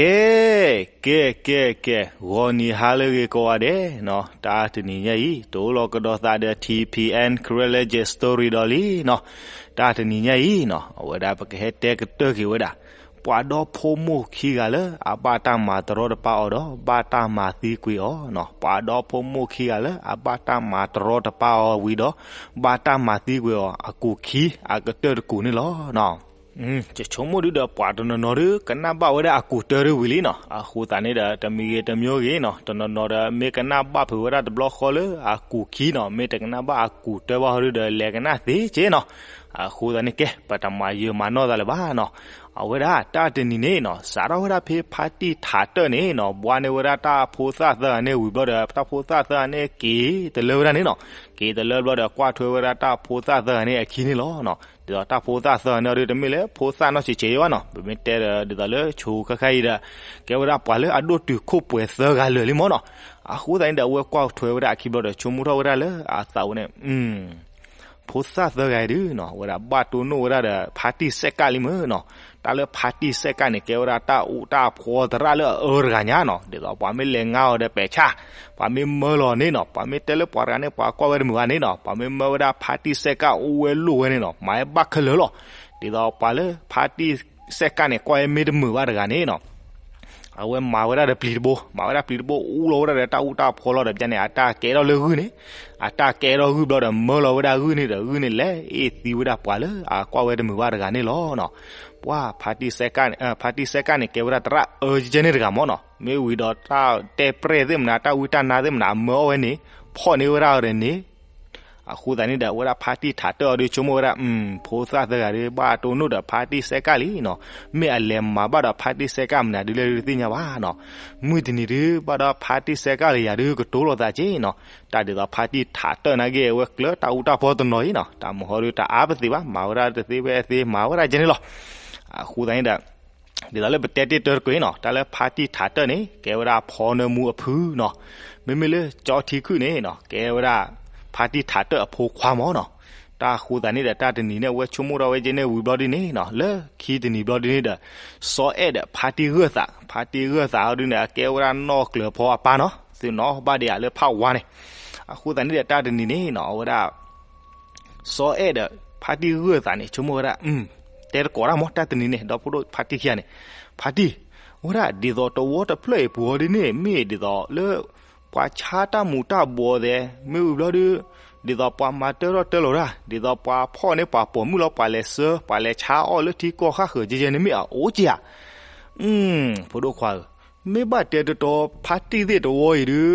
ကဲ ကဲ ကဲ ကဲ, ဂီၤနံၤဟါလၢအဂ့ၤကိးဂၤဒဲးနီၤ, တၢ်တနံၤညါအံၤ တအိၣ်လီၤကဒီးသးဒီး ထံၣ်ဖံၣ်အဲၣ် Karen Legend Story ဒီးလံနီၤ, တၢ်တနံၤညါအံၤနီၤ အဝဲဒၣ်ပကဟဲတဲကတၢၢ်က့ၤဝဲဒၣ် ပှၤဒီဖိမိၢ်ခံဂၤလၢအဘၣ်တၢ်မၤတရီတပါအီၤဒီး ဘၣ်တၢ်မၤသံကွံာ်အီၤနီၤ, ပှၤဒီဖိမိၢ်ခံဂၤလၢအဘၣ်တၢ်မၤတရီတပါအီၤဝံၤဒီး ဘၣ်တၢ်မၤသံကွံာ်အီၤ အကူာ်ခံအကတၢၢ်တကူာ်န့ၣ်လီၤ. ယဆိကမိၣ်ဒုဒီးပှၤတနီၤနီၤဒု ကနၣ်ဘၣ်ဝဲဒၣ်အကူာ်တၢၢ်ဒုဝံၤလံနီၤ, အဃိသတးန့ၣ်ဒီး တမံၤဂ့ၤတမံၤဂ့ၤနီၤ, တနီၤနီၤဒီး မ့ၢ်ကနၣ်ဘၣ်ဖုးဝဲဒၣ်တဘျီဃီလၢအကူာ်ခံနီၤ, မ့ၢ်တကနၣ်ဘၣ်အကူာ်တၢၢ်ဘၣ်ဃီဒုဒီး လဲၤကနၣ်သ့က့နီၤ, အဃိသတးန့ၣ်ကဲ ပတမၤယၢၤမၤနီၢ်သးလၢၤဘၣ်နီၤ, အဝဲဒၣ်တၢ်တနံၤန့ၣ်နီၤ စးထီၣ်ဝဲဒၣ်ဖဲဖါတံၢ်ထးတၢၢ်န့ၣ်နီၤ ဘှါန့ၢ်ဝဲဒၣ်တၢ်ဖိသၣ်သၢဂၤန့ၣ်ဝံၤဘျီဒီး တၢ်ဖိသၣ်သၢဂၤန့ၣ်က့ၤတလၢဝဲဒၣ်န့ၣ်နီၤ, က့ၤတလၢဘျီဒီး ကွၢ်ထွဲဝဲဒၣ်တၢ်ဖိသၣ်သၢဂၤန့ၣ်အခံန့ၣ်လီၤ. ဒ်သိးတၢ်ဖိသၣ်သၢဂၤန့ၣ်အီၤဒု တမ့ၢ်လၢဖိသၣ်နီၢ်ဆံးဆံးဘၣ်နီၤ, ပမ့ၢ်တဲဒီး ဒ်သိးလၢဆိကခါအံၤဒီး ကဲဝဲဒၣ်ပှၤလၢအဒိၣ်တုာ်ခိၣ်ပှဲၤသၢဂၤလၢာ်လံမ့ၢ်နီၤ, အဃိသတးန့ၣ်ဒီး အဝဲကွၢ်ထွဲဝဲဒၣ်အခံဘျီဒီး ဆိကမိၣ်ထီၣ်ဝဲဒၣ်လၢအသးဝဲန့ၣ် ဖိသၣ်သၢဂၤအံၤဒုနီၤ အဝဲဒၣ်ဘၣ်တိၢ်နီၣ်ဝဲဒၣ်ဒီး ဖါတံၢ်စဲးကၣ်လံမ့ၢ်နီၤ, တၢ်လၢဖါတံၢ်စဲးကၣ်န့ၣ် ကဲဝဲဒၣ်တၢ်အူတၢ်ဖှီသရၣ်လၢအအၢတဂၤညါနီၤ, ဒ်သိးပှၤမ့ၢ်လဲၤငါအီၤဒီးပဲာ်ဆၣ်, ပှၤမ့ၢ်မၢလီၤန့ၣ်နီၤ, ပှၤမ့ၢ်တဲလၢပှၤတဂၤန့ၣ် ပှၤကွၢ်ဝဲတမုာ်ဘၣ်န့ၣ်နီၤ, ပှၤမ့ၢ်မၢဝဲဒၣ်ဖါတံၢ်စဲးကၣ်အူဝဲလိာ်ဝဲန့ၣ်နီၤ, မၤဝဲဘၣ်ခဲလၢာ်လီၤ. ဒ်သိးပှၤလၢဖါတံၢ်စဲးကၣ်န့ၣ် ကွၢ်ဝဲမ့ၢ်တမုာ်ဘၣ်တဂၤန့ၣ်နီၤ အဝဲမၤဝဲဒၣ်ဒီးပျံၤတဘိ, မၤဝဲဒၣ်ပျံၤတဘိ အူလီၤဝဲဒၣ်ဒီးတၢ်အူတၢ်ဖှီလီၤဒီး ပျၢန့ၣ် အတၢ်ကဲထီၣ်လၢဂုၢ်န့ၣ်, အတၢ်ကဲထီၣ်ဂုၢ်ဘျီဒီး မၢလီၤဝဲဒၣ်ဂုၢ်န့ၣ်ဒီး ဂုၢ်န့ၣ်လဲၤအ့ၣ်သံဝဲဒၣ်ပှၤလၢအကွၢ်ဝဲတမုာ်ဘၣ်တဂၤန့ၣ်လီၤနီၤ. ပှၤဖါတံၢ်စဲးကၣ်န့ၣ် ဖါတံၢ်စဲးကၣ်န့ၣ် ကဲဝဲဒၣ်သရၣ်အၢကဲန့ၣ်တဂၤမ့ၢ်နီၤ, မ့ၢ်ဝံၤဒီးတၢ်တဲပြဲၢ်သ့ၣ်မနုၤ တၢ်ဝံတၢ်နါသ့ၣ်မနုၤ အမၢအီၣ်ဝဲန့ၣ် ဖီၣ်န့ၢ်ဝဲဒၣ်အီၤဒီးန့ၣ် အဃိသတးန့ၣ်ဒီး အဝဲဒၣ်ဖါတံၢ်ထးတၢၢ်အီၤဒု ဆိကမိၣ်ဝဲဒၣ် ဖိသၣ်သၢဂၤဒု ဘၣ်တိၢ်နီၣ်ဒီးဖါတံၢ်စဲးကၣ်လံနီၤ, မ့ၢ်အလဲၤမၤဘၣ်ဒီးဖါတံၢ်စဲးကၣ်မနုၤဒုလဲၣ်ဒုတသ့ၣ်ညါဘၣ်နီၤ. မုၢ်တနံၤဒု ဘၣ်ဒီးဖါတံၢ်စဲးကၣ်လၢယၤဒု ကတိၤလိာ်သးက့နီၤ, တၢ်ဒ်သိးဖါတံၢ်ထးတၢၢ်နာ်က့ အဝဲကျၢၤတၢ်အူတၢ်ဖှီတနီၤအံၤနီၤ, တၢ်မုာ်ဟီဒု တအါပသ့ဘၣ် မၤဝဲဒၣ်တသ့ဝဲအသ့ မၤဝဲဒၣ်ကဲန့ၣ်လီၤ. အဃိသတးန့ၣ်ဒီး ဒ်သိးလၢပတဲတ့ၢ်တၢ်တကွ့ၢ်နီၤ, တၢ်လၢဖါတံၢ်ထးတၢၢ်န့ၣ် ကဲဝဲဒၣ်ဖီနၢမူအဖုနီၤ, မ့မ့ၢ်လၢကၠီထံခုၣ်န့ၣ်နီၤ ကဲဝဲဒၣ်ဖါတံၢ်ထးတၢၢ်အဖိခွါမ့ၢ်နီၤ. တၢ်အဃိသတးန့ၣ်ဒီး တၢ်တနံၤန့ၣ် အဝဲဆိကမိၣ်ထီၣ်ဝဲကဲန့ၣ်ဝံၤဘျီဒ်န့ၣ်နီၤ, လၢခံတနံၤဘျီဒ်န့ၣ်ဒီး စီၤအဲၣ်ဒီးဖါတံၢ်ဂၢၢ်သး, ဖါတံၢ်ဂၢၢ်သးအီၤဒုန့ၣ် အကဲဝဲဒၣ်နီၢ်ကျၢၤဖီအပၢ်နီၤ, သုးနီၤဘၣ်ဒံးဧါလၢဖးဝါန့ၣ်. အဃိသတးန့ၣ်ဒီး တၢ်တနံၤန့ၣ်နီၤ အဝဲဒၣ် စီၤအဲၣ်ဒီးဖါတံၢ်ဂၢၢ်သးန့ၣ် ဆိကမိၣ်ဝဲဒၣ် တဲတကိးတၢ်မ့ၢ် တၢ်တနံၤန့ၣ် ဒီဖိဒိၣ်ဖါတံၢ်ခံဂၤန့ၣ်, ဖါတံၢ်, အဝဲဒၣ်ဒ်သိးတဝီတဖျၢၣ်အံၤပူၤအီၤဒ်န့ၣ် မ့ၢ်ဒ်သိးလၢ ပှၤဆါတၢ်မူၤတၢ်ဘှီးသဲး မ့ၢ်ဝံၤဘျီဒု ဒ်သိးပှၤမၤတၢထီၣ်တၢလီၤတၢ် ဒ်သိးပှၤဖီၣ်န့ၢ်ပှၤပိာ်မုၣ်လီၤ ပှၤလဲၤဆှၢ ပှၤလဲၤဆါအီၣ်လၢထံကီၢ်ဃၣ်ဃၢၤကဲကဲန့ၣ် မ့ၢ်အအိၣ်က့ဧါ. ဖိဒိၣ်ခွါဧၢ, မ့ၢ်ဘၣ်တဲတတီ ဖါတံၢ်သ့ၣ်တဝီအံၤဒု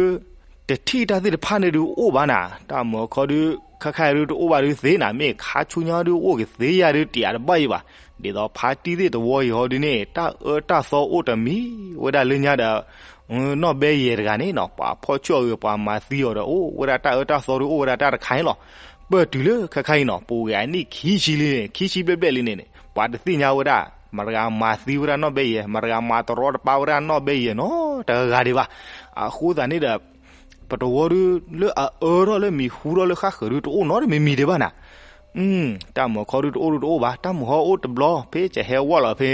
တထံၣ်တၢ်သ့ၣ်တဖၣ်န့ၣ်ဒုအိၣ်ဘၣ်နၤ, တၢ်မုာ်အခီဒု ခဲခါအံၤဒုတအိၣ်ဘၣ်ဒုသ့နၤ, မ့ၢ်ခါဆူညါဒုအိၣ်ကသ့ယၤဒု တယာ်တဘၣ်အံၤဘၣ်. ဒ်သိးဖါတံၢ်သ့ၣ်တဝီအံၤဟီဒုန့ၣ် တၢ်အၢတၢ်သီအိၣ်တမံၤဝဲဒၣ်လၢညါဒီး နီၢ်ဘဲယဲၢ်တဂၤန့ၣ်နီၤ ပှၤဖီၣ်ဆူၣ်အဂ့ၤ ပှၤမၤသံအီၤဒီး အိၣ်ဝဲဒၣ်တၢ်အၢတၢ်သီဒု အိၣ်ဝဲဒၣ်တၢ်တခါန့ၣ်လီၤ. ပၢၢ်တုၤလၢခဲခါအံၤနီၤ ပူၤကွံာ်အနံၣ်ခံဆံလံန့ၣ် ခံဆံဘျဲၣ်ဘျဲၣ်လံန့ၣ်န့ၣ် ပှၤတသ့ၣ်ညါဝဲဒၣ် မတၤတဂၤမၤသံဝဲဒၣ်နီၢ်ဘဲယဲၢ် မတၤတဂၤမၤတရီတပါဝဲဒၣ်နီၢ်ဘဲယဲၢ်နီတဂၤဒံးဘၣ်. အဃိသတးန့ၣ်ဒီး ပတဝီဒု လၢအအၢထီၣ်လၢမံၤဟူထီၣ်လၢဃၣ်ဃၢၤဒု တအိၣ်နီတမံၤမံၤဒံးဘၣ်နၤ. တၢ်မုာ်ခီဒုတအိၣ်ဒုတအိၣ်ဘၣ်, တၢ်မုာ်ဟီအိၣ်တဘျီ ဖဲကဟဲဝဲလီၤဖဲ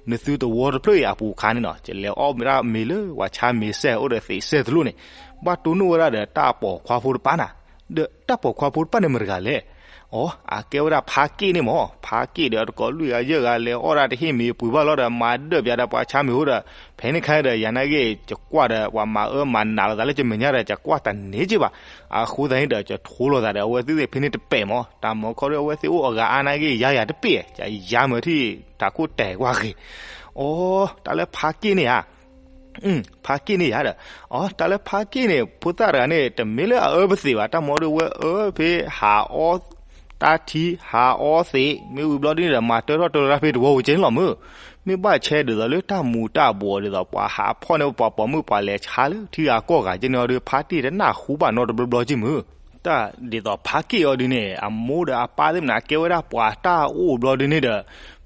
နသုတဝီတဖျၢၣ်အံၤအပူၤအခါန့ၣ်နီၤ ကလဲၤအီၣ်မ့ၢ်ဒၣ်မ့ၤလၢပှၤဆါမ့ၤစဲၢ်အိၣ်ဒီးသ့းစဲၢ်တလိၣ်န့ၣ် ဘၣ်တိၢ်နီၣ်ဝဲဒၣ်ဒီးတၢ်ပိာ်ခွါဖိတပၢ်နၤ. ဒီးတၢ်ပိာ်ခွါဖိတပၢ်န့ၣ်မတၤတဂၤလဲၣ်. အီ အကဲဝဲဒၣ်ဖါက့ၣ်န့ၣ်မး, ဖါက့ၣ်ဒီးတကိးလွံၢ်ဂၤယဲၢ်ဂၤလဲၤအီၣ်ဒၣ်တဟ့ၣ်မ့ၤပှ့ၤဘၣ်လီၤဒီး မၤဒၢၣ်ပၠးဒီးပှၤဆါမ့ၤအိၣ်ဒီး ဖဲန့ၣ်ခါဒီး ယၤနာ်က့ ကကွၢ်ဒီးပှၤမၤအၢမၤနးလိာ်သးလၢကမဲာ်ညါဒီး ကကွၢ်တန့ၢ်က့ဘၣ်. အဃိသတးန့ၣ်ဒီး ကထိလိာ်သးဒီး အဝဲသ့ၣ်ဖဲန့ၣ်တပဲာ်မး, တၢ်မုာ်ခီဒု အဝဲသ့ၣ်အိၣ်အဂၤအါနာ်က့ ယၤယၤတပဲာ်, ယၤမ့ၢ်ထံၣ် တၢ်ခိၣ်တဲာ်ကွၢ်ဂ့ၤ. အီ တၢ်လၢဖါက့ၣ်န့ၣ်ဧါ ဖါက့ၣ်န့ၣ်ယၤဒီး အီ တၢ်လၢဖါက့ၣ်န့ၣ် ဖိသၣ်တဂၤန့ၣ် တမ့ၢ်လၢအအၢပသ့းဘၣ်, တၢ်မုာ်ဒု အဝဲအၢဖဲဟးအီတၢ်ထံ ဟးအီသ့း မ့ၢ်ဝံၤဘျီဒ်န့ၣ်ဒီး မၤတၢထီၣ်တၢလီၤတၢ်ဖဲတဝီဝံၤကဲန့ၣ်လီၤမုၢ်. မ့ၢ်ဘၣ်ဆဲဒ်သိးလၢတၢ်မူၤတၢ်ဘှီးဒ်သိး ပှၤဟးဖီၣ်န့ၢ်ပှၤပိာ်မုၣ် ပှၤလဲၤဆါလၢထံဂၤကီၢ်ဂၤကဲန့ၣ်အီၤဒု ဖါက့ၣ်တနၢ်ဟူဘၣ်နီတဘျီဘျီက့မုၢ်. တၢ်ဒ်သိးဖါက့ၣ်အီၤဒုန့ၣ် အမိၢ်ဒီးအပၢ်သ့ၣ်မနုၤ ကဲဝဲဒၣ်ပှၤတၢ်အိၣ်ဘျီဒုန့ၣ်ဒီး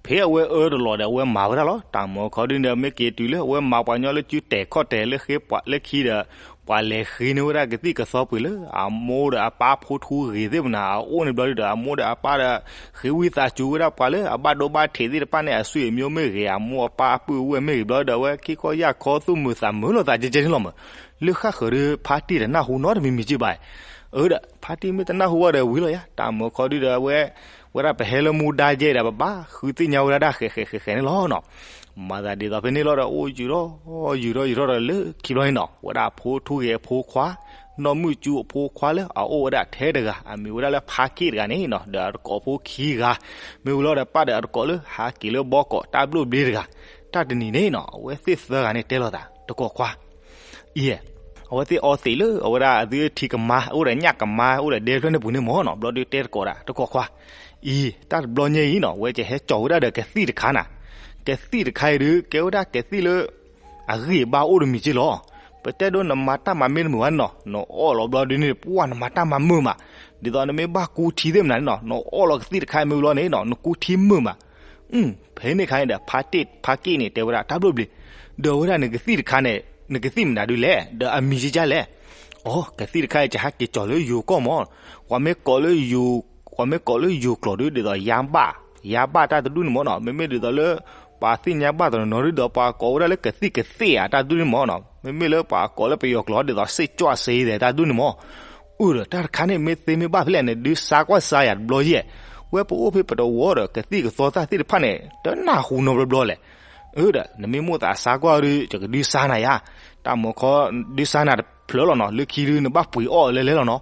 ဖဲအဝဲအၢတလီၤဒီး အဝဲမၤဝဲဒၣ်လီၤ. တၢ်မုာ်ခီဒုန့ၣ် မ့ၢ်က့ၤတုၤလၢအဝဲမၤပှၤညီလၢစုတဲာ်ခီၣ်တဲာ်လၢဃ့ပှၤလၢခံဒီး ပှၤလဲၤဃ့န့ၢ်ဝဲဒၣ်ကသံၣ်ကသီပှ့ၤလၢအမိၢ်ဒီးအပၢ်ဖိထူဂ့ၤသ့ၣ်မနၤ အအိၣ်န့ၣ်ဘျီဒုဒီး အမိၢ်ဒီးအပၢ်ဒီး ဃ့ဝံသးစူၤဝဲဒၣ်ပှၤလၢအဘၣ်ဒိဘၣ်ထံးသ့ၣ်တဖၣ်န့ၣ် အဆွေမျိုးမ့ၢ်ဂ့ၤ အမိၢ်အပၢ်အပုၢ်အဝဲၢ်မ့ၢ်ဂ့ၤဘျီဒီး အဝဲခံခီယၢ်ခီသူၣ်မုာ်သးမုာ်လိာ်သးကဲကဲန့ၣ်လီၤမး. လၢဃၣ်ဃၢၤဒီး ဖါတံၢ်တနၢ်ဟူနီတမံၤမံၤက့ဘၣ်. အၢဒီး ဖါတံၢ်မ့ၢ်တနၢ်ဟူဘၣ်ဒီးဝံၤလီၤယါ တၢ်မၢခီဒုဒီး အဝဲ ဝဲဒၣ်ပဟဲလၢမူဒါယဲဒီး ပဘၣ်ဃုသ့ၣ်ညါဝဲဒၣ်တၢ်ဃဲးဃဲးဃဲးဃဲးန့ၣ်လီၤနီၤ. မၤသးဒ်သိးဖဲန့ၣ်လီၤဒီး အိၣ်ယူၤထီၣ်ယူၤထီၣ်ယူၤထီၣ်ဒီး လၢခံဘျီန့ၣ်နီၤ ဝဲဒၣ်အဖိထူဂ့ၤအဖိခွါ နီၢ်မုၢ်ကၠူအဖိခွါလၢအအိၣ်ဝဲဒၣ်ထဲတဂၤ အမံၤဝဲဒၣ်လၢဖါက့ၣ်တဂၤန့ၣ်နီၤ ဒီးအတကိးဖိခံဂၤ မ့ၢ်ဝံၤလီၤဒီး ပၣ်ဒီးအတကိးလၢဟးက့ၤလၢဘီကီးတၢ်ဘျိၣ်ဘျ့တဂၤ တၢ်တနံၤန့ၣ်နီၤ အဝဲသ့ၣ်သၢဂၤန့ၣ်တဲလိာ်သး တကိးခွါ အံၤ အဝဲသ့ၣ်အီသံးလၢအဝဲဒၣ်အသုထံကမါ အိၣ်ဒီးညၣ်ကမါ အိၣ်ဒီးဒဲဖျၢၣ်န့ၣ်ပူၤန့ၣ်မးနီၤ ဘျီဒုတဲတကိးဒၣ် တကိးခွါ အံၤ တၢ်တဘျီညါအံၤနီၤ ဝဲကဟဲကၠီၤဝဲဒၣ်ဒီးကသံၣ်တခါနၤ ကသံၣ်တခါအံၤဒု ကဲဝဲဒၣ်ကသံၣ်လၢ အဂံၢ်အဘါအိၣ်တမံၤက့လီၤ. ပတဲဒိနမၤတၢ်မၤမ့ၢ်တမုာ်ဘၣ်နီၤ နအီၣ်လီၤဘျီဒုန့ၣ် ပှၢ်နမၤတၢ်မၤမုာ်မး ဒ်သိးနမ့ၢ်ဘၣ်ကူထံသ့ၣ်မနၤန့ၣ်နီၤ နအီၣ်လီၤကသံၣ်တခါအံၤမ့ၢ်ဝံၤလီၤန့ၣ်နီၤ နကူထံမုာ်မး ဖဲန့ၣ်ခါန့ၣ်ဒီး ဖါတ့ၢ်ဖါက့ၣ်န့ၣ် တဲဝဲဒၣ်တၢ်ဘျိၣ်ဘျ့ ဒီးအဝဲဒၣ်နကသံၣ်တခါန့ၣ် နကသံၣ်မနုၤဒုလဲၣ် ဒီးအမံၤကကလဲၣ်. အိ ကသံၣ်တခါအံၤ ယဟးက့ၤကၠီၤလၢယိၤကီၢ်မး, ပှၤမ့ၢ်ကိးလၢယိၤ, ပှၤမ့ၢ်ကိးလၢယိၤကျိာ်ဒု ဒ်သိးယါဘၣ်, ယါဘၣ်တၢ်တဒူၣ်န့ၣ်မးနီၤ, မ့မ့ၢ်ဒ်သိးလၢ ပှၤသ့ၣ်ညါဘၣ်တနီၤနီၤဒု ဒီးပှၤကိးဝဲဒၣ်လၢကသံၣ်ကသ့ၣ်ဧါ တၢ်တဒူၣ်န့ၣ်မးနီၤ, မ့မ့ၢ်လၢပှၤကိးလၢပယီၤကျိာ်ဒ်သိး စ့ၣ်ကၠွၣ်စ့သဲး တၢ်တဒူၣ်န့ၣ်မး အိ ဒီးတၢ်တခါန့ၣ် မ့ၢ်သ့မ့ၢ်ဘၣ်ဖဲလဲၣ်န့ၣ် ဒုးစါကွၢ်စါယၤတဘျီယဲၢ်, ဝဲပအိၣ်ဖဲပတဝီဒီး ကသံၣ်ကသီသၣ်သ့ၣ်တဖၣ်န့ၣ် တနၢ်ဟူနီတဘျီဘျီလဲၣ်. အိ ဒီး နမ့ၢ်မိၣ်သးစါကွၢ်ဒီး ယကဒုးစါနၤယါ, တၢ်မၤခီ ဒုးစါနၤတဖျၢၣ်လီၤနီၤ, လၢခံဒုး နဘၣ်ပှ့ၤအီၣ်လဲလဲလီၤနီၤ.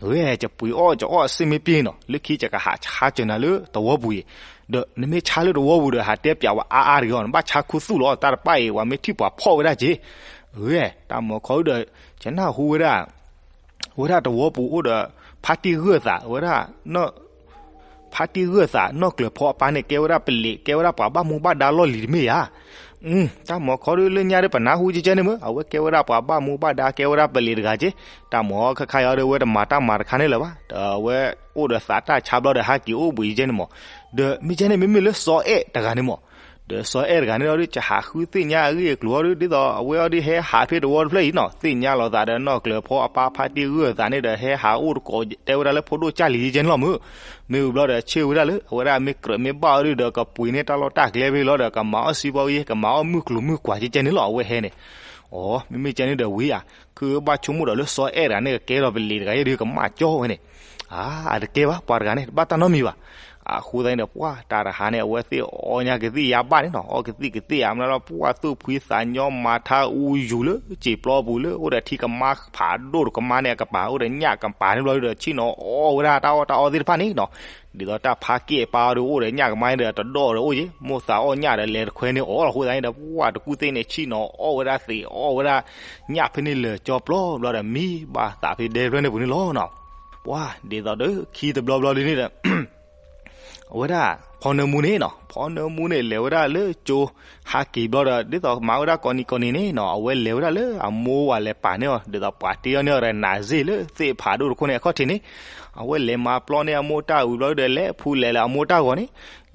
ဝဲ ယပှ့ၤအီၣ် ယအီၣ်စ့ၣ်မ့ၢ်ပ့ၢ်နီၤ, လၢခံယကဟးဆါစၢၤနၤလၢတဝီပူၤအံၤ, ဒီးနမ့ၢ်ဆါလၢတဝီပူၤဒီး ဟးတဲပၠးဝဲအါအါတဂ့ၤအီၤ, နဘၣ်ဆါခူသူၣ်လီၤ, တၢ်တဖၣ်အံၤ ပှၤမ့ၢ်ထံၣ်ပှၤဖီၣ်ဝဲဒၣ်က့ၤ. ဝဲ တၢ်မၤခီဒီး ယနၢ်ဟူဝဲဒၣ် ဝဲဒၣ်တဝီပူၤအိၣ်ဒီး ဖါတံၢ်ဂၢၢ်သး ဝဲဒၣ် ဖါတံၢ်ဂၢၢ်သး နီၢ်ကျၢၤဖီအပၢ်န့ၣ် ကဲဝဲဒၣ်ပလံး ကဲဝဲဒၣ်ပှၤဘၣ်မူဘၣ်ဒါလီၢ်လံၤတမ့ၢ်ဧါ. တၢ်မၤခီဒီး လၢညါဒီးပနၢ်ဟူကဲကဲန့ၣ်မး, အဝဲကဲဝဲဒၣ်ပှၤဘၣ်မူဘၣ်ဒါ ကဲဝဲဒၣ်ပလံးတဂၤက့ၤ, တၢ်မၤခါခါအံၤဒီး ဝဲတမၤတၢ်မၤတခါန့ၣ်လၢၤဘၣ်, ဒီးအဝဲအိၣ်ဒီးသးတၢ်ဆါဘျီဒီး ဟးက့ၤအိၣ်ဘှံးကဲန့ၣ်မး, ဒီးမ့ၢ်ကဲန့ၣ် မ့မ့ၢ်လၢစီၤအဲၣ်တဂၤန့ၣ်မး ဒီးစီၤအဲၣ်တဂၤန့ၣ်ဒီး ယဟးဃုသ့ၣ်ညါအဂ့ၢ်အကျိၤအီၤဒီး ဒ်သိးအဝဲအီၤဒုးဟဲဟးဖဲတဝီတဖျၢၣ်အံၤနီၤ, သ့ၣ်ညါလိာ်သးဒီးနီၢ်ကျၢၤဖီအပၢ်ဖါတံၢ်ဂၢၢ်သးန့ၣ်ဒီး ဟဲဟးအိၣ်တကိး တဲဝဲဒၣ်လၢဖိဒိၣ်ကၢ်လံၤယဲန့ၣ်လီၤမး. မ့ၢ်ဝံၤဘျီဒီး ဆ့ၣ်ဝဲဒၣ်လၢ အဝဲဒၣ်မ့ၢ်ကြၢးမ့ၢ်ဘၣ်အီၤဒုးဒီး ကပှ့ၤန့ၢ်တၢ်လီၢ်တၢ်ကျဲဖဲလီၤဒီး ကမၤအီၣ်စံဘီဂ့ၤ ကမၤအီၣ်မုၢ်ကျိၤမုၢ်ကွၢ်ကဲကဲန့ၣ်လီၤ အဝဲဟဲန့ၣ်. အိ မ့မ့ၢ်ကဲန့ၣ်ဒီးဝံၤဧါ, ခုဘၣ်ဆိကမိၣ်ဒီးလၢစီၤအဲၣ်တဂၤန့ၣ် ကကဲထီၣ်ပလံးတဂၤယဲဒုး ကမၣ်ကၠီဝဲန့ၣ် အါ အတကဲဘၣ် ပှၤတဂၤန့ၣ် တဘၣ်တၢ်နီတမံၤဘၣ်. အဃိသတးန့ၣ်ဒီး ပှၢ်တၢ်တဟါန့ၣ် အဝဲသ့ၣ်အီၣ်ညါကသံၣ်ယါဘၣ်န့ၣ်နီၤ, အီၣ်ကသံၣ်ကသ့ၣ်ဧါ မနုၤလီၤ ပှၢ်သူၣ်ဖှံသးညီ မၤထါအူယူၤလၢစံာ်ပျီပူၤလၢ အိၣ်ဒီးထံကမါဖးဒိၣ်တကမါန့ၣ်အကပၤ အိၣ်ဒီးညၣ်ကပၤန့ၣ်ဘျီဒီး ဆ့ၣ်နီၤအီၣ်ဝဲဒၣ်တၢ်အီၣ်တၢ်အီသ့ၣ်တဖၣ်န့ၣ်နီၤ, ဒ်သိးတၢ်ဖးက့ၣ်အပၢ်အီၤဒီး အိၣ်ဒီးညၣ်ကမါန့ၣ်ဒီး တဒီၣ်ဒီးအိၣ်က့ၤ မိၢ်သးအီၣ်ညၣ်ဒီးလဲၤတခွဲန့ၣ်အီၣ်လီၤ. အဃိသတးန့ၣ်ဒီး ပှၢ်တကူၣ်သ့ၣ်န့ၣ် ဆ့ၣ်နီၤအီၣ်ဝဲဒၣ်သ့ၣ်အီၣ်ဝဲဒၣ် ညၣ်ဖဲန့ၣ်လၢာ်ကၠီပျီဘျီဒီး မံဘၣ်သးဖဲဒဲဖျၢၣ်န့ၣ်ပူၤန့ၣ်လီၤနီၤ. ပှၢ်ဒ်သိးဒီးခံတဘျီဘျီဒ်န့ၣ်ဒီး အဝဲဒၣ် ဖီနၢမူန့ၣ်နီၤ, ဖီနၢမူန့ၣ် လဲၤဝဲဒၣ်လၢကၠိ ဟးက့ၤဘျီဒီး ဒ်သိးမၤဝဲဒၣ်ကိးနံၤကိးနံၤန့ၣ်နီၤ, အဝဲလဲၤဝဲဒၣ်လၢအမိၢ်ဝဲလဲၤပာ်န့ၢ်အီၤ ဒ်သိးပှၤတ့အီၤန့ၢ်အီၤဒီး နးစ့ၢ်လၢသ့ၣ်ဖးဒိၣ်တခိၣ်န့ၣ် အခီၣ်ထံးန့ၣ်, အဝဲလဲၤမၤပျီန့ၢ်အမိၢ်တၢ်ဝံၤဘျီဒီး လဲၤဖူလဲၤလၢအမိၢ်တၢ်ဂီၤန့ၣ်,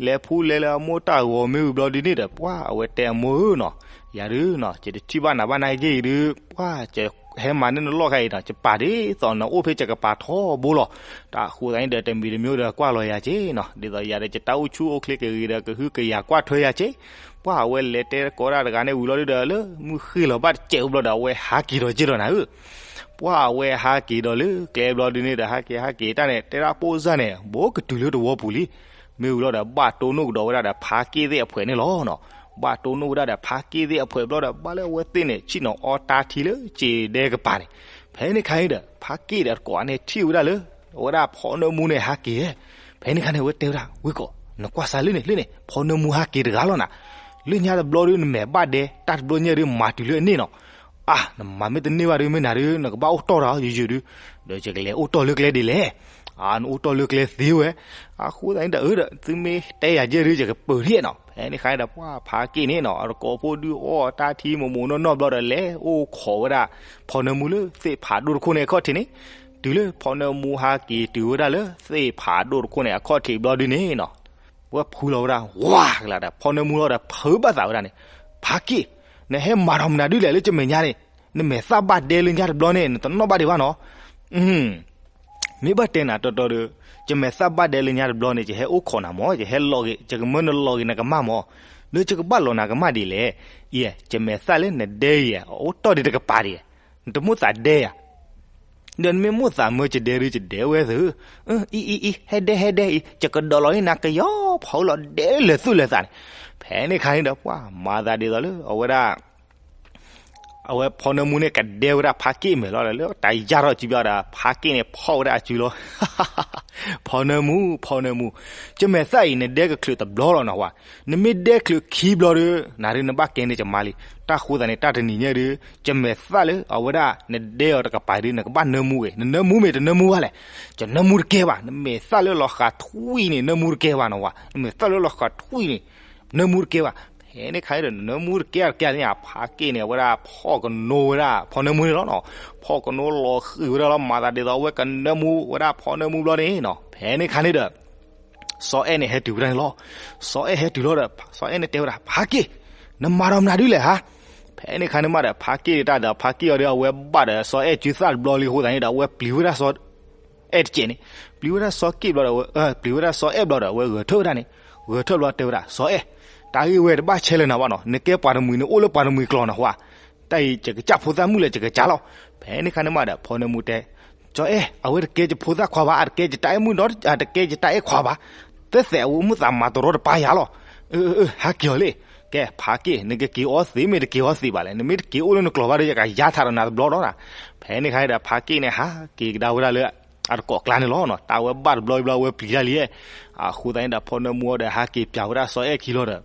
လဲၤဖူလဲၤလၢအမိၢ်တၢ်ဂီၤမ့ၢ်ဝံၤဘျီဒ်န့ၣ်ဒီး ပှၢ်အဝဲတဲအမိၢ်ဧၢနီၤ, ယၤဒုနီၤ ယတထံၣ်ဘၣ်နၤဘၣ်နာ်က့အံၤဒု ပှၢ် ဟဲမၤန့ၢ်နလီၢ်ခါအံၤဒီး ယပာ်ဒ်သိးနအိၣ်ဖဲယကပၤထီဘိလီၤ. တၢ်အဃိသတးန့ၣ်ဒီး တမံၤတမံၤဒီး ကွၢ်လီၤယၤက့နီၤ, ဒ်သိးယၤဒီး ယတၢ်အိၣ်ဆူၣ်အိၣ်ချ့ကဂ့ၤဒီး ကဟုကယာ်ကွၢ်ထွဲယၤက့. ပှၢ်အဝဲလဲၤတဲကိးဒၣ်တဂၤန့ၣ်ဝံၤလီၤဒုဒီး လၢမုၢ်ဃ့ၢ်လီၤဘၣ်တစဲးအိၣ်ဘျီဒီး အဝဲဟးက့ၤဒီးက့ဒီးနၤဧၢ ပှၢ်အဝဲဟးက့ၤဒီးလၢကျဲဘျီဒုန့ၣ်ဒီး ဟးက့ၤဟးက့ၤတၢ်န့ၣ် တဲဒၣ်ပိၢ်စၢ်န့ၣ် ဘိကတုၤလၢတဝီပူၤလံ. မ့ၢ်ဝံၤလီၤဒီး ဘၣ်တိၢ်နီၣ်ကဒီးဝဲဒၣ်ဒီး ဖါက့ၣ်သ့ၣ်အဖှဲးန့ၣ်လီၤနီၤ. ဘၣ်တိၢ်နီၣ်ဝဲဒၣ်ဒီး ဖါက့ၣ်သ့ၣ်အဖှဲးဘျီဒီး ဘၣ်လၢအဝဲသ့ၣ်န့ၣ် ဆ့ၣ်နီၤအီတၢ်ထံလၢစ့ဒဲကပၤန့ၣ်. ဖဲန့ၣ်ခါအံၤဒီး ဖါက့ၣ်ဒီးတကိးန့ၣ်ထံၣ်ဝဲဒၣ်လၢ အဝဲဒၣ်ဖီနၢမူန့ၣ်ဟးက့ၤ. ဖဲန့ၣ်ခါန့ၣ် အဝဲတဲဝဲဒၣ် ဝံၢ်ကီး နကွၢ်စးလၢန့ၣ် လၢန့ၣ် ဖီနၢမူဟးက့ၤတဂၤလီၤနၤ. လၢညါတဘျီဒု နမဲာ်ဘၣ်ဒဲ တၢ်တဘျီညါဒု မၤတုၤလၢအန့ၣ်နီၤ. အါ နမၤမ့ၢ်တန့ၢ်ဘၣ်ဒု မ့ၢ်နၤဒု နကဘၣ်အိၣ်တီၢ်တၢ်ယုာ်ယုာ်ဒု ဒီးယကလဲၤအိၣ်တီၢ်လၢကျဲဒ်လဲၣ်. အါ နအိၣ်တီၢ်လၢကျဲသ့ဝဲ. အဃိသတးန့ၣ်ဒီး အၢ ဒီးသုမ့ၢ်တဲယၤကဲဒု ယကပၢၤလံနီၤ. ဖဲန့ၣ်ခါန့ၣ်ဒီး ပှၢ်ဖါက့ၣ်န့ၣ်နီၤ အတကိးဖိဒုအီၣ်တၢ်ထံမိၢ်မိၢ်နီၢ်နီၢ်ဘျီဒီး လဲၤအိၣ်ခိးဝဲဒၣ် ဖီနၢမူလၢသ့ၣ်ဖးဒိၣ်တခိၣ်န့ၣ်အခီၣ်ထံးန့ၣ်. တုၤလၢဖီနၢမူဟးက့ၤတုၤဝဲဒၣ်လၢ သ့ၣ်ဖးဒိၣ်တခိၣ်န့ၣ်အခီၣ်ထံးဘျီဒုန့ၣ်နီၤ ဝဲဖုလီၤဝဲဒၣ် ဝါကလၤဒီး ဖီနၢမူလီၤဒီး ဖုးဘၣ်သးဝဲဒၣ်န့ၣ်, ဖါက့ၣ် နဟဲမၤထီၣ်မနုၤဒုလဲၣ်လၢကမဲာ်ညါန့ၣ်, နမဲာ်သၣ်ဘၣ်ဒဲလၢညါတဘျီန့ၣ် နတနီၣ်ဘၣ်ဒံးဘၣ်နီၤ. မ့ၢ်ဘၣ်တဲနၤတီတီဒီး ယမဲာ်သၣ်ဘၣ်ဒဲလၢညါတဘျီန့ၣ် ယဟဲအိၣ်ခိးနၤမၢ်, ယဟဲလီၤဂ့ၤ, ယကမၢနလီၤဂ့ၤနကမၢ်မၢ်, ဒီးယကဘၣ်လီၤနၤကမၢ်ဒ်လဲၣ်. ယဲ, ယမဲာ်သၣ်လၢနဒဲယဲ, အအိၣ်တီၢ်ဒံးတကပၤဒံး, နတမိၣ်သးဒဲယၤ ဒီးနမ့ၢ်မိၣ်သးမၢယဒဲဒုးယဒဲဝဲသု, အံၤအံၤအံၤ ဟဲဒဲဟဲဒဲအံၤ ယကဒီးလီၤန့ၢ်နၤကယီဖီလီၤဒဲလၢာ်သူၣ်လၢာ်သးန့ၣ်. ဖဲန့ၣ်ခါန့ၣ်ဒီး ပှၤမၤသးဒ်သိးလၢအဝဲဒၣ် အဝဲဖီနၢမူန့ၣ် ကဒဲဝဲဒၣ်ဖးက့ၣ်မဲာ်လီၤဒီး လၢတၢ်ယၢ်ထီၣ်စုဘၣ်ဒီး ဖးက့ၣ်န့ၣ်ဖီၣ်ဝဲဒၣ်အစုလီၤ. ဖီနၢမူ, ဖီနၢမူ, ယမဲာ်သၣ်အံၤ နဒဲကချုးတဘျီလီၤနဟါ, နမ့ၢ်ဒဲချုးခံဘျီဒီး နၤဒုးနဘၣ်ကဲန့ၢ်ယမါလံ. တၢ်ဃိသးန့ၣ် တၢ်တနံၤညါဒုး ယမဲာ်သၣ်လၢအဝဲဒၣ်နဒဲအီၤတကပၤဒုး နကဘၣ်နၢမူဂ့ၤ, နနၢမူမ့ၢ်တနၢမူဘၣ်လဲၣ်. ယနၢမူတကဲဘၣ်, နမဲာ်သၣ်လၢလီၤဃးထွံၣ်န့ၣ် နၢမူတကဲဘၣ်နဟါ, နမဲာ်သၣ်လၢလီၤဃးထွံၣ်န့ၣ် နၢမူတကဲဘၣ်. ဖဲန့ၣ်ခါဒီး နနၢမူတကဲတကဲန့ၣ် ဖးက့ၣ်န့ၣ် အဝဲဒၣ်ဖီၣ်ကနိဝဲဒၣ်ဖီနၢမူန့ၣ်လီၤ. ဖီၣ်ကနိလီၤဃံၤဝဲဒၣ်လီၤ မၤသးဒ်သိးအဝဲကနၢမူဝဲဒၣ်ဖီနၢမူဘျီန့ၣ်နီၤ. ဖဲန့ၣ်ခါန့ၣ်ဒီး စီၤအဲၣ်န့ၣ်ဟဲတုၤဝဲဒၣ်န့ၣ်လီၤ. စီၤအဲၣ်ဟဲတုၤလီၤဒီး စီၤအဲၣ်န့ၣ်တဲဝဲဒၣ် ဖးက့ၣ်, နမၤဒီးမနုၤဒ်လဲၣ်ဧါ. ဖဲန့ၣ်ခါန့ၣ်မးဒီး ဖးက့ၣ်န့ၣ်တၢ်ဒီး ဖးက့ၣ်အီၤဒီး အဝဲဘၣ်ဒီးစီၤအဲၣ်စုသၣ်တဘျီလံအဃိသတးန့ၣ်ဒီး အဝဲပျံၤဝဲဒၣ်စီၤအဲၣ်တစဲးန့ၣ်, ပျံၤဝဲဒၣ်စီၤက့ၣ်ဘျီဒီး ပျံၤဝဲဒၣ်စီၤအဲၣ်ဘျီဒီး အဝဲဂဲၤထၢၣ်ဝဲဒၣ်န့ၣ်, ဂဲၤထၢၣ်ဘျီတဲဝဲဒၣ် စီၤအဲၣ်, တၢ်ဂ့ၢ်ဝဲတဘၣ်ဆဲးလၢနၤဘၣ်နီၤ, နကဲပှၤတမှံၤန့ၣ် အိၣ်လၢပှၤတမှံၤကျိာ်နဟါ. တၢ်အံၤယကစၢ်ဖိသၣ်မုၣ်လၢယကစၢ်လီၤ. ဖဲန့ၣ်ခါန့ၣ်မးဒီး ဖီနၢမူတဲ စီၤအဲၣ် အဝဲတကဲယဖိသၣ်ခွါဘၣ်, အတကဲယတၢ်အဲၣ်မုၣ်ဒီး အတကဲယတၢ်အဲၣ်ခွါဘၣ်. သဲသဲးအဝဲမိၣ်သးမၤတရီတပါယၤလီၤ. အၢ အၢ ဟးက့ၤအီၤလံ. ကဲ ဖးက့ၣ် နကက့ၤအီသံးမ့ၢ်တက့ၤအီသံးဘၣ်လဲၣ်, နမ့ၢ်တက့ၤအိၣ်လၢနကျိာ်ဘၣ်ဒီး ယကယါထးဒီးနၤတဘျီဒီး. ဖဲန့ၣ်ခါန့ၣ်ဒီး ဖးက့ၣ်န့ၣ် ဟးက့ၤကဒါဝဲဒၣ်လၢ အတကိးကျါန့ၣ်လီၤ. တၢ်ဝဲဘၣ်တဘျီဘျီ အဝဲပျံၤတၢ်လံ. အဃိသတးန့ၣ်ဒီး ဖီနၢမူဒီး ဟးက့ၤပျးဝဲဒၣ်စီၤအဲၣ်ခံလီၤဒီး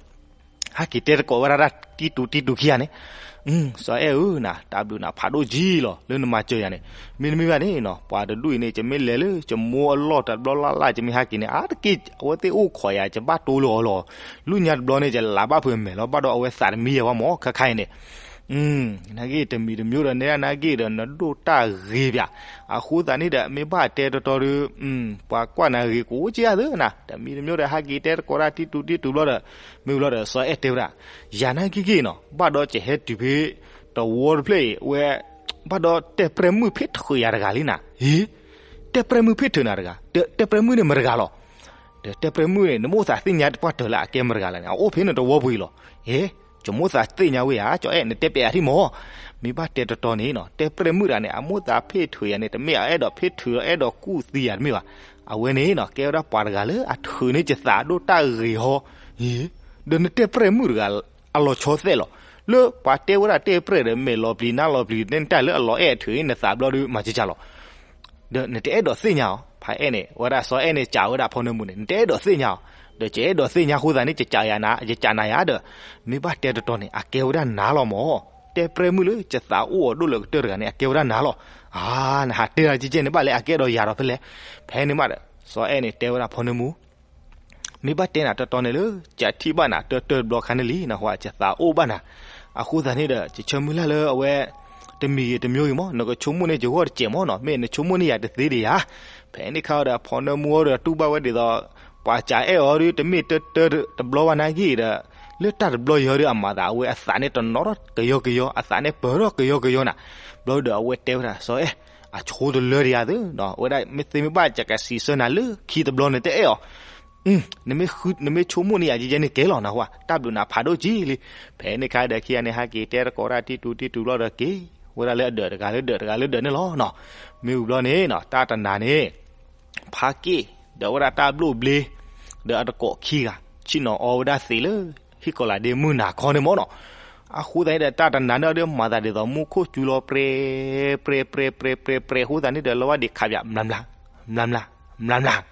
ဟဲက့ၤတဲသကိးဝဲဒၣ်တၢ်တံတူးတံတူးခံဂၤန့ၣ်, စီၤအဲၣ်ဧၢ နၤ တၢ်ဘျုးနၤဖးဒိၣ်ကံလီၤ လၢနမၤစၢၤယၤန့ၣ်. မ့တမ့ၢ်ဘၣ်န့ၣ်နီၤ ပှၤတဒူၣ်အံၤန့ၣ် ယမ့ၢ်လဲၤလၢယမိၢ်အလီၢ်တဘျီလၢ်လၢ် ယမ့ၢ်ဟဲက့ၤန့ၣ် အါတက့ၢ် အဝဲသ့ၣ်အိၣ်ခိးယၤ ယဘၣ်တိလၢအီၤလီၤ. လၢညါတဘျီန့ၣ် ယလးဘၣ်ဖုးမဲာ်လီၤ ဘၣ်ဒီးအဝဲသးတမံယၤဝဲမၢ် ခဲခါအံၤန့ၣ် နာ်က့တမံၤတမံၤဒီး နဲဒၣ်နာ်က့ဒီး နဒိၣ်တၢ်ဂ့ၤပၠး. အဃိသတးန့ၣ်ဒီး မ့ၢ်ဘၣ်တဲတီတီဒီး ပှၤကွၢ်နၤဂ့ၤကိးက့ယၤသ့နၤ, တမံၤတမံၤဒီး ဟဲက့ၤတဲသကိးတၢ်တံတူးတံတူးဘျီဒီး မ့ၢ်ဘျီဒီး စီၤအဲၣ်တဲဝဲဒၣ် ယၤနာ်က့က့နီၤ ဘၣ်ဒီးယဟဲတုၤဖဲ တဝီတဖျၢၣ်အံၤ ဝဲ ဘၣ်ဒီးတဲပြဲၢ်မုၣ်ဖ့ၣ်ထုးယၤတဂၤလံနၤ. ဟ့ တဲပြဲၢ်မုၣ်ဖ့ၣ်ထုးနၤတဂၤ, တဲပြဲၢ်မုၣ်န့ၣ်မတဂၤလီၤ. ဒီးတဲပြဲၢ်မုၣ်န့ၣ် နမိၣ်သးသ့ၣ်ညါပှၢ်တၢၢ်လၢအကဲမတဂၤလဲၣ်န့ၣ် အအိၣ်ဖဲနတဝီပူၤအံၤလီၤ. ဟ့ ယမိၣ်သးသ့ၣ်ညါဝဲယၤ ကၠီအဲၣ် နတဲပျးယၤထံၣ်မၢ်. မ့ၢ်ဘၣ်တဲတီတီန့ၣ်နီၤ တဲပြဲၢ်မုၣ်တဂၤန့ၣ် အမိၣ်သးဖ့ၣ်ထုးယၤန့ၣ် တမ့ၢ်အအဲၣ်ဒိးဖ့ၣ်ထုး အဲၣ်ဒိးကူၣ်သံယၤတမ့ၢ်ဘၣ်. အဝဲန့ၣ်နီၤ ကဲဝဲဒၣ်ပှၤတဂၤလၢအထုးန့ၢ်ယသးဒိၣ်တၢ်ဂ့ၤဟီ. ဒီးနတဲပြဲၢ်မုၣ်တဂၤ အလီၤဆီသဲးလီၤ. လၢပှၤတဲဝဲဒၣ်တဲပြဲၢ်ဒီး မဲာ်လီၤပျံၤနါလီၤပျံၤ တဲနတၢ်လၢအလီၤအဲၣ်အထုးန့ၢ်နသးဘျီဒီး မၤစၢၤလီၤ. ဒီးနတအဲၣ်ဒိးသ့ၣ်ညါအီၤ ဖးအဲၣ်န့ၣ် ဝဲဒၣ်စီၤအဲၣ်န့ၣ် စံးဝဲဒၣ်ဖီနၢမူန့ၣ် နတအဲၣ်ဒိးသ့ၣ်ညါအီၤ, ဒီးယအဲၣ်ဒိးသ့ၣ်ညါအဃိသတးန့ၣ် ယစံးနၤယၤဒီး မ့ၢ်ဘၣ်တဲတီတီန့ၣ် အကဲဝဲဒၣ်နၤလီၤမၢ်. တဲပြဲၢ်မုၣ်လၢယသးအိၣ်အီၤဒိၣ်လၢကတၢၢ်တဂၤန့ၣ် အကဲဝဲဒၣ်နၤလီၤ. အါ နဟးတဲဒ်ကဲကဲန့ၣ်ဘၣ်လဲၣ် အကဲဒီးယၤဒီးဖဲလဲၣ်. ဖဲန့ၣ်မးဒီး စီၤအဲၣ်န့ၣ်တဲဝဲဒၣ်ဖီနၢမူ မ့ၢ်ဘၣ်တဲနၤတီတီန့ၣ်လၢ ယထံၣ်ဘၣ်နၤတၢၢ်တၢၢ်တဘျီခါန့ၣ်လံ နဟါ ယသးအိၣ်ဘၣ်နၤ. အဃိသတးန့ၣ်ဒီး ယဆၢမုၢ်လၢ်လၢအဝဲ တမံၤဂ့ၤတမံၤဂ့ၤမၢ် နကဆိကမိၣ်န့ၢ်ယဂီၢ်တစဲးမၢ်နီၤ မ့ၢ်နဆိကမိၣ်န့ၢ်ယၤတသ့ဒံးဧါ. ဖဲန့ၣ်ခါဒီး ဖီနၢမူဒီးတူၢ်ဘၣ်ဝဲဒ်သိး ပှၤစံးအဲၣ်အီၤဒီး တမ့ၢ်တၢၢ်တၢၢ်တဘျီဘၣ်နာ်က့ဒီး လၢတၢ်တဘျီယီၤဒီးအမၤသး အဝဲအသးန့ၣ်တနီၤထီၣ်ကယီကယီ အသးန့ၣ်ပၢၢ်ထီၣ်ကယီကယီနၤ. ဘျီဒီးအဝဲတဲဝဲဒၣ် စီၤအဲၣ် အဆိတလၢတယၤသ့နီၤ အဝဲဒၣ်မ့ၢ်သ့မ့ၢ်ဘၣ် ယကစံးဆၢနၤလၢခံတဘျီန့ၣ် တအဲၣ်အီၤ နမ့ၢ်ဆိကမိၣ်န့ၢ်ယၤကဲကဲန့ၣ်ကဲလီၤနဟါ တၢ်ဘျုးနၤဖးဒိၣ်ကံလံ. ဖဲန့ၣ်ခါဒီးခံဂၤန့ၣ် ဟဲက့ၤတဲသကိးတၢ်တံတူးတံတူးဘျီဒီးက့ၤ ဝဲဒၣ်လၢအဒၢးတဂၤလၢဒၢးတဂၤလၢဒၢးန့ၣ်လီၤ. မ့ၢ်ဝံၤဘျီန့ၣ် တၢ်တနၤန့ၣ် ဖးက့ၣ် ဒီးဝဲဒၣ်တၢ်ဘျိၣ်ဘျ့ ဒီးအသကိးခံဂၤ ဆ့ၣ်နီၤအီဝဲဒၣ်သံးလၢ ဟံၣ်ကီၤလၤဒ့မုၢ်နၤခီန့ၣ်မၢ်နီၤ. အဃိသတးန့ၣ်ဒီး တၢ်တနၤန့ၣ်ဒီး မၤသးဒ်သိးမူခိၣ်စူၤလီၤ ပြဲ ပြဲ ပြဲ ပြဲ ပြဲ ပြဲ အဃိသတးန့ၣ်ဒီး လၢဝဲဒၣ်ခးပၠး မျးမျး မျးမျး မျးမျး.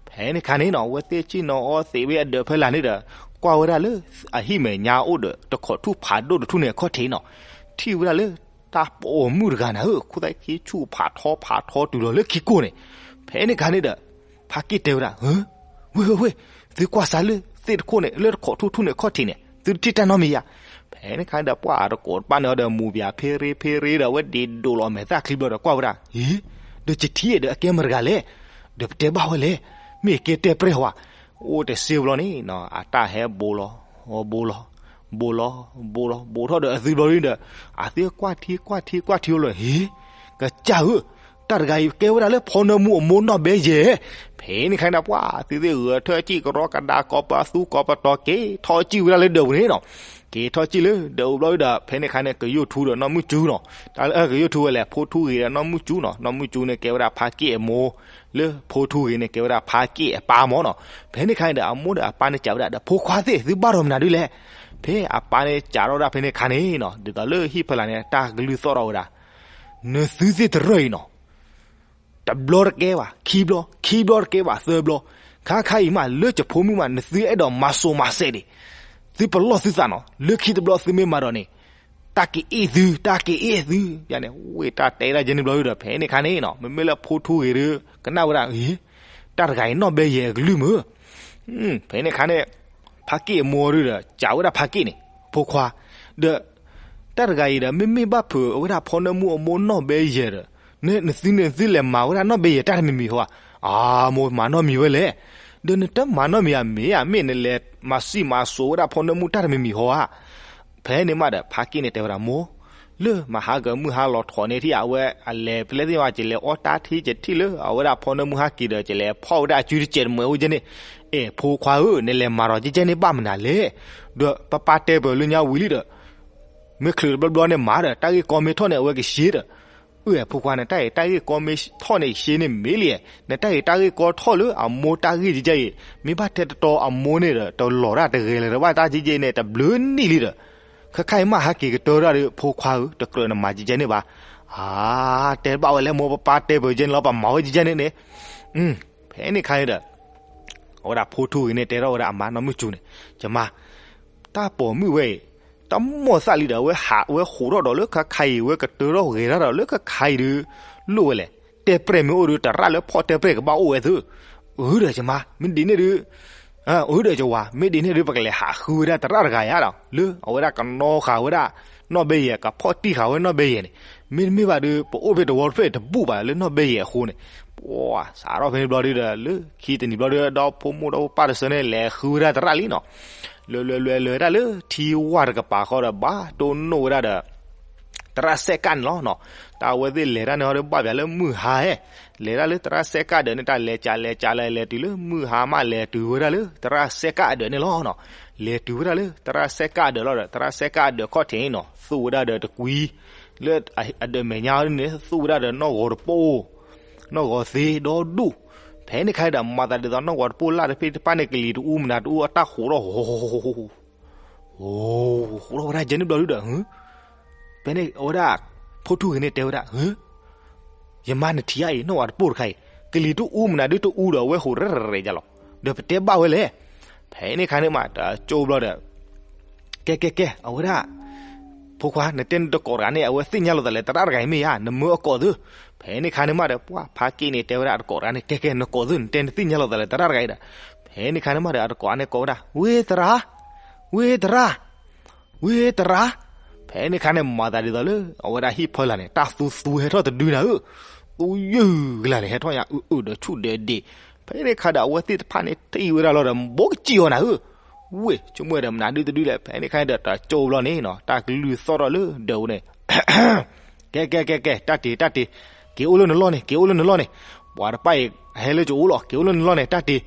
ဖဲန့ၣ်ခါန့ၣ်နီၤ အဝဲသ့ၣ်ဆ့ၣ်နီၤအီသံးဝဲအဒၢးဖဲလၢ်န့ၣ်ဒီး ကွၢ်ဝဲဒၣ်လၢ အဟံၣ်မဲာ်ညါအိၣ်ဒီး တခိးထူၣ်ဖးဒိၣ်တထူၣ်န့ၣ်အခီၣ်ထံးနီၤ ထံၣ်ဝဲဒၣ်လၢ တၢ်ပိာ်မုၣ်တဂၤနၤဧၢ ခိၣ်သၣ်ခံဆူၣ်ဖးထီဖးထီတုၤလီၤလၢခံကိၢ်န့ၣ်. ဖဲန့ၣ်ခါန့ၣ်ဒီး ဖးက့ၣ်တဲဝဲဒၣ် ဝ့ၢ်ဝ့ၢ် သုကွၢ်စၢ်လၢသ့ၣ်တခိၣ်န့ၣ် လၢတခိးထူၣ်ထူၣ်န့ၣ်အခီၣ်ထံးန့ၣ် သုတထံၣ်တၢ်နီတမံၤဧါ. ဖဲန့ၣ်ခါန့ၣ်ဒီး ပှၤအသကိးတဖၣ်န့ၣ်ဒီး မူၤပၠးဖ့ရ့ဖ့ရ့ဒီး အဝဲဒၣ်ဒိးလီၤမဲာ်သၣ်ချံဘျီဒီးကွၢ်ဝဲဒၣ် အ့ ဒီးယထံၣ်ဒီးအကဲမတဂၤလဲၣ်. ဒီးပတဲဘၣ်ဝဲလဲၣ်. မ့ၢ်အကဲတဲပြဲၢ်ဝဲ. အိၣ်တစ့ဘျီန့ၣ် အတၢ်ဟဲဘိလီၤ ဘိလီၤ ဘူးလီၤ ဘူးလီၤ ဘူးထီၣ်ဒီးအသုဘျီဒုဒီး အသုကွၢ်ထံကွၢ်ထံကွၢ်ထံအိၣ်လီၤ ဟ့ ကစၢ်ဧၢ, တၢ်တဂၤအံၤကဲဝဲဒၣ်လၢဖီနၢမူအမိၢ်နီၢ်ဘဲယဲၢ်, ဖဲန့ၣ်ခါန့ၣ် ပှၢ်သုသ့ၣ်ဂဲၤထၢၣ်စံၣ်ကရီကဒါကိးပသူကိးပတီၤ က့ၤထီၣ်စံၣ်ဝဲဒၣ်လၢဒၢးပူၤန့ၣ်နီၤ, က့ၤထီၣ်စံၣ်လၢဒၢးပူၤဘျီဒုဒီး ဖဲန့ၣ်ခါန့ၣ် ကယိၣ်ထူဒီးနီၢ်မုၢ်စူၤနီၤ, တၢ်လၢကယိၣ်ထူဝဲလဲၣ် ဖိထူဂ့ၤဒီးနီၢ်မုၢ်စူၤနီၤ, နီၢ်မုၢ်စူၤန့ၣ် ကဲဝဲဒၣ်ဖါက့ၣ်အမိၢ်, လၢဖိထူဂ့ၤန့ၣ် ကဲဝဲဒၣ်ဖါက့ၣ်အပၢ်မၢ်နီၤ, ဖဲန့ၣ်ခါန့ၣ်ဒီး အမိၢ်ဒီးအပၢ်န့ၣ်စံးဝဲဒၣ်ဒီး ဖိခွါသ့ၣ် သုဘၣ်ဒီးမနုၤဒုလဲၣ်, ဖဲအပၢ်န့ၣ်စံးထီၣ်ဝဲဒၣ်ဖဲန့ၣ်ခါန့ၣ်နီၤ, ဒ်သိးလၢဟံၣ်ဖီလာ်န့ၣ် တၢ်ကလုၢ်သီၣ်ထီၣ်ဝဲဒၣ် နသုသ့ၣ်တရၢအံၤနီၤ တဘျီတကဲဘၣ် ခံဘျီ, ခံဘျီတကဲဘၣ် သၢဘျီ, ခါခါအံၤမး လၢယဖိမုၣ်မး နသုအဲၣ်ဒိးမၤစိၤမၤစဲးန့ၣ်, သုပလီၢ်သုသးနီၤ, လၢခံတဘျီသုမ့ၢ်မၤဒီးန့ၣ်, တၢ်က့ၤအ့ၣ်သု တၢ်က့ၤအ့ၣ်သု, ယန့ၣ် ဝ့ၢ်တၢ်တဲဒၣ်ယဲန့ၣ်ဘျီဒုဒီး ဖဲန့ၣ်ခါန့ၣ်နီၤ, မ့မ့ၢ်လၢဖိထူဂ့ၤဒု ကနၣ်ဝဲဒၣ် တၢ်တဂၤအံၤနီၢ်ဘဲယဲၢ်အကလုၢ်မုၢ် ဖဲန့ၣ်ခါန့ၣ် ဖါက့ၣ်အမိၢ်ဒုဒီး စံးဝဲဒၣ်ဖါက့ၣ်န့ၣ်, ဖိခွါ, ဒီး တၢ်တဂၤအံၤဒီး မ့မ့ၢ်ဘၣ်ဖုးဝဲဒၣ်ဖီနၢမူအမိၢ်နီၢ်ဘဲယဲၢ်ဒီး, နသုန့ၣ်သုလဲၤမၤဝဲဒၣ်နီၢ်ဘဲယဲၢ်တၢ်တမံၤမံၤဟီဧါ, အမိၢ်မၤနီတမံၤဝဲလဲၣ်, ဒီးနတမၤနီတမံၤဧါ, မ့ၢ်ဧါ, မ့ၢ်နလဲၤမၤစံၣ်မၤစိၤဝဲဒၣ်ဖီနၢမူတၢ်တမံၤမံၤဟီဧါ, ဖဲန့ၣ်မးဒီး ဖါက့ၣ်န့ၣ်တဲဝဲဒၣ်မိၢ် လၢမဟါကမုၢ်ဟါလီၤထီၣ်န့ၢ်ထံၣ်အဝဲအလဲၤပလဲသ့ၣ်ညါ ကလဲၤအီတၢ်ထံကထံၣ်လၢအဝဲဒၣ်ဖီနၢမူဟဲက့ၤဒီး ကလဲၤဖီၣ်ဝဲဒၣ်အစုတစဲးတမှဲးအိၣ်ကဲန့ၣ်, အဲၣ်ဖိခွါဧၢ, နလဲၤမၤဒီးကဲကဲန့ၣ်ဘၣ်မနုၤလဲၣ်, ဒီးပပၢ်တဲပၢၢ်လၢညါဝံၤလံဒီး မ့ၢ်ချုးတဘျီဘျီန့ၣ်မၤဒီး တၢ်ဂ့ၢ်ကီမ့ၢ်ထီၣ်န့ၣ် အဝဲကရှဲဒီး, အၢၣ် ဖိခွါန့ၣ် တၢ်အံၤတၢ်ဂ့ၢ်ကီမ့ၢ်ထီၣ်န့ၣ် ကရှဲန့ၣ်မ့ၢ်လံ, နတၢ်ဂ့ၢ်တၢ်ဂ့ၢ်ကီထီၣ်လၢအမိၢ်တၢ်ဂ့ၢ်ကဲကဲအံၤ, မ့ၢ်ဘၣ်ထဲတတီအမိၢ်န့ၣ်ဒီး တလီၤတၢ်တဂဲၤလၢၤတဘၣ်တၢ်ကဲကဲန့ၣ် တဘျုးနံၣ်လံဒီး, ခဲခါအံၤမးဟဲက့ၤကတၢၢ်တၢ်ဒီး ဖိခွါဧၢ, တကြၢးနမၤကဲကဲန့ၣ်ဘၣ်, အါ, တဲဘၣ်ဝဲလၢမိၢ်ပပၢ်တဲပၢၢ်ကဲန့ၣ်လီၤ ပမၤဝဲကဲကဲန့ၣ်န့ၣ်, ဖဲန့ၣ်ခါန့ၣ်ဒီး အဝဲဒၣ်ဖိထူဂ့ၤန့ၣ် တဲထီၣ်ဝဲဒၣ်အမါနီၢ်မုၢ်စူၤန့ၣ်, ယမါ, တၢ်ပိာ်မုၣ်ဝဲအံၤ တမိၣ်သၣ်လံဒီး အဝဲဟးဝဲဟးထီၣ်ဒီးလၢခါခါအံၤ ဝဲကတၢၢ်ထီၣ်ဂဲၤထီၣ်ဒီးလၢခါခါအံၤဒီး လိၣ်ဝဲလဲၣ်, တဲပြဲၢ်မ့ၢ်အိၣ်ဒီး တရၣ်လၢဖီၣ်တဲပြဲၢ်ကဘၣ်အိၣ်ဝဲသု, အၢဒီးယမါ မ့ၢ်ဒ်န့ၣ်ဒီး အၢဒီးယဝၤ မ့ၢ်ဒ်န့ၣ်ဒီး ပကလဲၤဟးဃုဝဲဒၣ်တရၣ်တဂၤယါဒီး လၢအဝဲဒၣ်ကနီၤဃာ်ဝဲဒၣ် နီၢ်ဘဲယဲၢ် ကဖီၣ်တံၢ်ဃာ်ဝဲနီၢ်ဘဲယဲၢ်န့ၣ်, မ့တမ့ၢ်ဘၣ်ဒီး ပအိၣ်ဖဲတဝီတဖျၢၣ်တဘူၣ်ဘၣ်လၢနီၢ်ဘဲယဲၢ်အဃိန့ၣ်, ပှၤစးထီၣ်ဖဲန့ၣ်ဘျီဒုဒီး လၢခံတနံၤဘျီဒုဒီး ဖိမုၣ်ဒီဖိပၢ်တစၢန့ၣ် လဲၤဃုဝဲဒၣ်တရၣ်လံနီၤ, လဲၤလဲၤလဲၤလဲၤတၢ်လၢထံဝၢ်တကပၤဃီဒီး ဘၣ်တိၢ်နီၣ်ဝဲဒၣ်ဒီး တရၣ်စဲးကၣ်န့ၣ်လီၤနီၤ, တၢ်အဝဲသ့ၣ်လဲၤတၢ်န့ၣ်ဟီဒီး ဘၣ်ပၠးလၢမုၢ်ဟါဟဲ, လဲၤတၢ်လၢတရၣ်စဲးကၣ်ဒီးန့ၣ် တၢ်လဲၤကးလဲၤကးလဲၤ လဲၤတုၤလၢမုၢ်ဟါမး လဲၤတုၤဝဲဒၣ်လၢတရၣ်စဲးကၣ်အဒၢးန့ၣ်လီၤနီၤ, လဲၤတုၤဝဲဒၣ်လၢတရၣ်စဲးကၣ်အဒၢးလီၤဒီး တရၣ်စဲးကၣ်အဒၢးခီၣ်ထံးန့ၣ်နီၤ သူဝဲဒၣ်ဒီးတကွံ လၢအဒၢးမဲာ်ညါန့ၣ် သူဝဲဒၣ်ဒီးနီၢ်ဂီၤတပိၢ်, နီၢ်ဂီၤသ့ဒီဒူၣ်, ဖဲန့ၣ်ခါဒီး မၤသးဒ်သိးနီၢ်ဂီၤတပိၢ်လၢ်တဖ့ၣ်တဖၣ်န့ၣ် ကလံၤတအူမနုၤတအူအတၢ်ဃိးထီၣ် အိ ဃိးထီၣ်ဝဲဒၣ်ကဲန့ၣ်ဘျီဒုဒီး ဖဲန့ၣ်အဝဲဒၣ် ဖိထူဂ့ၤန့ၣ်တဲဝဲဒၣ် ယမါနထံၣ်ဧါအံၤ နီၢ်ဂီၤတပိၢ်တခါအံၤ ကလံၤတအူမနုၤဒုတအူဒီးအဝဲဟူးရဲၣ်ရဲၣ်ယါလီၤ, ဒီးပတဲဘၣ်ဝဲလဲၣ်, ဖဲန့ၣ်ခါန့ၣ်မး တကၠိဘျီဒီး ကဲကဲကဲ အဝဲဒၣ် ဖိခွါ နတဲနတကိးတဂၤန့ၣ် အဝဲသ့ၣ်ညါလိာ်သးလၢတရၣ်တဂၤအံၤမ့ၢ်ဧါ နမၢအကိးသု, ဖဲန့ၣ်ခါန့ၣ်မးဒီး ပှၤဖါက့ၣ်န့ၣ်တဲဝဲဒၣ်အတကိးတဂၤန့ၣ် ကဲကဲ နကိးသု နတဲနသ့ၣ်ညါလိာ်သးလၢတရၣ်တဂၤအံၤဒီး, ဖဲန့ၣ်ခါန့ၣ်မးဒီး အတကိးန့ၣ်ကိးဝဲဒၣ် ဝ့တရၣ်, ဝ့တရၣ် ဝ့တရၣ်, ဖဲန့ၣ်ခါန့ၣ် မၤသးဒ်သိးလၢ အဝဲဒၣ်ဟံၣ်ဖီလာ်န့ၣ် တၢ်သူသူဟဲထီၣ်တဒုနၤဧၢ, သူယုၢ်ကလာ်န့ၣ် ဟဲထီၣ်ညါအုၣ်အုၣ်ဒီးဆူၣ်ဒီးဒ့ၣ်, ဖဲန့ၣ်ခါဒီး အဝဲသ့ၣ်တဖၣ်န့ၣ် ထံၣ်ဝဲဒၣ်လီၤဒီး ဘိကစံၣ်အီၤနၤဧၢ, ဝ့ၢ် ဆိကမိၣ်ဝဲဒီးမနုၤဒုတဒုလဲၣ်, ဖဲန့ၣ်ခါဒီး တကၠိဘျီန့ၣ်နီၤ တၢ်ကလုၢ်သီၣ်ထီၣ်လၢဒၢးပူၤန့ၣ် ကဲကဲကဲကဲ တၢ်တ့ၤ တၢ်တ့ၤ, က့ၤအိၣ်လၢနလီၢ်န့ၣ် က့ၤအိၣ်လၢနလီၢ်န့ၣ်, ပှၤတဖၣ်အံၤ ဟဲလၢကအိၣ်လီၤ က့ၤအိၣ်လၢနလီၢ်န့ၣ် တၢ်တ့ၤ,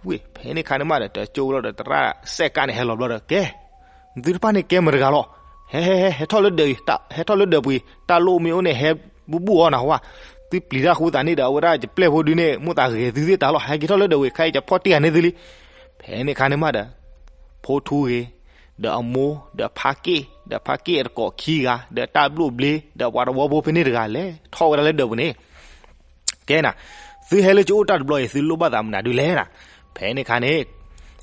ဝ့ၢ် ဖဲန့ၣ်ခါန့ၣ်မးဒီး တကၠိလီၤဒီး တရၣ်စဲးကၣ်န့ၣ် ဟဲလီၤဘျီဒီး ကဲ နသုတဖၣ်န့ၣ်ကဲမတၤတဂၤလီၤ, ဟဲဟဲဟဲ ဟဲထီၣ်လၢဒၢးအံၤ ဟဲထီၣ်လၢဒၢးပူၤအံၤ တၢ်လိၣ်မ့ၢ်အိၣ်န့ၣ် ဟဲဘူၣ်ဘူၣ်အီၤနၤဟီ, သုပျံၤတၢ်ဃိသးန့ၣ်ဒီး အဝဲဒၣ်ယပျဲၢ်ဖိဒုန့ၣ် မိၣ်သးဂဲၤသုသ့ၣ်တၢ်လီၤ, ဟဲက့ၤထီၣ်လၢဒၢးပူၤအံၤ ခဲအံၤယဖီၣ်တံၢ်ဂၤန့ၢ်သုလံ, ဖဲန့ၣ်ခါန့ၣ်မးဒီး ဖိထူဂ့ၤ ဒီးအမိၢ် ဒီးဖါက့ၣ် ဒီးဖါက့ၣ်အတကိးခံဂၤ ဒီးတၢ်ဘျိၣ်ဘျ့ ဒီးပှၤတဝီဖိဖဲန့ၣ်တဂၤ လဲၤထီၣ်ဝဲဒၣ်လၢဒၢးပူၤန့ၣ် ကဲနၤ, သုဟဲလၢကအိၣ်တၢ်တဘျီအံၤ သုလိၣ်ဘၣ်သးမနုၤဒုလဲၣ်နၤ, ဖဲန့ၣ်ခါန့ၣ်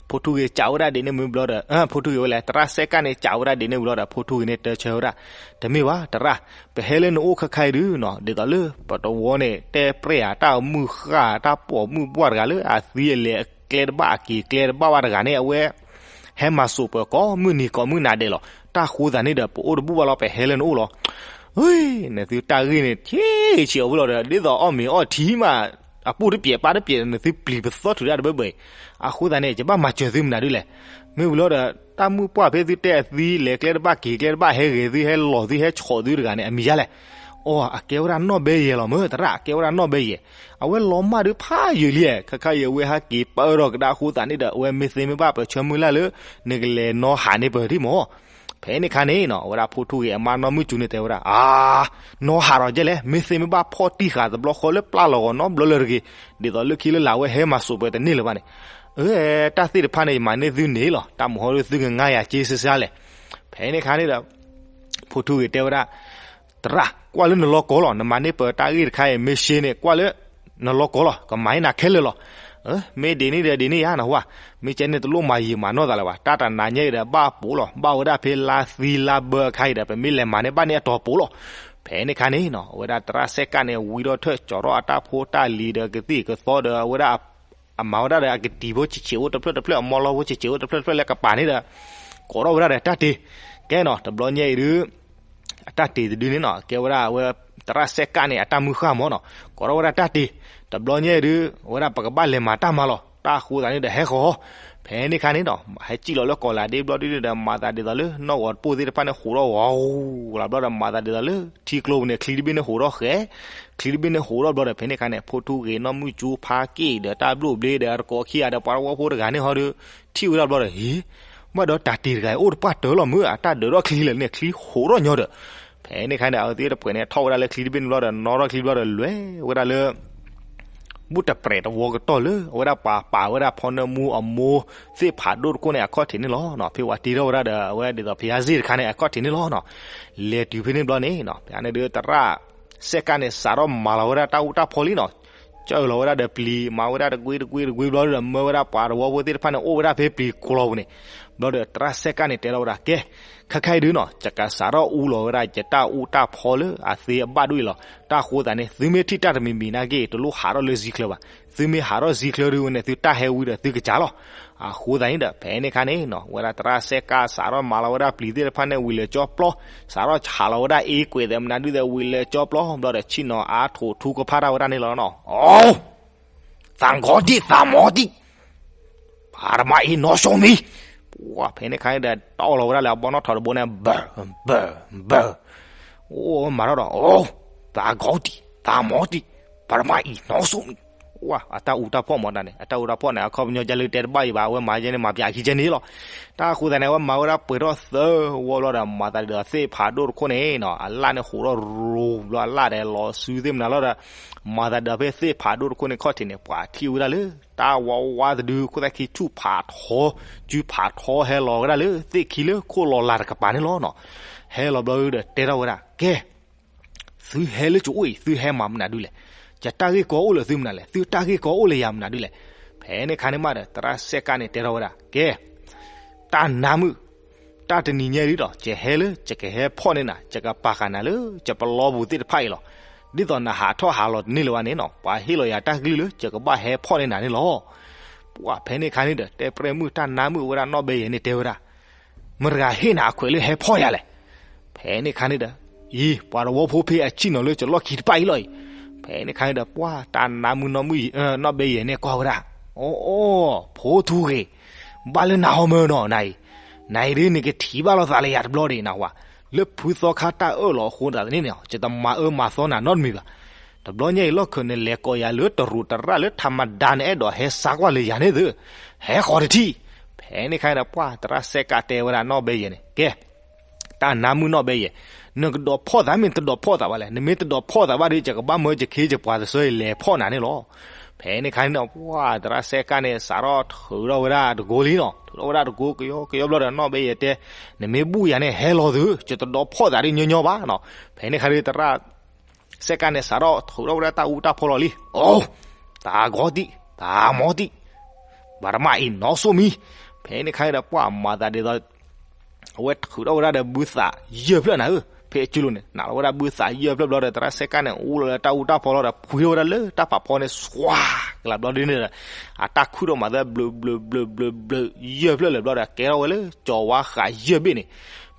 ဖိထူဂ့ၤစံးဝဲဒၣ်ဒ်န့ၣ်မ့ၢ်ဘျီဒီး ဖိထူဂ့ၤဝဲလဲၣ် တရၣ်စဲးကၣ်န့ၣ် စံးဝဲဒၣ်ဒ်န့ၣ်ဘျီဒီး ဖိထူဂ့ၤန့ၣ် တဲဆၢဝဲဒၣ်, တမ့ၢ်ဘၣ် တရၣ်, ပဟဲလၢနအိၣ်ခဲခါအံၤဒုနီၤ ဒ်သိးလၢ ပတဝီန့ၣ် တဲပြဲၢ်ဧါ တၢ်မုၢ်ဃၢ် တၢ်ပိာ်မုၣ်ပှၢ်တဂၤလၢ အသံအလဲၤအကျဲတဘၣ် အက့ၤကျဲတဘၣ်ဘၣ်တဂၤန့ၣ် အဝဲ ဟဲမၤစိာ်ပၢၤကိးမုၢ်နံၤကိးမုၢ်နၤဒဲးလီၤ. တၢ်ဃိသးန့ၣ်ဒီး ပအိၣ်တဘူၣ်ဘၣ်လီၤ ပဟဲလၢနအိၣ်လီၤ. နသုတၢ်ဂ့ၢ်န့ၣ် ထံၣ်ဆံးအီၤဝဲလီၤဒီး ဒ်သိးအီၣ်မ့ၤအီထံမး အပူၣ်တပျဲးပၢ်တပျဲးဒီး နသုပျံၤပသီထုးတၢ်တဘၢဘၢအံၤ, အဃိသတးန့ၣ် ယဘၣ်မၤစၢၤသုမနုၤဒ်လဲၣ်. မ့ၢ်ဝံၤလီၤဒီး တၢ်မုၣ်ပှၢ်ဖဲသုတဲအသံ လဲၤကျဲတဘၣ်က့ၤကျဲတဘၣ် ဟဲဂ့ၤသု ဟဲလီၤသု ဟဲဆီၣ်သုတဂၤန့ၣ် အမံၤယါလဲၣ်. အိ အကဲဝဲဒၣ်နီၢ်ဘဲယဲၢ်လီၤမၢ် သရၣ် အကဲဝဲဒၣ်နီၢ်ဘဲယဲၢ်. အဝဲလီၤမၢ်ဒုးဖးယံာ်လံ, ခဲခါအံၤအဝဲဟဲက့ၤပၢဒီးကဒါအဃိသတးန့ၣ်ဒီး အဝဲမ့ၢ်သ့မ့ၢ်ဘၣ်ပဆၢမုၢ်လၢ်လၢ နကလဲၤနီၢ်ဟးန့ၢ်ပၢၤဒံးမၢ်. ဖဲန့ၣ်ခါန့ၣ်နီၤ အဝဲဒၣ်ဖိထူဂ့ၤအမါနီၢ်မုၢ်စူၤန့ၣ်တဲဝဲဒၣ် အါ နီၢ်ဟးဒီးကဲလဲၣ်, မ့ၢ်သ့မ့ၢ်ဘၣ်ဖီၣ်တံၢ်ဃာ်တဘျီဃီလၢပျၢ်လီၤဂီၤနီတဘျီလၢတဂ့ၤ, ဒ်သိးလၢခံလၢလာ်ဝဲဟဲမၤစိးပၢၤတန့ၢ်လၢၤဘၣ်န့ၣ်. အၢ တၢ်သ့ၣ်တဖၣ်န့ၣ် ယမၤန့ၢ်သုန့ၣ်လီၤ, တၢ်မုၢ်ဟီဒုးသုကငါယၤက့စ့စ့လဲၣ်. ဖဲန့ၣ်ခါန့ၣ်ဒီး ဖိထူဂ့ၤတဲဝဲဒၣ် သရၣ် ကွၢ်လၢနလီၤကီလီၤ, နမၤန့ၢ်ပၢၤတၢ်ဂ့ၢ်တခါအံၤ မ့ၢ်ရှဲန့ၣ် ကွၢ်လၢနလီၤကီလီၤ, ကမၤန့ၢ်နၤခဲလၢာ်လီၤ. အၢ မ့ၢ်ဒ်န့ၣ်ဒီးဒ်န့ၣ်ယါနဟူဧါ, မ့ၢ်ကဲန့ၣ်တလိၣ်မၤယံာ်မၤနီၢ်သးလၢၤဘၣ်, တၢ်တနၤညါအံၤဒီးဘၣ်ပိာ်လီၤ, ဘၣ်ဝဲဒၣ်ဖဲလါသံလါဘၢအခါအံၤဒီး ပမ့ၢ်လဲၤမၤန့ၢ်ဘၣ်န့ၣ်အတီၤပိာ်လီၤ. ဖဲန့ၣ်ခါန့ၣ်နီၤ အဝဲဒၣ်သရၣ်စဲးကၣ်န့ၣ် ဝံထီၣ်ထၢၣ်ကၠီထီၣ်အတၢ်ဖိတၢ်လံၤဒီးကသံၣ်ကသီဒီး အဝဲဒၣ် အမၤဝဲဒၣ်ဒီးအကတံၤဖိဆံးဆံးအိၣ်တဖျၢၣ်တဖျၢၣ် အမီလီဖိဆံးဆံးအိၣ်တဖျၢၣ်တဖျၢၣ်လၢကပၤန့ၣ်ဒီး ကိးထီၣ်ဝဲဒၣ်ဒီးတၢ်တ့, ကဲနီၤ တဘျီညါအံၤဒုး အတၢ်တ့တဒုန့ၣ်နီၤ ကဲဝဲဒၣ်အဝဲ သရၣ်စဲးကၣ်န့ၣ် အတၢ်မုၢ်ဃၢ်မၢ်နီၤ, ကိးထီၣ်ဝဲဒၣ်တၢ်တ့, တဘျီညါအံၤဒုး အဝဲဒၣ်ပကဘၣ်လဲၤမၤတၢ်မၤလီၤ, တၢ်အဃိသတးန့ၣ်ဒီးဟဲဃီၤ. ဖဲန့ၣ်ခါန့ၣ်နီၤ ဟဲစံၣ်လီၤလၢကီၢ်လၤဒ့ဘျီဒုးဒီး မၤသးဒ်သိးလၢ နီၢ်ဂီၤတပိၢ်သ့ၣ်တဖၣ်န့ၣ် ဟးထီၣ်ဝီၤ လီၤဘျီဒီး မၤသးဒ်သိးလၢ ထံကျိပူၤန့ၣ် ချံတဘ့ၣ်န့ၣ်ဟးထီၣ်ဃဲ ချံတဘ့ၣ်န့ၣ်ဟးထီၣ်ဘျီဒီး ဖဲန့ၣ်ခါန့ၣ် ဖိထူဂ့ၤနီၢ်မုၢ်စူၤဖါက့ၣ်ဒီးတၢ်ဘျိၣ်ဘျ့ဒီး အတကိးခံဂၤဒီးပှၤတဝီဖိတဂၤန့ၣ်ဟီဒီး ထံၣ်ဝဲဒၣ်ဘျီဒီး ဟ့ ဘၣ်ဒီးတၢ်တ့တဂၤအံၤ အိၣ်တပှၢ်တၢၢ်လီၤမၢ် အတၢ်ဒၢးထီၣ်ချံလဲၣ်န့ၣ် ချံဟးထီၣ်ညီဒီး ဖဲန့ၣ်ခါန့ၣ် အဝဲသ့ၣ်တပှဲၤန့ၣ် ထီၣ်ဝဲဒၣ်လၢချံတဘ့ၣ်န့ၣ်ဘျီဒီး နီၣ်ထီၣ်ချံဘျီဒီး လဲၤဝဲဒၣ်လၢ ဘူၣ်တပြဲးတဝီကတီၢ်လၢ အဝဲဒၣ်ပှၤပာ်ဝဲဒၣ်ဖီနၢမူအမိၢ်သ့ၣ်ဖးဒိၣ်တခိၣ်န့ၣ် အခီၣ်ထံးန့ၣ်လီၤ. ဖဲဝဲတ့ထီၣ်ဝဲဒၣ်ဒီး အဝဲဒ်သိးဖယါစ့ၣ်တခါန့ၣ် အခီၣ်ထံးန့ၣ်လီၤ. လဲၤတုၤဖဲန့ၣ်ဘျီန့ၣ် ဖဲန့ၣ်ဒုးသရၣ်စဲးကၣ်န့ၣ် စးထီၣ်မၤလီၤဝဲဒၣ်တၢ်အူတၢ်ဖီလံနီၤ. ကၢလီၤဝဲဒၣ်ဒီးပျံၤ မၤဝဲဒၣ်တကွ့တကွ့တကွ့ဘျီဒီး မၢဝဲဒၣ်ပှၤတဝီဖိသ့ၣ်တဖၣ်န့ၣ် အိၣ်ဝဲဒၣ်ဖဲပျံၤကျီပူၤန့ၣ်. ဘျီဒီးသရၣ်စဲးကၣ်န့ၣ်တဲထီၣ်ဝဲဒၣ် ကဲ ခဲခါအံၤဒုးနီၤ ယကစးထီၣ်အူလီၤဝဲဒၣ် ယတၢ်အူတၢ်ဖီလၢအသ့အဘၣ်ဒိၣ်အံၤလီၤ. တၢ်အဃိသတးန့ၣ် သုမ့ၢ်ထံၣ်တၢ်တမံၤမံၤနာ်က့ တလိၣ်ဟးထီၣ်လၢစံချၢဘၣ်. သုမ့ၢ်ဟးထီၣ်စံချၢဒုးဝဲန့ၣ် သုတၢ်ဟဲဝံဒီးသုကစၢ်လီၤ. အဃိသတးန့ၣ်ဒီး ဖဲန့ၣ်ခါန့ၣ်နီၤ ဝဲဒၣ်သရၣ်စဲးကၣ်စးထီၣ်မၤလီၤဝဲဒၣ်ပျံၤသ့ၣ်တဖၣ်န့ၣ် ဝံၤလၢကၠီပျီ, စးထီၣ်ဟးလီၤဝဲဒၣ်အ့ကွဲးသဲးမနုၤဒုးသဲး ဝံၤလၢကၠီပျီ ဘျီဒီးဆ့ၣ်နီၤအါထိးထူကဖၣ်တၢ်ဝဲဒၣ်န့ၣ်လီၤနီၤ. အိ သးဂီၤတံၢ် သးမီတံၢ် ပၤရမါအံၤနီၢ်စိမံၤ, ပှၤဖဲန့ၣ်ခါန့ၣ်ဒီး တီၢ်လီၤဝဲဒၣ်လၢအဘီနီၢ်ထီၣ်တဘိန့ၣ် ဘၢၣ် ဘၢၣ် ဘၢၣ်, အိၣ်မၤထီၣ်ဒီး အိ သးဂီၤတံၢ် သးမီတံၢ် ပၤရမါအံၤနီၢ်စိမံၤ, ဝဲအတၢ်အူတၢ်ဖီၣ်မၤတၢ်န့ၣ် အတၢ်အူတၢ်ဖီၣ်န့ၣ် အခီပညီကဲလၢတဲတဘၣ်အံၤဘၣ် အဝဲမၤယဲန့ၣ်မၤပၠးခံကဲန့ၣ်လီၤ. တၢ်အဃိသတးန့ၣ် အဝဲမၤဝဲဒၣ်ပှဲၤထီၣ်သၢဝီဘျီဒီး မၤသးဒ်သိးသ့ၣ်ဖးဒိၣ်တခိၣ်န့ၣ်နီၤ အလၣ်န့ၣ်ဟးထီၣ်ရူၤဘျီ အလၣ်ဒီးလီၤစုသ့ၣ်မနုၤလီၤဒီး မၤသးဒ်သိးဖဲသ့ၣ်ဖးဒိၣ်တခိၣ်န့ၣ်ခီၣ်ထံးန့ၣ် ပှၤထံၣ်ဝဲဒၣ်လၢ တၢ်ဝါဝါတဒု ခိၣ်သၣ်ခံဆူၣ်ဖးထီ စုဖးထီဟဲလီၤဝဲဒၣ်လၢသ့ၣ်ခံလၢခိၣ်လီၤလၤတကပၤန့ၣ်လီၤနီၤ. ဟဲလီၤဘျီဒီးတဲထီၣ်ဝဲဒၣ် ကဲ သုဟဲလၢကအိၣ်အံၤ သုဟဲမၤမနုၤဒ်လဲၣ်. ယတၢ်ဂ့ၢ်ကီအိၣ်လၢသုမနုၤလဲၣ်, သုတၢ်ဂ့ၢ်ကီအိၣ်လၢယၤမနုၤဒ်လဲၣ်. ဖဲန့ၣ်ခါန့ၣ်မးဒီး သရၣ်စဲးကၣ်န့ၣ်တဲထီၣ်ဝဲဒၣ် ကဲ တၢ်နါမုၣ်, တၢ်တနံၤညါဒ်ဒီး ယဟဲလၢ ယကဟဲဖီၣ်န့ၢ်နၤ, ယကပာ်ဃာ်နၤလၢ ယပလီပူၤသ့ၣ်တဖၣ်အံၤလီၤ. ဒ်သိးနဟးထီၣ်ဟးလီၤတန့ၢ်လၢၤဘၣ်န့ၣ်နီၤ ပှၤဟ့ၣ်လီၤယၤတၢ်ကလုၢ်လၢ ယကဘၣ်ဟဲဖီၣ်န့ၢ်နၤန့ၣ်လီၤ. ပှၤဖဲန့ၣ်ခါန့ၣ်ဒီး တဲပြဲၢ်မုၣ်တၢ်နါမုၣ်ဝဲဒၣ်နီၢ်ဘဲယဲၢ်န့ၣ်တဲဝဲဒၣ် မတၤတဂၤဟ့ၣ်နၤအခွဲးလၢဟဲဖီၣ်ယၤလဲၣ်. ဖဲန့ၣ်ခါန့ၣ်ဒီး အံၤ ပှၤတဝီဖိဖဲအဆံၣ်နီၤလၢကလီၢ်ခံတဖၣ်အံၤလီၤအံၤ. ဖဲန့ၣ်ခါန့ၣ်ဒီး ပှၤတၢ်နါမုၣ်နီၢ်မုၣ် နီၢ်ဘဲယဲၢ်န့ၣ်ကွၢ်ဝဲဒၣ် အိ အိ ဖိထူဂ့ၤ ဘၣ်လၢနဟီမၢနီၤ နၤအံၤ, နၤအံၤဒ်န့ၣ်ကထံၣ်ဘၣ်လိာ်သးလၢယၤတဘျီဒံးနဟူဧါ, လၢဖုသီခါတၢ်အၢၣ်လီၤအဃိသတးန့ၣ်န့ၣ် ယတမၤအၢမၤသီနၤနီတမံၤဘၣ်. တဘျီညါအံၤလီၢ်ခၢၣ်နလဲၤကိးယၤလၢတရူးတရၣ်လၢထးမဒါန့ၣ် အဲၣ်ဒိးဟဲစါကွၢ်လၢယၤန့ၣ်သု, ဟဲဃီၤတထံၣ်. ဖဲန့ၣ်ခါန့ၣ်ဒီး ပှၤသရၣ်စဲးကၣ်တဲဝဲဒၣ်နီၢ်ဘဲယဲၢ်န့ၣ် ကဲ တၢ်နါမုၣ်နီၢ်ဘဲယဲၢ်, နကဒီးဖီၣ်သးမ့ၢ်တဒီးဖီၣ်သးဘၣ်လဲၣ်, နမ့ၢ်တဒီးဖီၣ်သးဘၣ်ဒီး ယကဘၣ်မၢယခ့ယပှၤတစၢအံၤလဲၤဖီၣ်နၤန့ၣ်လီၤ. ဖဲန့ၣ်ခါန့ၣ်ဒီး ပှၤသရၣ်စဲးကၣ်န့ၣ် စးထီၣ်ထုးထီၣ်ဝဲဒၣ်တကိလံနီၤ, ထုးထီၣ်ဝဲဒၣ်တကိကယီကယီဘျီဒီး နီၢ်ဘဲယဲၢ်တဲ နမ့ၢ်ဘူၣ်ယၤန့ၣ် ဟဲလီၤသု, ယတဒီးဖီၣ်သးဒ်ညီညီဘၣ်နီၤ. ဖဲန့ၣ်ခါဒီးသရၣ် စဲးကၣ်န့ၣ် စးထီၣ်ထုးထီၣ်ဝဲဒၣ်တၢ်အူတၢ်ဖီလီၤလံ. အိ သးဂီၤတံၢ် သးမီတံၢ် ပၤရမါအံၤနီၢ်စိမံၤ. ဖဲန့ၣ်ခါဒီး ပှၤမၤသးဒ်သိး အဝဲထုးထီၣ်ဝဲဒၣ်ဒီးဘုသးယဲၢ်ဖျၢၣ်နၤဧၢ, ဖဲအကၠိလိၤန့ၣ် နာ်လီၤဝဲဒၣ်ဘုသးယဲၢ်ဖျၢၣ်ဘျီဒီး သရၣ်စဲးကၣ်န့ၣ် အူလီၤလၢတၢ်အူတၢ်ဖီလီၤဒီး ဖှံထီၣ်ဝဲဒၣ်လၢတၢ်ဖးဖီန့ၣ် စွါကလးဘျီဒ်န့ၣ်ဒီး အတၢ်ခုၣ်ထီၣ်မၤသးဘျုးဘျုးဘျုးဘျုးဘျုး ယဲၢ်ဖျၢၣ်လၢာ်ဘျီဒီး ကဲထီၣ်ဝဲလၢကၠီၤဝါဃးယဲၢ်ဘ့ၣ်န့ၣ်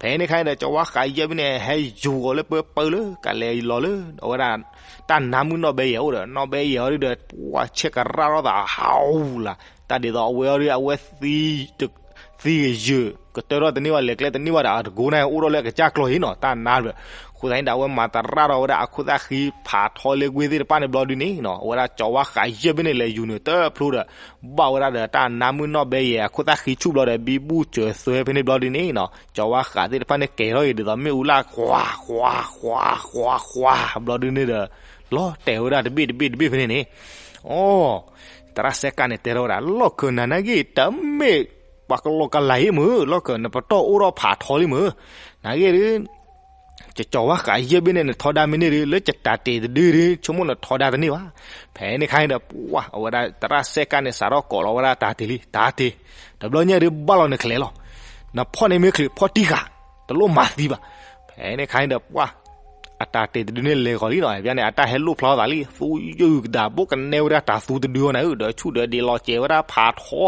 ဖဲန့ၣ်ခါအံၤဒီး ကၠီဝါဃးယဲၢ်ဘ့ၣ်န့ၣ် ဟဲယူၤအီၤလၢပၢပၢလၢကလဲၤလီၤလၢ အဝဲဒၣ် တၢ်နါမုၣ်နီၢ်ဘဲယဲၢ်အိၣ်ဒီး နီၢ်ဘဲယဲၢ်အီၤဒုဒီး ပှၤဆဲးကရၣ်ထီၣ်သးဟးအူလၢ်, တၢ်ဒ်သိးအဝဲအီၤဒု အဝဲ သံကယၢၢ် ကတၢၢ်ထီၣ်တန့ၢ်ဘၣ် လဲၤကျဲတန့ၢ်ဘၣ်ဒီး အတကိးန့ၣ် အိၣ်ထီၣ်လၢအကစၢ်ကျီၢ်အံၤနီၤ တၢ်နါဒီး, အဃိသတးန့ၣ်ဒီး အဝဲမၤသရၣ်ဒီးဝဲဒၣ်အခိၣ်သၣ်ဃံဖးထီလ့ကွ့သ့ၣ်တဖၣ်န့ၣ်ဘျီဒုန့ၣ်နီၤ အဝဲဒၣ်ကၠီဝါဃးယဲၢ်ဘ့ၣ်န့ၣ် လဲၤယူၤနုာ်တဖျိဒီး ဘၣ်ဝဲဒၣ်ဒီးတၢ်နါမုၣ်နီၢ်ဘဲယဲၢ်အခိၣ်သၣ်ဃံဆူၣ်ဘျီဒီး ဘံဘူၣ်စၢၤသွဲဖဲန့ၣ်ဘျီဒုန့ၣ်နီၤ ကၠီဝါဃးသ့ၣ်တဖၣ်န့ၣ်ကဲၤထီၣ်က့ၤဒ်သိးမ့ၣ်အူလၢ် ဃွၤ ဃွၤ ဃွၤ ဃွၤ ဃွၤ ဘျီဒုန့ၣ်ဒီး လီၤတဲာ်ဝဲဒၣ်တဘ့ၣ်တဘ့ၣ်တဘ့ၣ်ဖဲန့ၣ်န့ၣ်, အိ သရၣ်စဲးကၣ်န့ၣ် တဲထီၣ်ဝဲဒၣ် လီၢ်ခၢၣ်နၤနာ်က့ တမ့ၢ်ပှၤကလီကလၤအံၤမုၢ် လီၢ်ခၢၣ် နပတီၢ်အိၣ်ထီၣ်ဖးထီလံမုၢ်, နာ်က့ဒီး ကၠီဝါဃးယဲၢ်ဘ့ၣ်န့ၣ် နထီဒါမ့ၢ်န့ၢ်ဒု လၢကတၢ်တ့ၢ်တဒုဒု ဆိကမိၣ်နထီဒါတန့ၢ်ဘၣ်. ဖဲန့ၣ်ခါန့ၣ်ဒီး ပှၤ အဝဲဒၣ်သရၣ်စဲးကၣ်န့ၣ် စးထီၣ်ကိးလီၤဝဲဒၣ်တၢ်တ့ၢ်လံ တၢ်တ့ၢ်, တဘျီညါဒု ဘၣ်လီၤနချဲးလီၤ, နဖီၣ်န့ၢ်မ့ၢ်ချံး ဖီၣ်တံၢ်ဃာ်, တလိၣ်မၤသံဘၣ်. ဖဲန့ၣ်ခါန့ၣ်ဒီး ပှၤ အတၢ်တ့ၢ်တဒုန့ၣ်လဲၤဃီၤလံနီၤ, ဘၣ်န့ၣ် အတၢ်ဟဲလိၣ်ဖျါသးလံ သူယုၢ်ကဒါဘိကနဲဝဲဒၣ်တၢ်သူတဒုအီၤနၤဧၢ, ဒီးဆူၣ်ဒီးဒ့လီၤစဲၤဝဲဒၣ်ဖးထီ,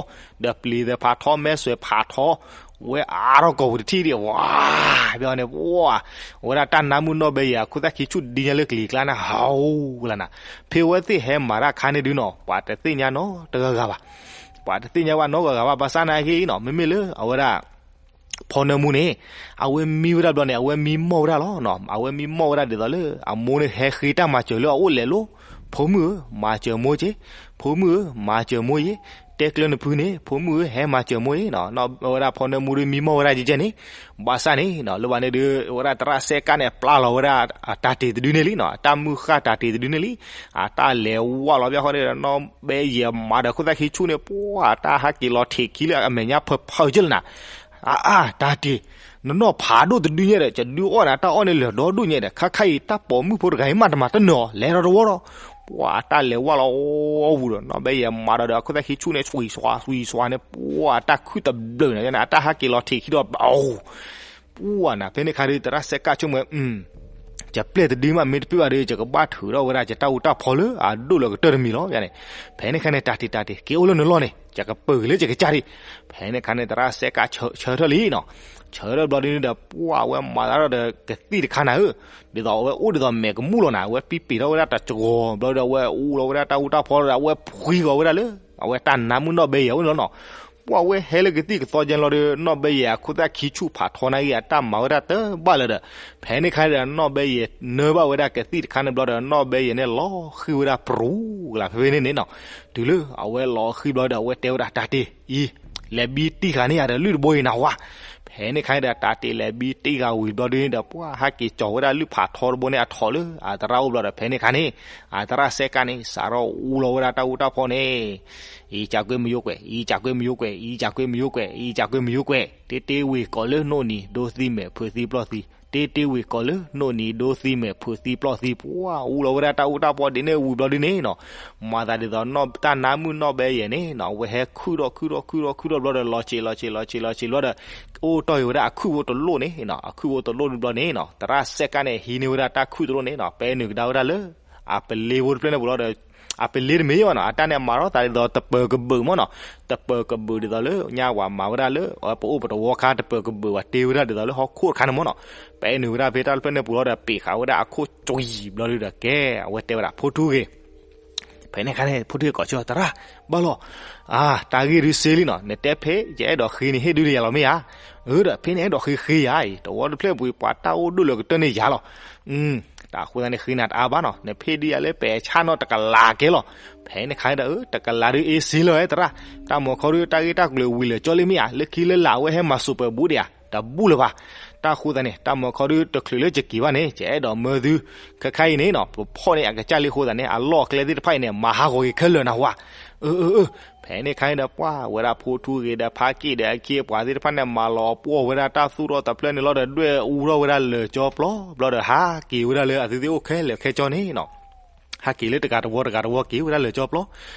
ဒီးပျံၤသဲးဖးထီ မဲဆွဲးဖးထီ, ဝဲအါထီၣ်ကိာ်ပူၤတထံၣ်ဒံး ဝါ ဘၣ်န့ၣ် ပှၤ ဝဲဒၣ်တၢ်နါမုၣ်နီၢ်ဘဲယဲၢ်အခိၣ်သၣ်ခံဆူၣ်ဒံညါလၢကလံၤကျါန့ၣ် ဟးအိၣ်လၢနၤ, ဖဲအဝဲသ့ၣ်ဟဲမၤတၢ်ခါန့ၣ်ဒုနီၤ ပှၤတသ့ၣ်ညါနီတဂၤဂၤဘၣ်. ပှၤတသ့ၣ်ညါဘၣ်နီတဂၤဂၤဘၣ် ဘၣ်ဆၣ်နာ်က့နီၤ မ့မ့ၢ်လၢအဝဲဒၣ် ဖီနၢမူန့ၣ် အဝဲမံဝဲဒၣ်ဘျီန့ၣ် အဝဲမံမီၢ်ဝဲဒၣ်လီၤ. အဝဲမံမီၢ်ဝဲဒၣ်ဒ်သိးလၢ အမိၢ်န့ၣ်ဟဲဃ့တၢ်မၤစၢၤလၢအအိၣ်လဲၤလိၤ, ဖိမုၣ်ဧၢ, မၤစၢၤမိၢ်က့ၤ, ဖိမုၣ်ဧၢ, မၤစၢၤမိၢ်ယ့ၤ, တဲကျၢၤနဖုန့ၣ် ဖိမုၣ်ဧၢ ဟဲမၤစၢၤမိၢ်အံၤ, အဝဲဒၣ်ဖီနၢမူဒုမံမီၢ်ဝဲဒၣ်ကဲကဲန့ၣ်, ဘၣ်ဆၣ်န့ၣ် လၢဘၣ်န့ၣ်ဒု အဝဲဒၣ်သရၣ်စဲးကၣ်န့ၣ် ပျၢ်လီၤဝဲဒၣ် တၢ်တ့ၢ်တဒုန့ၣ်လံနီၤ, တၢ်မုၢ်ဃၢ်တၢ်တ့ၢ်တဒုန့ၣ်လံ, အတၢ်လဲၤဝးလီၤဘၣ်ဃီန့ၣ်ဒီး နီၢ်ဘဲယဲၢ်မၤဒီးခိၣ်သၣ်ခံဆူၣ်န့ၣ် ပှၤ အတၢ်ဟးက့ၤလီၤထံးခံလၢအမဲာ်ညါဖၢဖၢကၢလၢနၤ အါအါ တၢ်တ့ၢ်, နနီၢ်ဖးဒိၣ်တဒုညါဒီး ယဒုအီၣ်နၤတၢ်အီၣ်န့ၣ်လၢာ်ဒီဒိၣ်ညါဒီး ခါခါအံၤတၢ်ပိာ်မုၣ်ဖိတဂၤအံၤမးတမၤတနၢၤအီၤ လဲၤဒီးတဝီဒီး, ပှၤ အတၢ်လဲၤဝးလီၤအီၣ်ဝံၤဒီး နီၢ်ဘဲယဲၢ်မၤဒီးဒီးခိၣ်သၣ်ခံဆူၣ်န့ၣ် ဆွံးစွါ ဆွံးစွါန့ၣ် ပှၤ အတၢ်ခုၣ်တဘျုးန့ၣ် အတၢ်ဟးက့ၤလီၤထံးခံဒီး ပှၤ ပှၤနၤ ဖဲန့ၣ်ခါဒု သရၣ်စဲးကၣ်ဆိကမိၣ် ယပျဲၢ်တဒုမး မ့ၢ်တပၢၢ်ဘၣ်ဒီး ယကဘၣ်ထုးထီၣ်ဝဲဒၣ်ယတၢ်အူတၢ်ဖီလၢအဒိၣ်လၢကတၢၢ်တမံၤလီၤန့ၣ်, ဖဲန့ၣ်ခါန့ၣ် တၢ်တ့ၢ်တၢ်တ့ၢ် က့ၤအိၣ်လၢနလီၢ်န့ၣ် ယကပၢၤက့ၤလၢယကစၢ်ဒံး, ဖဲန့ၣ်ခါန့ၣ် သရၣ်စဲးကၣ်ဆၢထၢၣ်လံနီၤ, ဆၢထၢၣ်ဘျီဒုန့ၣ်ဒီး ပှၤ အဝဲမၤသးထီၣ်ဒီးကသံၣ်တခါနၤဧၢ, ဒ်သိးအဝဲအိၣ်ဒ်သိးမဲာ်ကမူၣ်လီၤနၤ, အဝဲပံပ့ၤထီၣ်ဝဲဒၣ်တၢ်စှီၤဘျီဒီး အဝဲအူလီၤဝဲဒၣ်တၢ်အူတၢ်ဖီဒီး အဝဲဖှံဃီၤဝဲဒၣ်လၢ အဝဲတၢ်နါမုၣ်နီၢ်ဘဲယဲၢ်အိၣ်န့ၣ်လီၤနီၤ ပှၤ အဝဲဟဲလၢကသံၣ်ကသီကဲလီၤဒီး နီၢ်ဘဲယဲၢ်အခိၣ်သၣ်ခံဆူၣ်ဖးထီနာ်က့ အတၢ်မၤဝဲဒၣ်တဘၣ်လၢၤဒီး, ဖဲန့ၣ်ခါဒီး နီၢ်ဘဲယဲၢ်နၢဘၣ်ဝဲဒၣ်ကသံၣ်တခါန့ၣ်ဘျီဒီး နီၢ်ဘဲယဲၢ်န့ၣ်လီၤဃံၤဝဲဒၣ်ပြူၤကလးဖဲဖဲန့ၣ်န့ၣ်နီၤ, တုၤလၢအဝဲလီၤဃံၤဘျီဒီး အဝဲတဲဝဲဒၣ်တၢ်တ့ၢ်အံၤ လဲၤဘံတံၢ်ဃာ်န့ၢ်ယၤဒီးလုၢ်တဘိအံၤနၢ်ဟူဧါ, ဖဲန့ၣ်ခါဒီး တၢ်တ့ၢ်လဲၤဘံတံၢ်ဃာ်ဝံၤဘျီဒုန့ၣ်ဒီး ပှၤ ဟဲက့ၤကၠီၤဝဲဒၣ်လုၢ်ဖးထီတဘိန့ၣ်အထိးလၢအသရၣ်အိၣ်ဘျီဒီး ဖဲန့ၣ်ခါန့ၣ် အသရၣ်စဲးကၣ်န့ၣ် စးထီၣ်အူလီၤဝဲဒၣ်တၢ်အူတၢ်ဖီန့ၣ် အံၤကကွ့မယိကွဲး, အံၤကကွ့မယိကွဲး, အံၤကကွ့မယိကွဲး, အံၤကကွ့မယိကွဲး, တ့တ့ဝ့ၢ်ကီးလၢနိၣ်နံၤဒိသံမဲာ်ဖုးသံပျီၢ်သံ, တ့တ့ဝ့ၢ်ကီးလၢနိၣ်နံၤဒိသံမဲာ်ဖုးသံပျီၢ်သံ, ပှၤ အူလီၤဝဲဒၣ်တၢ်အူတၢ်ဖီဒ်န့ၣ်ဝံၤဘျီဒုန့ၣ်နီၤ, မၤသးဒ်သိး တၢ်နါမုၣ်နီၢ်ဘဲယဲၢ်န့ၣ်နီၤ အဝဲဟဲခုၣ်ထီၣ်ခုၣ်ထီၣ်ခုၣ်ထီၣ်ခုၣ်ထီၣ်ဘျီဒီး လီၤဆံးလီၤဆံးလီၤဆံးလီၤဆံးဘျီဒီး အိၣ်တီၢ်က့ၤဝဲဒၣ်အခုၣ်ဖိတလိၣ်န့ၣ်နီၤ, အခုၣ်ဖိတလိၣ်န့ၣ်ဘျီန့ၣ်နီၤ သရၣ်စဲးကၣ်န့ၣ် ဟံးန့ၢ်ဝဲဒၣ်တၢ်ခုၣ်တလိၣ်န့ၣ်နီၤ ပဲနုာ်ကဒါဝဲဒၣ်လၢ အပလ့ဖိတဖျၢၣ်န့ၣ်ပူၤလီၤဒီး အပလ့တမ့ၢ်ဘၣ်နီၤ အတၢ်န့ၣ်အမၤထီၣ်သးဒ်သိးတပၢၤကဘုးမ့ၢ်နီၤ, တပၢၤကဘုးဒ်သိးလၢညါဝဲမၤဝဲဒၣ်လၢ ပအိၣ်ပတဝီခါတပၢၤကဘုးဝဲတ့ဝဲဒၣ်ဒ်သိးလၢဟီၣ်ခိၣ်တခါန့ၣ်မ့ၢ်နီၤ, ပဲနုာ်ဝဲဒၣ်ဖဲတၢ်တဖျၢၣ်န့ၣ်ပူၤလီၤဒီး ပ့းဃာ်ဝဲဒၣ်အခိၣ်ကွံာ်ဘျီဒုဒီး ကဲ အဝဲတဲဝဲဒၣ်ဖိထူဂ့ၤ ဖဲန့ၣ်ခါန့ၣ် ဖိထူဂ့ၤကိးဆၢ သရၣ် ဘၣ်လီၤ, အါ တၢ်ဂ့ၢ်ဒုစ့လံနီၤ နတဲဖဲယအဲၣ်ဒိးဃ့န့ၣ်ဟ့ၣ်ဒုဒီးယၤလီၤမ့ၢ်ဧါ, အၢ ဒီးဖဲန့ၣ်အဲၣ်ဒိးဃ့ဃ့ယၤအံၤ တဝီတဖျၢၣ်ပူၤပှၤတၢ်အိၣ်ဒိၣ်လၢကတၢၢ်န့ၣ်ယၤလီၤ, တၢ်အဃိသတးန့ၣ်ဃ့နၤတအါဘၣ်နီၤ နဖ့ၣ်ဒုယၤလၢပဲာ်ဆၣ်နီၣ်တကလးကဲလီၤ, ဖဲန့ၣ်ခါဒီး တကလးဒုအ့စ့လီၤသရၣ်, တၢ်မၤခီဒုတၢ်ဂ့ၢ်တၢ်ကျိၤဝံၤလၢာ်ကၠီလံမ့ၢ်ဧါ လၢခံလၢလာ်အဝဲဟဲမၤစူၤပၢၤဘူးဒံးဧါ တဘူးလၢၤဘၣ်, တၢ်ဃိသတးန့ၣ် တၢ်မၤခီဒုတချုးလၢယက့ၤဘၣ်န့ၣ် ယအဲၣ်ဒိးမၢသု ခဲခါအံၤန့ၣ်နီၤ ပဖီၣ်န့ၢ်အကစၢ်လံအဃိသတးန့ၣ် အလီၢ်အကျဲသ့ၣ်တဖၣ်အံၤန့ၣ် မၤဟးဂီၤက့ၤခဲလၢာ်နၢ်ဟူဧါ, အၢ အၢ အၢ ဖဲန့ၣ်ခါအံၤဒီးပှၤဝဲဒၣ်ဖိထူဂ့ၤဒီးဖါက့ၣ်ဒီးအခ့အပှၤသ့ၣ်တဖၣ်န့ၣ် မၤလီၤပှီၢ်ဝဲဒၣ်တၢ်သူၣ်ထီၣ်တဖျၢၣ်န့ၣ်လီၤဒီး ဒွဲၣ်အူထီၣ်ဝဲဒၣ်လၢာ်ကၠီပျီ ဘျီဒီးဟးက့ၤဝဲဒၣ်လၢအသုသ့ၣ်အိၣ်ခဲလၢာ်ခဲကၠီန့ၣ်နီၤ ဟဲက့ၤလၢတဂၤတဝီတဂၤတဝီက့ၤဝဲဒၣ်လၢာ်ကၠီပျီ,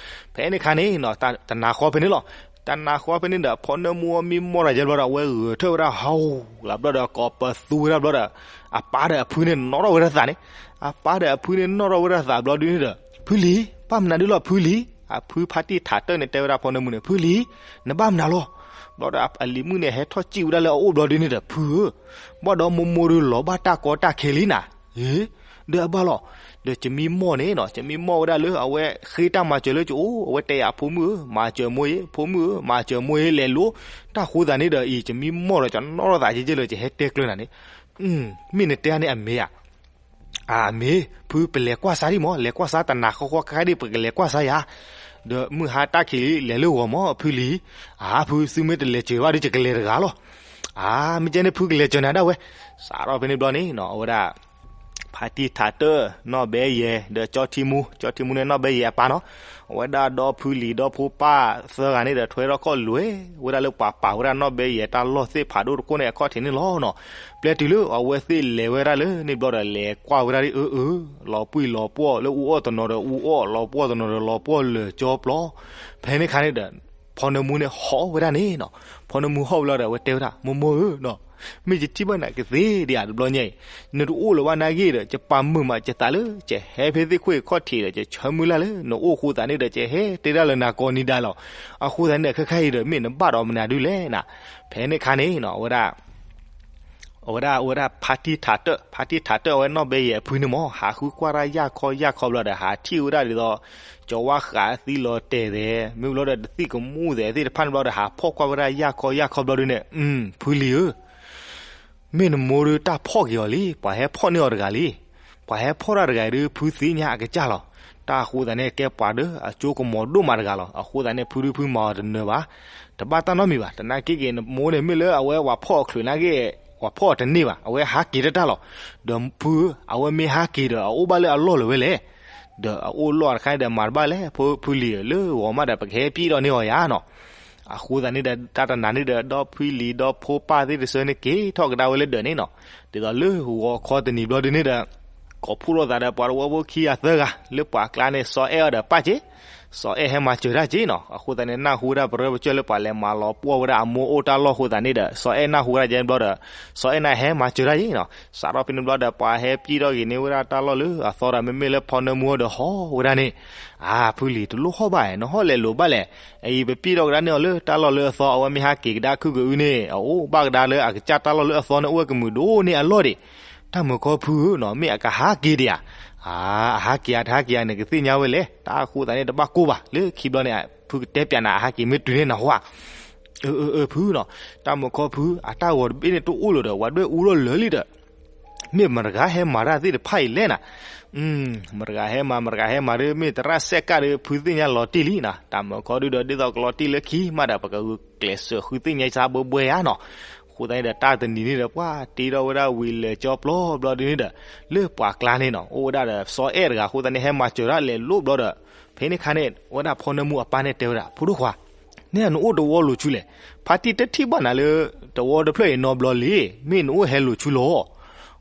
ဖဲန့ၣ်ခါန့ၣ်နီၤ တနၤဃီဖဲန့ၣ်လီၤ, တနၤဃီဖဲန့ၣ်ဒီး ဖီနၢမူအီၤမံမီၢ်တၢ်ယဲဘျီဒီး အဝဲဂဲၤထၢၣ်ဝဲဒၣ်ဟးဂူာ်လၢ်ဘျီဒီး ကိးပသူဝဲဒၣ်ဘျီဒီး အပၢ်ဒီးအဖုန့ၣ်နီၣ်ထီၣ်ဝဲဒၣ်သးန့ၣ်, အပၢ်ဒီးအဖုန့ၣ်နီၣ်ထီၣ်ဝဲဒၣ်သးဘျီဒုန့ၣ်ဒီး ဖုလံၤ ဘၣ်မနုၤဒုလီၤဖုလံၤ, အဖုဖါတံၢ်ထးတၢၢ်န့ၣ်တဲဝဲဒၣ်ဖီနၢမူန့ၣ် ဖုလံၤ နဘၣ်မနုၤလီၤ, ဘျီဒီးအလံၤမုၣ်န့ၣ် ဟဲထီၣ်စံၣ်ဝဲဒၣ်လၢအအိၣ်ဘျီဒုန့ၣ်ဒီး ဖုဧၢ, ဘၣ်ဒီးမိၢ်မိၢ်ဒုးလီၤဘၣ်တၢ်ကီတၢ်ခဲလံနၤ, ဒီးအဘၣ်လီၤ, ဒီးကမံမီၢ်န့ၣ်နီၤ ကမံမီၢ်ဝဲဒၣ်လၢအဝဲဃ့တၢ်မၤစၢၤလၢကအိၣ် အဝဲတဲယၤဖိမုၣ်ဧၢ မၤစၢၤမိၢ်အံၤ ဖိမုၣ်ဧၢ မၤစၢၤမိၢ်အံၤလဲၤလိၤ, တၢ်ဃိသးန့ၣ်ဒီးအံၤ ကမံမီၢ်ဒီးကနီၣ်ထီၣ်သးက့က့လၢကဟဲတဲကျၢၤနၤန့ၣ်, မ့ၢ်နတဲန့ၣ်အမ့ၢ်ဧါ အမ့ၢ် ဖုပလဲၤကွၢ်စါဒံးမး လဲၤကွၢ်စါတနၤဃီဃီခါဒံး ပကလဲၤကွၢ်စါယၤ, ဒီးမုၢ်ဟါတၢ်ခံးလံ လဲၤလၢဂီၤမး ဖုလံၤ, အါ ဖုသုမ့ၢ်တလဲၤစၢၤဘၣ်ဒီး ယကလဲၤတဂၤလီၤ, အါ မ့ၢ်ကဲန့ၣ် ဖုကလဲၤစၢၤနၤဒၣ်ဝဲ, စးထီၣ်ဖဲန့ၣ်ဘျီန့ၣ်နီၤ အဝဲဒၣ် ဖါတံၢ်ထးတၢၣ် နီၢ်ဘဲယဲၤ ဒီးကၠီထံမူ ကၠီထံမူန့ၣ်နီၢ်ဘဲယဲၤအပၢ်နီၤ, အဝဲဒၣ်ဒီဖုလံၤဒီဖိပၢ်သၢဂၤန့ၣ်ဒီး ထွဲထီၣ်ခီၣ်လွဲၤဝဲဒၣ်လၢပှၤပာ်ဝဲဒၣ်နီၢ်ဘဲယဲၤတၢ်လီၢ်သ့ၣ်ဖးဒိၣ်တခိၣ်န့ၣ်အခီၣ်ထံးန့ၣ်လီၤနီၤ, ပျဲတုၤလၢအဝဲသ့ၣ်လဲၤဝဲဒၣ်လၢန့ၣ်ဘျီဒီး လဲၤကွၢ်ဝဲဒၣ်ဒ်အၢအၢ, လီၤပှံၢ်လီၤပှီၢ်လၢအူအီၣ်တနီၤဒီးအူအီၣ် လီၤပှီၢ်တနီၤဒီးလီၤပှီၢ်လၢာ်ကၠီပျီ, ဖဲန့ၣ်ခါန့ၣ်ဒီး ဖီနၢမူန့ၣ်ဟီၣ်ဝဲဒၣ်န့ၣ်နီၤ, ဖီနၢမူဟီၣ်ဝဲလီၤဒီး အဝဲတဲဝဲဒၣ် မိၢ်မိၢ်ဧၢနီၤ, မ့ၢ်ယထံၣ်ဘၣ်နၤကသ့ဒံးဧါတဘျီညါအံၤ, နတအိၣ်လၢၤဘၣ်နာ်က့ဒီး ယပာ်မုာ်မးယသးလၢ ယဟဲဖဲသ့ၣ်ခိၣ်အခီၣ်ထံးဒီး ယဆၢမုၢ်လၢ်လၢ နအိၣ်အဃိသတးန့ၣ်ဒီး ယဟဲတဲဒၣ်လၢနၤကိးနံၤဒဲးလီၤ, အဃိသတးန့ၣ်ဒီး ခဲခါအံၤဒီး မ့ၢ်နဘၣ်ဒီးမနုၤဒုလဲၣ်နၤ, ဖဲန့ၣ်ခါန့ၣ်နီၤ အဝဲဒၣ် အဝဲဒၣ် အဝဲဒၣ်ဖါတံၢ်ထးတၢၣ် ဖါတံၢ်ထးတၢၣ် အဝဲနီၢ်ဘဲယဲၤအဖုန့ၣ်မး ဟးဃုကွၢ်တၢ်ယၢ်ခီယၢ်ခီဘျီဒီး ဟးထံၣ်ဝဲဒၣ်ဒ်သိး ကၠီဝါဃးသံလီၤတဲာ်သဲး မ့ၢ်ဘျီဒီး တသံၣ်ကမူၣ်သဲးသ့ၣ်တဖၣ်န့ၣ်ဘျီဒီး ဟးဖီၣ်ကွၢ်ဝဲဒၣ်ယၢ်ခီယၢ်ခီဘျီဒုန့ၣ်, ဖုလံၤဧၢ မ့ၢ်နမိၢ်ဒုးတၢ်ဖီၣ်က့ၤအီၤလံ, ပှၤဟဲဖီၣ်န့ၢ်အီၤတဂၤလံ. ပှၤဟဲဖီၣ်တၢ်တဂၤအံၤဒုး ဖုသ့ၣ်ညါအကစၢ်လီၤ. တၢ်အဃိသတးန့ၣ် ကဲပှၤဒီးအကၠိကမီၤဒိၣ်မးတဂၤလီၤ. အဃိသတးန့ၣ် ဖုဒုးဖုမၤအီၤတနၢၤဘၣ်. တဘၣ်တၢ်နီတမံၤဘၣ်. တနာ်က့ဂ့ၤ နမိၢ်န့ၣ် မ့ၢ်လၢအဝဲပှၤဖီၣ်အချုးနာ်က့ ပှၤဖီၣ်အီၤတန့ၢ်ဘၣ်. အဝဲဟးက့ၤတၢ်တၢ်လီၤ. ဒီးဖုဧၢ အဝဲမ့ၢ်ဟးက့ၤဒီး အအိၣ်ဘၣ်လၢအလီၢ်လၢၤဝဲလဲၣ်. ဒီးအအိၣ်လီၢ်တခါဒီး မၤတဘၣ်လဲၣ်. ဖုလံၤဧၢ လၢဂီၤမးဒီး ပကဟဲပျံၢ်ထီၣ်န့ၢ်အီၤယၤနီၤ. အဃိသတးန့ၣ်ဒီး တၢ်တနၤန့ၣ်ဒီး ဒီဖုလံၤ ဒီဖိပၢ်သ့ၣ်တဆၢန့ၣ် က့ၤထီၣ်ကဒါဝဲလၢဒၢးန့ၣ်နီၤ. ဒ်သိးလၢဂီၤခီတနံၤဘျီဒုန့ၣ်ဒီး ကိးဖှိၣ်ထီၣ်သးဒီး ပှၤတဝၢဖိခံဂၤသၢဂၤ လၢပှၤကျါန့ၣ် စီၤအဲၣ်အီၤဒီးပၢ်က့ၤ, စီၤအဲၣ်ဟဲမၤစၢၤတၢ်က့ၤနီၤ. အဃိသတးန့ၣ် နၢ်ဟူဝဲဒၣ်ပရၢပကၠၢၢ်လၢပှၤလဲၤမၤလီၤပှီၢ်ဝဲဒၣ်အမိၢ်အိၣ်တၢ်လီၢ်အဃိသတးန့ၣ်ဒီး စီၤအဲၣ်နၢ်ဟူဝဲဒၣ်ကဲဘျီဒီး စီၤအဲၣ်နၢ်ဟဲမၤစၢၤတၢ်က့ၤနီၤ. စးထီၣ်ဖဲန့ၣ်ဘျီဒီး ပှၤဟဲပျံၢ်ထီၣ်က့ၤန့ၢ်ဝဲဒၣ်တၢ်လီၢ်လၢအသီဒီး မ့မ့ၢ်လၢဖီနၢမူဒီးဟီၣ်ဝဲဒၣ်န့ၣ်, အါ ဖုလံၤ တလိၣ်ဟီၣ်ဘၣ်ဧါ, နဟီၣ်လဲၤလိာ်ဘၣ်လဲၣ်. အအံၤ ပပျံၢ်ထီၣ်ကဒါန့ၢ်အီၤလၢတၢ်လီၢ်လၢအသီ အဝဲမ့ၢ်ဟးက့ၤကဒါခုကအုန့ၣ် အအိၣ်ဘၣ်ကဒါလၢအကစၢ်တၢ်လီၢ်လၢအသီန့ၣ် အိၣ်ဝဲကမုာ်ဒိၣ်န့ၢ်အလီၢ်ဒံး. တၢ်မုၢ်ခီဖုဧၢနီၤ မ့ၢ်အကဟးက့ၤဒံးဧါ. အါ အဟးက့ၤဧါ တဟးက့ၤဧါန့ၣ် ကသ့ၣ်ညါဝဲလဲၣ်. တၢ်အဃိသတးန့ၣ် တဘၣ်ကိၢ်ဘၣ် လၢခံဘျီန့ၣ် ဖုကတဲပၠးနၤ အဟးက့ၤမ့ၢ်တုၤန့ၣ်နဟါ အၢ အၢ အၢ ဖုနီၤ, တၢ်မုၢ်ခီဖု အတၢ်ဂီၤတဘ့ၣ်န့ၣ်တအိၣ်လၢၤဒီး ဝဲဒွဲၣ်အူထီၣ်လၢာ်လံဒီး မ့ၢ်မတၤတဂၤဟဲမၤတၢ်သ့ၣ်တဖၣ်အံၤလဲၣ်နၤ. မတၤတဂၤဟဲမၤ မတၤတဂၤဟဲမၤဒီး မ့ၢ်သရၣ်စဲးကၣ်ဒီး ဖုသ့ၣ်ညါလီၤတံၢ်လံနၤ. တၢ်မုၢ်ခီဒုဒီး ဒ်သိးကလီၤတံၢ်လၢခံမးဒီး ပကဂုာ်ကျဲးစၢးဃုသ့ၣ်ညါစါဘှဲဘှဲဧါနီၤ. အဃိသတးန့ၣ်ဒီး တၢ်တနံၤန့ၣ်ဒီး ပှၤတ့ထီၣ်ဝဲဒၣ်ဝံၤလၢာ်ကၠီပျီဘျီဒုန့ၣ်ဒီး လၢပှၤကျါန့ၣ်နီၤ အိၣ်ဝဲဒၣ်ဒီးစီၤအဲၣ်တဂၤ အဃိသတးန့ၣ် ဟဲမၤစၢၤတၢ်လဲၤလိာ်ဘျီဒီး ဖဲန့ၣ်ခါန့ၣ် ဝဲဒၣ်ဖီနၢမူအပၢ်န့ၣ်တဲဝဲဒၣ် ဖိဒိၣ်ခွါ နဲနအိၣ်တဝီလိာ်ဆူလဲၣ်. ဖါတံၢ်တထံၣ်ဘၣ်နၤလၢ တဝီတဖျၢၣ်အံၤနီတဘျီလံ. မ့ၢ်နအိၣ်ဟဲလိာ်ဆူလီၤ.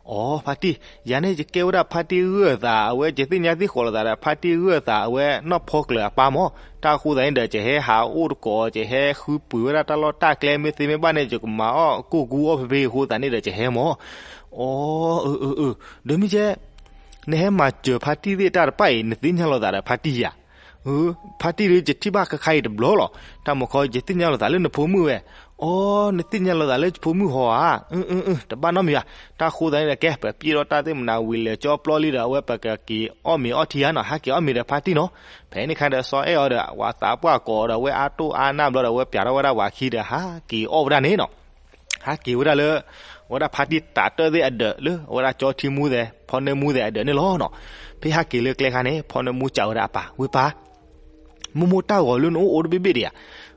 အိ ဖါတံၢ် ယၤန့ၣ်ယကဲဝဲဒၣ်ဖါတံၢ်ဂၢၢ်သး အဝဲယသ့ၣ်ညါသ့ၣ်ဃီလိာ်သးဒီး ဖါတံၢ်ဂၢၢ်သးအဝဲနီၢ်ဖီကျၢၤအပၢ်မး. တၢ်အဃိသတးန့ၣ်ဒီး ယဟဲဟးအိၣ်တကိး ယဟဲဃုပှ့ၤဝဲဒၣ်တၢ်လီၢ်တၢ်ကျဲ မ့ၢ်သ့မ့ၢ်ဘၣ်န့ၣ် ယကမၤအီၣ်ကိၢ်ကူအီၣ်ဖဲဖဲအဃိသတးန့ၣ်ဒီး ယဟဲမး. အိ အၢ အၢ အၢ ဒီးမ့ၢ်ကဲ နဟဲမၤစၢၤဖါတံၢ်သ့ၣ်တၢ်တဖၣ်အံၤ နသ့ၣ်ညါလိာ်သးဒီးဖါတံၢ်ဧါ. ဖါတံၢ်ဒီး ယထံၣ်ဘၣ်ခဲခါအံၤတဘျီလီၤ. တၢ်မုၢ်ခီ ယသ့ၣ်ညါလိာ်သးလၢနဖိမုၣ်ဝဲ. အိ နသ့ၣ်ညါလိာ်သးလၢယဖိမုၣ်ဟီဧါ. အၢ အၢ အၢ တဘၣ်နီတမံၤဘၣ်. တၢ်အဃိသတးန့ၣ်ဒီး ကဲ ပပျံၢ်ထီၣ်တၢ်သ့ၣ်မနၤဝံၤလၢာ်ကၠီပျီလံဒီး အဝဲပကက့ၤအီၣ်မ့ၤအီထံဧါနီၤ. ဟးက့ၤအီၣ်မ့ၤဒီးဖါတံၢ်နီၤ. ဖဲန့ၣ်ခါဒီး စီၤအဲၣ်အီၤဒီး ဝဲသးပှၢ်ကိးဒီး အဝဲအါတိၢ်အါနၢ်ဘျီဒီး အဝဲပၠးထီၣ်ဝဲဒၣ်ဝၤခံဒီး ဟးက့ၤအီၣ်ဝဲဒၣ်န့ၣ်နီၤ. ဟးက့ၤဝဲဒၣ်လၢ အဝဲဒၣ်ဖါတံၢ်တးတၢၣ်သ့ၣ်အဒၢးလၢ အဝဲဒၣ်ကၠီထံမူသဲး ဖီနၢမူသဲးအဒၢးန့ၣ်လီၤနီၤ. ဖဲဟးက့ၤလၢကျဲခါန့ၣ် ဖီနၢမူစံးဝဲဒၣ်အပၢ် ဝ့ၢ်ပၢ် မိၢ်မိၢ်တၢ်ဂီၤလၢနအိၣ်အိၣ်တဘ့ၣ်ဘ့ၣ်ဒံးဧါ.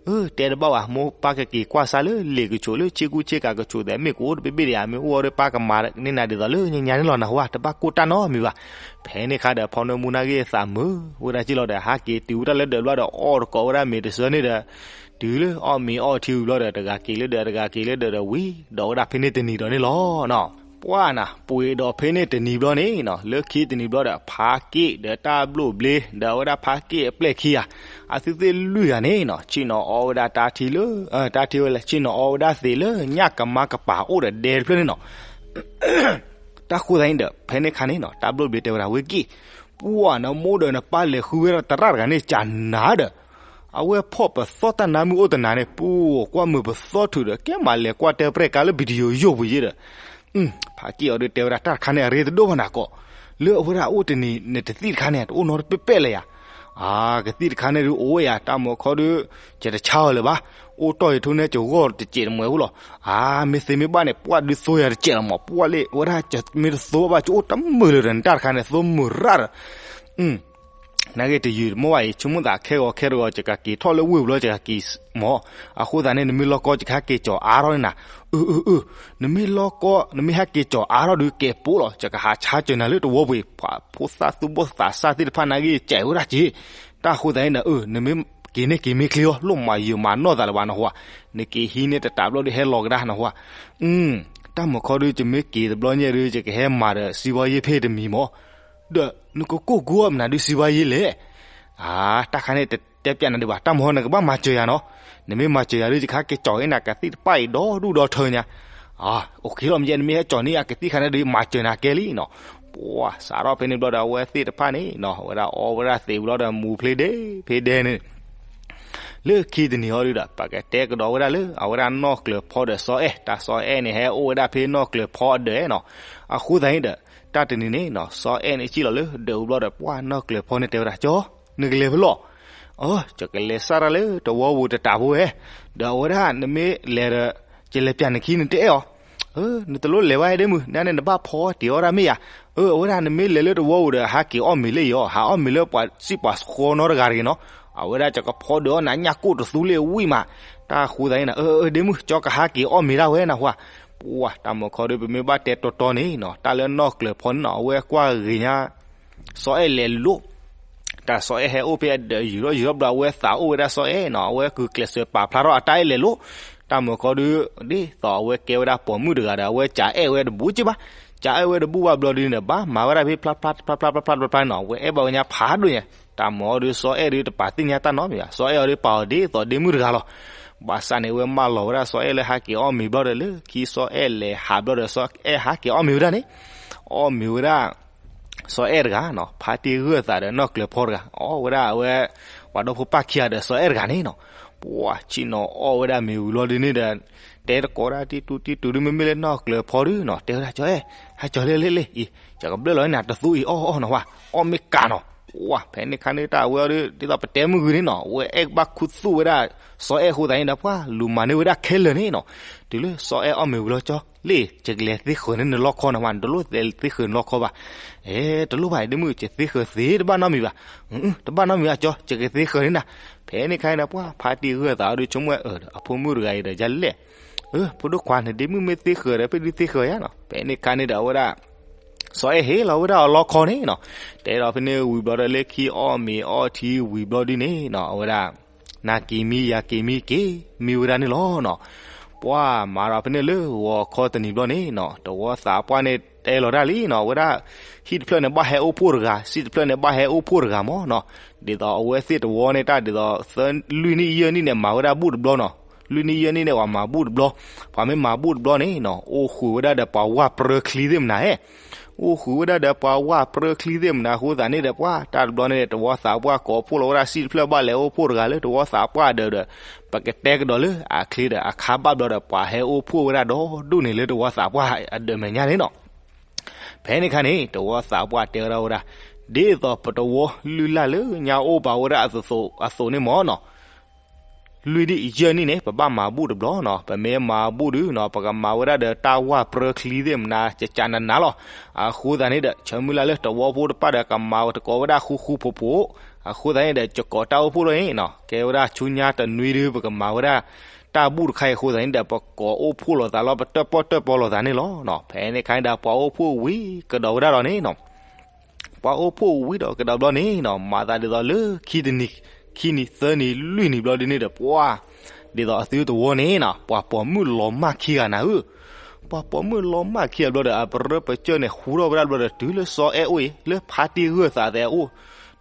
အၢ တဲတဘၣ်ဝဲ မိၢ်ပၢ်ကက့ၤကွၢ်စါလၢလ့ၣ်ကဆိးလၢဆ့ကူဆ့ကၤကဆိးသဲး မ့ၢ်ကအိၣ်တဘ့ၣ်ဘ့ၣ်ဒံးဧါ. မ့ၢ်အိၣ်ဝဲဒီးပၢ်ကမၤန့ၢ်နၤဒ်သိးလၢညါညါန့ၣ်လီၤနဟါ တဘၣ်ကိၢ်တၢ်နီတမံၤဘၣ်. ဖဲန့ၣ်ခါဒီး ဖီနၢမူနာ်က့သးမုာ်ဝဲဒၣ်က့လီၤဒီး ဟးက့ၤတုၤဝဲဒၣ်လၢဒၢးဘျီဒီး အီၣ်တကိးဝဲဒၣ်မ့ၤတဆၢန့ၣ်ဒီး တုၤလၢအီၣ်မ့ၤအီထံဝံၤဘျီဒီး တဂၤက့ၤလၢဒၢး တဂၤက့ၤလၢဒၢးဒီးဝံၤ ဒီးဝဲဒၣ်ဖဲန့ၣ်တနံၤဒီးန့ၣ်လီၤနီၤ. ပှၢ်နၤ ပှ့ၤဒီးဖဲန့ၣ်တနံၤဘျီန့ၣ်နီၤ လၢခံတနံၤဘျီဒီး ဖါက့ၣ်ဒီးတၢ်ဘျိၣ်ဘျ့ ဒီးအဝဲဒၣ်ဖါက့ၣ်အပျဲၢ်ခံဂၤ အသုသ့ၣ်လွံၢ်ဂၤန့ၣ်နီၤ ဆ့ၣ်နီၤအီဝဲဒၣ်တၢ်ထံလၢ တၢ်ထံဝဲလဲၣ် ဆ့ၣ်နီၤအီဝဲဒၣ်သ့ၣ်လၢညၣ်ကမါကပၤအိၣ်ဒီးဒဲတဖျၢၣ်န့ၣ်နီၤ. တၢ်ဃိသတးန့ၣ်ဒီး ဖဲန့ၣ်ခါန့ၣ်နီၤ တၢ်ဘျိၣ်ဘျ့တဲဝဲဒၣ် ဝ့ၢ်က့ၣ် ပှၢ်နမိၢ်ဒီးနပၢ်လဲၤဃုဝဲဒၣ်သရၣ်တဂၤန့ၣ် ကနၤဒီး အဝဲဖီၣ်ပသီတၢ်နါမုၢ်အိၣ်တနၤန့ၣ် ပူၤကွၢ်မုာ်ပသီထုးဒီး ကဲမၤလဲၤကွၢ်တဲပြဲၢ်ကါလၢ video ယိာ်ပူၤယဲဒီး ဖးက့ၢ်အီၤဒုးတဲဝဲဒၣ် တၢ်တခါန့ၣ် အရ့တဒိၣ်ဘၣ်နၤကီး, လၢအဝဲဒၣ်အိၣ်တနံၤ နတသံၣ်တခါန့ၣ် တအိၣ်နီတပဲာ်ပဲာ်လၢၤယၤ, အကသံၣ်တခါန့ၣ်ဒုးအိၣ်ဝဲယၤ တၢ်မုၢ်ခီဒုး ယတဆါအီၤလၢၤဘၣ်, အိၣ်တီၢ်ယထိန့ၣ် ယဂီၢ်တစဲးတမှဲးဝဲလီၤ, အမ့ၢ်သ့မ့ၢ်ဘၣ်န့ၣ် ပှၢ်ဒုးသိယၤတစဲးလီၤမး, ပှၢ်လၢဝဲဒၣ် မ့ၢ်တသိဘၣ်ဘၣ် ယအိၣ်တမုာ်လၢၤဒီး နတၢ်တခါန့ၣ် သိမုာ်ရၣ်ဒီး နာ်က့တယုာ်တမီၢ်ဘၣ်အံၤ ဆိကမိၣ်သးခဲဂီၤခဲတဂီၤ ယကက့ၤထီၣ်လၢဝ့ၢ်ဘျီ ယကဟးက့ၤမၢ်, အဃိသတးန့ၣ် နမ့ၢ်လီၤကီ ယကဟဲက့ၤကၠီၤအါထီၣ်န့ၣ်နၤ, အၢ အၢ အၢ နမ့ၢ်လီၤကီ နမ့ၢ်ဟဲက့ၤကၠီၤအါထီၣ်ဒုးကဲးပိလီၤ ယကဟးဆါစၢၤနၤလၢတဝီပူၤ, ပှၤဖိသၣ်သူၣ်ဘီၣ်သးစၢ်သ့ၣ်တဖၣ်နာ်က့ ယကဲးဝဲဒၣ်က့ၤ, တၢ်အဃိသတးန့ၣ်ဒီး အၢ နမ့ၢ်က့ၤန့ၣ်က့ၤမ့ၢ်ချ့အီၤ လိၣ်မၤယုာ်မၤနီၢ်သးလၢၤဘၣ်နဟူဧါ, နက့ၤဟံးန့ၢ်တတးဘျီဒုးဟဲလီၤကဒါနဟူဧါ, တၢ်မုၢ်ခီဒုး ယမ့ၢ်က့ၤတဘျီညါဒုး ယကဟဲမၤဒီးစံးဘီယ့ၣ်ဖဲတမံၤမၢ် ဒီးနကကိၢ်ကူအီၤမနုၤဒုးစံးဘီယ့ၣ်လဲၣ်, အ တၢ်ခါန့ၣ်တတဲပျးနၤဒံးဘၣ် တၢ်မုၢ်ခီနကဘၣ်မၤစၢၤယၤနီၤ, နမ့ၢ်မၤစၢၤယၤဒုး ယကဟဲက့ၤကၠီၤအ့ၣ်နၤကသံၣ်တပၢ်အံၤဒီဒူၣ်ဒီထၢညါ, အိၣ်ခ့လီၤ မ့ၢ်ယဲ နမ့ၢ်ဟဲကၠီၤန့ၢ်အကသံၣ်ခါန့ၣ်ဒုး မၤစၢၤနၤကဲလံနီၤ, ပှၤစးထီၣ်ဖဲန့ၣ်ဘျီဒီး အဝဲသ့ၣ်တဖၣ်န့ၣ်နီၤ အဝဲဒၣ်အီဝဲဒၣ်သံးဘျီဒီး မူၤဖျ့ဒဲဖဲဒဲန့ၣ် လၢခံတနံၤဟီဒုးဒီး ပကတဲကဒီးဝဲဒၣ်လၢ အဝဲဒၣ်နီၢ်ကျၢၤဖီဒီးစီၤအဲၣ် တၢ်စီၤအဲၣ်န့ၣ် ဟဲအိၣ်ဝဲဒၣ်ဖဲနီၢ်ကျၢၤဖီအဒၢးနီၤ, အဃိသတးန့ၣ်ဒီး တၢ်တနံၤန့ၣ်နီၤ စီၤအဲၣ်န့ၣ်စံၣ်လီၤလၢဒၢးအူဘျီဒီး ပှၢ်နီၢ်ကျၢၤဖီန့ၣ်တဲဝဲဒၣ် ကၠီ နကလဲၤဖဲလဲၣ်, အ ယကလဲၤစၢ်တၢ်လၢတဝီပူၤတတးဖိဝဲ, ဒီးအဝဲဒၣ်နမ့ၢ်လဲၤဒီး ယလဲၤပျးနခံနတအဲၣ်အီၤ နတလိၣ်လဲၤဘၣ်ဒ့မုၣ် နန့ၣ်နဘၣ်ဖီတ့ၤအီၣ်ဒၣ်မ့ၢ်ယၤ, အ အဝဲဒၣ်နမ့ၢ်လဲၤလၢတဝီပူၤဒီး ဟးက့ၤအီၣ်မ့ၤလၢအံၤအီၤ ဟးအီၣ်မ့ၤလၢပှၤစံၣ်ပှၤဃီနီတဂၤတဂ့ၤနီၤ, အဝဲဒၣ်ယကဖီဒုးအီၣ်နၤညၣ်ကိၢ်တသူလၢဝံၣ်မး, တၢ်ဃိသတးန့ၣ်နီၤ အ အ ဒ့မုၣ် ကၠီကဟးက့ၤအီၣ်မ့ၤဒၣ်ဝဲနဟူဧါ, ပှၤတၢ်မုၢ်ခီဒုး ပမ့ၢ်ဘၣ်တဲတီတီန့ၣ်နီၤ တၢ်လၢနီၢ်ကျၢၤဖီန့ၣ်နီၤ အဝဲကွၢ်ဂ့ၤညါ စီၤအဲၣ်လဲၤလိၤ တၢ်စီၤအဲၣ်ဟဲအိၣ်ဖဲအဒၢးယုၢ်ထီၣ်ယုၢ်ထီၣ်ဘျီ အဝဲသးအိၣ်ဝဲဒၣ်စီၤအဲၣ်နီၤ အဝဲကုၤကျဲးစၢးပာ်ဖျါထီၣ်အတၢ်အဲၣ်လဲၤလိၤ, တၢ်မုၢ်ခီဒုး ဒ်သိးအဝဲကဲဝဲဒၣ်ပိာ်မုၣ်တဂၤဒီး အဝဲကအဲၣ်ဝဲတဘူးက့ဘၣ်, ကအဲၣ်ဝဲတဘူးဘၣ်ဘျီဒုးန့ၣ် ဘၣ်မၤဝဲဒၣ်ဖဲဖျါဖျါဖျါဖျါဖျါဖျါဖျါနီၤ အဝဲအဲၣ်ဘၣ်ဝဲညါဖးဒိၣ်ညါ, တၢ်မုၢ်ခီဒုး စီၤအဲၣ်ဒုးတပာ်သ့ၣ်ညါတၢ်နီတမံၤဘၣ်, စီၤအဲၣ်အီၤဒုးပာ်အီၤဒ်သိးဒ့မုၣ်တဂၤလီၤ, ဘၣ်ဆၣ်န့ၣ် အဝဲမၢလီၤဝဲဒၣ်စီၤအဲၣ်လၢဟးက့ၤအီၣ်မ့ၤဘျီဒီး လၢခံစီၤအဲၣ်လဲၤဟးဘျီဒီး စီၤအဲၣ်ဟးက့ၤအီၣ်မ့ၤဝဲဒၣ်န့ၣ် အီၣ်မ့ၤဝဲဒၣ် စီၤအဲၣ်တဂၤနီၤ ဖါတံၢ်ဂၢၢ်သးဒီးနီၢ်ကျၢၤဖီတဂၤ အီၣ်ဝဲဒၣ်အဝဲ ပှၤဒီဖိပၢ်ခံဂၤဒီးစီၤအဲၣ်တဂၤန့ၣ်နီၤ, ပှၤဆ့ၣ်နီၤအီၣ်ဝဲဒၣ်မ့ၤဝံၤလီၤဒုးန့ၣ်ဒီး တဲတကိးဒၣ်တံၢ်တူတံၢ်တူဒုး မ့မ့ၢ်လၢနီၢ်ကျၢၤဖီဒုးနီၤ တဲဝဲဒၣ် ကၠီအဲၣ် ဟဲကၠီၤလၢလၢလၢအံၤ ယကဘျၢၣ်လီၤန့ၣ် တသူအံၤ အီၣ်အီၣ်နီၤဝဲ အီၣ်မ့ၢ်ကးနီၤ, ပှၤဖဲန့ၣ်ခါန့ၣ် တၢ်အဝဲအီၤဒုး ဒ်သိးပတဲမုၢ်ဂုၢ်န့ၣ်နီၤ အဝဲအဲၣ်ဘၣ်ခူသူၣ်ဝဲဒၣ် စီၤအဲၣ်အဃိသတးန့ၣ်ဒီး ပှၤလူၤမၤန့ၢ်ဝဲဒၣ်ခဲလၢာ်န့ၣ်နီၤ, တုၤလၢစီၤအဲၣ်အီၣ်မ့ၤဝံၤလီၤ ကၠီ လၢယကလဲၤသ့ဃၢၤန့ၢ်နလီခီနီၤဝဲ နတလိၣ်သ့ဃၢၤနလီခီဘၣ်, အဲ တလိၣ်ဘၣ် ဒ့မုၣ် ယသ့ဃၢၤသ့တဘၣ်နီတမံၤဘၣ်, တဘၣ်နီတမံၤဘၣ် ကၠီ ယကသ့ဃၢၤန့ၢ်နၤ, ဖဲန့ၣ်ခါန့ၣ်ဒီး ပှၤဖါတံၢ်ဂၢၢ်သးအီၤဒုး ဆိကမိၣ်အၢ အဖိမုၣ်တဂၤအံၤဒီး ယလဲၣ် အၢ ဖိဒိၣ်ခွါ နဒ့မုၣ်မ့ၢ်သ့ဃၢၤဒီး ပဒုးသ့ဃၢၤယါနီၤ, ဖဲန့ၣ်ခါန့ၣ်ဒီး အဝဲဒၣ် စီၤအဲၣ်ဟ့ၣ်လီၤဝဲဒၣ်အီၤလီခီန့ၣ်နီၤ, တဲဒီးဖဲန့ၣ်ဝံၤဘျီဒီး လၢခံအီၣ်မ့ၤအီထံဝံၤဘျီဒုးန့ၣ်နီၤ အဝဲဒၣ် နၤက့ၤမံယၤက့ၤမံက့ၤ မံဝဲဒၣ်န့ၣ်လီၤနီၤ, ပှၤမၤဒီးဖဲန့ၣ်လၢဂီၤခီတနံၤဘျီန့ၣ်နီၤ တဝီသးပှၢ်န့ၣ်တဲလီၤတၢ်လံနီၤ အဝဲဒၣ် ဟံၣ်တဖျၢၣ်န့ၣ်ဘၣ်ဟဲအိၣ်ဖှိၣ်တဂၤ စံၣ်တဖျၢၣ်န့ၣ်ဘၣ်ဟဲအိၣ်ဖှိၣ်တဂၤမၢ်နီၤ, ဒ်သိးအဝဲသ့ၣ်တဝီန့ၣ် တၢ်ဒ်သိး လွံၢ်နံၣ်ယဲၢ်နံၣ်န့ၣ် မၤဝဲဒၣ်ဘူၣ်တဘျီနီၤ, လွံၢ်နံၣ်ယဲၢ်နံၣ်န့ၣ် ပှၤမၤဘူၣ်တဘျီ, ပှၤမ့ၢ်မၤဘူၣ်တဘျီန့ၣ်နီၤ အိၣ်ဃုာ်ဝဲဒၣ်ဒီးပှၤဝၢ်ပြၢချံသ့ၣ်မနၤဧဲ အိၣ်ဃုာ်ဝဲဒၣ်ဒီးပှၤဝၢ်ပြၢချံသ့ၣ်မနၤအဃိသတးန့ၣ်ဒီး ပှၤတၢ်တဘျီန့ၣ်ဒီး တဝီသးပှၢ်ကိးဖှိၣ်လီၤဝဲဒၣ် စံၣ်တဖျၢၣ်ဘၣ်လဲၤအိၣ်ဖှိၣ်တဂၤလၢတဝီသးပှၢ်အဒၢးဒီး ပကတဲကဒီးလၢအချ့ဒီးအခါဘၣ်ဘျီဒီး ပှၤဟဲအိၣ်ဖှိၣ်ဝဲဒၣ်ဒီဒူၣ်န့ၣ်လၢတဝီသးပှၢ်အဒၢးမဲာ်ညါန့ၣ်နီၤ. ဖဲန့ၣ်ခါန့ၣ် တဝီသးပှၢ်တဲဝဲဒၣ်ဝဲဒၣ် ဒ်သိးပတဝီလုၢ်လၢ်လၢညါအိၣ်ဘၣ်ဝဲဒၣ်အသိးန့ၣ်မၢ်နီၤ လွံၢ်နံၣ်ယဲၢ်နံၣ်န့ၣ် ပဘၣ်မၤဘူၣ်တဘျီနီၤ, ပမ့ၢ်မၤဘူၣ်ဒုးနီၤ ပကမၤဝဲဒၣ်ဒီးတၢ်ဝၢ်ပြၢချံသ့ၣ်မနၤ ကကနနၤလီၤ. အဃိသတးန့ၣ်ဒီး ဆၢမုၢ်လၢ်လၢတဝီဖိတဖၣ်ဒီး ကမၤဝဲတကိးဝဲဒၣ်ဃူဃူဖိးဖိး, အဃိသတးန့ၣ်ဒီး ယကိးတၢ်အိၣ်ဖှိၣ်ဒ်န့ၣ်နီၤ ကဲဝဲဒၣ်ဆူညါတနွံဒုး ပကမၤဝဲဒၣ် တၢ်ဘူၣ်တခါအံၤအဃိသတးန့ၣ်ဒီး ပကိးအိၣ်ဖှိၣ်လိာ်သးလီၤ ပတၢၣ်ပီၣ်တၢၣ်ပီလိာ်သးန့ၣ်လီၤ. ဖဲန့ၣ်ခါန့ၣ်ဒီး ပှၤအိၣ်ဖှိၣ်ဝံၤကဒီးဝဲဒၣ်ဒီးန့ၣ်နီၤ ပှၤအိၣ်ဖှိၣ်ဝံၤဒီးကဒီးဘျီန့ၣ်နီၤ မၤသးဒ်သိးလၢခံတနံၤ ခံနံၤ သၢနံၤ လွံၢ်နံၤဘျီဒ်န့ၣ်ဒီး ပှၤ ဒ်သိးအသုတဝီန့ၣ်နီၤ ပှၤပိာ်မုၣ်လီၤမၢ်ခံဂၤနၤဧၢ, ပှၤပိာ်မုၣ်လီၤမၢ်ခံဂၤဘျီဒီး အပရၢပကၢၢ်န့ၣ် ဟူထီၣ်ဝဲဒၣ်ဘျီဒီး တုၤလၢစီၤအဲၣ်အိၣ်အံၤ လၢဖါတံၢ်ဂၢၢ်သးသဲအအိၣ်,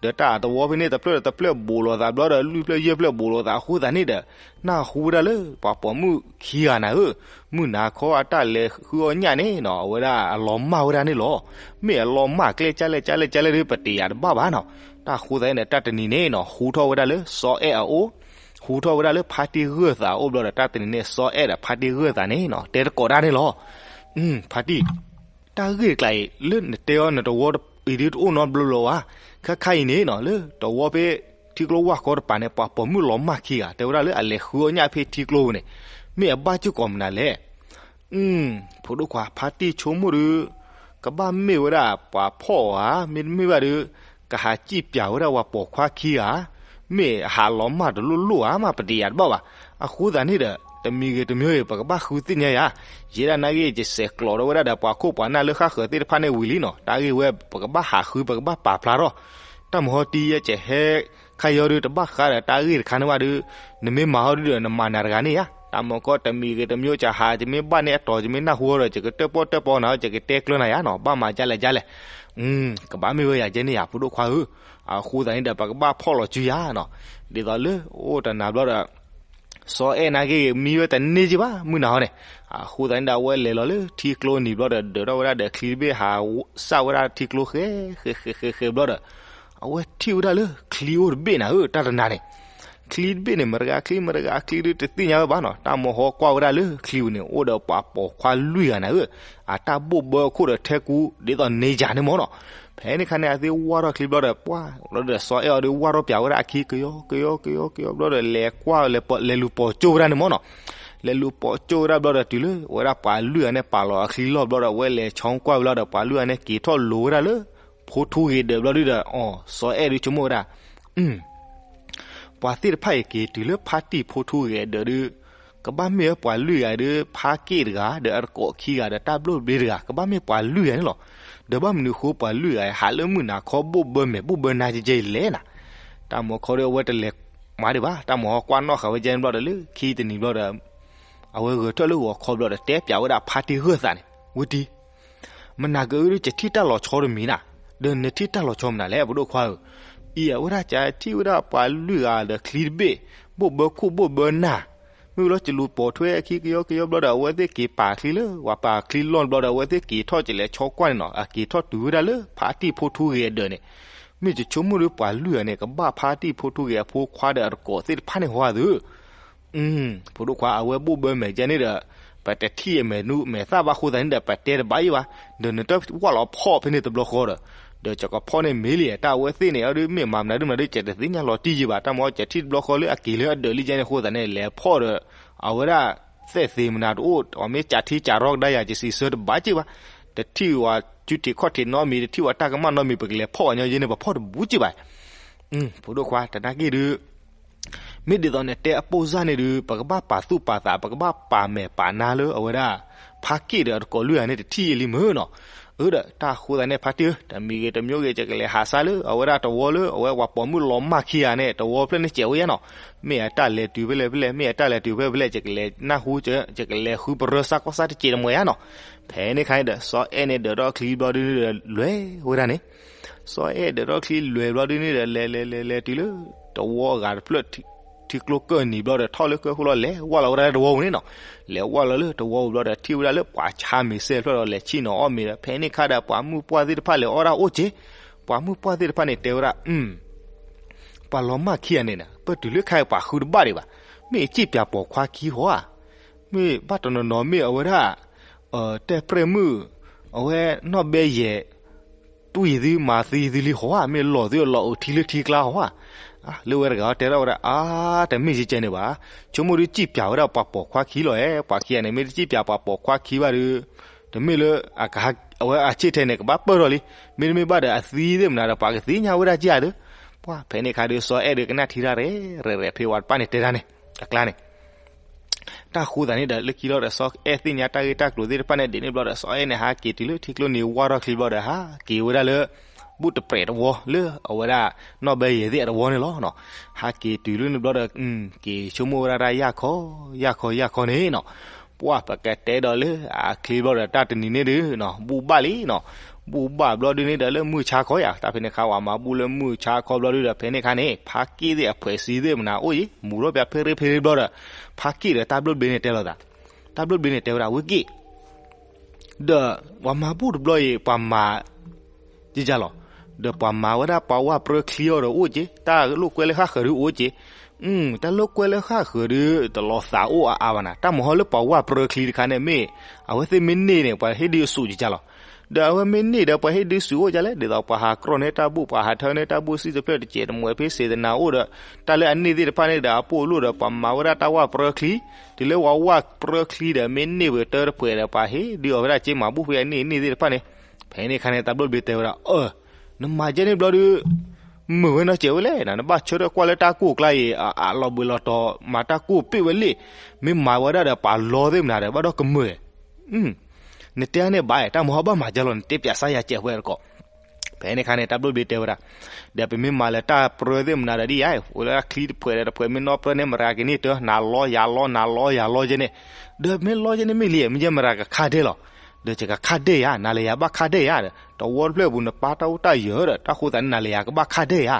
ဒီးတၢ်တဝီဖဲန့ၣ် တဖျၢၣ်တဖျၢၣ်ဘူးလိာ်သးဘျီဒီး လွံၢ်ဖျၢၣ်ယဲၢ်ဖျၢၣ်ဘူးလိာ်သးအဃိသတးန့ၣ်ဒီး နၢ်ဟူဝဲဒၣ်လၢ ပှၤပိာ်မုၣ်ခံဂၤနၤဧၢ, မုၢ်နၤခီအတၢ်လဲၤဃုအီၣ်ညၣ်န့ၣ်နီၤ အဝဲဒၣ်အလီၤမၢ်ဝဲဒၣ်န့ၣ်လီၤ. မ့ၢ်အလီၤမၢ်ကျဲကၢ်လဲၣ်ကၢ်လဲၣ်ကၢ်လဲၣ်ဒီး ပတယၤတဘၣ်ဘၣ်နီၤ. တၢ်ဃိသးန့ၣ်ဒီး တၢ်တနံၤန့ၣ်နီၤ ဟူထီၣ်ဝဲဒၣ်လၢစီၤအဲၣ်အအိၣ်, ဟူထီၣ်ဝဲဒၣ်လၢဖါတံၢ်ဂၢၢ်သးအအိၣ်ဘျီဒီး တၢ်တနံၤန့ၣ် စီၤအဲၣ်ဒီးဖါတံၢ်ဂၢၢ်သးန့ၣ်နီၤ တဲတကိးတၢ်န့ၣ်လီၤ. ဖါတံၢ်, တၢ်ဂ့ၢ်တကျါအံၤ လၢနတဲအီၤ နတဝီအံၤဒုးတအိၣ်နီတဘျီလၢၤဘၣ်. ခဲခါအံၤန့ၣ်နီၤ လၢတဝီဖဲထံကျိဝၢ်ဃီတပၤန့ၣ် ပှၤပိာ်မုၣ်လီၤမၢ်ခံဂၤ တဲဝဲဒၣ်လၢအလဲၤဃုအီၣ်ညၣ်ဖဲထံကျိပူၤန့ၣ် မ့ၢ်အဘၣ်စ့ၢ်ကီးမနုၤလဲၣ်. ဖိဒိၣ်ခွါ ဖါတံၢ်ဆိကမိၣ်ဒီး ကဘၣ်မ့ၢ်ဝဲဒၣ်ပှၤဖီၣ်ဧါ, မ့တမ့ၢ်ဘၣ်ဒီး ကဟးစံၣ်ပၠးဝဲဒၣ်ပှၤပိာ်ခွါခံဂၤ, မ့ၢ်အဟးလီၤမၢ်တလိၣ်လိၣ်ဧါ မ့ၢ်ပတယာ်တဘၣ်ဘၣ်. အဃိသတးန့ၣ်ဒီး တမံၤဂ့ၤတမံၤဂ့ၤ ပကဘၣ်ဃုသ့ၣ်ညါယၤ, ယဲဒၣ်နာ်က့ ယစဲးကျိးထီၣ်ဝဲဒၣ်ဒီးပှၤခိၣ်ပှၤနၢ်လၢဃၣ်ဃၢၤသ့ၣ်တဖၣ်န့ၣ်ဝံၤလံနီၤ, တၢ်ဂ့ၢ်ဝဲ ပကဘၣ်ဟးဃု ပကဘၣ်ပာ်ဖျါထီၣ်, တၢ်မဟီတံယဲၢ်ကဟဲ ခါယီဒုးတဘၣ်ဃးဒီးတၢ်ဂ့ၢ်တခါန့ၣ်ဘၣ်ဒီး, နမ့ၢ်မၤဟီဒုးဒီးနမၤနၤတဂၤန့ၣ်ဧါ, တၢ်မၤကီတမံၤဂ့ၤတမံၤ ယဟး ယမ့ၢ်ဘၣ်န့ၢ်အတီၤ ယမ့ၢ်နၢ်ဟူအီၤဒီး ယကတၢၣ်ပီၣ်တၢၣ်ပီနၤ ယကတဲကျၢၤနၤယၤနီၤ, ဘၣ်မၤဒ်လဲၣ်ဒ်လဲၣ်, ကဘၣ်မ့ၢ်ဝဲယၤကဲန့ၣ်ယၤ ဖိဒိၣ်ခွါဧၢ, အဃိသတးန့ၣ်ဒီး ပကဘၣ်ဖီၣ်လီၤစုယၤနီၤ, ဒ်သိးလၢအိၣ်တနၤဘျီဒီး စီၤအဲၣ်နာ်က့ဂ့ၤ မံဝဲတန့ၢ်က့ဘၣ် မုၢ်နၤဟီန့ၣ်, အဃိသတးန့ၣ်ဒီး အဝဲလဲၤလီၤလၢထံကျိနံၤဘျီဒီး ဒၢးထီၣ်ဝဲဒၣ်ဒီးချံတဘ့ၣ် ဟးစၢ်ဝဲဒၣ်ထံကျိဃဲ ဃဲ ဃဲ ဃဲ ဃဲဘျီဒီး, အဝဲထံၣ်ဝဲဒၣ်လၢချံအိၣ်တဘ့ၣ်နၤဧၢ, တၢ်တနၤန့ၣ်, ချံတဘ့ၣ်န့ၣ် မတဂၤချံ မတဂၤချံဒုးတသ့ၣ်ညါဝဲဘၣ်နီၤ, တၢ်မဟီကွၢ်ဝဲဒၣ်လၢချံပူၤန့ၣ် အိၣ်ဒီးပှၤပိာ်ခွါလွံၢ်ဂၤနၤဧၢ, အတၢ်ဘိၣ်ဘၢအခိၣ်ဒီးထဲကူ ဒ်သိးန့ၣ်ယၤန့ၣ်မ့ၢ်နီၤ, ဖဲန့ၣ်ခါန့ၣ် အသ့ၣ်ဝၢ်ထီၣ်ချံဘျီဒီး ပှၢ်ဘျီဒီး စီၤအဲၣ်အီၤဒီးဝၢ်ထီၣ်ပၠးဝဲဒၣ်အခံ ကယီကယီကယီကယီဘျီဒီး လဲၤကွၢ် လဲၤလူၤပိာ်ကၠိဝဲဒၣ်န့ၣ်မ့ၢ်နီၤ, လဲၤလူၤပိာ်ကၠိဝဲဒၣ်ဘျီဒီး တုၤလၢဝဲဒၣ်ပှၤလွံၢ်ဂၤန့ၣ် ပာ်လီၤအချံလီၢ်ဘျီဒီး အဝဲလဲၤဆီကွၢ်ဝဲလီၤဒီး ပှၤလွံၢ်ဂၤန့ၣ် က့ၤထီၣ်လိၤဝဲဒၣ်လၢ ဖိထူဂ့ၤဒၢးဘျီဒုဒီး အီၤ စီၤအဲၣ်ဒုးဆိကမိၣ်ဝဲဒၣ် ပှၤသ့ၣ်တဖၣ်အံၤ က့ၤတုၤလၢဖါတံၢ်ဖိထူဂ့ၤအဒၢးဒီး ကဘၣ်မ့ၢ်ဝဲပှၤလွံၢ်ဂၤဒီး ဖါက့ၣ်တဂၤ ဒီးအတကိးခံဂၤ ဒီးတၢ်ဘျိၣ်ဘျ့တဂၤ ကဘၣ်မ့ၢ်ပှၤလွံၢ်ဂၤန့ၣ်လီၤ. ဒီးဘၣ်မနုၤအဃိပှၤလွံၢ်ဂၤအံၤ ဟးလၢမုၢ်နၤခီ ဘိၣ်ဘၢမဲာ်ဘိၣ်ဘၢနါကဲကဲအံၤလဲၣ်နၤ. တၢ်မၤခီဒီး အဝဲတလဲၤမၤဒံးဘၣ်, တၢ်မၤဟီကွၢ်နီၣ်ဃာ်ဝဲကဲန့ၣ်ဘျီဒီး လၢခံတနံၤဘျီဒီး အဝဲဂဲၤထၢၣ်လၢဂီၤခီဘျီဒီး တဲပၠးဝဲဒၣ်ဖါတံၢ်ဂၢၢ်သးန့ၣ် ဝဲတံၢ် မနၤကအုဒီး ယထံၣ်တၢ်လီၤဆီတမံၤနၤ, ဒီးနထံၣ်တၢ်လီၤဆီမနုၤလဲၣ် ပဒိၣ်ခွါဧၢ. အံၤအဝဲဒၣ် ယထံၣ်ဝဲဒၣ်ပှၤလွံၢ်ဂၤဒီးချံတဘ့ၣ်, ဘိၣ်ဘၢခိၣ်ဘိၣ်ဘၢနၢ်, မ့ၢ်လီၤ ယလူၤပိာ်ထွဲအခံကယီကယီဘျီဒီး အဝဲသ့ၣ်က့ၤပာ်ချံလၢ ပှၤပာ်ချံလီၢ်ဘျီဒီး အဝဲသ့ၣ်က့ၤထီၣ် ကလဲၤဆီကွၢ်န့ၣ်နီၤ, အက့ၤထီၣ်တုၤဝဲဒၣ်လၢဖါတံၢ်ဖိထူဂ့ၤအဒၢးန့ၣ်, မ့ၢ်ယဆိကမိၣ်ဒီးပှၤလွံၢ်ဂၤန့ၣ် ကဘၣ်ဖါတံၢ်ဖိထူဂ့ၤအဖိခွါဒီးအတကိးသ့ၣ်တဖၣ်န့ၣ်ဟီဧါသု ဖိဒိၣ်ခွါ အဝဲဘိၣ်ဘၢမဲာ်ကဲန့ၣ်ဒီး ပတထံၣ်အမဲာ်နူမဲာ်သၣ်ဘၣ်အဃိသတးန့ၣ်ဒီး ပတဲတဘၣ်ယံၤဘၣ်, ဒီးနတဝၢ်လီၤဖီၣ်ဖဲန့ၣ်တဘျီဃီဒီး, ဒီးယကဖီၣ်န့ၢ်မ့ၢ်လံ တၢ်အဝဲသ့ၣ်န့ၣ် အဒုးမ့ၢ်မၤမနုၤဒုးမနုၤဒုး ယတသ့ၣ်ညါလီၤတံၢ်ယံၤဘၣ်, တၢ်မၤအီၤ ယထံၣ်တဘျီဃီလၢအက့ၤလၢအဒၢးလံကဲန့ၣ်အဃိသတးန့ၣ် လဲၤဖီၣ်ဒီး အဝဲဒၣ် သဲၣ်သ့ၣ်မနုၤတအိၣ် အမ့ၢ်ကးထံကးရီကဒါယၤ ယစံးဆၢတဘၣ်က့ၤဘၣ်, တထံၣ်ဝဲစုထံးခီၣ်ထံးနီတမံၤ တထံၣ်ဝဲတၢ်ကမၣ်နီတမံၤ ပကလဲၤဖီၣ်အီၤညီယဲန့ၣ် ပဖီၣ်တဘူးက့ၤဘၣ် ဖိဒိၣ်ခွါ တနာ်က့ၤဒုး မ့ၢ်ဒ်သိးနတဲအပိၢ်စၢ်န့ၣ်ဒုး ပကဘၣ်ပာ်သူၣ်ပာ်သး ပကဘၣ်ပာ်မဲာ်ပာ်နါလၢအဝဲဒၣ် ဖါက့ၣ်ဒီးအတကိးလွံၢ်ဂၤန့ၣ် တထံၣ်အလံမ့ၢ်နီၤ. အၢ ဒီးတၢ်ဃိသတးန့ၣ် ဖါတံၢ်ဧၢ တမံၤဂ့ၤတမံၤဂ့ၤ ယကလဲၤဟးဆါလၢအဝဲဒၣ်တဝီလၢအဝဲပှၤပိာ်မုၣ်လီၤမၢ်ခံဂၤန့ၣ် တဝီဖျၢၣ်န့ၣ်စဲးဝဲယါနီၤ. မ့ၢ်အတၢ်လဲၤတုၤဖဲလဲၣ်ဖဲလဲၣ် မ့ၢ်အတၢ်လဲၤတုၤဖဲလဲၣ်ဖဲလဲၣ် ယကလဲၤနၢ်ဟူ ယကလဲၤဃုပရၢစၢ်ကီၢ်စၢ်တစဲးတမှဲၤယါနီၤ. ဖဲန့ၣ်ခါန့ၣ်ဒီး စီၤအဲၣ်န့ၣ်ဒၢးထီၣ်ချံဘျီဒုန့ၣ်ဒီး လဲၤဝဲဒၣ်န့ၣ် စီၤအဲၣ်ဒၢးထီၣ်ချံလဲၤဘျီဒုန့ၣ်ဒီး လဲၤလဲၤလဲၤလဲၤတုၤလၢ တဝီအဂၤတဖျၢၣ် ထံကျိကၢၢ်နံၤဘျီဒီး ထီၣ်လၢကၢၢ်ခိၣ်လီၤ လဲၤဝဲလီၤဝဲဒၣ်လၢတဝီပူၤန့ၣ်နီၤ. လဲၤဝဲလီၤလၢတဝီပူၤဘျီဒီး ထံၣ်ဝဲဒၣ်လၢပှၤဆါမ့ၤစဲဖျၢၣ်ဒီး လဲၤဆ့ၣ်နီၤအီၣ်မ့ၤဒီး ဖဲန့ၣ်ခါဒီး ပှၤမုၣ်ပှၢ်သ့ၣ်တဖၣ်လဲၤအီၣ်ဒၣ်အိၣ်က့ၤ. ပှၤမုၣ်ပှၢ်သ့ၣ်တဖၣ်န့ၣ် တဲဝဲဒၣ် ပှၤလီၤမၢ်ခံဂၤန့ၣ် ပတုၤလၢခါအံၤပှၤဃုတဘၣ်ဒံးဘၣ်. မ့ၢ်အစံၣ်ပၠးပိာ်ခွါခံဟီဧါ. မ့ၢ်ဘၣ်တနီၤနီၤမ့ၢ်အဝဲဒၣ် တဲပြဲၣ်မုၣ် အဝဲနီၢ်ဘဲယဲၢ် တွံၢ်သုမၤသံသုလံဟီဧါ. မ့ၢ်လီၤသုလီၤအိၣ်ထံလၢထံကျါဟီဧါ. လၢဝဲတဂၤတဲထီၣ်ဝဲဒၣ် အါ တမ့ၢ်ယကဲန့ၣ်ဘၣ်. ဆိကမိၣ်ဒုးစံၣ်ပၠးဝဲဒၣ်ပှၤပိာ်ခွါခံလီၤဧါ. ပှၤခံဂၤန့ၣ် မ့ၢ်တစံၣ်ပၠးပှၤပိာ်ခွါခံဘၣ်ဒီး တမ့ၢ်လၢ အဝဲအဆ့ၣ်ထဲန့ၣ် ကဘၣ်ပၢၢ်ထီၣ်လံ. မ့တမ့ၢ်ဘၣ်ဒီးအသံသ့ၣ်မနုၤဒီး ပှၤကသ့ၣ်ညါဝဲဒၣ်က့ၤဧါဒီး ပှၤဖဲန့ၣ်ခါဒီး စီၤအဲၣ်ဒုးကနၣ်ထံတၢ်ရဲၣ်ရဲၣ်ဖဲဝဲတပၣ်န့ၣ်တဲတၢ်န့ၣ် အကျါန့ၣ် တၢ်ဃိသးန့ၣ်ဒီး လၢခံလီၤဒီး စီၤအဲၣ်သ့ၣ်ညါတၢ်ဂ့ၢ်တၢ်ကျိၤသ့ၣ်တဖၣ်န့ၣ် ဒ်န့ၣ်ဘျီဒီး စီၤအဲၣ်န့ၣ် ဟးက့ၤတုၤလၢထံကျိနံၤ ဝၢ်ထီၣ်ချံဘျီဒီး ဟးက့ၤဝဲဒၣ်လၢ ဘူးတပြဲးတဝီ လၢအဝဲဒၣ် နီၢ်ဘဲယဲၢ်သ့ၣ်အတဝီန့ၣ်လီၤ. ဟးက့ၤတုၤလၢန့ၣ်ဘျီဒီး က့ၤဆိကမိၣ်ဝဲဒၣ်တၢ်ယၢ်ခီ ယၢ်ခီ ယၢ်ခီန့ၣ်နီၤ. ပှၢ်ပကတဲဒီးလၢအချ့ဘျီဒီး တၢ်တနံၤန့ၣ်ဒုး ဘူးဘၣ်လံနီၤ. ဘူးဘၣ်ဘျီဒုန့ၣ်ဒီး လၢမုၢ်ဆါခီယၤ တၢ်ဖဲန့ၣ်ခါ ဝဲမၤဘူၣ်လၢမုၢ်ဆါခီဘျီဒုဒီး ဖဲန့ၣ်ခါန့ၣ် ဖါက့ၣ်သ့ၣ်အဖှဲးစံသ့ၣ်မနုၤအိၣ်အံၤ မူၤထီၣ်ပၠးဖ့ရ့ဖ့ရ့ဘျီဒီး ဖါက့ၣ်ဒီးတၢ်ဘျိၣ်ဘျ့န့ၣ်တဲလိာ်သး တၢ်ဘျိၣ်ဘျ့န့ၣ်တဲဝဲဒၣ် ဝ့ၢ်က့ၣ် ဒီးပှၤမၤဘူၣ်တဘျီအံၤ ပှၤမၤ ယယၤလီၤ. ဒီးပှၤမၤဝဲဒၣ်ပှၤဝၢ်ပြၢချံအီၤဒီးအိၣ်က့ၤ, တၢ်လိာ်ကွဲလၢဃၣ်ဃၢၤဒုအိၣ်က့ၤ. တၢ်လိာ်ကွဲလၢဃၣ်ဃၢၤဒု တလီၤသးအိၣ်အါအါဘၣ်နၤ, တၢ်မၤဟီလၢပှၤဝၢ်ပြၢချံတခါန့ၣ်မ့ၢ် အဝဲသ့ၣ်မ့ၢ်န့ၢ်န့ၣ် ပှၤဟ့ၣ်ဒုးအဆူၣ်ကကါလီၤ. ဒီးအဝဲမ့ၢ်န့ၢ်ဒီးပှၤဟ့ၣ်ဒုးဆူၣ်အိၣ်ကလဲၣ်, ဒ်သိးပှၤဟးကြီၣ်န့ၢ်တၢ်ဘူၣ် ပှၤဟးထၢန့ၢ်တၢ်ဘူၣ် စံၣ်တဖျၢၣ်တစဲးတမှဲၤဖ့စ့တနၤအိၣ်ဒီး တၢ်လၢအန့ၢ်သ့ၣ်တဖၣ်န့ၣ်ဒီးအပိာ်လိၣ်ဒီး ပှၤမၤဝဲဒၣ်တၢ်ဝၢ်ပြၢချံ, တုၤလၢပှၤဝၢ်ပြၢချံဒီးမ့ၢ်န့ၢ်ပှဲၤတၢတပှဲၤဒီး ပှၤဟ့ၣ်ဒုးအီၤဝဲဒၣ်က့မၤဘူၣ်ဖဲအန့ၢ်န့ၢ်သ့ၣ်တဖၣ်န့ၣ်. ဖဲန့ၣ်ခါန့ၣ် တၢ်ဘျီၣ်ဘျီၣ်တဲဝဲဒၣ် အၢ နမၤကဲန့ၣ်ဘျီဒု မုာ်ဝဲနီတစဲးဝဲလဲၣ်, နဘၣ်ဆၢထၢၣ်ကွၢ်လၢတၢ်ကိၢ်ကျါအံၤ အလီၤဘှံးလီၤတီၤ မၤတၢ်ကိၢ်ပ့ၢ်ဝဲလံ, မ့ၢ်မၤဝဲဒၣ်ဒီးပှၤလီသ့ၣ်မနၤဒီး ဘၣ်ဒီးကမုာ်. နတဲန့ၣ်ဘၣ် တၢ်မၤဟီဘၣ်မၤကဲလီၤ နတဲပၠးစါယၤစဲးဝဲတကိး. ဖဲန့ၣ်ခါန့ၣ် တၢ်ဘျီၣ်ဘျီၣ်တဲဝဲဒၣ် ဒီးပမ့ၢ်မၤလၢတၢ်ပြၢသ့ၣ်မနၤဒီးဒ်ယါ, ဝဲလၢချံတဖှဲးဒီးတဖှဲးမ့ၢ်နီၣ်ပြၢန့ၣ် မရၤက့ၤန့ၢ်တၢ နၤလီယၤလီ နၤလီယၤလီကဲန့ၣ်, ဒီးမ့ၢ်လီကဲန့ၣ်မ့ၢ်လံ မ့ၢ်ကဲမရၤကခါဒဲလီၤ. ဒီးယကခါဒဲယၤ နၤလၢယၤဘၣ်ခါဒဲယၤဒီး တဝီတဖျၢၣ်ပူၤ နပၢ်တၢ်အိၣ်တၢ်ယၢၤဒီး တၢ်ဃိသးန့ၣ် နၤလၢယၤကဘၣ်ခါဒဲယၤ.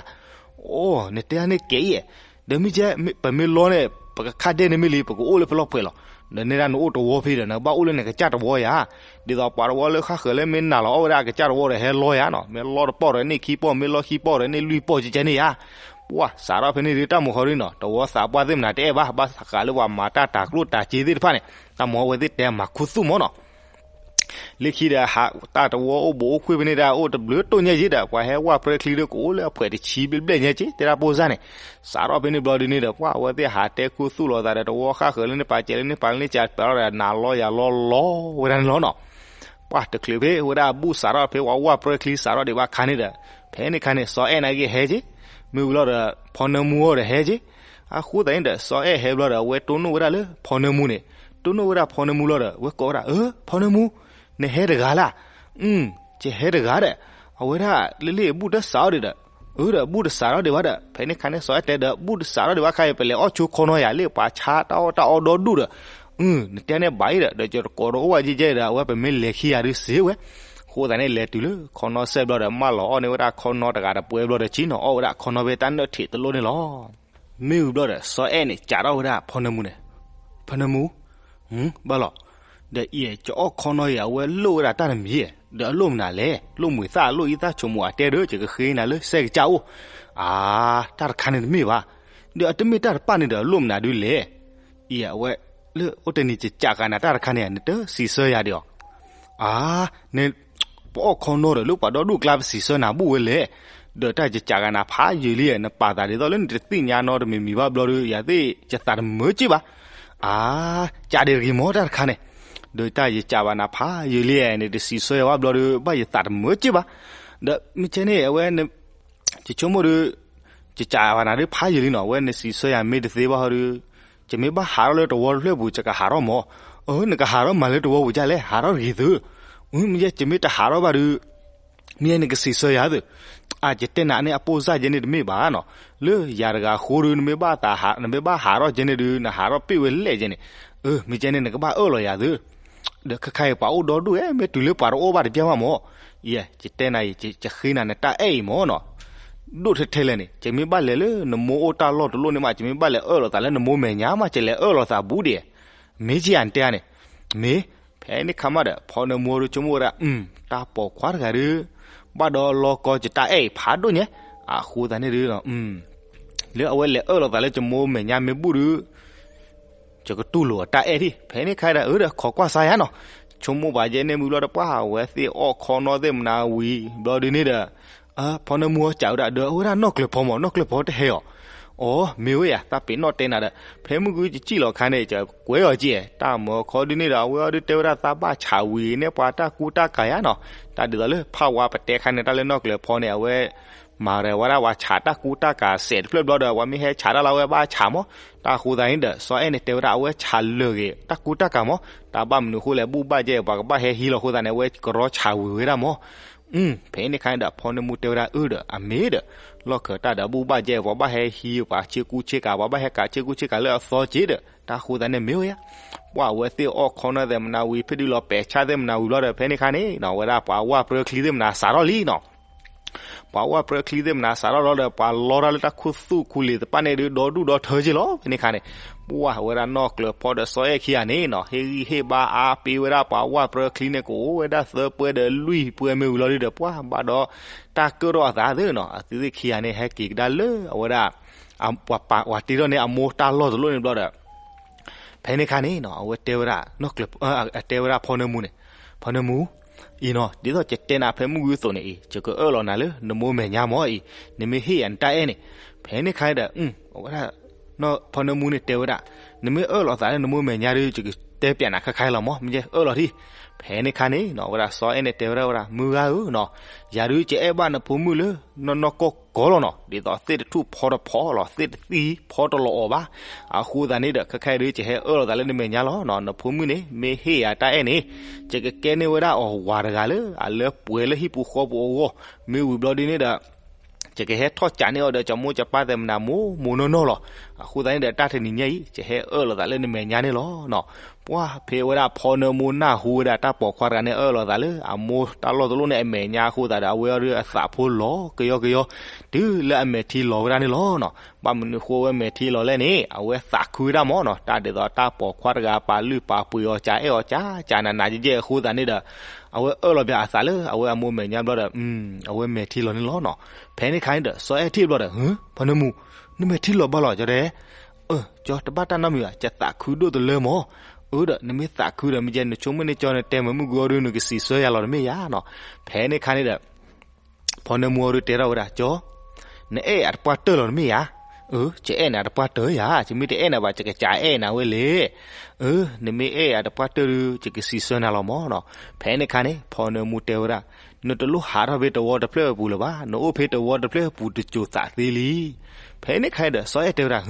အိ နတဲန့ၣ်ကဲအံၤ, ဒီးမ့ၢ်ကဲ ပမ့ၢ်လီန့ၣ် ပကခါဒဲန့ၣ်မ့ၢ်လံ ပကအိၣ်လၢဖဲလီၤပှဲၤလီၤ. ဒီးနဲဒၣ်နအိၣ်တဝီဖဲဒီး နကဘၣ်အိၣ်လၢနကစၢ်တဝီယၤ. ဒ်သိးပှၤတဝီလၢဃၣ်ဃၢၤလၢမ့ၢ်နၤလီၤအီၣ်ဝဲဒၣ်အကစၢ်တဝီဒီး ဟဲလီယၤနီၤ, မ့ၢ်လီတပီၢ်ဒီးန့ၢ်ခံပီၢ်, မ့ၢ်လီခံပီၢ်ဒီးန့ၢ်လွံၢ်ပီၢ်ကဲကဲန့ၣ်ယၤ. ပှၤစးထီၣ်ဖဲန့ၣ်ဒု တၢ်မုာ်ဃီဒုနီၤ တဝီသးပှၢ်သ့ၣ်မနၤတအဲၣ်ဘၣ်, ဘၣ်ဃးလၢပှၤမၤတၢ်တၤကျိၣ်တၤစ့သ့ၣ်တဖၣ်န့ၣ် တၢ်မၤဝဲသ့ၣ်တဲမၤခူသူၣ်မးနီၤ. လၢခံဒီး ဟးတၢ်တဝီအိၣ်ဘူးအိၣ်ကွံာ်ဖဲန့ၣ်ဒၣ် အိၣ်တဘျုးတိၢ်ညါက့ဒီး ပှၤဟဲဝၢ်ပြၢချံဒီး ကအိၣ်လၢအဖှဲးတဆံဘျဲၣ်ဘျဲၣ်ညါက့ တဲဒၣ်ပိၢ်စၢ်န့ၣ်. စးထီၣ်ဖဲန့ၣ်ဘျီဒုန့ၣ်ဒီး ပှၤအဝဲသ့ၣ်ဟးတဲခူသူၣ်လိာ်သးဒီး တဝီဃၣ်ဃၢၤလၢန့ၣ်ပာ်စဲးလၢန့ၣ်ပာ်လၢန့ၣ်စးပာ်ထီၣ်ဒီး နၤလီယၤလီလီဝဲဒၣ်န့ၣ်လီၤနီၤ. ပှၤတချုးဖဲဝဲဒၣ်အဘူၣ်စးထီၣ်ဖဲပှၤဝၢ်ပြၢချံစးထီၣ်ဒံးဘၣ်ခါန့ၣ်ဒီး ဖဲန့ၣ်ခါန့ၣ် စီၤအဲၣ်နာ်က့ဟဲက့ၤ, မ့ၢ်ဝံၤလီၤဒီး ဖီနၢမူအီၤဒီးဟဲက့ၤ. အဃိသတးန့ၣ်ဒီး စီၤအဲၣ်ဟဲဘျီဒီး အဝဲတိၢ်နီၣ်ဝဲဒၣ်လၢဖီနၢမူန့ၣ်, တိၢ်နီၣ်ဝဲဒၣ်ဖီနၢမူလီၤဒီး အဝဲကိးဝဲဒၣ် အၢ ဖီနၢမူ, နဟဲတဂၤလၢ်. ယဟဲတဂၤဒီး အဝဲဒၣ်လၢလၢအဘူၣ်တစးထီၣ်ဒံးဒီး, အၢ ဒီးဘူၣ်တစးထီၣ်ဒံးဘၣ်ဒီး ဖဲန့ၣ်ခါန့ၣ် စီၤအဲၣ်တဲဒီး ဘူၣ်တစးထီၣ်ဒံးဘၣ်ခါအံၤ ပလဲၤအီၣ်ဆိခီနီယၤလၢပှၤဆါတၢ်အီၣ်တၢ်အီဒီဒူၣ်ဒီး, နတဲန့ၣ်ဘၣ်အံၤဒီး ဒီးယတကိးဒီးအိၣ်ဝဲကဲကဲဒီး အဝဲပမ့ၢ်လဲၤခံဂၤဒုစ့ဝဲ. အဃိသတးန့ၣ် လဲၤတုၤလၢခီနီစဲးဘျီဒီး မၢလီၤအီၣ်န့ၢ်ဝဲဒၣ်ခီနီတဂၤဒီးပှဲၤဘျီဒီး ဆံနီၤအီၣ်ဝဲဒၣ်ခီနီဖဲတၢ်နၢၣ်ထံးတလိၣ်န့ၣ်လီၤ. မ့ၢ်ဝံၤဘျီဒီး စီၤအဲၣ်န့ၣ် စးထီၣ်ဝဲဒၣ်ဖီနၢမူန့ၣ်, ဖီနၢမူ, ဘၣ်လီၤ, ဒီးအံၤ ကအီၣ်ခီနီအံၤ အဝဲလိၣ်ဝဲဒၣ်တၢ်တမံၤ, ဒီးအလိၣ်မနုၤလဲၣ်, လိၣ်မှံၤသၣ်လိၣ်အံသၣ်ဆိမိၣ်အတဲဒီး ယကဃ့နၤလၢစဲးကစၢ်အိၣ်. အါ, တၢ်တခါန့ၣ်တမ့ၢ်ဘၣ်, ဒီးအတမ့ၢ်တၢ်တပာ်န့ၣ်ဒီး အလိၣ်မနုၤဒုလဲၣ်. အံၤ အဝဲ လၢအိၣ်တနံၤ ယစးဃာ်နၤတၢ်တခါန့ၣ် နတစံးဆၢယၤဒံးဧါ. အါ, န ပအီၣ်ခီနီဒီး လၢပှၤဒီဒူၣ်ကျါ ပစံးဆၢနၤဘူၣ်ဝဲလဲၣ်. ဒီးတၢ်ယစးဃာ်နၤဖးယံာ်လံ, နပာ်သးဒ်သိးလၢနတသ့ၣ်ညါနီတမံၤမံၤဘၣ်ဘျီဒီး ယၤသ့ၣ်ယသးတမုာ်က့ၢ်ဘၣ်. အါ, စးဒံးတဂ့ၤမ့ၢ်တၢ်တခါန့ၣ်, ဒီးတၢ်ယစးဘၣ်နၤဖးယံာ်လံ, နတစံးဆၢယၤဘၣ်ဘျီဒီး ဘၣ်ယသးတမုာ်က့ၢ်ဘၣ်. ဒီးမ့ၢ်ကဲန့ၣ် အဝဲ ယဆိကမိၣ်ဒီး ယစးဘၣ်နၤဒုးဖးယံာ်လံနီၤ, အဝဲနစံးဆၢယၤမ့ၢ်တသ့ဘၣ်ဟီဒီး ယမ့ၢ်ဘၣ်ဟးထီၣ်လၢတဝီတဖျၢၣ်ပူၤ ယကဟးထီၣ်မး. အၢ နကဟးထီၣ်မၤလၢတဝီပူၤဒ်လဲၣ်, ဟးထီၣ်တဂ့ၤသု. မ့ၢ်ယဲ ယမ့ၢ်တဟးထီၣ်ဘၣ်ဒီး မ့ၢ်ယဲ နကစံးဆၢယၤသု. အါ ယတဲနၤန့ၣ် အပိၢ်စၢ်ယဲန့ၣ်တမ့ၢ်ဘၣ်နီၤ, လၢယၤတဂၤအဃိဒီး နမ့ၢ်ဘၣ်သး နမ့ၢ်ဘၣ်ဟးထီၣ်ယဲန့ၣ်ဒီး နဟးထီၣ်ပ့ၢ်ဝဲလဲၣ်ယဲန့ၣ်. အၢ မ့ၢ်ယဲန့ၣ် နကဘၣ်အၢၣ်လီၤယၤသု. ဒီးခဲခါအံၤ ပှၤအိၣ်ဒီဒူၣ်ဧဲ မ့ၢ်တုၤလၢပှၤတအိၣ်ဘၣ်တပျၢ်ဘၣ်မး. ယဲ ယတဲနၤအံၤ ယဃ့နၤနတၢ်အဲၣ်အံၤမးနီၤ, ဒိၣ်ထဲထဲလဲၣ်န့ၣ် ယမ့ၢ်ဘၣ်လဲၤလၢနမိၢ်အိၣ်တၢ်လီၢ်တလီၢ်န့ၣ်မး ယမ့ၢ်ဘၣ်လဲၤအၢၣ်လီၤသးလၢနမိၢ်မဲာ်ညါမး ယလဲၤအၢၣ်လီၤသးဘူးဒံး. မ့ၢ်ကယၤနတဲန့ၣ်, မ့ၢ် ဖဲန့ၣ်ခါမးဒီး ဖီနၢမူဒီးဆိကမိၣ်ဝဲဒၣ် တၢ်ပိာ်ခွါတဂၤဒီး ဘၣ်ဒီးလီၤကီယတၢ်အဲၣ်အံၤဖးဒိၣ်ညါ, အဃိသတးန့ၣ်ဒီး လၢအဝဲလဲၤအၢၣ်လီၤသးလၢယမိၢ်မဲာ်ညါမ့ၢ်ဘူၣ်ဒီး ယကတူၢ်လိာ်အတၢ်အဲၣ်ဒံး. ဖဲန့ၣ်ခါဒီး အၢ ဒီးခိးကွၢ်စါယါနီၤ, ဆိကမိၣ်ဘၣ်ယဲန့ၣ်မုၢ်ဘျီဒီး ပှၤအဝဲသ့ၣ်အီၣ်ခီနီသ့ၣ်မနၤဝံၤဘျီဒုန့ၣ်ဒီး ဖီနၢမူအီၤစံးဝဲဒၣ် ဒီးအဝဲဒၣ်နီၢ်ကျၢၤဖီမး နီၢ်ကျၢၤဖီတဟဲအီၤ. အိ မ့ၢ်ဝဲယၤ တၢ်ပ့ၤနီၣ်တဲနၤဒီး ဖဲမုၢ်ဂုၢ်ယစံၣ်လီၤခါန့ၣ် ယကွဲးအီၤက့ၢ် တၢ်မၢခီဒုန့ၣ်ဒီး အဝဲအီၤဒုတဲဝဲဒၣ်သးဘၣ်ဆးဝံၤန့ၢ်ပှၤတၢ်ကူတၢ်ကၤယါနီၤ. တၢ်ဒ်သိးလၢဖးဝါပတဲခါန့ၣ် တၢ်လၢနီၢ်ကျၢၤဖီန့ၣ် အဝဲ မၤရဲၣ်ဝဲဒၣ်ပှၤဆးတၢ်ကူတၢ်ကၤစဲးတဖျၢၣ်ဘျီဒီး ပှၤမ့ၢ်ဟဲဆးတၢ်လၢအဝဲဘၣ်ဆးမး. တၢ်အဃိသတးန့ၣ်ဒီး စီၤအဲၣ်န့ၣ်တဲဝဲဒၣ် အဝဲဆးလၢာ်ဂ့ၤ တၢ်ကူတၢ်ကၤမး, တၢ်ဘၣ်မနုၤအဃိလဲၣ် ဘူၣ်ဘၣ်ယဲၢ် ပှၤကဘၣ်ဟဲဟံးလီၤအဃိသတးန့ၣ် အဝဲကရီဆးဝံၤဝဲဒၣ်မး. ဖဲန့ၣ်ခါန့ၣ်ဒီး ဖီနၢမူတဲဝဲဒၣ် အၢ ဒီးအမ့ၢ်ဒီး လီၢ်ခၢးတၢ်ဒီးဘူၣ်ဘၣ်ယဲၢ် ပှၤဘၣ်ဟဲဟံးပှၤဆ့ကူဆ့ကၤ ပှၤဘၣ်ဟဲကၤဆ့ကူဆ့ကၤလၢအသီက့ၢ်ဒီး တၢ်အဃိသတးန့ၣ်မ့ၢ်ဝဲယါ ပှၤအဝဲသ့ၣ်အီၣ်ခီနီၣ်သဲးမနၤဝံၤ ဖဲဒုးလီၤပဲာ်ဆၣ်သဲးမနၤဝံၤဘျီဒီး ဖဲန့ၣ်ခါန့ၣ် ဝဲဒၣ်ပှၤဝၢ်ပြၢချံသ့ၣ်မနၤစးထီၣ်လံနီၤ. ပှၤဝၣ်ပြၢချံသ့ၣ်မနၤစးထီၣ်လီၤဒီး ပှၤလီတၢ်လၢတၢ်ခူသူၣ်ခူလံၤသပၣ်န့ၣ်ဒုး ဒီဒူၣ်ဒီထၢက့လီၤ. ဖဲန့ၣ်ခါန့ၣ် ပှၢ်ဝဲဒၣ်နီၢ်ကျၢၤဖီဒီးစီၤအဲၣ်ခံဂၤန့ၣ်နီၤ ဟ့ၣ်ဂံၢ်ဟ့ၣ်ဘါအါပ့ၤဝဲဒၣ်ပှၤဝၣ်ပြၢချံန့ၣ် ကအိၣ်ဝဲဒၣ်သၢပှဲၤဒီးလွံၢ်ပှဲၤမ့ၢ်ဝံၤလီၤဒုးဒီး ပှၢ်ဘၣ်ဒီးတၢ်ကၢၣ်ထီၣ်အသးသ့နီၤ အဝဲသ့ၣ်ခံဂၤန့ၣ် ဟဲက့ၤကဒါလၢအဝဲဒၣ် ပှၤတ့ထီၣ်န့ၢ် အမိၢ်တၢ်လီၢ်တလိၣ်န့ၣ်ဘျီဒီး ဖဲန့ၣ်ခါန့ၣ်နီၤ အဝဲတဲဝဲဒၣ်နီၢ်ကျၢၤ တဲဝဲဒၣ်ဖီနၢမူန့ၣ်, ဖီနၢမူ, အံၤနီၤ ဒ်သိးယတဲနၤဖဲမုၢ်ဂုၢ်အသိးန့ၣ်အံၤ ယကအၢၣ်လီၤနၤလၢနမိၢ်မဲာ်ညါမၢ်အံၤ, နမ့ၢ်ဟ့ၣ်ယၤနတၢ်အဲၣ်န့ၣ်. ဖဲန့ၣ်ခါန့ၣ်ဒီး အဝဲဒၣ် ဖီနၢမူန့ၣ်တဲဝဲဒၣ်, နမ့ၢ်အၢၣ်လီၤသးလၢနမိၢ်မဲာ်ညါဒီး ယကတဲပျးနၤခဲခါအံၤလီၤမၢ်, မ့ၢ်ယအၢၣ်လီၤထံၣ်. ဖဲန့ၣ်ခါန့ၣ်နီၤ အဝဲဒၣ်စီၤအဲၣ်န့ၣ်တဲဝဲဒၣ်ဝဲဒၣ် မုၢ်ဂၤဧၢနီၤ, ယၤဒုးယအဲၣ်ဘၣ်နဖိမုၣ်လၢ နီၢ်နီၢ်ကီၢ်ကီၢ်လီၤနီၤ, ဒ်သိးသ့ၣ်တထူၣ်ဖီတဖီလီၤ သ့ၣ်တသံၣ်ဖီတလီၤအီၤဘၣ်. အဃိသတးန့ၣ်ဒီး ခဲခါအံၤဒုး ယဟဲအၢၣ်လီၤသးလၢနမဲာ်ညါလီၤနီၤ, နဖိမုၣ်န့ၣ် မ့ၢ်ဟ့ၣ်ယၤတၢ်အဲၣ်န့ၣ် ယကကဲန့ၢ်ဝဲဒၣ်အီၤဝၤတဂၤလၢ အလၢပှဲၤလၢဟံၣ်ပူၤဃီပူၤအဂီၢ်, မ့ၢ်ဝံၤဘျီဒုန့ၣ်ဒီး ယကဟဲထီၣ်ကးန့ၢ်အီၤဒီး ကမိၢ်ကပၢ်သ့ၣ်မနၤမိၢ်မိၢ်နီၢ်နီၢ်လီၤ. အဃိသတးန့ၣ်ဒီး တၢ်တနံၤညါအံၤ ယဟဲအၢၣ်လီၤသးလၢနမဲာ်ညါန့ၣ်လီၤနီၤ. ပှၢ်ဖဲဝဲဒၣ်ဖီနၢမူနၢ်ဟူဝဲဒၣ်တၢ်ပိာ်ခွါတဂၤန့ၣ် အၢၣ်လီၤသးလၢအမိၢ်တၢ်လီၢ်တလိၣ်န့ၣ်အမဲာ်ညါအဃိသတးဒီး အဝဲအီၤဒုးအသးဖိလီၤကယီကယီ တုၤလၢအမဲာ်ထံလီၤဝဲဒၣ်န့ၣ်လီၤနီၤ. ဘၣ်မနုၤဃိအဝဲမဲာ်ထံလီၤလဲၣ်န့ၣ် အဝဲသးခုဝဲဒၣ်မၢ်နီၤ, တၢ်ဒ်သိးတၢ်ပိာ်ခွါတဂၤပာ်လုၢ်ပာ်ပှ့ၤအီၤ ကးအဲၣ်အီၤကးကးနးနးယဲၢ်ယဲၢ်အဃိသတးန့ၣ်ဒီး အဝဲအၢၣ်လီၤဘၣ်အသးလၢအဝဲအမိၢ်မဲာ်ညါဘျီဒီး အဝဲမဲာ်ထံလီၤန့ၣ်လီၤနီၤ. ဖဲန့ၣ်ခါန့ၣ်ဒီး စီၤအဲၣ်ထံၣ်ဘျီဒီး ဖီနၢမူ နမဲာ်ထံလီၤဘၣ်လီၤကၠီတဲ, အၢ ကၠီတဘၣ်တၢ်နီတမံၤဘၣ် ယသးခုဒိၣ်တလၢမၢ်. အၢဒီး နမ့ၢ်သးခုဒီး မ့ၢ်ကဲနဆိကမိၣ်န့ၢ်ကၠီ နတဲမ့ၢ်မုၢ်ဂီၤဒုး နကစံးဆၢယၤလီၤတမ့ၢ်ယၤနီၤ. ဖဲန့ၣ်ခါန့ၣ်ဒီး ဖီနၢမူအီၤဒုးတဲထီၣ်ဝဲဒၣ် ကၠီ နအဲၣ်ယၤတပှၢ်တၢၢ်လီၤတမ့ၢ်ယၤ. အၢ ယအဲၣ်နၤတပှၢ်တၢၢ်ယၤ, ယမ့ၢ်တအဲၣ်နၤဘၣ် ယကစးအဲၣ်နၤဝဲလဲၣ်. အၢ နမ့ၢ်အဲၣ်ယၤတပှၢ်တၢၢ်ဒုး ယကစံးဆၢနၤလီၤမၢ်နီၤ. ဖဲန့ၣ်ခါန့ၣ် ဖီနၢမူတဲဝဲဒၣ် နတလိၣ်ဟးထီၣ်ဖဲတဝီတဖျၢၣ်အပူၤလၢၤဘၣ်, နအိၣ်ဖဲတဝီတဖျၢၣ်အပူၤတစိၤသးသ့လံ. ဖဲန့ၣ်ခါဒီး စီၤအဲၣ်တဲဝဲဒၣ်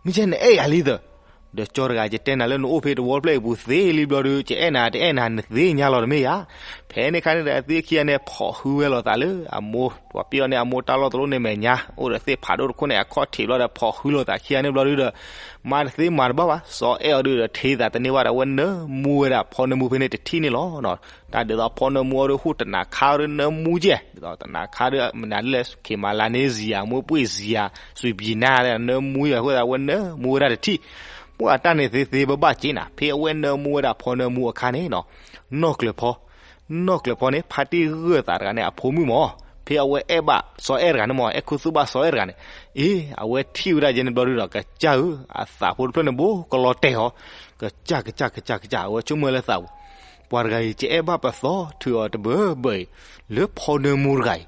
မ့ၢ်ကဲနအဲၣ်ယၤလံသၢ ဒီးကၠီတဂၤ ယတဲနၤလၢနအိၣ်ဖဲတဝီတဖျၢၣ်အံၤပူၤသ့လံဘျီဒီး ယအဲၣ်နၤတအဲၣ်နၤ နသ့ၣ်ညါလီၤတမ့ၢ်ယၤ. ဖဲန့ၣ်ခါန့ၣ်ဒီး အဝဲသ့ၣ်ခံဂၤန့ၣ် ဖီၣ်ဃုဝဲလိာ်သးလၢအမိၢ် ပှၤပ့ၢ်အီၤန့ၣ် အမိၢ်တၢ်လီၢ်တလိၣ်န့ၣ်အမဲာ်ညါ, အိၣ်ဒီးသ့ၣ်ဖးဒိၣ်တခိၣ်န့ၣ် အခီၣ်ထံးဘျီဒီး ဖီၣ်ဃုလိာ်သးခံဂၤန့ၣ်ဘျီဒီး မၤတသ့မၤတဘၣ်ဘၣ်, စီၤအဲၣ်အီၤဒုးဒီး ထံသးတန့ၢ်ဘၣ်ဒီး အဝဲနၢမူဝဲဒၣ်ဖီနၢမူဖဲန့ၣ်တထံၣ်န့ၣ်လီၤ. တၢ်ဒ်သိးဖီနၢမူအီၤဒုး ဟူၣ်တနၤခါအီၤဒုးနၢမူကဲ, ဒ်သိးတနၤခါဒုး မနုၤလဲၣ် ခ့မၤလၤန့ၣ် စံယၤ မိၢ်ပှ့ၢ်စံယၤ စူးပျံၤနါ နၢမူအဃိသတး အဝဲနၢမူဝဲဒၣ်တထံၣ်. ပှၢ်တၢ်န့ၣ်သ့သ့ဘၣ်ဘၣ်က့နၤ, ဖဲအဝဲနၢမူဝဲဒၣ်ဖီနၢမူအခါန့ၣ်နီၤ, နီၢ်ကျၢၤဖီ နီၢ်ကျၢၤဖီန့ၣ် ဖါတံၢ်ဂၢၢ်သးတဂၤန့ၣ် အဖိမုၣ်မၢ်, ဖဲအဝဲအဲၣ်ဘၣ်စီၤအဲၣ်တဂၤန့ၣ်မၢ်, အဲၣ်ခူသူၣ်ဘၣ်စီၤအဲၣ်တဂၤန့ၣ်, အ့ အဝဲထံၣ်ဝဲဒၣ်ယဲန့ၣ်ဘျီဒုးဒီး ကစၢ်ဧၢ, အသးဖိတဖျၢၣ်န့ၣ် ဘိကလီၤတဲာ်ဟီ, ကစၢ် ကစၢ် ကစၢ် ကစၢ်, အဝဲဆိကမိၣ်လၢသးပူၤ, ပှၤတဂၤအံၤ ယအဲၣ်ဘၣ်ပသီ ထုးအီၤတဘၢဘၢအံၤ, လၢဖီနၢမူတဂၤအံၤ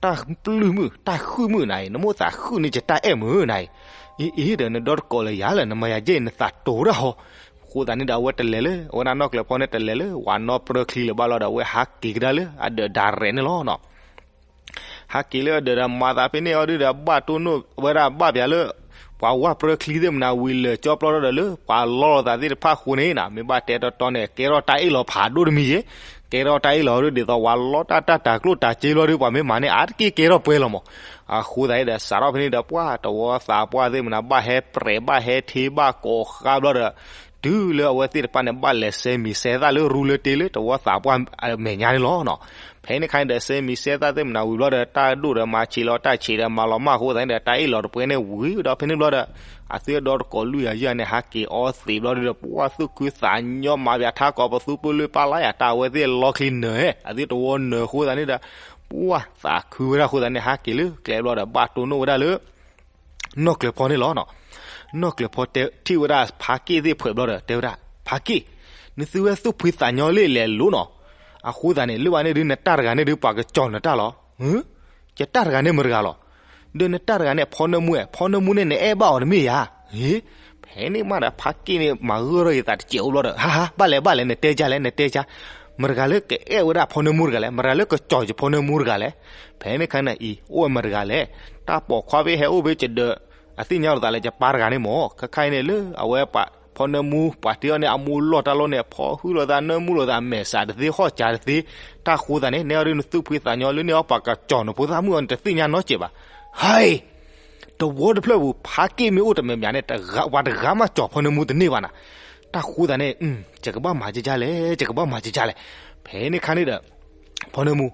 တၢ်ပျုၢ်မုၣ် တၢ်ဃုမုၣ်နၤအံၤ, နမိၣ်သးဃုန့ၢ်ယတၢ်အဲၣ်မုၣ်နၤအံၤ, အ့ အ့ ဒီးနဒီတကိးလၢယၤလၢ နမၤယၤယဲအံၤ နသးတိၤတၢ်ဟီ. အဃိသတးန့ၣ်ဒီး အဝဲတလဲၤလၢ အဝဲဒၣ်နီၢ်ကျၢၤဖီန့ၣ် တလဲၤလၢ ဝၤနီၢ်ပြၢချံလၢၤဘၣ်လီၤဒီး အဝဲဟးက့ၤကဒါလၢအဒၢးဒၣ်ရဲၣ်န့ၣ်လီၤနီၤ. ဟးက့ၤလၢအဒၢးဒီး မၤသးဖဲန့ၣ်အီၤဒုးဒီး ဘၣ်တိၢ်နီၣ်ဝဲဒၣ်ဘၣ်ပၠးလၢ ပှၤဝၣ်ပြၢချံသ့ၣ်မနၤဝံၤလၢာ်ကၠီပျီထီၣ်ဒီးလၢ ပှၤလီလိာ်သးသ့ၣ်တဖၣ်အဃိန့ၣ်နီၤ, မ့ၢ်ဘၣ်တဲတီတီန့ၣ် ကဲထီၣ်တၢ်အ့ၣ်လိာ်ဖးဒိၣ်တမံၤယဲ, ကဲထီၣ်တၢ်အ့ၣ်လိာ်ဒုး ဒ်သိးပှၤလီတၢ်တၢ်တၤကျိၣ်တၤစ့ဘျီဒုး ပှၤမ့ၢ်မၤန့ၣ် အါတက့ၢ်ကဲထီၣ်ပှဲၤလီၤမၢ်. အဃိသတးန့ၣ်ဒီး စးထီၣ်ဖဲန့ၣ်ဒီး ပှၢ်တဝီသးပှၢ်သ့ၣ်မနၤ ဘၣ်ဟဲပြဲးဘၣ်ဟဲထ့ဘၣ်ကိးဃါဘျီဒီး တုၤလၢအဝဲသ့ၣ်တဖၣ်န့ၣ် ဘၣ်လဲၤဆဲမံၤဆဲသၣ်လၢရူလၢတ့လၢတဝီသးပှၢ်အမဲာ်ညါန့ၣ်လီၤနီၤ. ဖဲန့ၣ်ခါန့ၣ်ဒီး ဆဲမံၤဆဲသၣ်သ့ၣ်မနၤဝံၤဘျီဒီး တၢ်ဒိၣ်ဒီးမၤဆံးလီၤ တၢ်ဆံးဒီးမၤလီၤမၢ်အဃိသတးန့ၣ်ဒီး တၢ်အ့ၣ်လိာ်တပှဲၤန့ၣ်ဝံၤဒီးဖဲန့ၣ်ဘျီဒီး အသုဒီတကိးလွံၢ်ယၤယဲၢ်န့ၣ် ဟးက့ၤအီသံးဘျီဒုးဒီး ပှၢ်သူၣ်ခုသးညီမၤပၠးထါကိးပသူပလုၢ်ပၢ်လါယၤ တၢ်အဝဲသ့ၣ်လီချံနၢၤ အသုတဝီနၢၤအဃိသတးန့ၣ်ဒီး ပှၢ်သးခုဝဲဒၣ်အဃိသတးန့ၣ် ဟးက့ၤလၢကျဲဘျီဒီး ဘၣ်တိၢ်နီၣ်ဝဲဒၣ်လၢ နီၢ်ကျၢၤဖီန့ၣ်လီၤနီၤ. နီၢ်ကျၢၤဖီတဲထံၣ်ဝဲဒၣ်ဖါက့ၣ်သ့ၣ်ဖှဲးဘျီဒီး တဲဝဲဒၣ် ဖါက့ၣ်, နသုဝဲသူၣ်ဖှံသးညီလံလဲၤလိၤနီၤ. အဃိသတးန့ၣ် လၢဘၣ်န့ၣ်ဒုး နတၢ်တဂၤန့ၣ်ဒုး ပှၤကကၠီၤနတၢ်လီၤ. ယတၢ်တဂၤန့ၣ်မတၤတဂၤလီၤ. ဒီးနတၢ်တဂၤန့ၣ် ဖီနၢမူဧါ, ဖီနၢမူန့ၣ် နအဲၣ်ဘၣ်အီၤတမ့ၢ်ဧါ. ဟ့, ဖဲန့ၣ်မးဒီး ဖါက့ၣ်န့ၣ် မၤဂၢၢ်ထီၣ်ယသးတစဲးအိၣ်ဘျီဒီး ဟါဟါ ဘၣ်လဲၣ်ဘၣ်လဲၣ် နတဲကၢ်လဲၣ် နတဲကၢ်, မတၤတဂၤလၢကအဲၣ်ဝဲဒၣ်ဖီနၢမူတဂၤလဲၣ်, မတၤတဂၤလၢကကၠီၤယဖီနၢမူတဂၤလဲၣ်. ဖဲန့ၣ်ခါန့ၣ်အံၤ အိၣ်ဝဲမတၤတဂၤလဲၣ်. တၢ်ပိာ်ခွါဖဲဟဲအိၣ်ဖဲယဒၢး အသ့ၣ်ညါလိာ်သးလၢယပၢ်တဂၤန့ၣ်မၢ်. ခဲခါအံၤန့ၣ်လၢအဝဲပှၤ ဖီနၢမူ ပှၤတ့အီၤန့ၣ် အမိၢ်လီၢ်တၢ်လီၢ်န့ၣ် ဖီဃုလိာ်သး နၢမူလိာ်သး မဲာ်ဆှးတသ့ ဟီၣ်စၢ်တသ့, တၢ်ဃိသးန့ၣ် နဲအီၤဒုးနသူၣ်ဖှံသးညီလၢန့ၢ်အီၤ ပှၤကကၠီၤနဖိသၣ်မုၣ်အီၤ နတသ့ၣ်ညါနီတစဲးဘၣ်. ဟဲ, တဝီတဖျၢၣ်ပူၤ ဖါက့ၣ်မ့ၢ်အိၣ်တမဲာ်မးန့ၣ် ပှၤတဂၤမးကၠီၤဖီနၢမူတန့ၢ်ဘၣ်နၤ. တၢ်ဃိသးန့ၣ် ယကဘၣ်မၤကၢ်လဲၣ် ယကဘၣ်မၤကၢ်လဲၣ်. ဖဲန့ၣ်ခါန့ၣ်ဒီး ဖီနၢမူ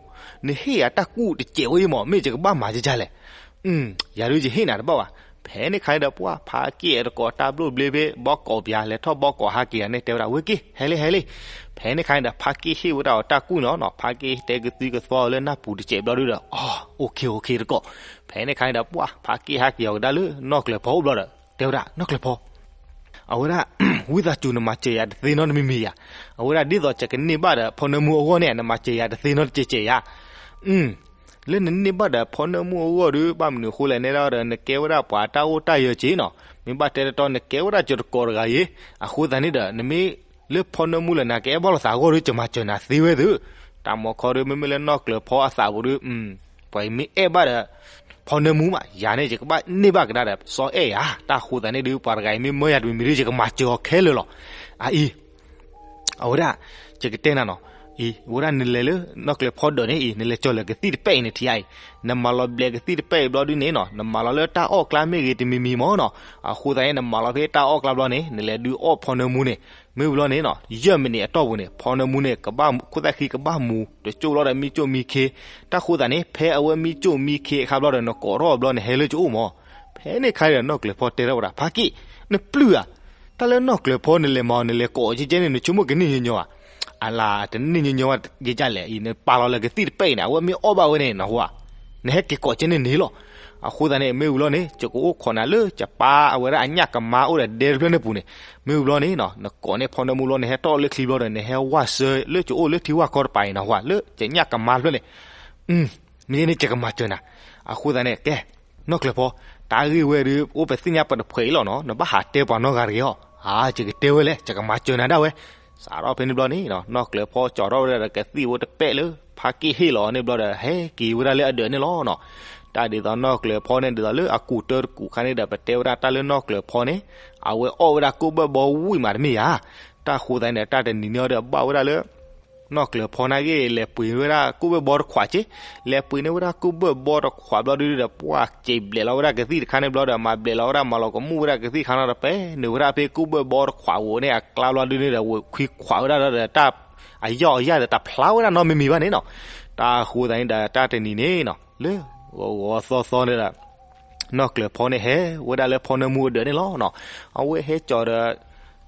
နဟ့ၣ်ယၤတၢ်ကူၣ်တစဲးဝဲအံၤမး မ့ၢ်ယကဘၣ်မၤကကလဲၣ်. ယၤဒုးယဟ့ၣ်နၤတဘၣ်ဘၣ်. ဖဲန့ၣ်ခါန့ၣ်ဒီး ပှၢ်ဖါက့ၣ်အဲၣ်တကိးတၢ်ဘျိၣ်ဘျ့ဖဲ ဘီကိးပၠး လဲၤထီၣ်ဘီကိးဟးက့ၤယၤန့ၣ် တဲဝဲဒၣ်ဝဲက့ၤ ဟဲလံ ဟဲလံ. ဖဲန့ၣ်ခါန့ၣ်ဒီး ဖါက့ၣ်ဟ့ၣ်ဝဲဒၣ်အီၤတၢ်ကူၣ်န့ၣ်နီၤ, ဖါက့ၣ်တဲကသွံကသွအီၤလၢနၢ်ပူၤတစဲးဘျီဒုဒီး အီ အိၣ်ခ့ အိၣ်ခ့တကိး. ဖဲန့ၣ်ခါန့ၣ်ဒီး ပှၢ်ဖါက့ၣ်ဟးက့ၤအီၤကဒါလၢနီၢ်ကျၢၤဖီအိၣ်ဘျီဒီး တဲဝဲဒၣ် နီၢ်ကျၢၤဖီ အဝဲဒၣ် ဝံသးစူၤနမၤစၢၤယၤတသ့နီတမံၤမံၤယၤ. အဝဲဒၣ်ဒ်သိးယကန့ၢ်ဘၣ်ဒီးဖီနၢမူအဂီၢ်န့ၣ် နမၤစၢၤယၤတသ့နီတစဲးစဲးယၤ. လၢနန့ၢ်ဘၣ်ဒီးဖီနၢမူအဂီၢ်ဒီး ဘၣ်မနုၤအဃိလဲၣ်န့ၣ်ဒီး နကဲဝဲဒၣ်ပှၤတၢ်အိၣ်တၢ်ယၢၤက့နီၤ. မ့ၢ်ဘၣ်တဲတတီ နကဲဝဲဒၣ်ယတကိးတဂၤအံၤ. အဃိသတးန့ၣ်ဒီး နမ့ၢ်လၢဖီနၢမူလၢနကအဲၣ်ဘၣ်လိာ်သးအဂီၢ်ဒီး ယမၤစၢၤနၤသ့ဝဲသ့. တၢ်မၤခီဒီး မ့မ့ၢ်လၢနီၢ်ကျၢၤဖီအသးပူၤဒီး ပှၤမ့ၢ်အဲၣ်ဘၣ်ဒီး ဖီနၢမူမး ယၤန့ၣ် ယကဘၣ်န့ၢ်ဘၣ်ကဒါဒီး စီၤအဲၣ်ယၤ. တၢ်ဃိသတးန့ၣ်ဒီး ပှၤတဂၤအံၤမ့ၢ်မၢယၤတမံၤမံၤဒီး ယကမၤစၢၤအီၤခဲလၢာ်လီၤ. အအံၤ အဝဲဒၣ် ယကတဲနၤနီၤ, အံၤ ဝဲဒၣ်နလဲၤလၢနီၢ်ကျၢၤဖီဒၢးန့ၣ်အံၤ နလဲၤကၠီၤလၢကသံၣ်တပဲၣ်အံၤန့ၣ် ထံၣ်အံၤ, နမၤလီၤဘျဲးကသံၣ်တပဲၣ်အံၤဘျီဒုန့ၣ်နီၤ နမၤလီၤလၢတၢ်အီၣ်ကျါမ့ၢ်ဂ့ၤတမံၤမံၤမၢ်နီၤ. အဃိသတးန့ၣ် နမၤလီၤဖဲတၢ်အီၣ်ကျါဘျီန့ၣ် နလဲၤဒုးအီၣ်ဖီနၢမူန့ၣ်. မ့ၢ်ဘျီန့ၣ်နီၤ ယဲၢ်မံးနံးအတီၢ်ပူၤန့ၣ် ဖီနၢမူန့ၣ် ကဘၣ်ခိၣ်သၣ်ဃံကဘၣ်မူၤတကၠိၢ်လီၤဒီးမံကၠိၢ်မံခ့. တၢ်ဃိသတးန့ၣ် ဖဲအဝဲမံကၠိၢ်မံခ့အခါဘျီဒီး နကိးထီၣ်အဘျီန့ၣ် ဟဲလၢကအိၣ်မၢ်. ဖဲန့ၣ်ခါဒီး နီၢ်ကျၢၤဖီတဲထီၣ်ဝဲဒၣ် ဖါက့ၣ် နပျုၢ်ဧါ. တၢ်လၢနီၢ်ကျၢၤဖီနလဲၤမၤအီၤ နလဲၤကိးကဲကဲန့ၣ် နဆိကမိၣ်ကန့ၢ်ညီညီဧါ. အလၤ တန့ၢ်ညီညီဝဲတဂ့ၤဒ်လဲၣ်အံၤ နပာ်လီၤလၢကသံၣ်တပဲၣ်အံၤန့ၣ် အဝဲမ့ၢ်အီၣ်ဘၣ်ဝဲန့ၣ် နဟူဧါ, နဟဲက့ၤကိးကဲန့ၣ်န့ၣ်လီၤ. အဃိသတးန့ၣ် မ့ၢ်ဝံၤလီၤန့ၣ် ယကအိၣ်ခိးနၤလၢယပၢ်အဝဲဒၣ်အညၣ်ကမါအိၣ်ဒီးဒဲတဖျၢၣ်န့ၣ်ပူၤန့ၣ်. မ့ၢ်ဝံၤဘျီန့ၣ် နကိးန့ၢ်ဖီနၢမူလီၤ နဟဲထီၣ်လၢချံဘျီဒီး နဟဲဝၢ်စၢၤလၢယအိၣ်လၢထံဝၢ်ခီတပၤအံၤ နဟူဧါ လၢယညၣ်ကမါတဖျၢၣ်န့ၣ်. မ့ၢ်န့ၣ် ယကမၤစၢၤနၤ. အဃိသတးန့ၣ် ကဲ နီၢ်ကျၢၤဖီ တၢ်ဂ့ၢ်ဝဲဒုး အိၣ်ပသ့ၣ်ညါပတဖှဲးအံၤလီၤနီၤ, နဘၣ်ဟးတဲပှၤနီတဂၤတဂ့ၤအီၤ. အါ ယကတဲဝဲလဲၣ်, ယကမၤစၢၤနၤဒၣ်ဝဲ. စးထီၣ်ဖဲန့ၣ်ဘျီန့ၣ် နီၢ်ကျၢၤဖီကၠီထီၣ်ဝဲဒၣ်ဒီးကသံၣ်ဖိတပဲၣ်လၢ ဖါက့ၣ်ဟ့ၣ်လီၤန့ၣ်ဘျီဒီး ဟဲက့ၤဝဲဒၣ်လၢအဒၢးန့ၣ်လီၤနီၤ. တၢ်ဒ်သိးနီၢ်ကျၢၤဖီန့ၣ် ဒ်သိးလၢအကူးတၢတကူးခါန့ၣ်ဒီး ပတဲဝဲဒၣ်တၢ်လၢနီၢ်ကျၢၤဖီန့ၣ် အဝဲအီၣ်ဝဲဒၣ်ကိၣ်ဘၢၣ်ဘီဝံၣ်မးတမ့ၢ်ဧါ. တၢ်ဃိသတးန့ၣ်ဒီး တၢ်တနံၤန့ၣ်ဒီး ဘၣ်ဝဲဒၣ်လၢ နီၢ်ကျၢၤဖီနာ်က့ လဲၤပှ့ၤဝဲဒၣ်ကိၣ်ဘၢၣ်ဘီတခွးက့. လဲၤပှ့ၤန့ၢ်ဝဲဒၣ်ကိၣ်ဘၢၣ်ဘီတခွးဘျီဒုဒီး ပှၢ်က့ၤဘျဲးလီၤဝဲဒၣ်ကသံၣ်တခါန့ၣ်ဘျီဒီး မၤဘျဲးလီၤဝဲဒၣ် မၤလီၤကမူၣ်ဝဲဒၣ်ကသံၣ်ခါန့ၣ်ဒီး ပဲနုာ်ဝဲဒၣ်ဖဲကိၣ်ဘၢၣ်ဘီတခွးဧိၤန့ၣ် အကျါဘျီဒုန့ၣ်ဒီး ဝဲခွံခွးဝဲဒၣ်ဒီး တၢ်အယီၢ်အယၢ်ဒီး တဖျါဝဲဒၣ်နီတမံၤမံၤဘၣ်န့ၣ်နီၤ. တၢ်ဃိသတးန့ၣ်ဒီး တၢ်တနံၤန့ၣ်နီၤ လၢဂီၤဂီၤသီသီန့ၣ်ဒီး နီၢ်ကျၢၤဖီန့ၣ်ဟဲဝဲဒၣ်လၢဖီနၢမူအဒၢးန့ၣ်လီၤနီၤ. အဝဲဟဲကၠီဒီး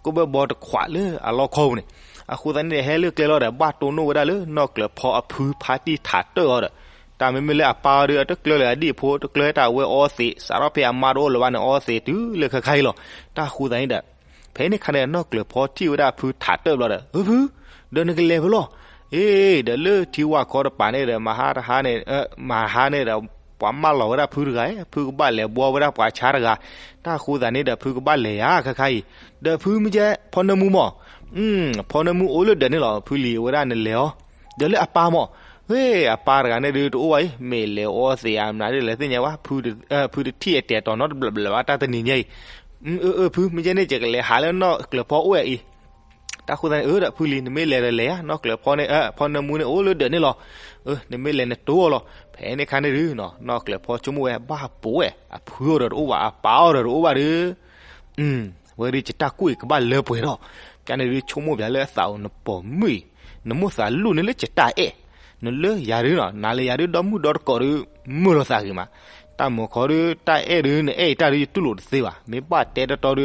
ကိၣ်ဘၢၣ်ဘီတခွးလၢအလီခီပူၤန့ၣ်. အဃိသတးန့ၣ်ဒီး ဟဲလၢကျဲလီၤဒီး ဘၣ်တိၢ်နီၣ်ဝဲဒၣ်လၢနီၢ်ကျၢၤဖီအဖုဖါတံၢ်ထးတၢၣ်အီၤဒီး တၢ်မ့မ့ၢ်လၢအပၢ်အီၤဒီး အတကျၢၤလၢအဒံၣ်အဖိ တကျၢၤတၢ်ဝဲအီသံး စးထီၣ်ဖဲအမါတအိၣ်လၢၤဘၣ်န့ၣ် အီသံးတုၤလၢခဲခါအံၤလီၤ. တၢ်ဃိသတးန့ၣ်ဒီး ဖဲန့ၣ်ခါန့ၣ် နီၢ်ကျၢၤဖီထံၣ်ဝဲဒၣ်ဖုထးတၢၣ်ဘျီဒီး အၢ ဖု ဒီးနကလဲၤဖဲလဲၣ်. အ့ ဒီးလၢထံဝၣ်ခီတပၤန့ၣ်ဒီး မဟါတဟါန့ၣ် မဟါန့ၣ်ဒီး ပှၤမၢလီၤဝဲဒၣ်ဖုတဂၤ, ဖုကဘၣ်လဲၤဘှီဝဲဒၣ်ပှၤဆါတဂၤ. တၢ်ဃိသတးန့ၣ်ဒီး ဖုကဘၣ်လဲၤယါခဲခါအံၤ, ဒီးဖုမ့ၢ်ကဲဖီနၢမူမး, ဖီနၢမူအိၣ်လၢဒၢးန့ၣ်လီၤ, ဖုလံၤဝဲဒၣ်နလဲၤအီၤ, ဒီးလၢအပၢ်မး, ဟ့ၣ် အပၢ်တဂၤန့ၣ်ဒုးတအိၣ်ဘၣ်အံၤ, မ့ၢ်လဲၤအီသံးဧါမနုၤဒ်လဲၣ်သ့ၣ်ညါဘၣ်, ဖုတထံၣ်အတဲာ်တီၤနီတဘျီဘၣ် တၢ်တနံၤညါအံၤ. အၢ အၢ ဖု မ့ၢ်ကဲန့ၣ် ယကလဲၤဟးလၢနီၢ်ကျၢၤဖီအိၣ်အံၤ. တၢ်ဃိသတးန့ၣ် အၢ ဒီးဖုလံၤ နမ့ၢ်လဲၤဒီးလဲၤယါ, နီၢ်ကျၢၤဖီန့ၣ် ဖီနၢမူန့ၣ်အိၣ်လၢဒၢးန့ၣ်လီၤ. နမ့ၢ်လဲၤနတိၢ်အီၤလီၤ. ဖဲန့ၣ်ခါန့ၣ်ဒုး နီၢ်ကျၢၤဖီဆိကမိၣ်ဝဲ ဘၣ်ပိာ်ဝဲ, အဖုအီၤဒီးတအိၣ်ဘၣ် အပၢ်အီၤဒီးတအိၣ်ဘၣ်ဒီး ဝဲဒုးယတၢ်ကူၣ်အံၤကဘၣ်လၢပှဲၤထီၣ်. ကန့ၣ်ဒုးဆိကမိၣ်ပၠးလၢအသးအိၣ် နပိာ်မုၣ်အံၤ, နမိၢ်သးလူၢ်န့ၣ်လၢယတၢ်အဲၣ်, နလၢယၤဒုးနီၤ နၤလၢယၤဒုး ဒီမုၢ်ဒီတကိးဒုး မုာ်လိာ်သးဂ့ၤမး. တၢ်မုာ်ခီဒုး တၢ်အဲၣ်ဒုး နအဲၣ်အံၤတၢ်ဒုး ယတူၢ်လိာ်တသ့ဘၣ်. မ့ၢ်ဘၣ်တဲတတီဒုး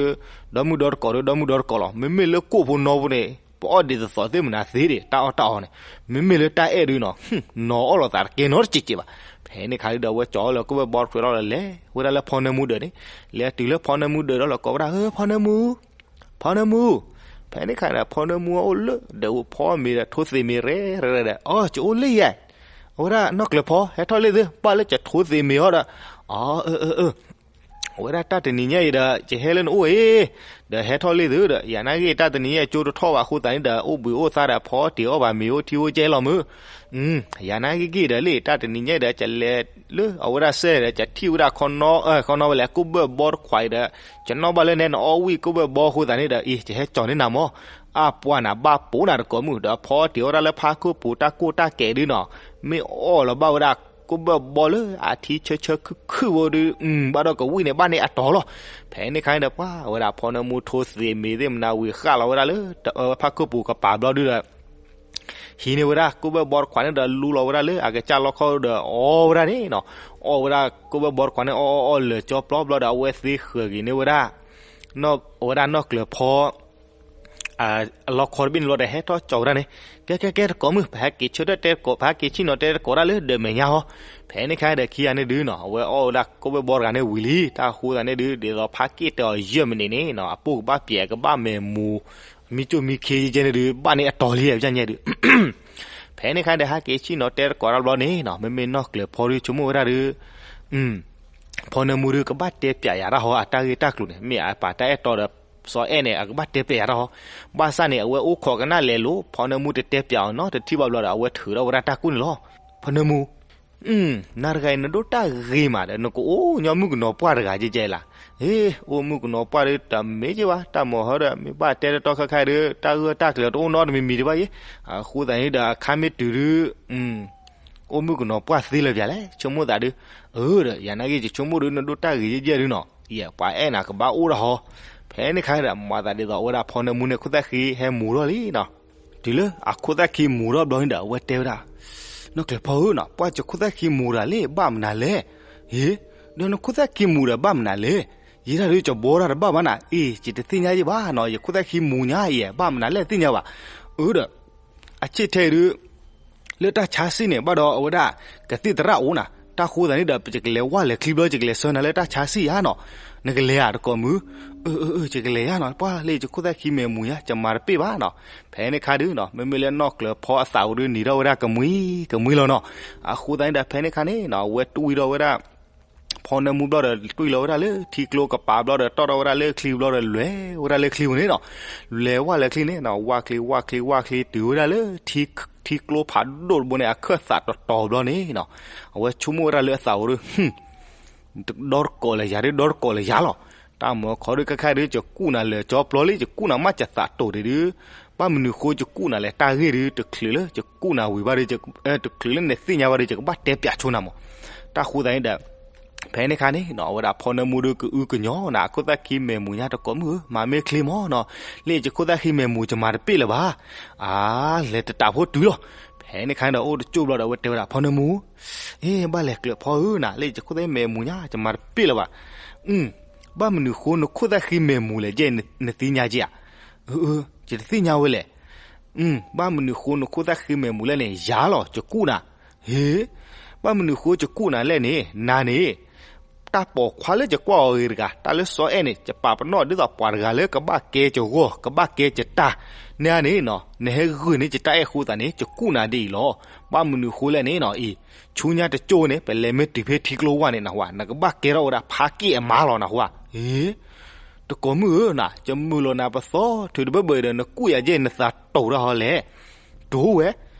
ဒီမုၢ်ဒီတကိးဒုး ဒီမုၢ်ဒီတကိးလီၤ. မ့မ့ၢ်လၢကိၣ်ဖိနီဖိန့ၣ် ပအီၣ်ဒံးသသိးသ့ၣ်မနုၤသ့ဒံး တၢ်အီၣ်တၢ်အီန့ၣ်. မ့မ့ၢ်လၢတၢ်အဲၣ်ဒုးနီၤ နီၤအီၣ်လိာ်သးတကဲနီတစဲးစဲးဘၣ်. ဖဲန့ၣ်ခါဒုးဒီး အဝဲကၠီလၢကိၣ်ဘၢၣ်ဘီတခွဲးထီၣ်လီၤ လဲၤဝဲဒၣ်လၢဖီနၢမူဒၢးန့ၣ်, လဲၤတုၤလၢဖီနၢမူဒၢးဒီးလီၤ ကိးဝဲဒၣ် အၢ ဖီနၢမူ, ဖီနၢမူ. ဖဲန့ၣ်ခါဒီး ဖီနၢမူအိၣ်လၢဒၢး အိၣ်ဖီမ့ၤဒီး ထိသ့ၣ်မ့ၤရဲၣ်ရဲၣ်ဒီး အီ ကအိၣ်လၢယဲၢ်, အဝဲဒၣ်နီၢ်ကျၢၤဖီ ဟဲထီၣ်လံသု ဘၣ်လၢကထိသ့ၣ်မ့ၤအီၤဒီး အီ အၢ အၢ အၢ အဝဲဒၣ်တၢ်တနံၤညါအံၤဒီး ယဟဲလၢနအိၣ်အံၤ, ဒီးဟဲထီၣ်လံသုဒီး ယၤနာ်ဂ့ၢ်တၢ်တနံၤညါအံၤ ကၠိတထီၣ်ဘၣ်အဃိသတးန့ၣ်ဒီး အိၣ်ဘှံးအိၣ်သါဒီး ဖီတ့ၢ်အီၣ်ဘၣ်မ့ၤအိၣ်ထံအိၣ်ကဲလီၤမုၢ်. ယၤနာ်ဂ့ၢ်ဂ့ၢ်ဒီးလံ တၢ်တနံၤညါအံၤဒီး ကလဲၤလၢအဝဲဒၣ်စဲဒီး ကထံၣ်ဝဲဒၣ်ခီနီဝဲလဲၣ် ကိၣ်ဘၢၣ်ဘီတခွးအံၤဒီး ကနီၣ်ဘၣ်လၢနဲ နအီၣ်ဝံၣ်ကိၣ်ဘၢၣ်ဘီအဃိသတးန့ၣ်ဒီး အံၤ ယဟဲကၠီန့ၢ်နၤမး. အပှၤနၤဘၣ်ပိာ်နၤတကိးမုၢ် ဒီးဖီတ့ၢ်အီၣ်ဒၣ်လၢဖါခိၣ်ပူၤ တၢ်ကိၢ်တၢ်ကဲးဒုးနီၤ, မ့ၢ်အီၣ်လီၤဘၣ်ဝဲဒၣ် ကိၣ်ဘၢၣ်ဘီလၢအထံဆၢဆၢခုၣ်ခုၣ်ဖိဒုး ဘၣ်ဒီးကဝံၣ်န့ၣ် ဘၣ်န့ၢ်အတီၤလီၤ. ဖဲန့ၣ်ခါန့ၣ်ဒီး ပှၤဝဲဒၣ်ဖီနၢမူထိသ့ၣ်မ့ၤသ့ၣ်မနုၤဝံၤဃာ်လီၤဝဲဒၣ်လၢ ဖါခိၣ်ပူၤကပၤဘျီဒုးဒီး ဟံးန့ၢ်ဝဲဒၣ်ကိၣ်ဘၢၣ်ဘီတခွးန့ၣ်ဒီး လူလီၤဝဲဒၣ်လၢအကစၢ်လီခီဒီး အီၣ်ဝဲဒၣ်န့ၣ်နီၤ. အီၣ်ဝဲဒၣ်ကိၣ်ဘၢၣ်ဘီတခွးန့ၣ် အီၣ်အီၣ်အီၣ်လၢာ်ကၠီပျီဘျီဒီး အဝဲသ့ဃၢၤက့ၤန့ၢ်ဝဲဒၣ် အဝဲဒၣ်နီၢ်ကျၢၤဖီ အလီခီတဘ့ၣ်န့ၣ်လီၤဒီး ဟဲထီၣ်ကၠီဝဲဒၣ်န့ၣ်, ကဲကဲကဲ တကိးမုၣ် ပဟဲက့ၤဆၢထၢၣ်တဲတကိး, ပဟဲက့ၤဆ့ၣ်နီၤတဲတကိးဒၣ်လၢဒီးမဲာ်ညါဟီ. ဖဲန့ၣ်ခါဒီး ခံဂၤန့ၣ်ဒုးနီၤ အဝဲအီၣ်ဝဲဒၣ်ကိၣ်ဘၢၣ်ဘီတဂၤန့ၣ်ဝံၤလံ. တၢ်ဃိသးန့ၣ်ဒုး ဒ်သိးဖါက့ၣ်တဲအီၤယဲၢ်မံးနံးန့ၣ်နီၤ အပိၢ်ကဘၣ်ပျဲး ကဘၣ်မဲာ်မူၤ မံကၠိၣ်မံခ့ယဲၢ်န့ၣ်ဒုး ဘၣ်န့ၢ်အတီၤလံ အဝဲန့ၣ်ဒုး ဖဲန့ၣ်ခါဒီး ဟဲက့ၤဆ့ၣ်နီၤတဲတကိးတၢ်ဘျီန့ၣ်နီၤ မ့မ့ၢ်နီၢ်ကျၢၤဖီဒုး ဆိကမိၣ်ဝဲဒၣ်ဒုး ဖီနၢမူဒုး ကဘၣ်တဲပျးယၤတၢ်ဟီ အတၢ်ဂ့ၢ်တၢ်ကျိၤန့ၣ် မ့ၢ်အပာ်တၢ်အဲၣ်တီဒီး စီၤအဲၣ်န့ၣ် အကဘၣ်တဲပျးယၤတၢ်ဟီ. ဘၣ်ဆၣ်န့ၣ် အဝဲအိၣ်ခိးကနၣ်လဲၤလိၤ ဖီနၢမူတတဲပျးအီၤနီတထံၣ်ဘၣ်ဘျီဒီး အဝဲထုးထီၣ်ဝဲဒၣ်တၢ်ကူၣ်န့ၣ်လီၤ. ဖီနၢမူ နၤတဂၤအံၤ နဒိၣ်တၢ်ဂ့ၤမးဒီး နကအိၣ်ညီမုၣ်ကနီၤပှၢ်တဂၤကဲကဲလၢ်. ဟ့ အိၣ်မုၣ်ကနီၤပှၢ်ဒီး တမ့ၢ်ကဲဘၣ် တၢ်မၤဟီဒီး မ့ၢ်ဘၣ်တဲတတီခါခါဒီး တၢ်ဂ့ၢ်တၢ်ကျိၤတအိၣ်နီတမံၤမံၤတဘၣ်ယဲ. အဃိသတးန့ၣ်ဒီး အခါမ့ၢ်တုၤဒုး အိၣ်မုၣ်ကနီၤပှၢ်သ့လၢၤပျၢၤလဲၣ် ဆိကမိၣ်သးဒုး. အၢဒီး ယၤနာ်က့ ယဆိကမိၣ်ဒုး နဒိၣ်တၢ်ဂ့ၤယဲၢ်ယဲၢ်ဒုးနီၤ ယဲၢ် ပှၤအဲၣ်နၤကဘၣ်အိၣ်တၢ်ဟီ. ဖဲန့ၣ်ခါဒီး မၤသးဒ်သိးအဝဲဒၣ်ဖီနၢမူန့ၣ် ခိၣ်သၣ်ခံဟဲမူၤထီၣ်လံနီၤ. တုၤလၢအခိၣ်သၣ်ခံမူၤထီၣ်ဘျီန့ၣ်ဒီး အဝဲတဲဝဲဒၣ် နီၢ်ကျၢၤဖီဧၢနီၤ ပှၤယခိၣ်သၣ်ခံမူၤတၢ်လံ ဘၣ်မနုၤလဲၣ်. ဟ့ ဒီးနခိၣ်သၣ်ခံမူၤဒီးဘၣ်မနုၤလဲၣ်. ယဲဒၣ်ဒုး ယဘီတၢ်တဘၣ်ဘၣ်နၤ အ့ ယတသ့ၣ်ညါယဲၢ်ဘၣ်နီၤ ယခိၣ်သၣ်ခံမူၤညါအံၤ ဘၣ်မနုၤလဲၣ်သ့ၣ်ညါဘၣ်. အၢဒီး အဆ့ၣ်ထဲအံၤဒုး လၢတၢ်ဆါစံၣ်န့ၣ် ဘၣ်ဒီးအဝဲဒၣ် ကသံၣ်သရၣ်အိၣ်နၤ တၢ်ဃိသးန့ၣ်ဒီး ယကလဲၤဝဲလဲၤချံဘျီ ယကလဲၤဆှၢနၤလၢတၢ်ဆါစံၣ်ဧါနီၤ. နကလဲၤဧါ တကိးမုၣ်. အၢ အၢ ယကလဲၤဧါနီၤ ပှၤလၢယခိၣ်သၣ်ခံမဲာ်မူၤညါ ယမၤတပ့ၢ်ဘၣ်နီၤ. ဖဲန့ၣ်ခါဒုးနီၤ မ့မ့ၢ်လၢနီၢ်ကျၢၤဖီအသးအိၣ်ဒုး နံၤထီၣ်ဝဲဒၣ်ကမှံကမှံလီၤနီၤ. အဃိသတးန့ၣ်ဒီး ဖဲန့ၣ်ခါန့ၣ်နီၤ အဝဲတွံၢ်ထီၣ်ဝဲဒၣ် ဖီနၢမူဘျီဒီး တွံၢ်လီၤဝဲဒၣ်လၢထံကျိကပၤဘျီဒီး တီၣ်ထီၣ်ဝဲဒၣ်လၢချံဘျီဒီး လဲၤဝဲဒၣ်လၢချံပူၤန့ၣ်နီၤ. လဲၤဝဲလဲၤချံန့ၣ်နီၤ ဝဲချံ ဝဲချံ ဝဲချံ တုၤဝဲဒၣ်လၢ ထံကျိဖးဒိၣ်တဘိန့ၣ် အခၢၣ်သးတတီၤဘျီန့ၣ်နီၤ. အဝဲဆိကမိၣ်ဝဲဒၣ်လၢအသးအိၣ်ဒုး ဒီတကိးလၢယၤဒုး ဒီတကိးလၢယၤလီၤ. တၢ်မၤခီဒုး ခဲခါဒုး ယကူၣ်နၤလၢာ်ကၠီပျီလံ ယကူၣ်နၤမး ယသးတိာ်ဒံးဒုး ဘၣ်မနုၤဃိယကူၣ်နၤလဲၣ် တၢ်ဂ့ၢ်ဒုး တချုးလၢယကူၣ်နၤဝံၤဘၣ်ဒီး တချုးလၢနသ့ၣ်ညါဘၣ်ဒီး ယကဘၣ်တဲပျးဆိနၤမး. တၢ်ဃိသတးန့ၣ်ဒီး ဖဲန့ၣ်ခါန့ၣ်နီၤ အဝဲဒၣ်ဖီနၢမူဒုး ကအုကညီၤနၤ အခိၣ်သၣ်ခံမဲာ်မူၤညါ တကိးမုၣ်ဧၢ မၤမ့ၢ်ချ့မးနီၤ. လၢယခိၣ်သၣ်ခံမဲာ်မူၤ ယမၤတပ့ၢ်လၢၤဘၣ်. အါ လဲၤတတးဖိတုၤလီၤ. ဖဲန့ၣ်ခါန့ၣ်ဒီး အိၣ်တကၠိၢ်ဘျီဒီး အဝဲတဲဝဲဒၣ်ဖီနၢမူ အ့ ဘၣ်လဲၤကျၢၤဖီဧၢနၤ လၢယခိၣ်သၣ်မဲာ်မူၤညါ ယမၤတပ့ၢ်လၢၤဘၣ်. ဘၣ်မနုၤဃိနခိၣ်သၣ်ဃံမဲာ်မူၤလဲၣ် ယဲနသ့ၣ်ညါက့ဧါ. အၢ ယတသ့ၣ်ညါဝဲလဲၣ်. ဘၣ်မနုၤဃိနခိၣ်သၣ်ဃံမဲာ်မူၤလဲၣ်န့ၣ် ယၤလီၤ ယကူၣ်နၤ. ဟ့ ဘၣ်မနုၤဃိယကူၣ်နၤလဲၣ်န့ၣ် နၤန့ၣ် တၢ်ပိာ်ခွါလၢယကွၢ်အီၤဂ့ၤတဂၤ တၢ်လၢစီၤအဲၣ်န့ၣ် ယပာ်ပနီၣ်ဒ်သိးပှၤတဂၤလၢကဘၣ်ကဲယဂီၢ် ကဘၣ်ကဲယတၢ်န့ၣ်ဧါန့ၣ်နီၤ နဟဲဂုာ်န့ၢ်ယတၢ်အဲၣ်ဃိသးန့ၣ် ယကူၣ်နၤဒ်အံၤလီၤ. ဘၣ်မနုၤဃိလဲၣ်န့ၣ်နီၤ အံၤ ဆူညါတကၠိၢ်န့ၣ် ပလဲၤမ့ၢ်တုၤဖဲထံကျိဝၢ်န့ၣ်နဟူဧါ နကဘၣ်ကဲထီၣ်ဝဲဒၣ်ဖါက့ၣ်အမါလီၤနဟူဧါ. အ့ တကိးမုၣ်ဧၢနၤ ယမုာ်လီၤနၤပသီ ထုးတဘၢဘၢဒီး နကူၣ်ယၤယဲၢ်နသးတိာ်တၢ်ဟီလဲၣ်. တိာ်ဝဲ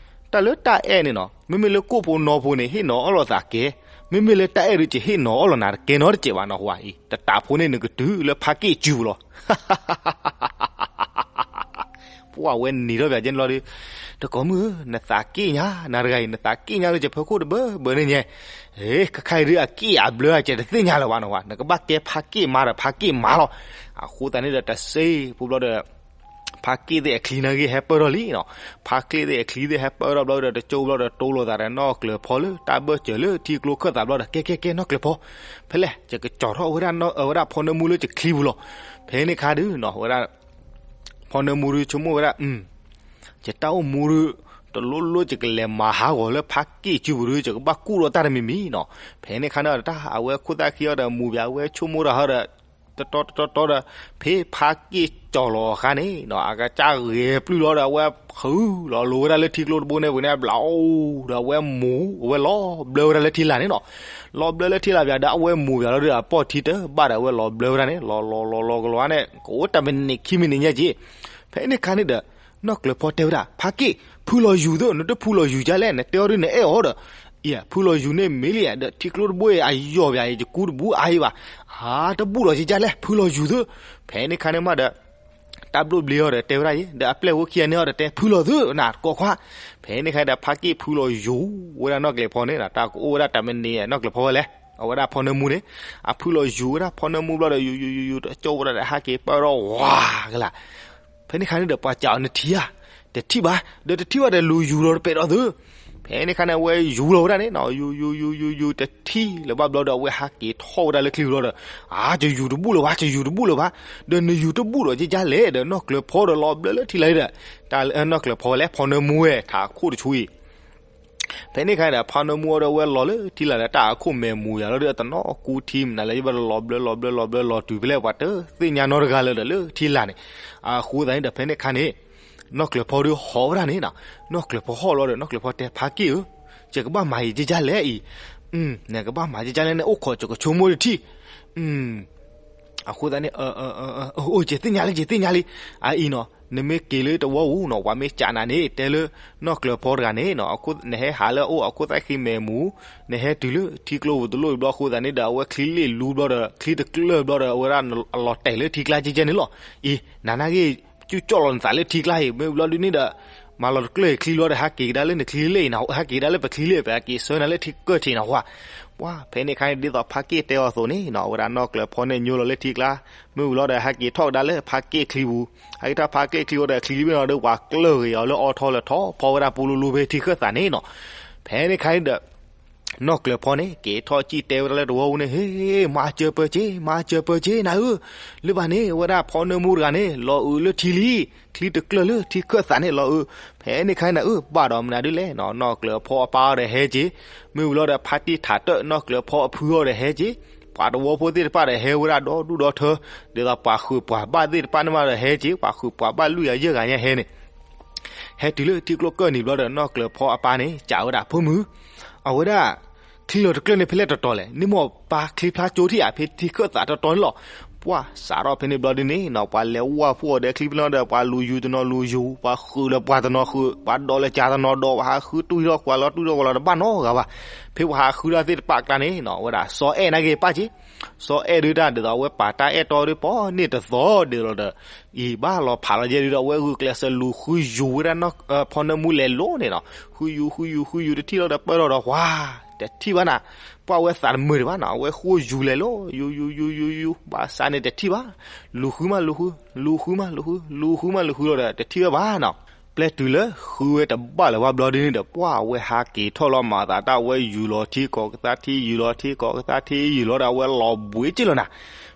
တၢ်လၢတၢ်အဲၣ်န့ၣ်နီၤ မ့မ့ၢ်လၢကိၣ်ဖိနီဖိန့ၣ် ဟ့ၣ်နီၤအီၣ်လိာ်သးကဲ, မ့မ့ၢ်လၢတၢ်အဲၣ်ဒုး ယဟ့ၣ်နီၤအီၣ်လိာ်နၤတကဲနီတစဲးဘၣ်နီၤဟူဧါအံၤ တတးဖိန့ၣ်နကတုၤလၢဖါက့ၣ်စုပူၤလီၤ. ပှၢ်ဝဲနံၤထီၣ်ပၠးကဲန့ၣ်လီၤဒီး တကိးမုၣ်ဧၢ နသးက့ၣ်ညါ နၤတဂၤအံၤ နသးက့ၣ်ညါလၢယဖီခိၣ်တဘၢဘၢန့ၣ်ညါ, ဟ့ ခဲခါအံၤဒုးအက့ၣ်အဘျၢအကဲတသ့ၣ်ညါလၢၤဘၣ်နီၤဟူဧါ နကဘၣ်ကဲဖါက့ၣ်မါဒီးဖါက့ၣ်မါလီၤ. အဃိသတးန့ၣ်ဒီးတစဲးဖိဘျီဒီး ဖါက့ၣ်သ့ၣ်အချံန့ၣ်ဂ့ၤဟဲပၢၢ်ထီၣ်လံနီၤ, ဖါက့ၣ်သ့ၣ်အချံသ့ၣ်ဟဲပၢၢ်ထီၣ်ဘျီဒီး တကၠိဘျီဒီး တိလိာ်သးဒီးနီၢ်ကျၢၤဖီလၢတၢ်ဘၢၣ်စၢၤလၢထံကျိခၢၣ်သးဘျီဒီး ကဲကဲကဲနီၢ်ကျၢၤဖီ, ဖဲလဲၣ် ယကကၠီၤထီၣ်ဝဲဒၣ် အဝဲဒၣ်ဖီနၢမူလၢယချံပူၤလီၤ. ဖဲန့ၣ်ခါဒုးနီၤ ဝဲဒၣ် ဖီနၢမူဒုးဆိကမိၣ်ဝဲဒၣ် ယတၢ်အိၣ်မူဒုး တလိၣ်လိၣ်ယကလဲၤမၤဟးဂီၤလၢဖါက့ၣ်စုပူၤဒုး ယကဘၣ်ကူၣ်ဒီးတၢ်တမံၤမံၤနီၤ. ဖဲန့ၣ်ခါန့ၣ်တၢ် အဝဲခိၣ်သၣ်ခံအီၤဒီးမူၤဘၣ် အဝဲဆိကမိၣ်တၢ်ဟီဒီး တတီတတီတီဒီး ဖဲဖါက့ၣ်ကၠီၤလီၤအခါန့ၣ်နီၤ အကစၢ်ဂဲၤပျုၢ်လီၤဒီး အဝဲဃုလီၤလိၤဝဲဒၣ်လၢထံကျိတဘိန့ၣ်ဝံၤန့ၣ် ဘျီအိၣ်ဒီးအဝဲမူၤ အဝဲလီၤဘျၢဝဲဒၣ်လၢထံလာ်န့ၣ်နီၤ. လီၤဘျၢလၢထံလာ်ပၠးဒီး အဝဲမူၤပၠးလီၤဒီး အပိာ်ထံတဘၣ်ဒီး အဝဲလီၤဘျၢဝဲဒၣ်န့ၣ် လီၤလီၤလီၤလီၤကလီၤန့ၣ် ကအိၣ်တၢ်မံးနံးခံမံးနံးညါက့ၤ. ဖဲန့ၣ်ခါန့ၣ်ဒီး နီၢ်ကျၢၤဖီတဲဝဲဒၣ် ဖါက့ၣ် ဖုလီၤယူၤသု နတဖုလီၤယူၤကလဲၣ် နတဲအီၤဒုးနအဲၣ်အီၤဒီး ဖုလီၤယူၤန့ၣ်မ့ၢ်လံ ဒီးထံကျိတဘိအံၤ အယီၢ်ပၠးအံၤ ယကူတဘူးအါအံၤဘၣ် တဘူးဒီးကလဲၣ် ဖုလီၤယူၤသု. ဖဲန့ၣ်ခါန့ၣ်မးဒီး တၢ်ဘျိၣ်ဘျ့အီၤဒီးတဲဝဲဒၣ်အံၤ ဒီးအပျဲၢ်ဖိခံဂၤန့ၢ်အီၤဒီးတဲ ဖုလီၤသု နကိးခွါ. ဖဲန့ၣ်ခါဒီး ဖါက့ၣ်ဖုလီၤယူၤဝဲဒၣ်နီၢ်ကျၢၤဖီန့ၣ် တၢ်ကအိၣ်ဝဲဒၣ်တၢ်မံးနံး နီၢ်ကျၢၤဖီဝဲလဲၣ် အဝဲဒၣ်ဖီနၢမူန့ၣ် အဖုလီၤယူၤဝဲဒၣ်ဖီနၢမူဘျီဒီး ယူၤယူၤယူၤယူၤ တကၠိဝဲဒၣ်ဒီး ဟးက့ၤပၢၢ်ထီၣ်ဝါကလၢ်. ဖဲန့ၣ်ခါန့ၣ်ဒီး ပှၤစံးအီၤ နထံၣ်ဧါ, တထံၣ်ဘၣ်, ဒီးတထံၣ်ဘၣ်ဒီးလူၤယူၤလီၤတပဲာ်ဒီးသု. ဖဲန့ၣ်ခါန့ၣ် အဝဲယူၤလီၤဝဲဒၣ်န့ၣ်နီၤ, ယူၤ ယူၤ ယူၤ ယူၤ ယူၤ တထံၣ်လၢၤဘၣ်ဘျီဒီး အဝဲဟးက့ၤထီၣ်ဝဲဒၣ်လၢချံပူၤလီၤဒီး, အါ ယယူၤတဘူၣ်လၢၤဘၣ်, ယယူၤတဘူၣ်လၢၤဘၣ်, ဒီးနယူၤတဘူၣ်ဒီးကကလဲၣ်, ဒီးနီၢ်ကျၢၤဖီဒီးလီၤဘျၢလၢထံလၢ်ဒီး, တၢ်နီၢ်ကျၢၤဖီဝဲလဲၣ် ဖီနၢမူဝဲ ထးခိၣ်တဆူအံၤ ဖဲန့ၣ်ခါန့ၣ်ဒီး ဖီနၢမူအီၤဒီး အဝဲလီၤလၢထံလၢ်ဒီး တၢ်အခိၣ်မဲာ်မူၤယၤလီၤဒီး အတနီၣ်ကူထံမနုၤလဲၣ် ယဘၣ်လီၤဘျၢလီၤဘျၢလီၤဘျၢလီၤတုၤဖဲလဲၣ် ပှၤတသ့ၣ်ညါနီတဂၤလၢၤဒီးလၢထံလၢ်န့ၣ်. အဃိသတးန့ၣ်ဒီး ဖဲန့ၣ်ခါန့ၣ် နီၢ်ကျၢၤဖီဒီးဟီၣ်ဝဲဒၣ်န့ၣ်နီၤ, နီၢ်ကျၢၤဖီဟီၣ်လီၤဒီး နီၢ်ကျၢၤဖီတဲ ဖါက့ၣ်ဧၢ, ယကဘၣ်မၤယံာ်ကကလဲၣ်အံၤ, နကဘၣ်မၤယံာ်ကကလဲၣ်န့ၣ် အိၣ်ခိးယကဆိကမိၣ်တထံၣ် အဃိသတးန့ၣ် အိၣ် ယသ့ၣ်ညါလံ ယသ့ၣ်ညါလံ, အအံၤနီၤ နမ့ၢ်က့ၤလၢတဝီပူၤနီၤ ပှၤမ့ၢ်ကးနၤန့ၣ် တဲလၢ နီၢ်ကျၢၤဖီတဂၤန့ၣ်နီၤ နဟဲဟးလၢအအိၣ်အခိၣ်သၣ်ဃံမဲာ်မူၤ, နဟဲတုၤလၢထံကျိပူၤတလိၣ်ဘျီအဃိသတးန့ၣ်ဒီး အဝဲချံလ့ၣ်လူဘျီဒီး ချံတကျၢၢ်ဘျီဒီး အဝဲဒၣ်အလီၤတဲာ်လၢထံကျါကဲကဲန့ၣ်လီၤ. အံၤ နနာ်က့ၤ ကၠူကၠီၣ်လီၤနသးလၢထံကျါအံၤ မ့ၢ်ဘျီဒုန့ၣ်ဒီး မၤလီၤတကျၢၢ်အံၤချံလီၤဒီး ဟးက့ၤကဒါလၢနချံလ့ၣ်အံၤနီၤ ဟဲက့ၤကဒါလၢပချံလ့ၣ် ပဟဲက့ၤဆှၢနၤလၢထံကၢၢ်ထံးနီၤ ဝါ ဖဲန့ၣ်ခါန့ၣ် ဒ်သိးဖါက့ၣ်တဲအီၤအသိးန့ၣ်နီၤ အဝဲဒၣ်နီၢ်ကျၢၤဖီန့ၣ် ညိလီၤလၢထံကျါ, မ့ၢ်ဝံၤလီၤဒီး ဟဲက့ၤထီၣ်ကဒါလၢဖါက့ၣ်ချံပူၤ, ဟဲက့ၤထီၣ်ဖါက့ၣ်ချံဝံၤဒီး ချံလ့ၣ်ဘ့ၣ်နီၤဒီး ပှၤကျၢၢ်ဂ့ၤအီၤလၢအီထီလၢထီ ဖီဝဲဒၣ်ပူလူလူဖဲထံခၢၣ်သးန့ၣ်နီၤ. ဖဲန့ၣ်ခါန့ၣ်ဒီး နီၢ်ကျၢၤဖီန့ၣ် က့ၤထီၣ်စံၣ်တဲဝဲဒၣ်လၢတဝီပူၤန့ၣ် ဟ့ မၤစၢၤပၢၤက့ၤ မၤစၢၤပၢၤက့ၤ နၤဧၢ, လၢဘၣ်န့ၣ် အဝဲဒၣ်ဖီနၢမူတဂၤန့ၣ် လီၤအုးလၢထံလံ, ချံတကျၢၢ်လၢထံခၢၣ်သးန့ၣ်လီၤအုး, ဖဲန့ၣ်ခါန့ၣ် အၢ ဘၣ်ဒီးမနုၤဒ်လဲၣ်နီၤ နီၢ်ကျၢၤဖီအပၢ်အီၤဒီးဟဲက့ၤ, မ့ၢ်ဝံၤလီၤဒီး ဖါတံၢ်ထးတၢၣ် နီၢ်ကျၢၤဖီအဖုအီၤဒီးဟဲက့ၤ, ပှၤတဝီဖိသ့ၣ်တဖၣ်ဒီးဟဲဝဲဒၣ်ဒီဒူၣ်ဒီထၢ, ဒ်သိးပှၤဃုာ်ပှၤဘၣ်သ့ၣ်တဖၣ်န့ၣ်မးဒီးဟဲက့ၤ, ပှၤဃုာ်ပှၤဘၣ်လွံၢ်ဂၤယဲၢ်ဂၤညါဟဲန့ၣ် ဟဲတုၤလၢထံကျိကၢၢ်နံၤဘျီဒီး နီၢ်ကျၢၤဖီအပၢ်န့ၣ် ကးဝဲဒၣ် ဖိမုၣ်, အဝဲဒၣ် ချံလီၤတကျၢၢ်န့ၣ် ဖဲလဲၣ်တတီၤလဲၣ်, န့ၣ်မ့ၢ်ပၢ်ချံဖျါကၠိထံၣ်ဧါ ဖဲထံခၢၣ်သးတတီၤန့ၣ်လီၤ. ပှၤစးထီၣ်ဖဲန့ၣ်ဘျီဒ်န့ၣ်နီၤ ပှၤလဲၤဝါဖှိၣ်အီၤဒီးချံဖဲလီၤဒီး ပှၤလူၤယူၤတနီၤလူၤယူၤ, ပှၤဃုာ်လၢပှၤတနီၤဃုာ်, ပှၤဒီးလၢကၢ်တနီၤဒီး, ပှၤဟးဃုတွံၢ်ထီၣ်ကွၢ်လီၤတွံၢ်ထီၣ်ကွၢ်လီၤတဘၣ်နီတဂၤဘၣ်. ဖဲပှၤဟးဃုတၢ်သ့ၣ်တဖၣ်အကျါန့ၣ်နီၤ အဝဲဒၣ် စီၤအဲၣ်နာ်က့ၤပၣ်က့ၤ စီၤအဲၣ်ဒုးတၢ် ဒ်သိးအဝဲပာ်တၢ်အဲၣ်တီဒီး ပီန့ၢ်တသီဒ်သိးဒီး အံၤဘၣ်လီၤဖးလီၤယဲၢ်ဒုးဒီး အဝဲဂုာ်ကျဲးစၢးလူၤဃုယူၤဝဲဒၣ် ဖီနၢမူလဲၤလိၤန့ၣ်နီၤ, ဃုယူၤ ဃုယူၤ ဃုယူၤ တထံၣ်လီၤဒီးပၢၢ်ထီၣ်ဒီး ဝါ တထံၣ်ဘၣ်နၤ, ပှၢ်ဝဲသးတမုာ်ဒံးဘၣ်နီၤ, အဝဲဃုယူၤလဲၤလိၤ ယူၤ ယူၤ ယူၤ ယူၤ ယူၤ ဘၣ်ဆၣ်န့ၣ်တထံၣ်ဘၣ်, လူၤဃုမးလူၤဃု, လူၤဃုမးလူၤဃု, လူၤဃုမးလူၤဃုလီၤဒီး တထံၣ်ဝဲဘၣ်နီၤ. ပျဲတုၤလၢဃုဝဲတဘၣ်လၢၤဘၣ်ဘျီဒ်န့ၣ်ဒီး ပှၢ်အဝဲဟးက့ၤထီၣ်လီၤမၤသးတၢ် အဝဲယူၤလီၤထံကီၢ်ကသါထံ ယူၤလီၤထံကီၢ်ကသါထံ ယူၤလီၤဒီး အဝဲလီၤဘှံးက့ၢ်လီၤနၤ.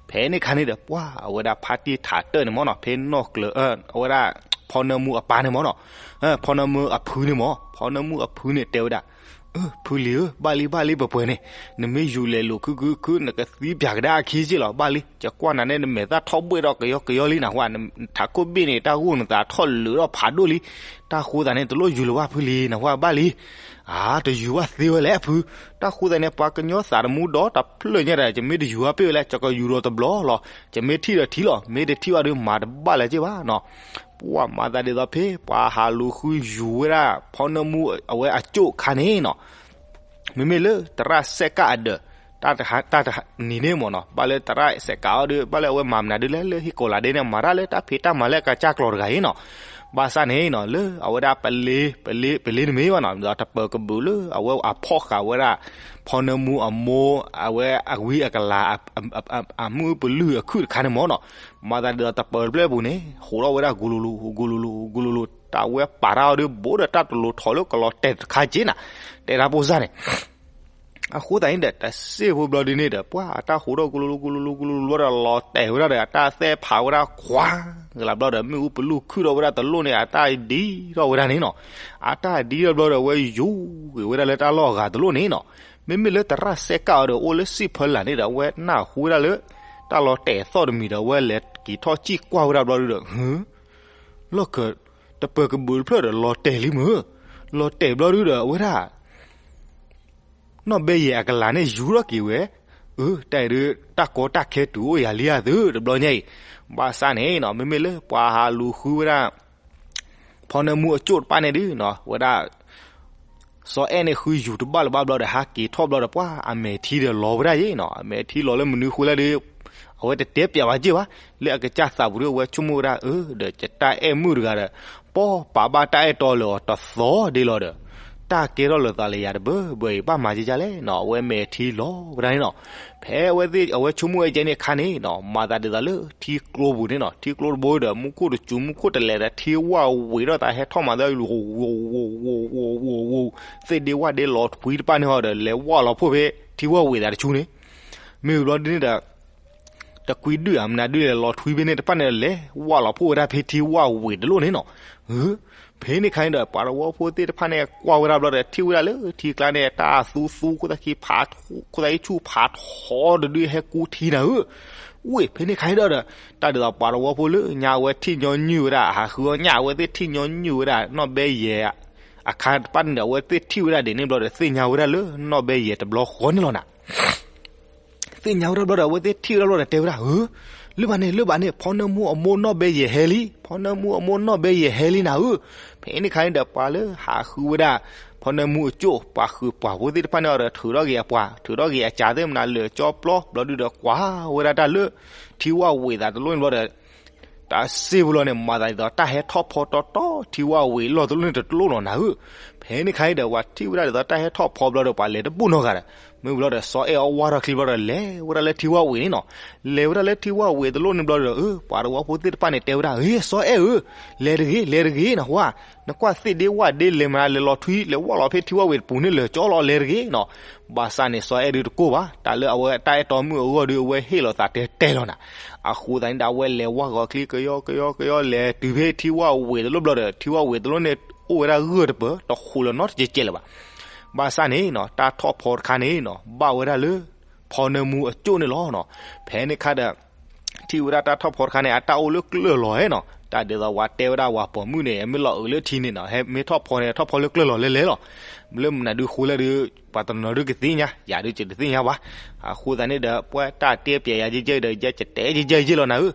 ဖဲန့ၣ်ခါန့ၣ်ဒီး ပှၢ်အဝဲဒၣ်ဖါတံၢ်ထးတၢၣ်န့ၣ်မ့ၢ်နီၤ ဖဲနီၢ်ကျၢၤ အဝဲဒၣ် ဖီနၢမူအပၢ်န့ၣ်မ့ၢ်နီၤ, ဖီနၢမူအဖုန့ၣ်မ့ၢ် ဖီနၢမူအဖုန့ၣ်တဲဝဲဒၣ် ဖုလံၤဧၢ, ဘၣ်လံ ဘၣ်လံ ပှဲၤပှဲၤန့ၣ်, နမ့ၢ်ယူၤလဲၤလိၤခုခုခု နကသံပၠးကဒါအခံက့ၢ်လီၤ, ဘၣ်လံ, ယကွၢ်နၤန့ၣ် နမဲာ်သၣ်ထီၣ်ဘှဲၣ်ဒီးကယီကယီလံနဟူဧါ, နထးခိၣ်ဘ့ၣ်န့ၣ် တၢ်ဂိၢ်နသးထီၣ်လၢထီၣ်ဖးဒိၣ်လံ, တၢ်ဃိသးန့ၣ် တလိၣ်ယူၤလၢၤဘၣ်ဖုလံၤ နဟူဧါ, ဘၣ်လံ, အါ တယူၤဘၣ်သ့ဝဲလဲၣ်အဖု, တၢ်ဃိသးန့ၣ် ပှၤကညီသးတမူဒီးတဖျၢၣ်ညါဒီး ယမ့ၢ်တယူၤဘၣ်ပ့ၢ်ဝဲလဲၣ်, ယကယူၤဒီးတဘျီလီၤ, ယမ့ၢ်ထံၣ်ဒီးထံၣ်လီၤ, မ့ၢ်တထံၣ်ဘၣ်ဒီး မၤတဘၣ်လၢၤက့ၢ်ဘၣ်နီၤ. ပှၤမၤသးဒ်သိးဖဲ ပှၤဟးလူၤဃုယူၤဝဲဒၣ် ဖီနၢမူအဝဲအကၠိၣ်အခါန့ၣ်နီၤ, မ့မ့ၢ်လၢသရၣ်စဲးကၣ်အဒၢး တၢ်တနံၤန့ၣ်မ့ၢ်နီၤ, ဘၣ်လၢသရၣ်စဲးကၣ်အီၤဒီး ဘၣ်လၢအဝဲမၤမနုၤဒ်လဲၣ် လၢဟံၣ်ကိးလးဒဲန့ၣ် မၤတၢ်လၢတၢ်ဖံးတၢ်မၤလၢအကစၢ်ကျိၤတဂၤအံၤနီၤ. ဘၣ်ဆၣ်န့ၣ်နီၤ လၢအဝဲဒၣ်ပလ့ ပလ့ ပလ့တမ့ၢ်ဘၣ်နီၤ, ဒီးတပၢၤကဘုးလၢအဝဲအဖီၣ်ဃာ်ဝဲဒၣ် ဖီနၢမူအမိၢ် အဝဲအဝံအကလၤ အမုၢ်ပလုၢ်အခုၣ်တခါန့ၣ်မ့ၢ်နီၤ, မၤသးဒ်သိးတပၢၤတဖျၢၣ်အပူၤန့ၣ် ဟူးထီၣ်ဝဲဒၣ်ဂူၤလူၤလူၤ ဂူၤလူၤလူၤ ဂူၤလူၤလူၤ တၢ်ဝဲပာ်တၢ်အီၤဒီး ဘိးဒီးတၢ်တလိၤထီၣ်လၢကလီၤတဲာ်တခါက့ၢ်နၤ, တဲတၢ်ဖိစၢ်န့ၣ် အဃိသတးန့ၣ်ဒီး တစ့ၢ်ဖိဘျီဒ်န့ၣ်ဒီး ပှၤအတၢ်ဟူးထီၣ်ဂူၤလူၤလူၤ ဂူၤလူၤလူၤ ဂူၤလူၤလူၤဘျီဒီး လီၤတဲာ်ဝဲဒၣ်ဒီး အတၢ်သဲၣ်ဖးဝဲဒၣ်ခွါကလၤဘျီဒီး မ့ၣ်အူပလုၢ်ခုၣ်ထီၣ်ဝဲဒၣ်တလိၣ်န့ၣ် အတၢ်ဒံထီၣ်ဝဲဒၣ်န့ၣ်နီၤ, အတၢ်ဒံထီၣ်ဘျီဒီး အဝဲယူၤက့ၤဝဲဒၣ်လၢတၢ်လီၢ်အဂၤတလိၣ်န့ၣ်နီၤ, မ့မ့ၢ်လၢသရၣ်စဲးကၣ်အီၤဒီး အိၣ်လၢစံၣ်ဖၢလၢ်န့ၣ်ဒီး အဝဲနၢ်ဟူဝဲဒၣ်လၢ တၢ်လီၤတဲာ်အသီၣ်တမံၤဒီး အဝဲလဲၤက့ၤထီၣ်စံၣ်ကွၢ်ဝဲဒၣ်ဘျီဒုဒီး ဟၢ လီၢ်ခၢၣ် တပၢၤကဘုးတဖျၢၣ်ဒီး လီၤတဲာ်လံမုၢ်, လီၤတဲာ်ဘျီဒုဒီး အဝဲဒၣ် နီၢ်ဘဲယဲၢ်အကလၤန့ၣ် ယူၤထီၣ်က့ၤဝဲ, အၢ တၢ်အံၤဒုး တၢ်ကီတၢ်ခဲတုၤအိၣ်ယၤလံဧါသု တဘျီညါအံၤ, ဘၣ်ဆၣ်န့ၣ်နီၤ မ့မ့ၢ်လၢပှၤဟးလူၤဃုဝဲဒၣ် ဖီနၢမူအကၠိၣ်တဖၣ်န့ၣ်ဒုးနီၤ ဝဲဒၣ် စီၤအဲၣ်န့ၣ်ဃုယူၤတဘၣ်လၢၤဘၣ်ဘျီဒီး ဟးက့ၤထီၣ်ဘျီဒီး ပှၤအမဲာ်ထံဒီးလီၤဝဲဒၣ်ယ့ၣ်နီၤ, အမဲာ်ထံလီၤလၢမနုၤဃိလဲၣ်ဒီး အဝဲတတဲပျးဘၣ်က့ၢ်ဘၣ်, လၢအကစၢ်သးပူၤဒီး အဝဲဆိကမိၣ်ဝဲဒၣ် အၢ ဒီးယတၢ်အဲၣ်မုၣ်တဂၤဒီး ပှၤပာ်ဘၣ်တၢ်အဲၣ်တီလၢအီၤတသီဒ့လီၤဒီး တၢ်ကဲထီၣ်လၢသးလၢယၤတဘၢဘၢအံၤ ဘၣ်မၤကကလဲၣ်နီၤ, အဝဲမဲာ်ထံလီၤဝဲဒၣ်န့ၣ်နီၤ. ဖဲအဝဲသ့ၣ် အဝဲဆိကမိၣ်ဝဲကဲန့ၣ်အခါန့ၣ်နီၤ, မၤသးဒ်သိးလၢထံကျိပူၤန့ၣ်နီၤ, ထံကျိတဘိဒီး မူခိၣ်တစူၤ မူခိၣ်တလဲၤဒီး ထံဝၣ်ဝံၤထီၣ်သးဟဲထီၣ်မၤသး ဝိၤဝိၤဝိၤဝိၤဝိၤဝိၤဝိၤ, သ့ၣ်ဒ့ဝၣ်ဒ့လီၤထွံတဖၣ်န့ၣ်ဟီဒီး လဲၤဝၣ်လီၤဖှိၣ်ဖဲထံဝၣ်ဝံၤသးတဆူန့ၣ်. မ့ၢ်ဝံၤဘျီဒ်န့ၣ်ဒီး တကွံဒုၣ်ဧါ မနုၤဒုၣ်လဲၤလီၤထွံဖဲန့ၣ်တဖၣ်န့ၣ်ဒီး လဲၤဝၣ်လီၤဖှိၣ်ဝဲဒၣ်ဖဲထံဝၣ်ဝံၤတလိၣ်န့ၣ်နီၤ. ဖဲန့ၣ်ခါန့ၣ်ဒီး ပှၤသဝီဖိသ့ၣ်တဖၣ်န့ၣ် ကွၢ်ဝဲဒၣ်ဘျီဒီး ထံၣ်ဝဲဒၣ်လၢထံကျါန့ၣ် တၢ်သူသူ ခိၣ်သၣ်ခံဖး ခိၣ်သၣ်ခံဆူၣ်ဖးထီတဒုဟဲကူထံနၤဧၢ. ဝ့ၢ် ဖဲန့ၣ်ခါန့ၣ်ဒီး တၢ်ဒ်သိးပှၤသဝီဖိလၢညါအဝဲထံၣ်ညီနုၢ်ဝဲဒၣ် ဟးဃုအီၣ်ညၣ် အဝဲသ့ၣ်ထံၣ်ညီနုၢ်ဝဲဒၣ် နီၢ်ဘဲယဲၢ်အခါတဖၣ်န့ၣ်ဒီး အဝဲသ့ၣ်ထံၣ်ဝဲဒၣ်ဒ်န့ၣ်ဘျီဒီး သ့ၣ်ညါဝဲဒၣ်လၢနီၢ်ဘဲယဲၢ်တဘျီဃီန့ၣ်လီၤနၤ. သ့ၣ်ညါဝဲဒၣ်ဘျီဒီး အဝဲသ့ၣ်ထံၣ်ဝဲဒၣ်ဘျီဒီး တဲဝဲဒၣ်ဧၢ, လၢဘၣ်န့ၣ် လၢဘၣ်န့ၣ် ဖီနၢမူအမိၢ်နီၢ်ဘဲယဲၢ်ဟဲလံ, ဖီနၢမူအမိၢ်နီၢ်ဘဲယဲၢ်ဟဲလံနၤဧၢ. ဖဲန့ၣ်ခါန့ၣ်ဒီး ပှၤလၢဟးဃုဝဲဒၣ် ဖီနၢမူအကၠိၣ် ပှၤဃုာ်ပှၤဖိသ့ၣ်တဖၣ်န့ၣ်ဒီး ထုးထီၣ်က့ၤအပှၤ ထုးထီၣ်က့ၤအကၢ်သ့ၣ်မနုၤလၢာ်ကၠီပျီ ဘျီဒုဒီး ကွၢ်ဝဲဒၣ်တၢ်လၢ ထံဝၣ်ဝံၤသးတလိၣ်န့ၣ်ဘျီဒီး တၢ်စ့ၢ်ပူၤလီၤန့ၣ် မၤသးဒ်သိးတၢ်ဟဲထီၣ်ဖီတီတီ ထံဝၣ်ဝံၤလီၢ်တလိၣ်န့ၣ်တလိၣ်နီၤနၤဧၢ. ဖဲန့ၣ်ခါအံၤဒီး ပှၤထံၣ်ဝဲဒၣ်ဒ်သိးတၢ်ဟဲထီၣ်ဖီဘျီဒီး ပှၤလဲၤတဘူၣ်နီတဂၤဒီး မ့ၢ်ဘျီဒီး စီၤအဲၣ်အီၣ်ဝါထီၣ်ချံဘျီဒီး လဲၤဝဲဒၣ်လၢထံဝၣ်ဝံၤန့ၣ်နီၤ. လဲၤဝဲဒၣ်လၢထံဝၣ်ဝံၤတလိၣ်န့ၣ်ဘျီဒီး အၢ ပှၤသဝီဖိသ့ၣ်တဖၣ်န့ၣ် တဲဝဲဒၣ် ဟ့ၣ် စီၤအဲၣ်ဧၢ, လဲၤတဂ့ၤ လဲၤတဂ့ၤနီၤ ဝါ, နကွၢ်သ့ၣ်ဒ့ဝၣ်ဒ့လဲၤမနုၤ လဲၤလီၤထွံ လဲၤဝၣ်လီၤဖဲထံဝၣ်ဝံၤတပူၤန့ၣ် လၢာ်ကၠီလီၤ လဲၤတဂ့ၤနီၤ. ဘၣ်ဆၣ်န့ၣ် စီၤအဲၣ်ဒုးတကိၢ်ဘၣ် တၢ်လၢအဝဲတၢ်အဲၣ်တီမုၣ်အဂီၢ်ဒီး အဝဲဟ့ၣ်လီၤသးတဲတဲလီၤနၤ. အဃိသတးန့ၣ်ဒီး အဝဲလဲၤဝၣ်ဂီၤချံကယီကယီကယီ လဲၤတုၤဖဲထံဝၣ်ဝံၤတလိၣ်ဘျီဒီး ထံဝၣ်ဝံၤတလိၣ်န့ၣ် အိၣ်ဝဲဒၣ်ဂၢၢ်တပၢၤ တဟူးလၢၤနီတကဲးကဲးလၢၤဘၣ်. ဘၣ်ဆၣ်န့ၣ်နီၤ တၢ်ထီၣ်ဖီတခါန့ၣ်နီၤ ဘၣ်ဝဲဒၣ်လၢ ဖီနၢမူအကၠိၣ်န့ၣ်လီၤနီၤ. ဖဲန့ၣ်ခါဒီး ထံၣ်ဝဲဒၣ်တၢ်ထီၣ်ဖီတခါန့ၣ် အတၢ်အိၣ်လၢကျၢၢ်လီၤနီၤ. တၢ်ဒ်သိးပှၤတဲဝဲဒၣ်ပှၤပိာ်မုၣ်န့ၣ် မ့ၢ်လီၤအုးလၢထံန့ၣ်နီၤ ဟဲမ့ၢ်ထီၣ်ဖီန့ၣ် ထီၣ်ဖီလၢကျၢၢ်လီၤလဲၤလဲၤလီၤ. လၢမနုၤဒုးဃိလဲၣ်ဒီး ပှၤတနီၤဒုးကသ့ၣ်ညါ ယၤဒုးကတသ့ၣ်ညါဘၣ်. အဃိသတးန့ၣ်ဒီး ပှၤတၢ်တဲပျဲယၤယဲၢ်ယဲၢ်ဒီး ယဲၢ်ကတဲယဲၢ်ယဲၢ်လီၤနၤဧၢ.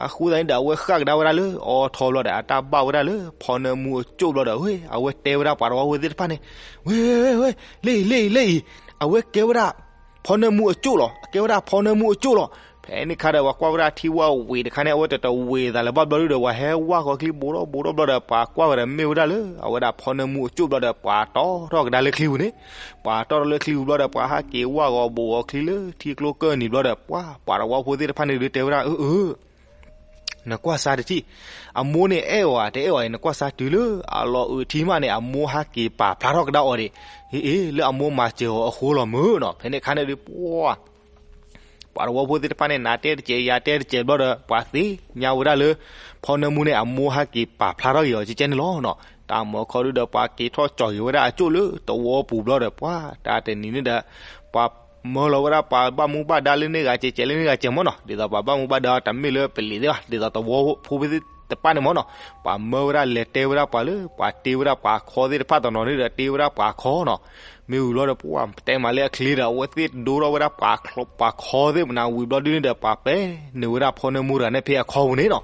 အဃိသတးန့ၣ်ဒီး အဝဲဃၣ်ကဒါဝဲဒၣ်လၢအီထီဘျီဒီး အတၢ်ဘၣ်ဝဲဒၣ်လၢ ဖီနၢမူအကၠိၣ်ဘျီဒီး ဝဲ အဝဲတဲဝဲဒၣ်ပှၤသဝီဖိသ့ၣ်တဖၣ်န့ၣ် ဝဲ ဝဲ ဝဲ လၢအံၤ လၢအံၤ လၢအံၤ အဝဲကဲဝဲဒၣ် ဖီနၢမူအကၠိၣ်လီၤ. ကဲဝဲဒၣ်ဖီနၢမူအကၠိၣ်လီၤ. ဖဲန့ၣ်ခါဒီး ပှၤကွၢ်ဝဲဒၣ်ထံဝၣ်ဝံၤတခါန့ၣ် အဝဲတတဝံၤသးလၢၤဘၣ်ဘျီဒုဒီး ပှၤဟဲဝၣ်ဂီၤချံဘူးထီၣ်ဘူးထီၣ်ဘျီဒီး ပှၤကွၢ်ဝဲဒီးမ့ၢ်ဝဲဒၣ်လၢ အဝဲဒၣ်ဖီနၢမူအကၠိၣ်ဘျီဒီး ပှၤတီၣ်ထီၣ်ကဒါလၢချံပူၤန့ၣ်. ပှၤတီၣ်ထီၣ်လၢချံပူၤဘျီဒီး ပှၤဟးက့ၤဝၣ်ဂီၤဘူးဂီၤချံလၢထံကျိကၢၢ်နံၤဘျီဒီး ပှၤ ပှၤသဝီဖိသ့ၣ်တဖၣ်န့ၣ်ဒုးတဲဝဲဒၣ် အၢ အၢ နကွၢ်စါတထံၣ်, အမိၢ်န့ၣ်အဲၣ်အီၤဧါ တအဲၣ်အီၤအံၤ နကွၢ်စါတုၤလၢအလီၤအုးထံမးန့ၣ် အမိၢ်ဟးက့ၤပာ်ဖျါထီၣ်ကဒါအီၤဒံး, အ့ အ့ လၢအမိၢ်မၤစၢၤအီၤအဃိလီၤမုၢ်နီၤ. ဖဲန့ၣ်ခါန့ၣ်ဒုး ပှၤ ပှၤသဝီဖိသ့ၣ်တဖၣ်န့ၣ် နၤတဲတကဲး ယၤတဲတကဲးဘျီဒီး ပှၤသ့ၣ်ညါဝဲဒၣ်လၢ ဖီနၢမူန့ၣ် အမိၢ်ဟးက့ၤပာ်ဖျါထီၣ်က့ၤအီၤကဲကဲန့ၣ်လီၤနီၤ. တၢ်မၤခီဒုဒီး ပှၤက့ၤထီၣ်ကၠီၤက့ၤဝဲဒၣ်အကၠိၣ်လၢသဝီပူၤဘျီဒီး ပှၤတၢ်တနံၤန့ၣ်ဒီး ပှၤမၢလီၤဝဲဒၣ်ပှၤဘၣ်မူဘၣ်ဒါလၢန့ၢ်ဂၤကဲကဲးလၢန့ၢ်ဂၤကဲမၢ်နီၤ. ဒ်သိးပှၤဘၣ်မူဘၣ်ဒါတမ့ၢ်လၢပလံၤသ့ၣ်ဘၣ် ဒ်သိးသဝီဖိသ့ၣ်တဖၣ်န့ၣ်မၢ်နီၤ. ပှၤမၢဝဲဒၣ်လဲၤတဲဝဲဒၣ်ပှၤလၢ ပှၤတ့ဝဲဒၣ်ပှၤခီသ့ၣ်တဖၣ်တနီၤန့ၣ်ဒီး တ့ဝဲဒၣ်ပှၤခီနီၤ. မ့ၢ်ဝံၤဘျီဒီး ပှၤတဲမးလၢအချ့ဒီး အဝဲသ့ၣ်ဒိထီၣ်ဝဲဒၣ် ပှၤခီသ့ၣ်မနၤဝံၤဘျီဒုန့ၣ်ဒီး ပှၤပဲာ်န့ၢ်ဝဲဒၣ်ဖီနၢမူတဂၤန့ၣ်ဖဲအခီပူၤန့ၣ်နီၤ.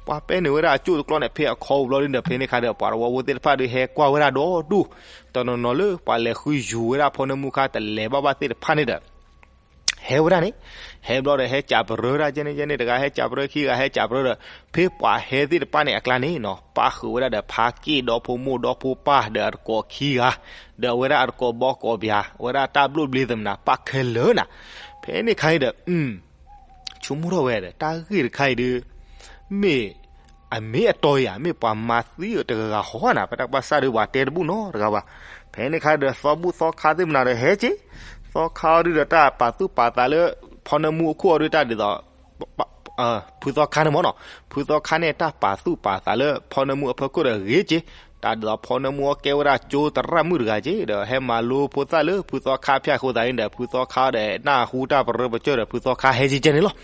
ပှၤပဲာ်န့ၢ်ဝဲဒၣ်အကၠိၣ်တကျီန့ၣ် ဖဲအခီပူၤဘျီဒုန့ၣ်ဒီး ဖဲန့ၣ်ခါဒီး ပှၤသဝီဖိသ့ၣ်တဖၣ်ဒီး ဟဲကွၢ်ဝဲဒၣ်ဒီဒူၣ် တနီၤနီၤလၢ ပှၤလဲၤဃုယူၤဝဲဒၣ်ဖီနၢမူခါ တလဲၤဘၣ်ဘၣ်သ့ၣ်တဖၣ်န့ၣ်ဒီး ဟဲဝဲဒၣ်န့ၣ်, ဟဲဘျီဒီး ဟဲကးပရၢဒၣ်ကဲန့ၣ်ကဲန့ၣ် တဂၤဟဲကးပရၢ ခံဂၤဟဲကးပရၢဒီး ဖဲပှၤဟဲသ့ၣ်တဖၣ်န့ၣ်အကျါန့ၣ်နီၤ ပၣ်ဃုာ်ဝဲဒၣ်ဒီး ဖါက့ၣ်ဒီဖိမိၢ်ဒီဖိပၢ်ဒီးအတကိးခံဂၤ, ဒီးအဝဲဒၣ်အတကိးဘီကိးဘျး အဝဲဒၣ်တၢ်ဘျိၣ်ဘျ့သ့ၣ်မနၤ ပၣ်ခဲလၢာ်နၤ. ဖဲန့ၣ်ခါအံၤဒီး ဆိကမိၣ်ထီၣ်ဝဲဒီး တၢ်ဂ့ၢ်တခါအံၤဒီး မ့ၢ် အမ့ၢ်အတီဧါ မ့ၢ်ပှၤမၤသံအီၤတဂၤဂၤဟီနၤ, ပတၢ်ကဘၣ်စၢ်ဒီး ပှၤတဲတဘူၣ်နီတဂၤဘၣ်. ဖဲန့ၣ်ခါဒီး သီဘူၣ်သီခါသ့ၣ်မနၤဒီးဟဲက့ၤ, သီခါအီၤဒုဒီး တၢ်ပာ်သူၣ်ပာ်သးလၢ ဖီနၢမူအခိၣ်အီၤဒု တၢ်ဒ်သိး ဖုသီခါန့ၣ်မၢ်နီၤ, ဖုသီခါန့ၣ် တၢ်ပာ်သူၣ်ပာ်သးလၢ ဖီနၢမူအဖီခိၣ်ဒီးဂ့ၤက့ၤ, တၢ်ဒ်သိးဖီနၢမူအီၤကဲဝဲဒၣ်ကၠိသရၣ်မုၣ်တဂၤက့ၤဒီး ဟဲမၤလိဖိသၣ်လၢဖုသီခါဖၠၣ်အဃိသတးန့ၣ်ဒီး ဖုသီခါဒီး နၢ်ဟူတၢ်ပရၢပကၢၢ်ဒီး ဖုသီခါဟဲက့ၤကဲန့ၣ်လီၤ.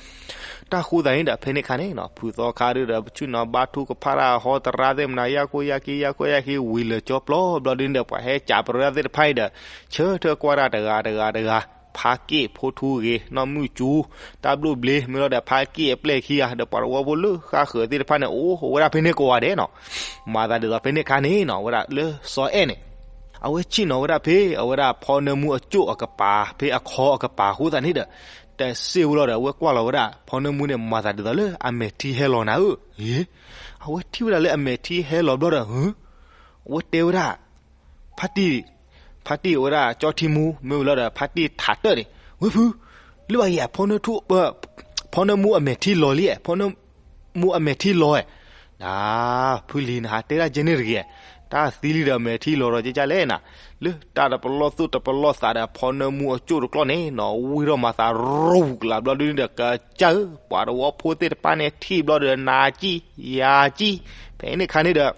တၢ်ဃိသတးန့ၣ်ဒီး ဖဲန့ၣ်ခါန့ၣ်နီၤ ဖုသီခါဒုဒီး ပဆူၣ်နီၤဘါထူကဖၣ်တၢ်ဟီသရၣ်သ့ၣ်မနၤ ယၢ်ခိၣ်ယၢ်ခံ ယၢ်ခိၣ်ယၢ်ခံ ဝံၤလၢာ်ကၠီပျီဘျီဒုန့ၣ်ဒီး ပှၤဟဲကးပရၢသ့ၣ်တဖၣ်အံၤဒီး ဆၢထၢၣ်ကွၢ်တၢ်တဂၤတဂၤတဂၤ ဖါက့ၣ်ဖိထူဂ့ၤ နီၢ်မုၢ်ကၠူ တၢ်ဘျိၣ်ဘျ့ မ့ၢ်လီၤဒီး ဖါက့ၣ်အပျဲၢ်ခံဂၤ ဒီးပှၤသဝီဖိလၢဃၣ်ဃၢၤသ့ၣ်တဖၣ်န့ၣ် အိၣ်ဝဲဒၣ်ဖဲန့ၣ်ကိးဂၤဒဲးနီၤ. မၤသးဒ်သိးဖဲန့ၣ်ခါန့ၣ်နီၤ ဝဲဒၣ်လၢစီၤအဲၣ်န့ၣ် အဝဲဆ့ၣ်နီၤဝဲဒၣ်ဖဲ အဝဲဒၣ်ဖီနၢမူအကၠိၣ်အကပၤ ဖဲအခီအကပၤအဃိသတးန့ၣ်ဒီး တၢ်စ့ၢ်ဝဲလီၤဒီး အဝဲကွၢ်လီၤဝဲဒၣ် ဖီနၢမူန့ၣ် မၤသးဒ်သိးလၢအမဲာ်ထံဟဲလီၤနၤဧၢ, အဝဲထံၣ်ဝဲဒၣ်လၢအမဲာ်ထံဟဲလီၤဘျီဒီး အဝဲတဲဝဲဒၣ် ဖါတံၢ် ဖါတံၢ်ဝဲဒၣ်ကၠီထံမူ မ့ၢ်ဝံၤလီၤဒီး ဖါတံၢ်ထးတၢၢ်န့ၣ် ဝဲဖု, လၢဘၣ်ယၤ ဖီနၢမူအမဲာ်ထံလီၤလံ, ဖီနၢမူအမဲာ်ထံလီၤဧါ, ဖုလံၤ နဟးတဲဒၣ်ကဲန့ၣ်တဂ့ၤ, တၢ်သံလံဒီး အမဲာ်ထံလီၤဒီးကကလဲၣ်နၤ, လၢတၢ်တပလီၢ်သူၣ်တပလီၢ်သးဒီး ဖီနၢမူအကၠိၣ်တကျီၢ်န့ၣ်နီၤ ဝံၢ်ထီၣ်မၤသးရိဝူၤကလာ်ဘျီဒုဒီး ကစၢ်ဧၢ, ပှၤတဝီဖိသ့ၣ်တဖၣ်န့ၣ်ထံၣ်ဘျီဒီး နၤစံၣ် ယၤစံၣ်, ဖဲန့ၣ်အခါန့ၣ်ဒီး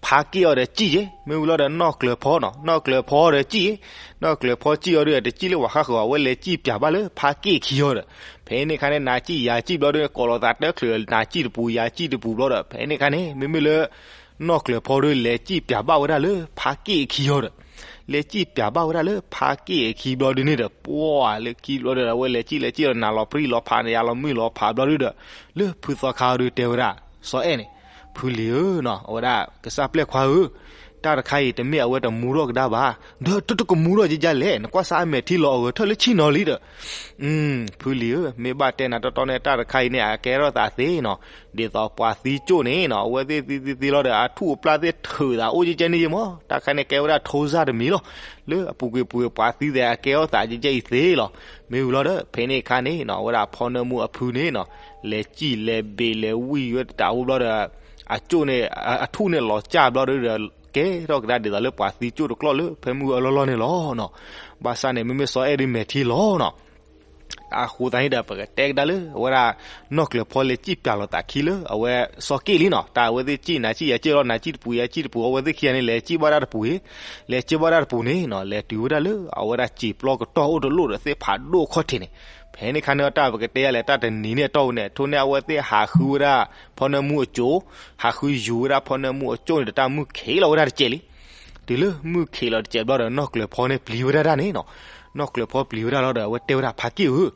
ဖါက့ၣ်အီၤဒီးစံၣ်က့, မ့ၢ်ဝံၤလီၤဒီး နီၢ်ကျၢၤဖီနီၤ, နီၢ်ကျၢၤဖီစံၣ်အီၤဒီး တစံၣ်လၢပှၤဃၣ်ဃၢၤဘၣ်, အဝဲလဲၤစံၣ်ပၠးဘၣ်လၢဖါက့ၣ်အခံအီၤဒီး, ဖဲန့ၣ်အခါန့ၣ် နၤစံၣ်ယၤစံၣ်ဘျီဒီး ကိးလိာ်သးတချုး နၤစံၣ်တပူၤ ယၤစံၣ်တပူၤဘျီဒီး ဖဲန့ၣ်အခါန့ၣ် မ့မ့ၢ်လၢ နီၢ်ကျၢၤဖီဒီး လဲၤစံၣ်ပၠးဘၣ်ဝဲဒၣ်လၢဖါက့ၣ်အခံအီၤဒီး, လဲၤစံၣ်ပၠးဘၣ်ဝဲဒၣ်လၢဖါက့ၣ်အခံဘျီဒုန့ၣ်ဒီး ပှၤလၢခံဘျီဒီး အဝဲလဲၤစံၣ်လဲၤစံၣ်ဒီး နၤလီၤပြံလီၤဖး နယၤလီၤမုၢ်လီၤဖးဘျီဒုဒီး လၢဖုသီခါအီၤဒီးတဲဝဲဒၣ် စီၤအဲၣ်န့ၣ်, ဖုလံၤဧၢနီၤ, အဝဲဒၣ်ကစၢ်ပျဲၢ်ခွါဧၢ, တၢ်တခါအံၤ တမ့ၢ်အဝဲတမူထီၣ်ကဒါဘၣ်, ဒီးတတကမူထီၣ်ကကလဲၣ်, နကွၢ်စၢ်အမဲာ်ထံလီၤအဂဲၤထၢၣ်လၢဆံၣ်နီၤလံဒီး ဖုလံၤဧၢ, မ့ၢ်ဘၣ်တဲနၤတီတီန့ၣ် တၢ်တခါအံၤန့ၣ် အကဲထီၣ်သးသ့နီၤ, ဒ်သိးပှၤသံကၠိၣ်န့ၣ်နီၤ အဝဲသ့ၣ်သံသံသံလီၤဒီး အထူၣ်အပျၢ်သ့ၣ်ထုးသးအိၣ်ကကဲန့ၣ်ယမီၢ်, တၢ်ခါန့ၣ်ကဲဝဲဒၣ်ထိစၢ်တမံၤလီၤ, လၢအပူၤကွံာ်ပူၤကွံာ်ပှၤသံသ့ၣ်အကဲထီၣ်သးကကဲအံၤသ့လီၤ, မ့ၢ်ဝံၤလီၤဒီး ဖဲန့ၣ်အခါန့ၣ်နီၤ အဝဲဒၣ်ဖီနၢမူအဖုန့ၣ်နီၤ လဲၤစံၣ်လဲၤဘ့ၣ်လဲၤဝံၣ်ဝဲတၢ်အိၣ်ဘျီဒီး အကၠိၣ်န့ၣ် အထူၣ်န့ၣ်လီၤစၢ်ဘျီဒီး ကဲထီၣ်ကဒါဒ်သိးလၢပှၤသံကၠိၣ်တကျီၢ်လၢဖဲမုၢ်အလီၢ်လီၢ်န့ၣ်လီၤ. ဘၣ်ဆၣ်န့ၣ် မ့မ့ၢ်စီၤအဲၣ်ဒုးမဲာ်ထံလီၤနီၤ, အဃိသတးန့ၣ်ဒီး ပကတဲကဒါလၢ အဝဲဒၣ် နီၢ်ကျၢၤဖီလဲၤစံၣ်ပၠးလိာ်သးခံလၢ အဝဲစီၤက့ၣ်လံနီၤ, တၢ်အဝဲသ့ၣ်စံၣ်နၤစံၣ်ယၤစံၣ်လီၤ နၤစံၣ်တပူၤယၤစံၣ်တပူၤ အဝဲသ့ၣ်ခံဂၤန့ၣ် လဲၤစံၣ်ဘၣ်ဒၣ်တပူၤအံၤ, လဲၤစံၣ်ဘၣ်ဒၣ်တပူၤန့ၣ်နီၤ လဲၤတုၤဝဲဒၣ်လၢ အဝဲဒၣ်စံာ်ပျီကတီၢ်အိၣ်တလိၣ်ဒီးသ့ၣ်ဖးဒိၣ်အခီၣ်ထံးန့ၣ်, ဖဲန့ၣ်အခါန့ၣ် တၢ်ပကတဲယၤလဲၣ် တၢ်တနံၤန့ၣ်အတီၢ်ဝဲန့ၣ် ထိၣ်န့ၣ် အဝဲသ့ၣ်ဟးဃုဝဲဒၣ် ဖီနၢမူအကၠိၣ်, ဟးဃုယူၤဝဲဒၣ်ဖီနၢမူအကၠိၣ်န့ၣ်ဒီး တၢ်မုၢ်ခံးလီၤဝဲဒၣ်တစဲးလံ. တုၤလၢမုၢ်ခံးလီၤတစဲးဘျီဒီး နီၢ်ကျၢၤဖီန့ၣ်ပျံၤဝဲဒၣ်တၢ်န့ၣ်နီၤ, နီၢ်ကျၢၤဖီပျံၤဝဲဒၣ်လီၤဒီး အဝဲတဲဝဲဒၣ်ဖါက့ၣ်ဧၢ,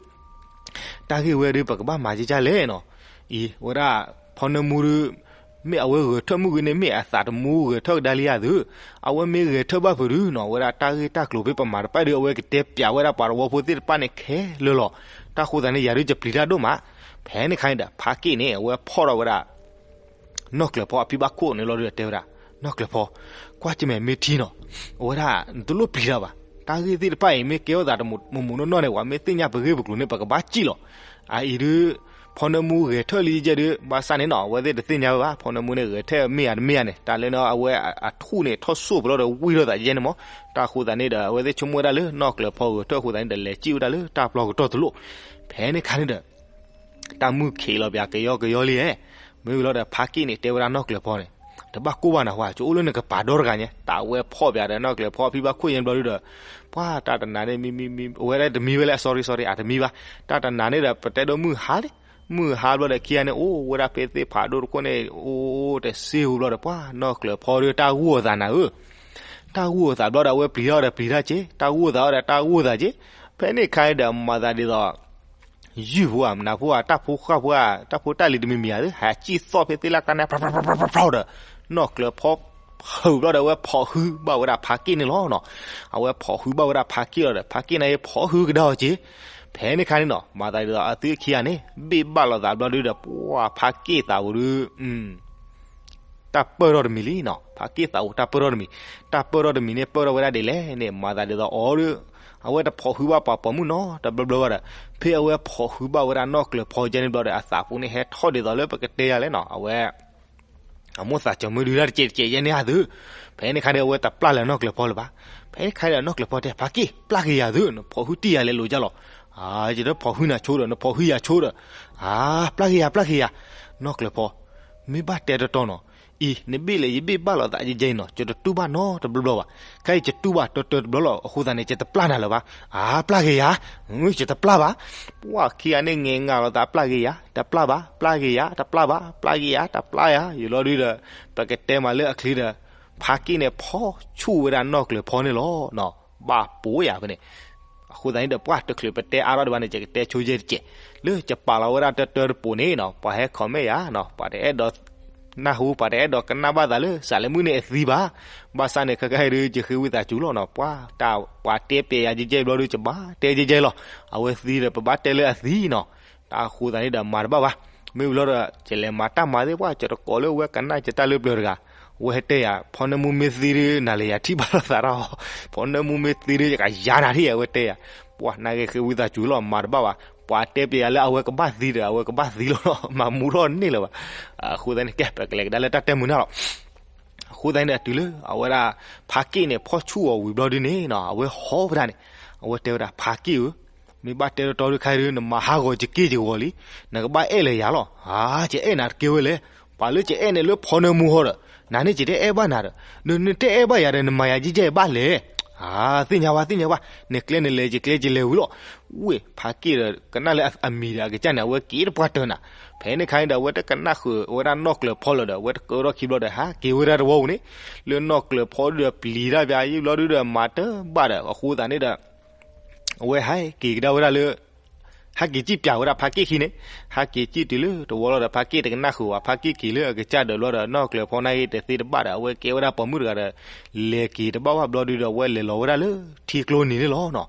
တၢ်ဂ့ၢ်ဝဲဒုး ပကဘၣ်မၤကကလဲၣ်နီၤ, အံၤ ဝဲဒၣ် ဖီနၢမူဒုး မ့ၢ်အဝဲဂဲၤထၢၣ်မုၢ်ဂ့ၤန့ၣ် မ့ၢ်အသးတမူဂဲၤထၢၣ်ကဒါလံဧါသု, အဝဲမ့ၢ်ဂဲၤထၢၣ်ဘၣ်ဖုးဒုးနီၤ အဝဲဒၣ်တၢ်ဂ့ၢ်တၢ်ကျိၤဖဲပမၤတပၣ်ဒုး အဝဲကတဲပၠးဝဲဒၣ်ပှၤတဝီဖိသ့ၣ်တဖၣ်န့ၣ်ခဲလၢာ်လီၤ. တၢ်ဃိသတးန့ၣ် ယၤဒုးယပျံၤတၢ်ဒိၣ်မး, ဖဲန့ၣ်အခါန့ၣ်ဒီး ဖါက့ၣ်န့ၣ် အဝဲဖီၣ်ထီၣ်ဝဲဒၣ် နီၢ်ကျၢၤဖီအဖံဘၣ်ခိၣ်န့ၣ်လီၤဒီးတဲဝဲဒၣ်, နီၢ်ကျၢၤဖီ, ကွၢ်က့ၤမဲာ်မ့ၢ်ထံနီၤ, အဝဲဒၣ်နတလိၣ်ပျံၤတၢ်ဘၣ်, တၢ်ဂ့ၢ်သ့ၣ်တဖၣ်အံၤ မ့ၢ်ကဲထီၣ်သးတမူးမူးနီၢ်နီၢ်န့ၣ် ပှၤမ့ၢ်သ့ၣ်ညါပဂ့ၢ်ပကျိၤန့ၣ် ပကဘၣ်စံၣ်လီၤ. အအံၤဒုး ဖီနၢမူဂဲၤထၢၣ်လံယဲဒုး ဘၣ်ဆၣ်န့ၣ်နီၤ အဝဲသ့ၣ်တသ့ၣ်ညါဝဲဘၣ် ဖီနၢမူန့ၣ် ဂဲၤထၢၣ်မ့ၢ်ဧါတမ့ၢ်ဧါန့ၣ် တၢ်လၢအဝဲအထူၣ်န့ၣ် ထီၣ်စိၣ်ပလီၢ်ဒီးဝံၢ်ထီၣ်သးယဲန့ၣ်မး, တၢ်ဃိသတးန့ၣ်ဒီး အဝဲသ့ၣ်ဆိကမိၣ်ဝဲဒၣ်လၢ နီၢ်ကျၢၤဖီဂဲၤထၢၣ်အဃိသတးန့ၣ်ဒီး လဲၤစံၣ်ဝဲဒၣ်လၢတၢ်ပျီကတီၢ်တလိၣ်, ဖဲန့ၣ်အခါန့ၣ်ဒီး တၢ်မုၢ်ခံးလီၤပၠးကယီကယီလံဧၢ, မ့ၢ်ဝံၤလီၤဒီး ဖါက့ၣ်န့ၣ် တဲဝဲဒၣ်နီၢ်ကျၢၤဖီန့ၣ်, တဘၣ်ကိၢ်ဘၣ်နၤဟါ ကအိၣ်လၢနကပၤဒီတဂၤညါ, တၢ်ဝဲဖီၣ်ပၠးဒီးနီၢ်ကျၢၤဖီအဖံဘၣ်ခိၣ်ယဲန့ၣ်ဘျီဒုးဒီး ပှၤတၢ်တနၤန့ၣ် မံမံမံ အဝဲဒၣ်တမံဝဲလဲၣ် sorry sorry အတမံဘၣ်, တၢ်တနၤန့ၣ်ဒီး ပတဲဒိးမုၢ်ဟါလံ, မုၢ်ဟါဘျီဒီးခံဂၤန့ၣ် အိၣ်ဝဲဒၣ်ဖဲသ့ၣ်ဖးဒိၣ်တခိၣ်န့ၣ် အိၣ်တစ့ဧိၤဘျီဒီး ပှၤနီၢ်ကျၢၤဖီဒီး တၢ်ဂိၢ်အသးနၤဧၢ တၢ်ဂိၢ်အသးဘျီဒီး အဝဲပျံၤထီၣ်ဒီးပျံၤတၢ်က့, တၢ်ဂိၢ်အသးဒီးတၢ်ဂိၢ်အသးက့, ဖဲန့ၣ်အခါန့ၣ်ဒီး မၤသးဒ်သိး ယုၢ်ဖိဧါ မနုၤဖိဧါ တၢ်ဖိဃၢ်ဖိဧါ တၢ်ဖိတၢ်လံၤတမံၤမံၤဧါ ဟဲစံၣ်သီၣ်ဖဲသ့ၣ်လၢကါန့ၣ် ဖျီဖျီဖျီဖျီဒီး နီၢ်ကျၢၤဖီ ဟုးဘျီဒီး အဝဲဖီၣ်ဟုဘၣ်ဝဲဒၣ်ဖါက့ၣ်န့ၣ်လီၤနီၤ. အဝဲဖီၣ်ဟုဘၣ်ဝဲဒၣ်ဖါက့ၣ်လီၤဒီး ဖါက့ၣ်န့ၣ် ဖီၣ်ဟုကဒါအီၤက့, ဖဲန့ၣ်အခါန့ၣ်နီၤ မၤသးဒ်သိး အသုခံဂၤန့ၣ် ဘ့ၣ်ဘၣ်လိာ်သးဘျီဒုဒီး ပှၤဖါက့ၣ်သးပူၤဒု တၢ်ပၢၢ်ထီၣ်တမံၤလံနီၤ, ဖါက့ၣ်သးပူၤတၢ်ပၢၢ်ထီၣ်တမံၤ, တၢ်ပၢၢ်ထီၣ်တမံၤန့ၣ် ပၢၢ်ထီၣ်ဝဲဒၣ်ဒ်လဲၣ်န့ၣ် မၤသးဒ်သိးအီၤဒီး အဝဲတဖီၣ်ဟုဘၣ်ပှၤပိာ်မုၣ်နီတဘျီဘျီဘၣ်ဒီး ဖဲအဝဲဖီၣ်ဟုဘၣ်ဝဲဒၣ်နီၢ်ကျၢၤဖီယဲန့ၣ်ဘျီဒီး အသးပူၤန့ၣ်ဟဲထီၣ်ဒ်သိးလၢပကတဲယၤလဲၣ်နီၤ, အဝဲ အမိၣ်သးကၠီၤမုၢ်ဒုတၢ်တကဲးတကဲးယဲန့ၣ်ဧါသု, ဖဲန့ၣ်အခါန့ၣ် အဝဲတပျၢ်လၢၤနီၢ်ကျၢၤဖီလၢၤဘၣ်. ဖဲန့ၣ်အခါဒီး နီၢ်ကျၢၤဖီတဲ ဖါက့ၣ် ပျၢ်က့ၤယၤသု, နဖီၣ်ဟုတံၢ်ယၤလဲၤလိာ်ကၢ်လီၤ. ယတဖီၣ်ဟုနၤဆိဒီး နဖီၣ်ဟုယၤဆိဒီး, အါ ပျၢ်က့ၤယၤ ပျၢ်က့ၤယၤ, နီၢ်ကျၢၤဖီ မ့ၢ်ဘၣ်တဲတီတီနီၤ, အံၤ နဘ့ၣ်လဲၤယဘ့ၣ်ဘၣ်လိာ်သးယဲယဲအံၤနီၤ ယတတူၢ်ဘၣ်နီတဘျီဘျီဘၣ်. ခဲအံၤယတူၢ်ဘၣ်တၢၢ်တၢၢ်တဘျီလီၤ အဃိသတးန့ၣ် ယတပျၢ်နၤလၢၤဘၣ်. အါ ပျၢ်က့ၤယၤ, ယတပျၢ်ဘၣ်. ပှၤခံဂၤန့ၣ် ငဲၤငါလိာ်သး ပျၢ်က့ၤယၤ တပျၢ်ဘၣ်, ပျၢ်က့ၤယၤ တပျၢ်ဘၣ်, ပျၢ်က့ၤယၤ တပျၢ်ယၤ, ယလီၤဒုဒီး ပကတဲမးလၢအချံဒီး ဖါက့ၣ်န့ၣ် ဖီၣ်ဆူၣ်ဝဲဒၣ်နီၢ်ကျၢၤဖီန့ၣ်လီၤ. ဘၣ်ပိာ်ယၤဖဲန့ၣ်, အဃိသတးန့ၣ်ဒီး ပှၤတချုးပတဲအါထီၣ်ဒံးဘၣ်န့ၣ် ယကတဲဆိယဲတကဲး, လၢယပာ်လီၤဝဲဒၣ်တၢၢ်တၢၢ်တပိၤန့ၣ်နီၤ ပှၤဟဲ comment ယၤနီၤ ပှၤတအဲၣ်ဒိး နၢ်ဟူ ပှၤတအဲၣ်ဒိးကနၣ်ဘၣ်သးလၢ စးလဲမုၣ်န့ၣ်အသံဘၣ်. ဘၣ်ဆၣ်န့ၣ် ခဲခါအံၤဒုး ယဃ့ဝံသးစူၤလီၤနီၤ ပှၤတၢ်ပှၤတဲပျဲယၤယဲယဲအံၤဘျီဒုး ယဘၣ်တဲယဲယဲလီၤ. အဝဲသံဒီး ပဘၣ်တဲလၢအသံနီၤ. တၢ်အဃိသတးန့ၣ်ဒီး မၤတဘၣ်ဘၣ်. မ့ၢ်ဝံၤလီၤဒီး ယလဲၤမၤတၢ်မၤသ့ၣ်ပှၢ် ယတကိးလၢဝဲကနၣ်ယတၢ်လၢပျၢၤတဂၤ ဝဲဟဲတဲယၤ ဖီနၢမူမ့ၢ်သံဒုး နၤလၢယၤထံၣ်ဘၣ်လိာ်သးတၢ်အီၤ, ဖီနၢမူမ့ၢ်သံဒုး ယကယၤနၤထံၣ်ယၤ ဝဲတဲယၤ, ပှၤနာ်က့ ဃ့ဝံသးစူၤလီၤ မၤတဘၣ်ဘၣ်, ပှၤတဲပျဲယၤလၢအဝဲကဘၣ်သံဒီး အဝဲကဘၣ်သံလီၤနီၤ, မၤမူထီၣ်န့ၢ်လၢၤဘၣ်. အဃိသတးန့ၣ် ကဲ ပကလဲၤကဒါလၢတၢ်တဲမုာ်နၢ်လီၤ. အဃိသတးန့ၣ်ဒီး တုၤလၢအဝဲဒၣ် ဖါက့ၣ်န့ၣ် ဖီၣ်ဆူၣ်အီၤဝံၤဘျီဒုန့ၣ်နီၤ အဝဲဟီၣ်ဝဲဒၣ်န့ၣ်, အဝဲတဲဝဲဒၣ် ဖါက့ၣ်ဧၢ, မ့ၢ်ဘၣ်တဲတတီဒုးခါဒုး နမၤဟးဂီၤယက့ၢ်ယဂီၤလံ, နကဘၣ်အဲၣ်လၢယၤလီၤ. ဧါ, ယအဲၣ်နၤတကဲဝဲလဲၣ်, ပှၤလၢယအဲၣ်န့ၣ်လၢဖီနၢမူဟီဒီး နၤန့ၣ်ယတအဲၣ်ဘၣ်နၤဒီး နတအဲၣ်ဘၣ်ယၤဒီး နမၤယၤကဲကဲဘၣ်လဲၣ်. ဧါ, သ့ၣ်ညါဘၣ် သ့ၣ်ညါဘၣ်, နကျဲနလဲၤ ယကျဲယလဲၤဝံၤလီၤ. ဝ့ၢ် ဖါက့ၣ်ဒီး ကနၣ်လၢအမံၤဒီး အကစၢ်န့ၣ် အဝဲက့ၤတပှၢ်တၢၢ်နၤ, ဖဲန့ၣ်ခါန့ၣ်ဒီး အဝဲတကနၣ်ဃုာ်ဝဲဒၣ်နီၢ်ကျၢၤဖီလၢၤဒီး အဝဲတကၢထီၣ်ခံဘျီဒီး ဟးက့ၤဝဲဒၣ်တဝီပူၤန့ၣ်, လၢနီၢ်ကျၢၤဖီဒုးဒီး ပျံၤတၢ်ပျါယံာ်ဘျီဒုဒီး မၤတဘၣ်ဒီး အဃိသတးန့ၣ်ဒီး အဝဲဟဲက့ၤကဒါဝဲဒၣ်လၢ ဟဲက့ၤစံၣ်ပျးဝဲဒၣ်ဖါက့ၣ်ခံန့ၣ်, ဟဲက့ၤစံၣ်တုၤလၢတဝီလီၤဒီး ဖါက့ၣ်တကနၣ်ဃုာ်ဘၣ်, ဖါက့ၣ်က့ၤလၢအကစၢ်ဒၢးဘျီဒီး နီၢ်ကျၢၤဖီနာ်က့တသ့တဘၣ်ဒီး အဝဲကဲဝဲဒၣ်ပိာ်မုၣ်တဂၤဒီး လဲၤက့ၤတဘၣ်ဘၣ်ဘျီဒုဒီး အဝဲလဲၤလီၤဝဲဒၣ်လၢထံကျိနံၤန့ၣ်လီၤနီၤ.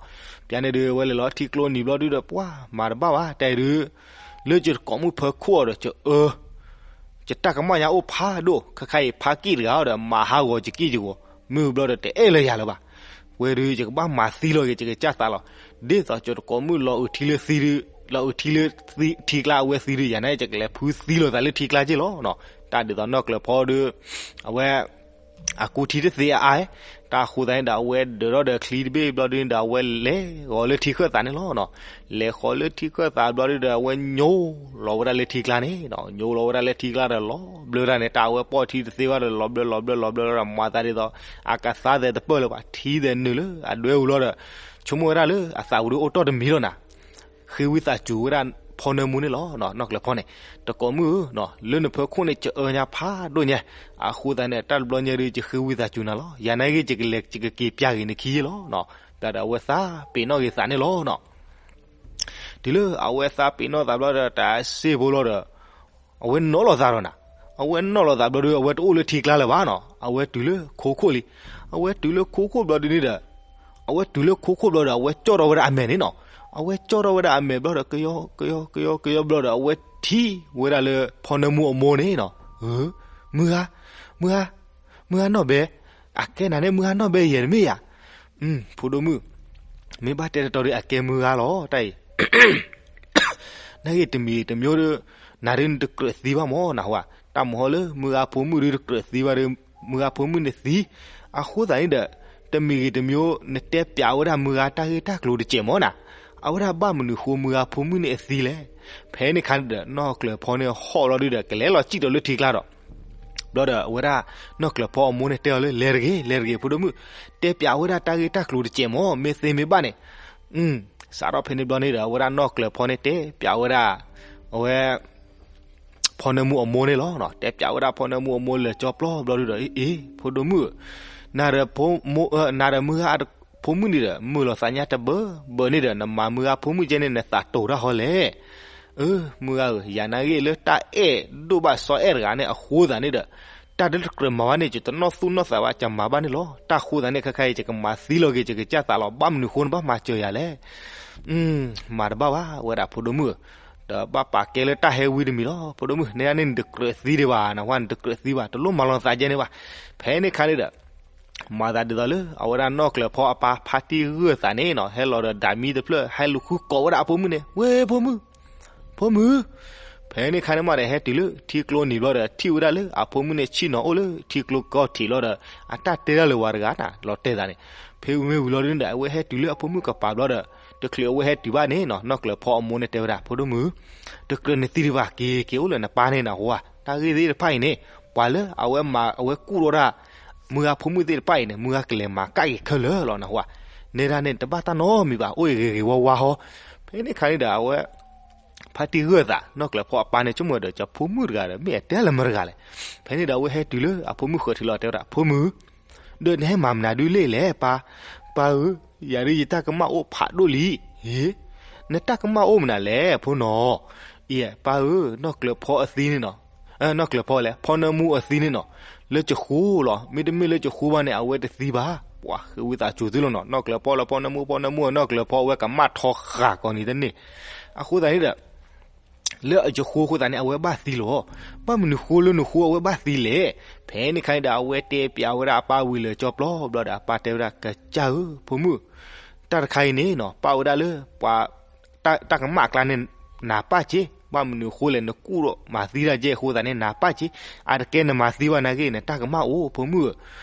ပျါန့ၣ်ဒုး အဝဲလဲၤလီၤထံကျိနံၤဘျီဒုဒီး ပှၤမၤတဘၣ်ဘၣ် တၢ်အံၤဒုး လၢယတကိးမုၣ်ဖၢခိၣ်အီၤဒီး ကအၢ ယတၢ်ကမၣ်ညါအိၣ်ဖးဒိၣ်, ခဲခါအံၤဖါက့ၣ်တဂၤအီၤဒီး မၤဟးဂီၤယက့ၢ်ယဂီၤ, မ့ၢ်ဘျီဒီးတအဲၣ်လၢယၤလၢၤဘၣ်. ဝဲဒုး ယကဘၣ်မၤသံလီၤက့ၤယကစၢ်သးလီၤ. ဒ်သိးယတကိးမုၣ်လီၤအုးထံလၢသံဒုး, လီၤအုးထံလၢထံကျါအဝဲသံဒုး ယၤန့ၣ် ယကလဲၤဖုသံလိာ်သးလၢထံကျါက့ၢ်လီၤနီၤ. တၢ်ဒ်သိးနီၢ်ကျၢၤဖီဒုး အဝဲ အကူထံတသ့အါအါ, တၢ်အဃိသတးန့ၣ်ဒီး အဝဲဒၢးထီၣ်ဒီးချံတဘ့ၣ်ဘျီဒုန့ၣ်ဒီး အဝဲလဲၤဃီၤလၢထံဃၢၣ်သးန့ၣ်လီၤနီၤ. လဲၤဃီၤလၢထံဃၢၣ်သးဘျီဒုဒီး အဝဲညိလီၤဝဲဒၣ်လၢထံကျါန့ၣ်နီၤ. ညိလီၤဝဲဒၣ်လၢထံကျါဒီး လီၤဘျၢတၢ်န့ၣ် တၢ်အဝဲပိာ်ထံတသ့ဘၣ်ဒီး လီၤဘျၢလီၤဘျၢလီၤဘျၢလီၤဒီး မၤသးဒ်သိး အကသါသဲးတပၢၢ်လၢၤဘၣ်, ထံသဲးနုာ်လၢအဒွဲအူၤလီၤဒီး ဆိကမိၣ်ဝဲဒၣ်လၢအသးပူၤဒုးအိၣ်တီၢ်တမံၤလီၤနၤ. ဃ့ဝံသးစူၤဝဲဒၣ်ဖီနၢမူန့ၣ်လီၤ. နီၢ်ကျၢၤဖီန့ၣ်, တကိးမုၣ်ဧၢ, လၢနဖၢခိၣ်န့ၣ် ကအၢညါဖးဒိၣ်ညါ, အဃိသတးန့ၣ် တၢ်တဘျီညါဒုး ယဃ့ဝံသးစူၤနၤလီၤ. ယၤနာ်ဂ့ၤ ယကလဲၤယကက့ၤပျၢ်ဂ့ၤနခံယ့ၢ်လီၤနီၤ. ဘျီဒီးအဝဲသးပ့ၤနီၣ်ဂ့ၤသးန့ၣ်လီၤနီၤ. တုၤလၢအဝဲသးပ့ၤနီၣ်သးဘျီဒီး တၢ်စ့ဖိလီၤဒီး အဝဲနီၣ်လီၤသးဒီးနၤ, အဝဲနီၣ်လီၤသးဘျီဒုး အဝဲတအိၣ်လၢထံကျါလၢၤဘၣ်နီၤ, အဝဲတုၤလၢခိခိၣ်လံ. အဝဲတုၤလၢခိခိၣ်ဘျီဒုးန့ၣ်ဒီး အဝဲတုၤလၢခိခိၣ်ဘျီဒီး အဝဲကၠီၣ်ထီၣ်ဝဲဒၣ်အမဲာ်န့ၣ်နီၤ. အဝဲကၠီၣ်ထီၣ်ဝဲဒၣ်အမဲာ်ဘျီဒီး ကယီကယီကယီကယီဘျီဒီး အဝဲထံၣ်ဝဲဒၣ်လၢဖီနၢမူအမိၢ်န့ၣ်နီၤ. ဧၢ, မုၢ်ဂၤ, မုၢ်ဂၤ, မုၢ်ဂၤနီၢ်ဘဲ, အကဲနၤန့ၣ် မုၢ်ဂၤနီၢ်ဘဲယဲၢ်တမ့ၢ်ဧါ. ဖိဒိၣ်မုၣ်, မ့ၢ်ဘၣ်တဲတတီဒုး အကဲမုၢ်ဂၤလီၤ တၢ်အံၤ နာ်ဂ့ၤတမံၤတမံၤဒီး နၤဒုးနတကြၢးသံဘၣ်မၢ်နဟူဧါ. တၢ်မဟီလၢမုၢ်ဂၤဖိမုၣ်ဒုးတကြၢးသံဘၣ်ဒီး မုၢ်ဂၤဖိမုၣ်န့ၣ်သံ. အဃိသတးန့ၣ်ဒီး တမံၤဂ့ၤတမံၤ နတဲပျးဝဲဒၣ်မုၢ်ဂၤတၢ်ဂ့ၢ်တၢ်ကျိၤတစဲးမၢ်နၤ. အဝဲဒၣ်ဘၣ်မနုၤဃိမုၢ်ဂၤဖိမုၣ်န့ၣ်အသံလဲၣ်. ဖဲန့ၣ်ခါန့ၣ်ဒီး နီၢ်ကျၢၤဖီန့ၣ်ဟီၣ်လီၤဒုးဒီး ကလဲၤလီၤစံၣ်ဒီးလၢထံကျါဒီး ဘျီဒီးအဝဲဒၣ်နီၢ်ကျၢၤဖီအမိၢ်န့ၣ်တဲအီၤလၢ လဲၤတဂ့ၤ လဲၤတဂ့ၤ ဖိဒိၣ်မုၣ်, တဲပျးဝဲဒၣ်တၢ်ဂ့ၢ်တၢ်ကျိၤတစဲးမၢ် မ့ၢ်သ့မ့ၢ်ဘၣ်န့ၣ်. စးထီၣ်ဖဲန့ၣ်ဘျီန့ၣ်ဒီး အဝဲဒၣ်နီၢ်ကျၢၤဖီန့ၣ်တဲပျးဝဲဒၣ် အဝဲ ဖီနၢမူအမိၢ်န့ၣ်လီၤ. တဲပျးဝဲဒၣ်ဖီနၢမူအမိၢ်လၢာ်ကၠီပျီဘျီဒုးဒီး အ့ အ့ ဖိဒိၣ်မုၣ်, နၤဒီးမုၢ်ဂၤ ဖိမုၣ်န့ၣ်ဒီး မုာ်လီၤသးညါတဘၢဘၢန့ၣ်ဒီး နမၤမုၢ်ဂၤဖိမုၣ်ကဲန့ၣ် နသးတိၤတၢ်ဟီလဲၣ်. အၢ မုၢ်ဂၤဧၢ, ယၤနာ်ဂ့ၤလၢတၢ်အဲၣ်ဒိၣ်ဘၣ်စီအဲၣ်တဂၤန့ၣ် အဃိသတးန့ၣ်ဒီး တၢ်တကြၢးမၤဘၣ်န့ၣ် ယတနီၣ်သူၣ်နီၣ်သးဘၣ် ယမၤဘၣ်န့ၣ်လီၤ. တၢ်ဃိသတးန့ၣ် ခဲခါအံၤ ယကမၤသံလီၤက့ၤ ယကစၢ်သးလီၤ. ဘၣ်မနုၤဃိနဘၣ်မၤစၢၤယၤလဲၣ်. မၤတဘၣ်ဘၣ် ဝဲဒၣ်ဖိဒိၣ်မုၣ်ဧၢ, ဒီးဘၣ်ပာ်ကဲလၢတၢ်ဟဲဝံတမံၤလီၤ. ဖိဒိၣ်မုၣ် နဲဒၣ်န့ၣ် နတကြၢးသံဒံးဘၣ် နဟူဧါ, နတကြၢးသံဘၣ်, တလိၣ်မၤလီၤနသးကဲန့ၣ်ဘၣ်. ဖဲန့ၣ်ခါန့ၣ်ဒီး မၤသးဒ်သိးလၢ အဝဲဒၣ်နီၢ်ကျၢၤဖီအပၢ် ဖါတံၢ်ဂၢၢ်သးန့ၣ်နီၤ ဟဲလီၤဒီးဒၣ်မံတဖျၢၣ် ဟဲလူၤဃုကိးဝဲဒၣ်အဖိမုၣ်န့ၣ် ဝ့ၢ်ဖိမုၣ်, ဖိမုၣ်. ဖဲန့ၣ်ခါန့ၣ်မးဒီး ဟဲတုၤလၢထံကျိနံၤဘျီဒီး ထံၣ်ဝဲဒၣ်လၢအဖိမုၣ်န့ၣ်ဆ့ၣ်နီၤအိၣ်လၢထံကျိကီၢ်ထံးလီၤဒီး အတၢ်တဲဒၣ်လၢၤဝဲတဂၤနၤ လီၤတဲာ်သးန့ၣ်. ဖဲမ့ၢ်ဝံၤလီၤဒုန့ၣ်ဒီး အဝဲဟဲတုၤလၢအဖိမုၣ်ကပၤဘျီဒီး တချုးအဝဲဟဲတုၤဘၣ်န့ၣ်နီၤ နီၢ်ကျၢၤဖီအမိၢ်န့ၣ်တဲဝဲဒၣ် ဖိဒိၣ်မုၣ်, တကြၢးနသံဒံးဘၣ် က့ၤက့ၤအိၣ်လၢနပၢ်န့ၣ်နဟူဧါ. တၢ်ဂ့ၢ်သ့ၣ်တဖၣ်အံၤန့ၣ် ပှၤလၢအဝဲမၤအဝဲကူၣ်ထီၣ်ဒၣ် မုၢ်ဂၤဖိမုၣ်သ့ၣ်တဖၣ်အံၤန့ၣ် မုၢ်ဂၤကလဲၤမၤကၣ်က့ၤခဲလၢာ်လီၤနဟူဧါ. နဲဒၣ်န့ၣ် တဘၣ်တၢ်နီတမံၤဘၣ် အိၣ်အံၤဂ့ၤဂ့ၤဝါဝါဟီ. ဖဲန့ၣ်ခါန့ၣ်ဒီး အဝဲ ဖါတံၢ်ဂၢၢ်သး နီၢ်ကျၢၤဖီအပၢ်န့ၣ် ဆိကမိၣ်ဒီး ယဖိမုၣ်တဂၤဒီး မ့ၢ်အတဲလၢမတၤတဂၤလဲၣ်. ဖဲန့ၣ်ဒီး အဝဲဟဲတုၤလၢအဖိမုၣ်ဃၢၤထံးလီၤ တဲဝဲဒၣ် ဖိမုၣ်, ဒီးနဟဲမၤမနုၤဒုလဲၣ် ပၢ်, ပၢ်ဧၢ, ယၤဒုးယတၢ်ကမၣ်အိၣ်ဖးဒိၣ်လံ. ဟ့, နတၢ်ကမၣ်အိၣ်မနုၤလဲၣ် ဖိနီၤ. အံၤ ပၢ်ဧၢ, နီၢ်ကျၢၤဖီအသံန့ၣ်နီၤ, နီၢ်ကျၢၤဖီလဲၣ် ဖီနၢမူအသံန့ၣ်နီၤ, လၢကဃိလီၤ. မ့တမ့ၢ်လၢကဃိဘၣ်န့ၣ် အဝဲတသံဘၣ်. ပှၤဃ့ဝံသးစူၤသုလီၤနီၤ, နီၢ်ကျၢၤဖီလၢ ဖီနၢမူ ဖီနၢမူ နီၢ်ကျၢၤဖီ အဝဲကမၣ်ထီဃာ်ကိးနံၤတန့ၢ်. အဃိသတးန့ၣ်ဒီး လၢအကဃိအဃိသတးန့ၣ် အဝဲဘၣ်သံလီၤ. ဘၣ်မနုၤဃိလၢနဃိအဝဲဘၣ်သံလဲၣ်. ဖဲန့ၣ်ခါအံၤဒီး အဝဲတဲပျးဝဲဒၣ်အပၢ်ဝံၤလၢာ်ကၠီပျီဘျီဒီး အပၢ်တဲဝဲဒၣ် ကစၢ်ဧၢ ဖိမုၣ်, တၢ်တခါအံၤန့ၣ်နီၤ ပာ်ဝဲဒၣ်လၢပှၤ တၢ်ကမၣ်အကျါန့ၣ် နၤပၢ်က့, ဘၣ်မနုၤအဃိလဲၣ် နကူၣ်ဒီးမၤသံတၢ်ကဲအဃိသတးန့ၣ် နၤပၢ်က့, အတကဲနမၤသံဘၣ်နာ်က့န့ၣ် တၢ်ကမၣ်အိၣ် ဖိမုၣ်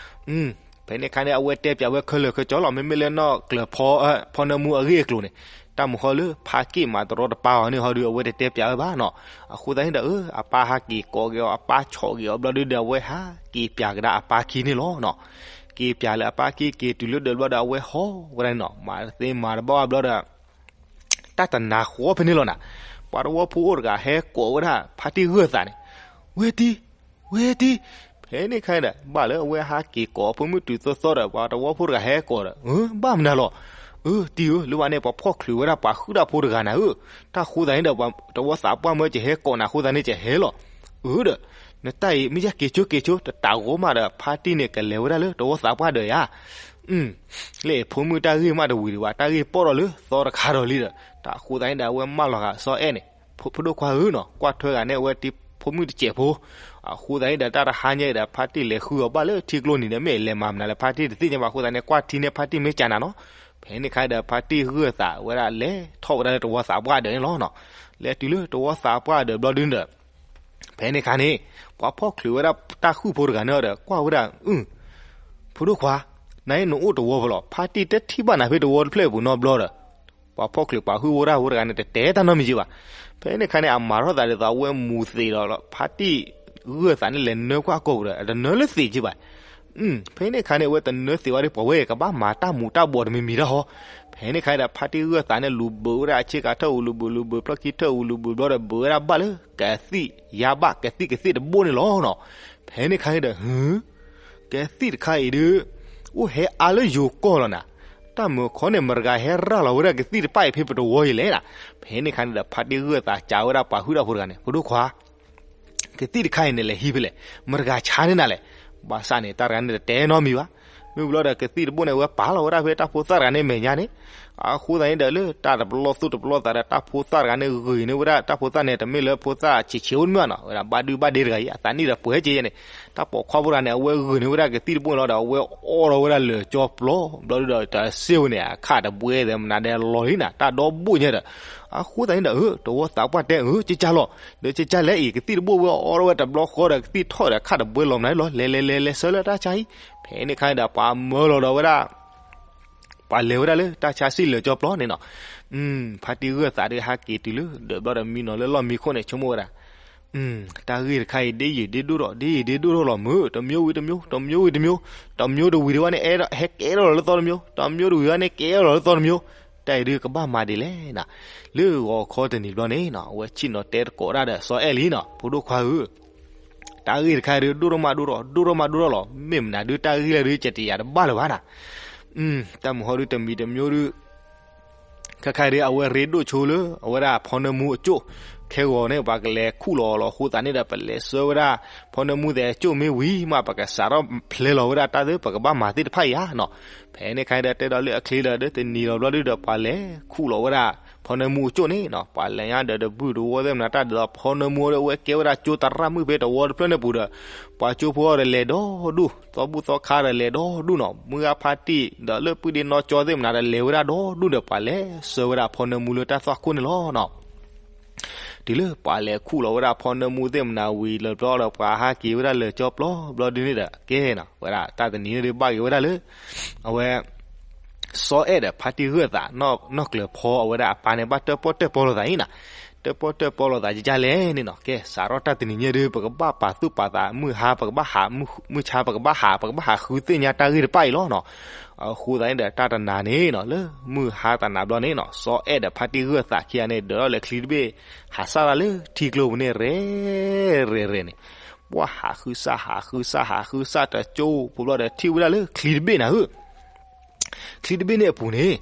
ဧၢ. ဖဲန့ၣ်ခါန့ၣ် အဝဲတဲပျးဝဲခဲလၢာ်ခဲဆ့လီၤ. မ့မ့ၢ်လၢနီၢ်ကျၢၤဖီ ဖီနၢမူအဂ့ၢ်အကျိၤန့ၣ် တၢ်မုာ်ဃီလၢဖါက့ၣ်မၤတရီတပါအီၤန့ၣ်ဟီဒီး အဝဲတတဲပျးဝဲဘၣ်နီၤ. အဃိသတးန့ၣ်ဒီး အပၢ်ဟးက့ၤကိးက့ၤအီၤ အပၢ်ဆီၣ်က့ၤအီၤဘျီဒုဒီး အဝဲဟးက့ၤပျးကဒါအပၢ်ခံန့ၣ်လီၤနီၤ. က့ၤပျးလၢအပၢ်ခံ က့ၤတုၤလၢဒၢးဘျီဒီး အဝဲဟီဝဲဒၣ်န့ၣ်နီၤ မၤတသ့မၤတဘၣ်ဘၣ်ဘျီဒီး တၢ်တနၤဃီဖဲန့ၣ်လီၤနၤ. ပှၤတဝီဖိအိၣ်တဂၤဟဲကိးဝဲဒၣ် ဖါတံၢ်ဂၢၢ်သးန့ၣ်, ဝဲတံၢ်, ဝဲတံၢ်. ဖဲန့ၣ်ခါဒီး ဘၣ်လၢအဝဲဟးက့ၤကိးဖိမုၣ်တုၤသီသီဒီး ပှၤတဝီဖိတဂၤဟဲကိးဒီး ဘၣ်မနုၤလီၤ. အၢ တံၢ်ဧၢ လၢဝဲန့ၣ် ပှၤဖီၣ်ချုးဝဲဒၣ်ပှၤဟုၣ်တၢ်ဖိတဂၤနၤဧၢ, တၢ်ဃိသတးန့ၣ်ဒီး ပှၤတဝီသးပှၢ်မၢကဟဲကိးနၤအဃိသတးန့ၣ် ကဟဲလီၤ. အၢဒီး နတၢ်အံၤမ့ၢ်ယဲက့ၤဆိက့ၤဆိ တတးဂီၤမးဒီး ဖါတံၢ်န့ၣ် ကလဲၤဝဲဒၣ်လၢတဝီသးပှၢ်ဒၢးယါ လၢဖိမုၣ်တၢ်ဂ့ၢ်မးတဝံၤဒံးဘၣ် တၢ်ဂ့ၢ်ပီၣ်ထီၣ်လၢသီတခါဒီးလံဒီး တၢ်ဃိသတးန့ၣ်ဒီး အဝဲမၢလီၤဂာ်စီၤအဲၣ်န့ၣ် ဖိဒိၣ်ခွါဧၢနီၤ ကွၢ်ထွဲဂၤန့ၣ် အဝဲတံၤဖိမုၣ်တစဲးဖိ. အဃိသတးန့ၣ်ဒီး တၢ်တဟါညါအံၤဒီး ဖါတံၢ်လဲၤဃုအီၤဘၣ်လၢထံကျိနံၤဒီး မ့ၢ်လဲၤမၤမနုၤလၢဖါတံၢ်တသ့ၣ်ညါဘၣ်အဃိသတးန့ၣ် ကွၢ်ထံန့ၢ်ဖါတံၢ်မ့ၢ်ကနၤနီၤ. ဖဲန့ၣ်ခါဒီး ဖါတံၢ်ဂၢၢ်သးဝဲဒၣ်လဲၤထီၣ်ဝဲဒၣ်လၢတဝီသးပှၢ်ဒၢးန့ၣ်လီၤနီၤ. လဲၤတုၤလၢတဝီသးပှၢ်ဒၢးဘျီဒုဒီး ဖဲန့ၣ်ခါန့ၣ် ပှၤဖီၣ်ချုးဝဲဒၣ်တၢ်ဟုၣ်ဖိတဂၤန့ၣ်ဒီး ကွၢ်ဝဲဒၣ် အု ဖိဒိၣ်ခွါ, နၤအံၤနအိၣ်တဝီဖဲလဲၣ် ဖါတံၢ်တထံၣ်ဘၣ်နၤဖဲတဝီတဖျၢၣ်အပူၤနီတဘျီဒီး ပှၤဖီၣ်ချုးပှၤဟုၣ်ဖိတၢ်ဖိတဂၤန့ၣ် တတဲတၢ်နီတမံၤက့ဘၣ်. ဖဲန့ၣ်ခါန့ၣ် အမၤထီၣ်သးဒ်သိးအဝဲမူၤသံးဒီး ဖါတံၢ်ဂၢၢ်သးန့ၣ် လဲၤနၢကွၢ်အကိာ်ပူၤဒီး အတနၢလၢသံးက့ဘၣ်. ဖဲန့ၣ်ခါန့ၣ် အဝဲတနၢသံးဝဲဒီး ပှၤဝဲအံၤ ကဘၣ်မၤတၢ်မူးတၢ်ဘှီးတမံၤမံၤတၢ်ဟီ. ဖဲန့ၣ်ခါဒီး ဖါတံၢ်ဂၢၢ်သးန့ၣ် လူၤဘုးဝဲဒၣ်အဆ့ကၤထၢၣ်အူလူၤဘုး လူၤဘုးဖျီၣ်ခံထၢၣ်အူလူၤဘုးဘျီဒီး ဘုးဝဲဒၣ်ဘၣ်လၢကသံၣ်ယါဘၣ် ကသံၣ်ကသ့ၣ်တဘိန့ၣ်လီၤနီၤ. ဖဲန့ၣ်ခါန့ၣ်ဒီး ဟု ကသံၣ်တခါအံၤဒုး အိၣ်ဟဲအါလၢယိၤကီၢ်လီၤနၤ. တၢ်မုာ်ခီန့ၣ် မတဂၤဟဲရၤလီၤဝဲဒၣ်ကသံၣ်တဖၣ်အံၤဖဲပတဝီအံၤလဲၣ်နၤ. ဖဲန့ၣ်ခါန့ၣ်ဒီး ဖါတံၢ်ဂၢၢ်သးကးဝဲဒၣ်ပှၤဟုၣ်တၢ်ဖိတဂၤန့ၣ် ဖိဒိၣ်ခွါ ကသံၣ်တခါအံၤန့ၣ် လဲၤဟံးဖဲလဲၣ်, မတဂၤဆါန့ၢ်နၤလဲၣ်. ဘၣ်ဆၣ်န့ၣ် တၢ်တဂၤန့ၣ်တတဲနီတမံၤဘၣ်. မ့ၢ်ဘျီဒီး ကသံၣ်တဘိန့ၣ် အဝဲပာ်လီၤဝဲဒၣ်ဖဲတၢ်ဖိသၣ်တဂၤန့ၣ်မဲာ်ညါန့ၣ်. အဃိသတးန့ၣ်ဒီး လၢတၢ်တပလီၢ်သူၣ်တပလီၢ်သးဒီး တၢ်ဖိသၣ်တဂၤန့ၣ် ဂုာ်န့ၢ်ဝဲဒၣ် တၢ်ဖိသၣ်န့ၣ် တမ့ၢ်လၢဖိသၣ်ဆံးဆံးအိၣ်တမံၤဘၣ်နီၤ, ဝဲဒၣ်ဘၣ်ဒုဘၣ်ဒ့တဂၤအံၤ အသးနံၣ်ဒီးပှဲၤက့ယဲန့ၣ်, တၢ်ပိာ်ခွါဖိတဂၤန့ၣ် အဝဲဂုာ်န့ၢ်ဝဲဒၣ်ကသံၣ်တဘိန့ၣ်လီၤဒီး အဝဲအီထီၣ်ဝဲဒၣ်လၢာ်ကၠီပျီ ဘျီဒုဒီး တၢ်စ့ဝဲန့ၣ် အခၣ်တဘှဲသဲးမနုၤဒဲးလီၤလံနၤ, တၢ်ဒီဘိညါဒီး အဃိသတးန့ၣ်ဒီး တဝီသးပှၢ်တဲ အၢ ကကၢ်လီၤ, ဒီးကကၢ်လဲၣ်အံၤ ကသံၣ်တဘိဝဲအီထီၣ်ဝဲတဘျီဃီဒီး ကသံၣ်ထီၣ်ဒီး အခၣ်တဘှဲလီၤမနုၤလီၤ, လဲၤလဲၤလဲၤလဲၤဆှၢလၢတၢ်ဆါအံၤ. ဖဲန့ၣ်ခါန့ၣ်ဒီး ပှၤမၢလီၤဒီးဝဲဒၣ် ပှၤလဲၤဝဲဒၣ်လၢတၢ်ဆါစံၣ်လၢာ်ကၠီပျီန့ၣ်နီၤ. ဖါတံၢ်ဂၢၢ်သးဒီးဟးက့ၤတုၤလၢဒၢးဘျီဒီး မံနီၤလၢလီၢ်မံခိၣ်န့ၣ် ဆိကမိၣ်ဝဲဒၣ် တၢ်ဂ့ၢ်တခါအံၤ ဒ်ယံာ်ဒ်ဒိၣ်ထီၣ် ဒ်ယံာ်ဒ်ဒိၣ်ထီၣ်လီၤမုၢ်, တမျိုးဝံၤတမျိုး တမျိုးဝံၤတမျိုး, တမျိုးတဝံၤဒံးဘၣ်န့ၣ် ဟဲကဲထီၣ်လီၤလၢသီတမျိုး, တမျိုးတဝံၤဘၣ်န့ၣ် ကဲထီၣ်လီၤလၢသီတမျိုး, တၢ်အံၤဒုးကဘၣ်မၤဒ်လဲၣ်နၤ. လၢဂီၤခီတနံၤဘျီန့ၣ်နီၤ အဝဲဆ့ၣ်နီၤတဲသကိးတၢ်ဒီးစီၤအဲၣ်လံနီၤ, ဖိဒိၣ်ခွါဧၢ တၢ်ဂ့ၢ်တခါအံၤဒုး ဒိၣ်ထီၣ်မးဒိၣ်ထီၣ် ဒိၣ်ထီၣ်မးဒိၣ်ထီၣ်လီၤ. မ့ၢ်မနုၤဒုး တၢ်ဂ့ၢ်လၢဒုး ကတယၤတဘၣ်လၢၤဘၣ်နၤ. တၢ်မုာ်ဟီဒုး တမံၤတမျိုးဒုး ခဲခါဒုး အဝဲရ့ဒိၣ်ဆိလၢ အဝဲဒၣ်ဖီနၢမူအကၠိၣ်, ခဲဂီၤန့ၣ် ပှၤကလဲၤခူၣ်လီၤလီၤအဃိသတးန့ၣ်ဒီး ပလဲၤဆှၢဝဲဒၣ် ဖီနၢမူသဲးအကၠိၣ်မ့ၢ်ဝံၤမး ပကစးထီၣ်ဖျဲလီၤဝဲဒၣ်တၢ်သ့ ပကဘၣ်မၤသ့ၣ်တဖၣ်အံၤဧါနီၤ. ဖဲန့ၣ်ခါဒုး တဲဒီးလၢအချ့ဒီး ဒုးတနံၤလီၤဘျီဒုးဒီး ပှၤလဲၤခူၣ်လီၤဝဲဒၣ် ဖီနၢမူအကၠိၣ်န့ၣ်နီၤ, ပှၤလဲၤညါဒီးတဘုၣ်တဝီသ့ၣ်မနုၤ တၢ်ဒ်သိးဖီနၢမူဒီး အဝဲကဲဝဲဒၣ်ကၠိသရၣ်မုၣ်ဖဲတဝီတဖျၢၣ်န့ၣ်ပူၤဒီး ပှၤကၠိဖိအီၤဒီးလဲၤဒီဒူၣ်, သီဘူၣ်သီခါဒီးလဲၤဒီဒူၣ်နီၤ, မုၢ်ဂၢ်ဖါတံၢ်ဒီးလၢပုၢ်ဒ့နီၢ်ကၠီသ့ၣ်မနုၤဒီးလဲၤဝဲဒၣ်ဒီဒူၣ်ဒီး ပှၤလဲၤဆှၢဝဲဒၣ်ဖီနၢမူလၢတၢ်သွၣ်ခိၣ်န့ၣ်လီၤနီၤ. တုၤလၢပှၤလဲၤခူၣ်လီၤဝဲဒၣ်ဖီနၢမူသ့ၣ်မနုၤဝံၤလၢဘျီဒီး ပှၤဟးက့ၤဝဲဒၣ်လၢာ်ကၠီပျီဘျီဒုန့ၣ်ဒီး ကဲနီၤ ဝဲဒၣ်တၢ်တနံၤန့ၣ်ဒုး ဘၣ်က့ၤဝဲဒၣ်လၢ အဝဲ စီၤအဲၣ်ဒီးဖါတံၢ်ဂၢၢ်သး နီၢ်ကျၢၤဖီအဝဲဒၣ်အပၢ်န့ၣ် ဘၣ်တၢၣ်ပီၣ်တၢၣ်ပီလိာ်သးအံၤနီၤ. တၢၣ်ပီၣ်တၢၣ်ပီလိာ်သးကကလဲၣ်န့ၣ်နီၤ, ကဲ စးထီၣ်တၢ်တနံၤညါဒုး ပကဘၣ်ပာ်သူၣ်ပာ်သး မုၢ်ဟါပကဘၣ်ဟး မုၢ်ဆါပကဘၣ်ဟး ပကဘၣ်ဟးဃုသ့ၣ်ညါတၢ်ဂ့ၢ်တဖၣ်အံၤလီၤနီၤ. အဃိသတးန့ၣ်ဒီး တၢ်တနၤန့ၣ်နီၤ လၢမုၢ်ဟါတနၤဘျီန့ၣ်နီၤ စီၤအဲၣ်ဒီးဖါတံၢ်ဂၢၢ်သးခံဂၤန့ၣ် ဒၢးထီၣ်လဲၤချံတဘ့ၣ် ဟးစၢ်တၢ်လၢထံကျိပူၤန့ၣ် ရဲၣ်ရဲၣ်ရဲၣ်န့ၣ် ပှၢ်ဟးဃုစၢ် ဟးဃုစၢ် ဟးဃုစၢ်တကၠိဖိဘျီဒီး ထံၣ်ဝဲဒၣ်လၢချံတဘ့ၣ်နၤဧၢ ချံတဘ့ၣ်န့ၣ်အပူၤန့ၣ်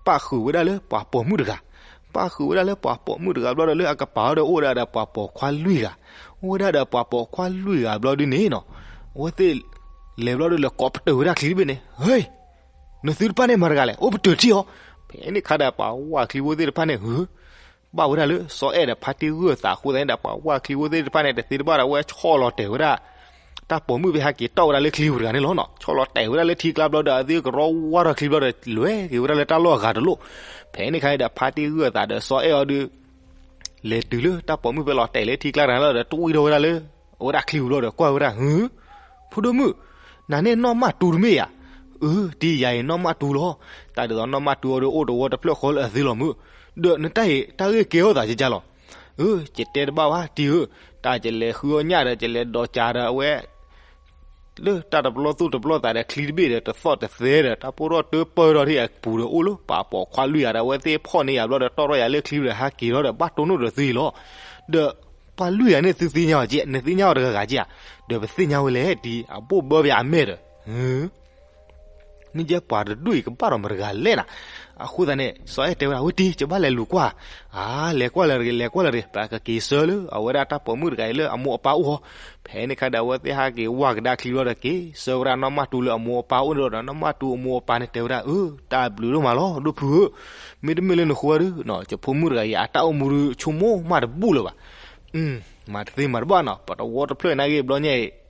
ပၣ်ဃုာ်ဝဲဒၣ်လၢပှၤပိာ်မုၣ်တဂၤ, ပၣ်ဃုာ်ဝဲဒၣ်လၢပှၤပိာ်မုၣ်တဂၤဘျီဒီး လၢအကပၤအီၤဒီးအိၣ်ဝဲဒၣ်ဒီးပှၤပိာ်ခွါလွံၢ်ဂၤ, အိၣ်ဝဲဒၣ်ဒီးပှၤပိာ်ခွါလွံၢ်ဂၤဘျီဒုန့ၣ်နီၤ, အဝဲသ့ၣ်လဲၤဘျီဒုလၢကိးပတုာ်ဝဲဒၣ်ချံတဘ့ၣ်န့ၣ်, ဟ့, နသုတပၣ်န့ၢ်မၤတဂၤလဲၣ်, အိၣ်ပတုာ်ထံၣ်အီၤ. ဖဲန့ၣ်ခါဒီးပှၤဝၢ်ချံဖိသ့ၣ်တဖၣ်န့ၣ် ဟ့ ဘၣ်ဝဲဒၣ်လၢစီၤအဲၣ်ဒီးဖါတံၢ်ဂၢၢ်သးအဃိသတးန့ၣ်ဒီး ပှၤဝၢ်ချံဖိသ့ၣ်တဖၣ်န့ၣ် တသ့တဘၣ်ဒီး အဝဲဆီၣ်လီၤတဲာ်ဝဲဒၣ် တၢ်ပိာ်မုၣ်ဖဲဟဲက့ၤတီၣ်ဝဲဒၣ်လၢချံပူၤတဂၤန့ၣ်လီၤနီၤ, ဆီၣ်လီၤတဲာ်ဝဲဒၣ်လၢထံကျါဘျီဒီး အသ့ၣ်ကရီဝါထီၣ်ချံဘျီဒီး လဲၤက့ၤဝဲဒၣ်လၢတၢ်လီၢ်အဂၤတလိၣ်. ဖဲန့ၣ်ခါအံၤဒီး ဖါတံၢ်ဂုၢ်အသးဒီးစီၤအဲၣ်အီၤဒုး လဲၤတုၤလၢတၢ်ပိာ်မုၣ်ဖဲလီၤတဲာ်လၢထံကျါတဂၤန့ၣ်လီၤဒီး တဝံၣ်ထီၣ်ဝဲဒၣ်လၢ အဝဲဒၣ်ချံပူၤဘျီဒီး ကွၢ်ဝဲဒၣ်, ဟု, ဖိဒိၣ်မုၣ်, နၤန့ၣ်နီၢ်မၢ်တူတမ့ၢ်ဧါ. အၢ, တံၢ်ယၤအံၤနီၢ်မၢ်တူလီၤ. တၢ်ဒ်သိးနီၢ်မၢ်တူအီၤဒီး အိၣ်တဝီတဖျၢၣ်ဃီလၢအသ့လီၤမုၢ်, ဒီးနတၢ်အံၤ တၢ်ဂ့ၢ်ကဲထီၣ်သးကကါလီၤ. အၢ, ယတဲတဘၣ်ဘၣ်တံၢ်ဧၢ, တၢ်ယလဲၤဃုအီၣ်ညၣ်ဒီး ယလဲၤဒိးကးဒီးအဝဲ လၢတၢ်တပလီၢ်သူၣ်တပလီၢ်သးဒီး ချံတဘ့ၣ်ဒီး တသီၣ်တသဲဒီး တၢ်ပိၢ်ထီၣ်တၢ်ပၢၢ်ထီၣ်ထံၣ်အပူၤဒီး အိၣ်လၢပာ်ပိာ်ခွါလွံၢ်ဂၤဒီး အဝဲသ့ၣ်ဖီၣ်န့ၢ်ယၤဘျီဒီး တီၣ်ထီၣ်ယၤလၢချံဒီး ဟဲက့ၤထီၣ်ဒီး ဘၣ်တိၢ်နီၣ်ဒီးသုအံၤလီၤ. ဒီးပှၤလွံၢ်ဂၤန့ၣ် သုသ့ၣ်ညါအီၤကဲ, နသ့ၣ်ညါအီၤတဂၤဂၤကဲဧါ. ဒီးပသ့ၣ်ညါဝဲလဲၣ် တံၢ်, အဘိၣ်ဘၢပယၤအမဲာ်ဒီး မ့ၢ်ယဲပှၤတဒူၣ်အံၤ ကဘၣ်ဒီးမတၤတဂၤလဲၣ်နၤ. အဃိသတးန့ၣ် စီၤအဲၣ်တဲဝဲဒၣ် ဝဲတံၢ် ယဘၣ်လဲၤလူၤကွၢ်. အါ, လဲၤကွၢ်လၢၤတဂ့ၤ, လဲၤကွၢ်လၢၤတဂ့ၤ, ပကက့ၤဆှၢလၢအဝဲဒၣ်တၢ်ပိာ်မုၣ်တဂၤအံၤလၢအမိၢ်အပၢ်အိၣ်ဟီ. ဖဲန့ၣ်ခါဒီး အဝဲသ့ၣ်ဟဲက့ၤဝၢ်ကဒါချံဘျီဒီး က့ၤဆှၢဝဲဒၣ်နီၢ်မၢ်တူလၢအမိၢ်အပၢ်အိၣ်န့ၣ်လီၤဒီး နီၢ်မၢ်တူအမိၢ်အပၢ်န့ၣ်တဲဝဲဒၣ် အၢ, တၢ်ဘျုးဒိၣ်မးလီၤ ဒိၣ်ဖုဧၢ, မ့တမ့ၢ်လၢနဃိဒုး ယဖိမုၣ်တဂၤအံၤ အတၢ်အိၣ်မူဒုး ဆိကမိၣ်မးတဘူၣ်လၢၤဘၣ်. မၤတသ့မၤတဘၣ်နီၤ, ပတဝီတဖျၢၣ်နာ်က့ဘျီညါအံၤ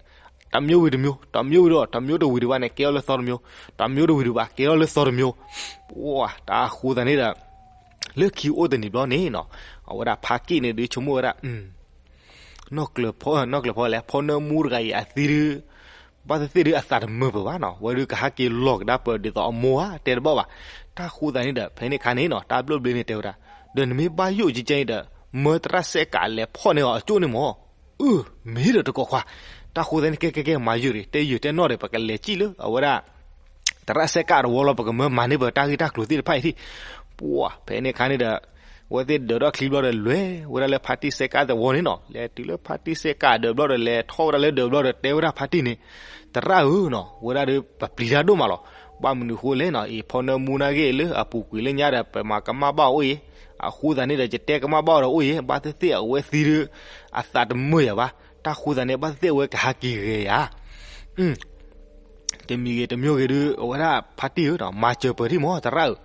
တမျိုးဝံၤတမျိုး, တမျိုးဝံၤဒီး တမျိုးတဝံၤဒံးဘၣ်န့ၣ် ကဲထီၣ်လၢသီတမျိုး, တမျိုးတဝံၤဒံးဘၣ် ကဲထီၣ်လၢသီတမျိုး. ပှၤတၢ်ဃိသတးန့ၣ်ဒီး လၢခံအိၣ်တနံၤဘျီန့ၣ်နီၤ, အဝဲဒၣ်ဖါက့ၣ်န့ၣ်ဒုးဆိကမိၣ်ဝဲဒၣ် နီၢ်ကျၢၤဖီ, နီၢ်ကျၢၤဖီလဲၣ်, ဖီနၢမူတဂၤအံၤအသံဒုး ဘၣ်သ့ၣ်သ့ၣ်ဒုးအသးတမုာ်ပၢၢ်ဘၣ်နီၤ, ဝဲဒုးကဟဲက့ၤလီၤကဒါပၢၢ်ဒ်သိးအမိၢ်ဧါ တဲတဘၣ်ဘၣ်. တၢ်ဃိသတးန့ၣ်ဒီး ဖဲန့ၣ်ခါန့ၣ်နီၤ တၢ်ဘျီၣ်ဘျ့န့ၣ်တဲဝဲဒၣ်, ဒီးနမ့ၢ်ဘၣ်ယိၣ်ကဲကဲအံၤဒီး မၢသရၣ်စဲးကးလဲၤဖီၣ်န့ၢ်အီၤအကၠိၣ်န့ၣ်မၢ်. အၢ, မ့ၢ်ဒီးတကိးခွါ, တၢ်ဃိသတးန့ၣ် ကဲကဲကဲ မၤယုာ်ရံၣ် တဲယုာ်တဲနီၣ်ရံၣ် ပကလဲၤစံၣ်လၢအဝဲဒၣ် သရၣ်စဲးကးတဝီလီၤ ပကမၢမၤန့ၢ်ပတၢ်ဂ့ၢ်တၢ်ကျိၤသ့ၣ်တဖၣ်အံၤထံၣ်. ပှၤဖဲန့ၣ်ခါန့ၣ်ဒီး အဝဲသ့ၣ်ဒၢးထီၣ်ချံဘျီဒီး လဲၤဝဲဒၣ်လၢဖါတံၢ်စဲးကးသဝီန့ၣ်နီၤ, လဲၤတုၤလၢဖါတံၢ်စဲးကးဒၢးဘျီဒီး လဲၤထီၣ်ဝဲဒၣ်လၢဒၢးဘျီဒီး တဲဝဲဒၣ်ဖါတံၢ်န့ၣ်, သရၣ်ဧၢနီၤ, ဝဲဒၣ်ဒီးပပျံၤတၢ်ဒိၣ်မးလီၤ. ဘၣ်မနုၤဃိလဲၣ်နီၤ, အံၤဖီနၢမူနာ်က့လၢအပူၤကွံာ်လၢညါဒီး ပမၤကမၣ်ဘၣ်အီၤအိၣ်အံၤ, အဃိသတးန့ၣ်ဒီး ယတဲကမၣ်ဘၣ်အီၤဒီးအိၣ်အံၤ, ဘၣ်သ့ၣ်သ့ၣ်အဝဲသံဒုး အသးတမုာ်ယၤဘၣ်, တၢ်ဃိသတးန့ၣ် ဘၣ်သ့ၣ်သ့ၣ်အဝဲကဟးက့ၤဂဲၤယၤ တမံၤဂ့ၤတမံၤဂ့ၤဒုး အဝဲဒၣ်ဖါတံၢ်ဧၢနီၤ, မၤစၢၤပၢၤထံၣ်မၢ်သရၣ်ဧၢ.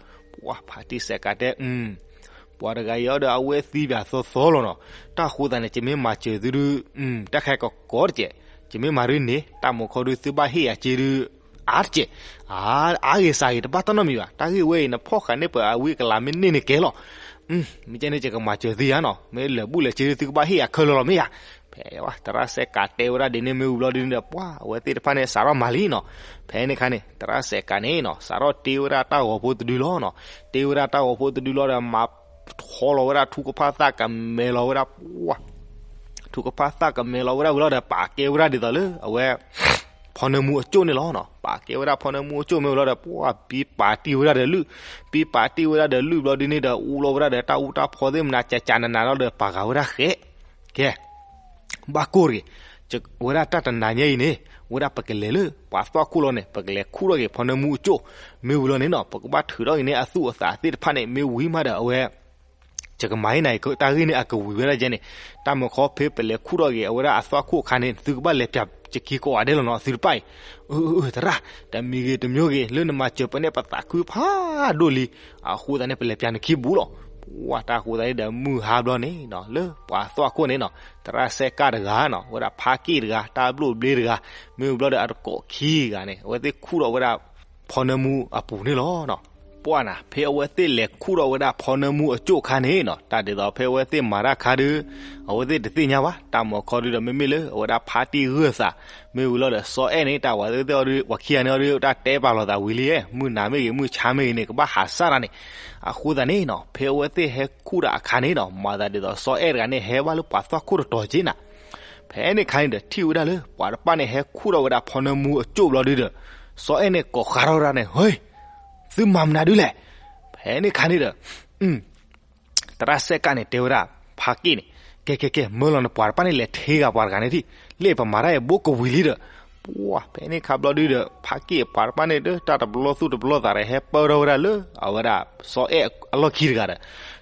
ပှၤဖါတံၢ်စဲးကးတဲ, ပှၤတဂၤအံၤဒီး အဝဲသံပၠးသီသီလီၤနီၤ, တၢ်ဃိသတးန့ၣ် ယမ့ၢ်မၤစၢၤသုဒုး တၢ်ခဲကကီတကဲး, ယမ့ၢ်မၤဒ်န့ၣ် တၢ်မုၢ်ခီဒုး သုဘၣ်ဟ့ၣ်ယၤစ့ဒုး အါတကဲး, အါဂ့ၤစှၤဂ့ၤ တဘၣ်တၢ်နီတမံၤဘၣ်, တၢ်ဂ့ၢ်ဝဲအံၤ နဖီၣ်ဃာ်န့ၢ်ပှၤအဝံအကလၤမ့ၢ်န့ၢ်န့ၣ်ကဲလီၤ. မ့ၢ်ကဲန့ၣ် ယကမၤစၢၤသုယၤနီၤ, မ့ၢ်လဲၤဘူၣ်လဲၤစ့ဒုး သုကဘၣ်ဟ့ၣ်ယၤခဲလၢာ်လီၤမ့ၢ်ဧါ. ဖဲဝဲသရၣ်စဲးကးတဲဝဲဒၣ်ဒ်န့ၣ်မ့ၢ်ဝံၤဘျီဒ်န့ၣ်ဒီး ပှၤအဝဲသ့ၣ်တဖၣ်န့ၣ် စးထီၣ်မၤလံနီၤ. ဖဲန့ၣ်ခါန့ၣ် သရၣ်စဲးကးန့ၣ်နီၤ စးထီၣ်တ့ဝဲဒၣ်တၢ်ဂီၤဖိတဒုလီၤနီၤ, တ့ဝဲဒၣ်တၢ်ဂီၤဖိတဒုလီၤဒီး မၤထီလီၤဝဲဒၣ်ထူကဖၣ်သၣ်ကမဲလီၤဝဲဒၣ်, ပှၤ ထူကဖၣ်သၣ်ကမဲလီၤဝဲဒၣ်ဝံၤလီၤဒီး ပာ်ကဲဝဲဒၣ်ဒ်သိးလၢအဝဲ ဖီနၢမူအကၠိၣ်န့ၣ်လီၤနီၤ. ပာ်ကဲဝဲဒၣ်ဖီနၢမူအကၠိၣ်မ့ၢ်ဝံၤလီၤဒီး ပှၤပံပာ်တံၢ်ဝဲဒၣ်ဒီးလုၢ်, ပံပာ်တံၢ်ဝဲဒၣ်ဒီးလုၢ်ဘျီဒ်န့ၣ်ဒီး အူလီၤဝဲဒၣ်ဒီးတၢ်အူတၢ်ဖီသ့ၣ်မနၤ ကကနနၤလီၤဒီး ပာ်ဃာ်ဝဲဒၣ်ဃဲး, ကဲ ဘၣ်ကိၢ်တဂ့ၤ, ဝဲဒၣ်တၢ်တနၤညါအံၤန့ၣ် ဝဲဒၣ်ပကလဲၤလၢပှၤသွၣ်ခိၣ်လီၤန့ၣ် ပကလဲၤခူၣ်ထီၣ်က့ၤဖီနၢမူအကၠိၣ်, မ့ၢ်ဝံၤလီၤန့ၣ်နီၤ ပကဘၣ်ထုးထီၣ်က့ၤန့ၢ်အသူၣ်အသးသ့ၣ်တဖၣ်န့ၣ် မ့ၢ်ဝံၤမးဒီးအဝဲ ယကမၤအံၤနၤအံၤ တၢ်ဂ့ၢ်န့ၣ် အကဝံၤဝဲဒၣ်ယဲန့ၣ်, တၢ်မုၢ်ခီဖဲပလဲၤခူၣ်ထီၣ်က့ၤ အဝဲဒၣ်အသွၣ်ခိၣ်အခါန့ၣ် သုကဘၣ်လဲၤပၠးယခံကိးဂၤဒဲးလီၤနီၤ သုတဖၣ်အံၤ, အၢ သရၣ်, တမံၤဂ့ၤတမံၤဂ့ၤ လၢနမၤစၢၤပှၤန့ၣ် ပသးခုဖးဒိၣ်လံ, အဃိသတးန့ၣ် ပလဲၤပၠးနခံဘူးလီၤ. ပှၤတၢ်ဃိသတးန့ၣ်ဒီး မုၢ်ဟါဘျီန့ၣ်နီၤ လၢပှၤသွၣ်ခိၣ်န့ၣ်နီၤ သရၣ်စဲးကးတဂၤနီၤ ဝဲဒၣ်ဖါက့ၣ်တဂၤ တၢ်ဘျိၣ်ဘျ့တဂၤ မ့ၢ်ဝံၤဘျီဒီးအတကိးခံဂၤန့ၣ် အဝဲသ့ၣ်ခူၣ်ထီၣ်ဝဲဒၣ် ဖီနၢမူအပူၤန့ၣ်လီၤ. ပှၤနၤ ဖဲအဝဲသ့ၣ်လဲၤခူၣ်ထီၣ်ဝဲဒၣ်ဖီနၢမူအကၠိၣ်အခါန့ၣ်နီၤ တၢ်ဒ်သိးဖဲအဝဲသ့ၣ်မၤတၢ်အခါဒီး အဝဲသ့ၣ်တသ့ၣ်ညါဘၣ် တၢ်မုၢ်ခီဒုးဒီး မ့မ့ၢ်လၢအဝဲဒၣ်ဖါတံၢ်ဂၢၢ်သး မ့ၢ်ဝံၤလီၤဒီး စီၤအဲၣ်န့ၣ် တၢ်ဝဲသ့ၣ်အီၤဒုး ပှၤခံဂၤန့ၣ်အီၤဒုး တၢ်တဲပာ်လီၤသးဝံၤလံ မုၢ်နၤမ့ၢ်ဂ့ၤ မုၢ်ဆါမ့ၢ်ဂ့ၤန့ၣ် ကဘၣ်ဟးစၢ်တၢ်န့ၣ်, အဃိသတးန့ၣ်နီၤ ဖဲအဝဲသ့ၣ်ဟဲခူၣ်တၢ်အခါန့ၣ်နီၤ မၤသးဒ်သိး စီၤအဲၣ်တဂၤန့ၣ် ဟဲဘၣ်လၢပှၤသွၣ်ခိၣ်တတီၤက့နၤ ဖဲန့ၣ်ခါန့ၣ်ဒီး ထံၣ်ဝဲဒၣ်လၢ ပှၤတဖၣ်န့ၣ် ဟဲခူၣ်ထီၣ်ဝဲဒၣ်ဖီနၢမူအကၠိၣ်ဘျီဒုးဒီး စီၤအဲၣ်န့ၣ် ကိးဃးထီၣ်ဝဲဒၣ်န့ၣ် ဟ့, သုမၤမနုၤဒုးလဲၣ်. ဖဲန့ၣ်ခါန့ၣ်ဒီး သရၣ်စဲးကးန့ၣ် တဲဝဲဒၣ် ဖါက့ၣ်န့ၣ်, ကဲ ကဲ ကဲ မၢလီၤနပှၤတဖၣ်န့ၣ် လဲၤထ့ဂၤပှၤတဂၤန့ၣ်ထံၣ်, လၢပမၤတၢ်အံၤဘိးကဝံၤလံဒီး, ပှၤ ဖဲန့ၣ်ခါဘျီဒုးဒီး ဖါက့ၣ်ပှၤတဖၣ်န့ၣ်ဒီး တၢ်တပလီၢ်သူၣ်တပလီၢ်သးဒီး ဟဲပၢၢ်ထီၣ်ဝဲဒၣ်လၢ အဝဲဒၣ် စီၤအဲၣ်အလီၢ်ခံတဂ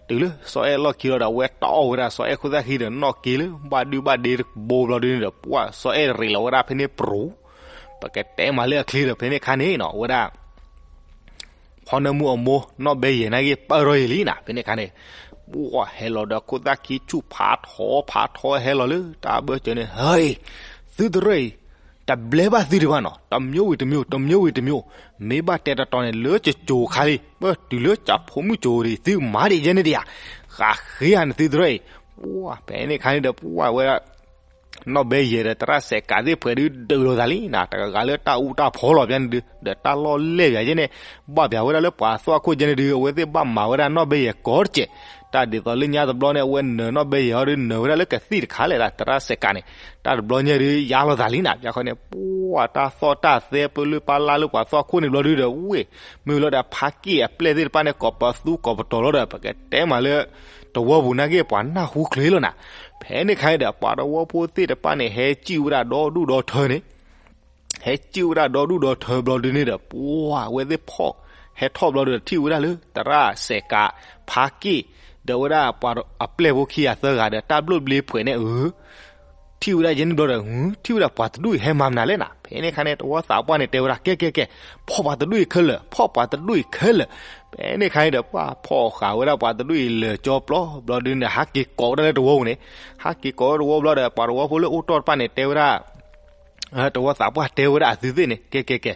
ၤဒီး, တုၤလၢစီၤအဲၣ်အလီၢ်ခံလီၤဒီး အဝဲတီၢ်အီၣ်ဝဲဒၣ်စီၤအဲၣ်ခိၣ်သၣ်ခံဒီး နီၣ်က့ၤလၢ ဘၣ်ဒုဘၣ်ဒ့တဘိဘျီဒုးန့ၣ်ဒီး ပှၤ စီၤအဲၣ်ရ့းလီၤဝဲဒၣ်ဖဲန့ၣ်ပြူၤ, ပကတဲမးလၢအချ့ဒီး ဖဲန့ၣ်ခါန့ၣ်နီၤ အဝဲဒၣ် ဖီနၢမူအမိၢ် နီၢ်ဘဲယဲၢ်နာ်က့ ပၢၢ်ထီၣ်ယံာ်လံနၤ ဖဲန့ၣ်ခါန့ၣ်, ပှၤ ဟဲလီၤဒီးခိၣ်သၣ်ခံဆူၣ်ဖးထီဖးထီဟဲလီၤလၢတၢ်ဘၢၣ်စၢၤန့ၣ် ဟ့, သုတရၢၢ်အံၤ, တဘျဲဘၣ်သုဒံးဘၣ်နီၤ, တစ်မျိုးဝံၤတစ်မျိုး, တစ်မျိုးဝံၤတစ်မျိုး, မ့ၢ်ဘၣ်တဲတတီၤန့ၣ် လၢကကိၤခါလံ, ပတုၤလၢကဖိမုၣ်ကိၤဒံး သုမၤဒံးယဲန့ၣ်ဒံးဧါ, ဃးဃ့ဧါန့ၣ်သုတရၢအံၤ, ပှၢ်ဖဲန့ၣ်ခါန့ၣ်ဒီး ပှၢ်ဝဲဒၣ် နီၢ်ဘဲယဲၤဒီးသရၣ်စဲးကးသ့ၣ်ပှဲၤဒုးဒုးလိာ်သးလံနီၤ, တဂၤလၢတၢ်အူတၢ်ဖီလီၤပျၢန့ၣ်ဒုး ဒီးတၢ်လီၢ်လဲၢ်ပၠးယဲန့ၣ်, ဘၣ်ပၠးဝဲဒၣ်လၢပှၤသွၣ်ခိၣ်ယဲန့ၣ်ဒုး အဝဲသ့ၣ်ဘၣ်မၤဝဲဒၣ်နီၢ်ဘဲယဲၤကိးတကဲး, တၢ်ဒ်သိးလၢညါတဘျီန့ၣ် အဝဲနၢၤနီၢ်ဘဲယဲၤအီၤဒုး နၢၤဝဲဒၣ်လၢကသံၣ်တခါလဲၣ်ဒၣ် သရၣ်စဲးကးန့ၣ်, တၢ်တဘျီညါဒုး ယါလိာ်သးလံနီၤ, ပၠးခီန့ၣ် ပှၢ်တၢ်သီၣ်တၢ်သဲပလုၢ်ပာ်လၢ်လၢပှၤသွၣ်ခိၣ်န့ၣ်ဘျီဒုးဒီး ဝ့ၢ် မ့ၢ်ဝံၤလီၤဒီး ဖါက့ၣ်အပျဲၢ်သ့ၣ်တဖၣ်န့ၣ် ကိးပသူကိးပတီၤလီၤဒီး ပကတဲမးလၢ တဝီပူၤနာ်က့ ပှၤနၢ်ဟူချ့လီၤနၤ, ဖဲန့ၣ်ခါန့ၣ်ဒီး ပှၤတဝီဖိသ့ၣ်တဖၣ်န့ၣ် ဟဲစံၣ်ဝဲဒၣ်ဒီဒူၣ်ဒီထၢန့ၣ် ဟဲစံၣ်ဝဲဒၣ်ဒီဒူၣ်ဒီထၢဘျီဒုးန့ၣ်ဒီး ပှၢ်ဝဲသ့ၣ်ဖီၣ် ဟဲထီၣ်ဘျီဒီး ထံၣ်ဝဲဒၣ်လၢ သရၣ်စဲးကး ဖါက့ၣ် ဒီးဝဲဒၣ်ပှၤအပျဲၢ်ဖိခံဂၤသၢဂၤဒီး တၢ်ဘျိၣ်ဘျ့ဖှဲးန့ၣ်ဧၢ ထံၣ်ဝဲဒၣ်ယဲန့ၣ်ဘျီဒီး ထံၣ်ဝဲဒၣ်ပှၤတဒူၣ်အံၤဟဲမၤမနုၤလဲၣ်နၤ, ဖဲန့ၣ်ခါန့ၣ် တဝီသးပှၢ်န့ၣ်တဲဝဲဒၣ် ကဲကဲကဲ, ဖီၣ်ပှၤတဒူၣ်အံၤခဲလၢာ်, ဖီၣ်ပှၤတဒူၣ်အံၤခဲလၢာ်, ဖဲန့ၣ်ခါန့ၣ်ဒီး ပှၢ်ဖီၣ်ဃာ်ဝဲဒၣ်ပှၤတဒူၣ်အံၤလၢာ်ကၠီပျီဘျီဒုးန့ၣ် ဟးက့ၤကိးဝဲဒၣ်လၢတဝီပူၤန့ၣ်, ဟးက့ၤကိးဝဲတဝီဘျီဒီး ပှၤတဝီဖိလၢအိၣ်တီၢ်တဖၣ်န့ၣ် တဲဝဲဒၣ် တဝီသးပှၢ်တဲဝဲဒၣ်အသုသ့ၣ်န့ၣ် ကဲကဲကဲ,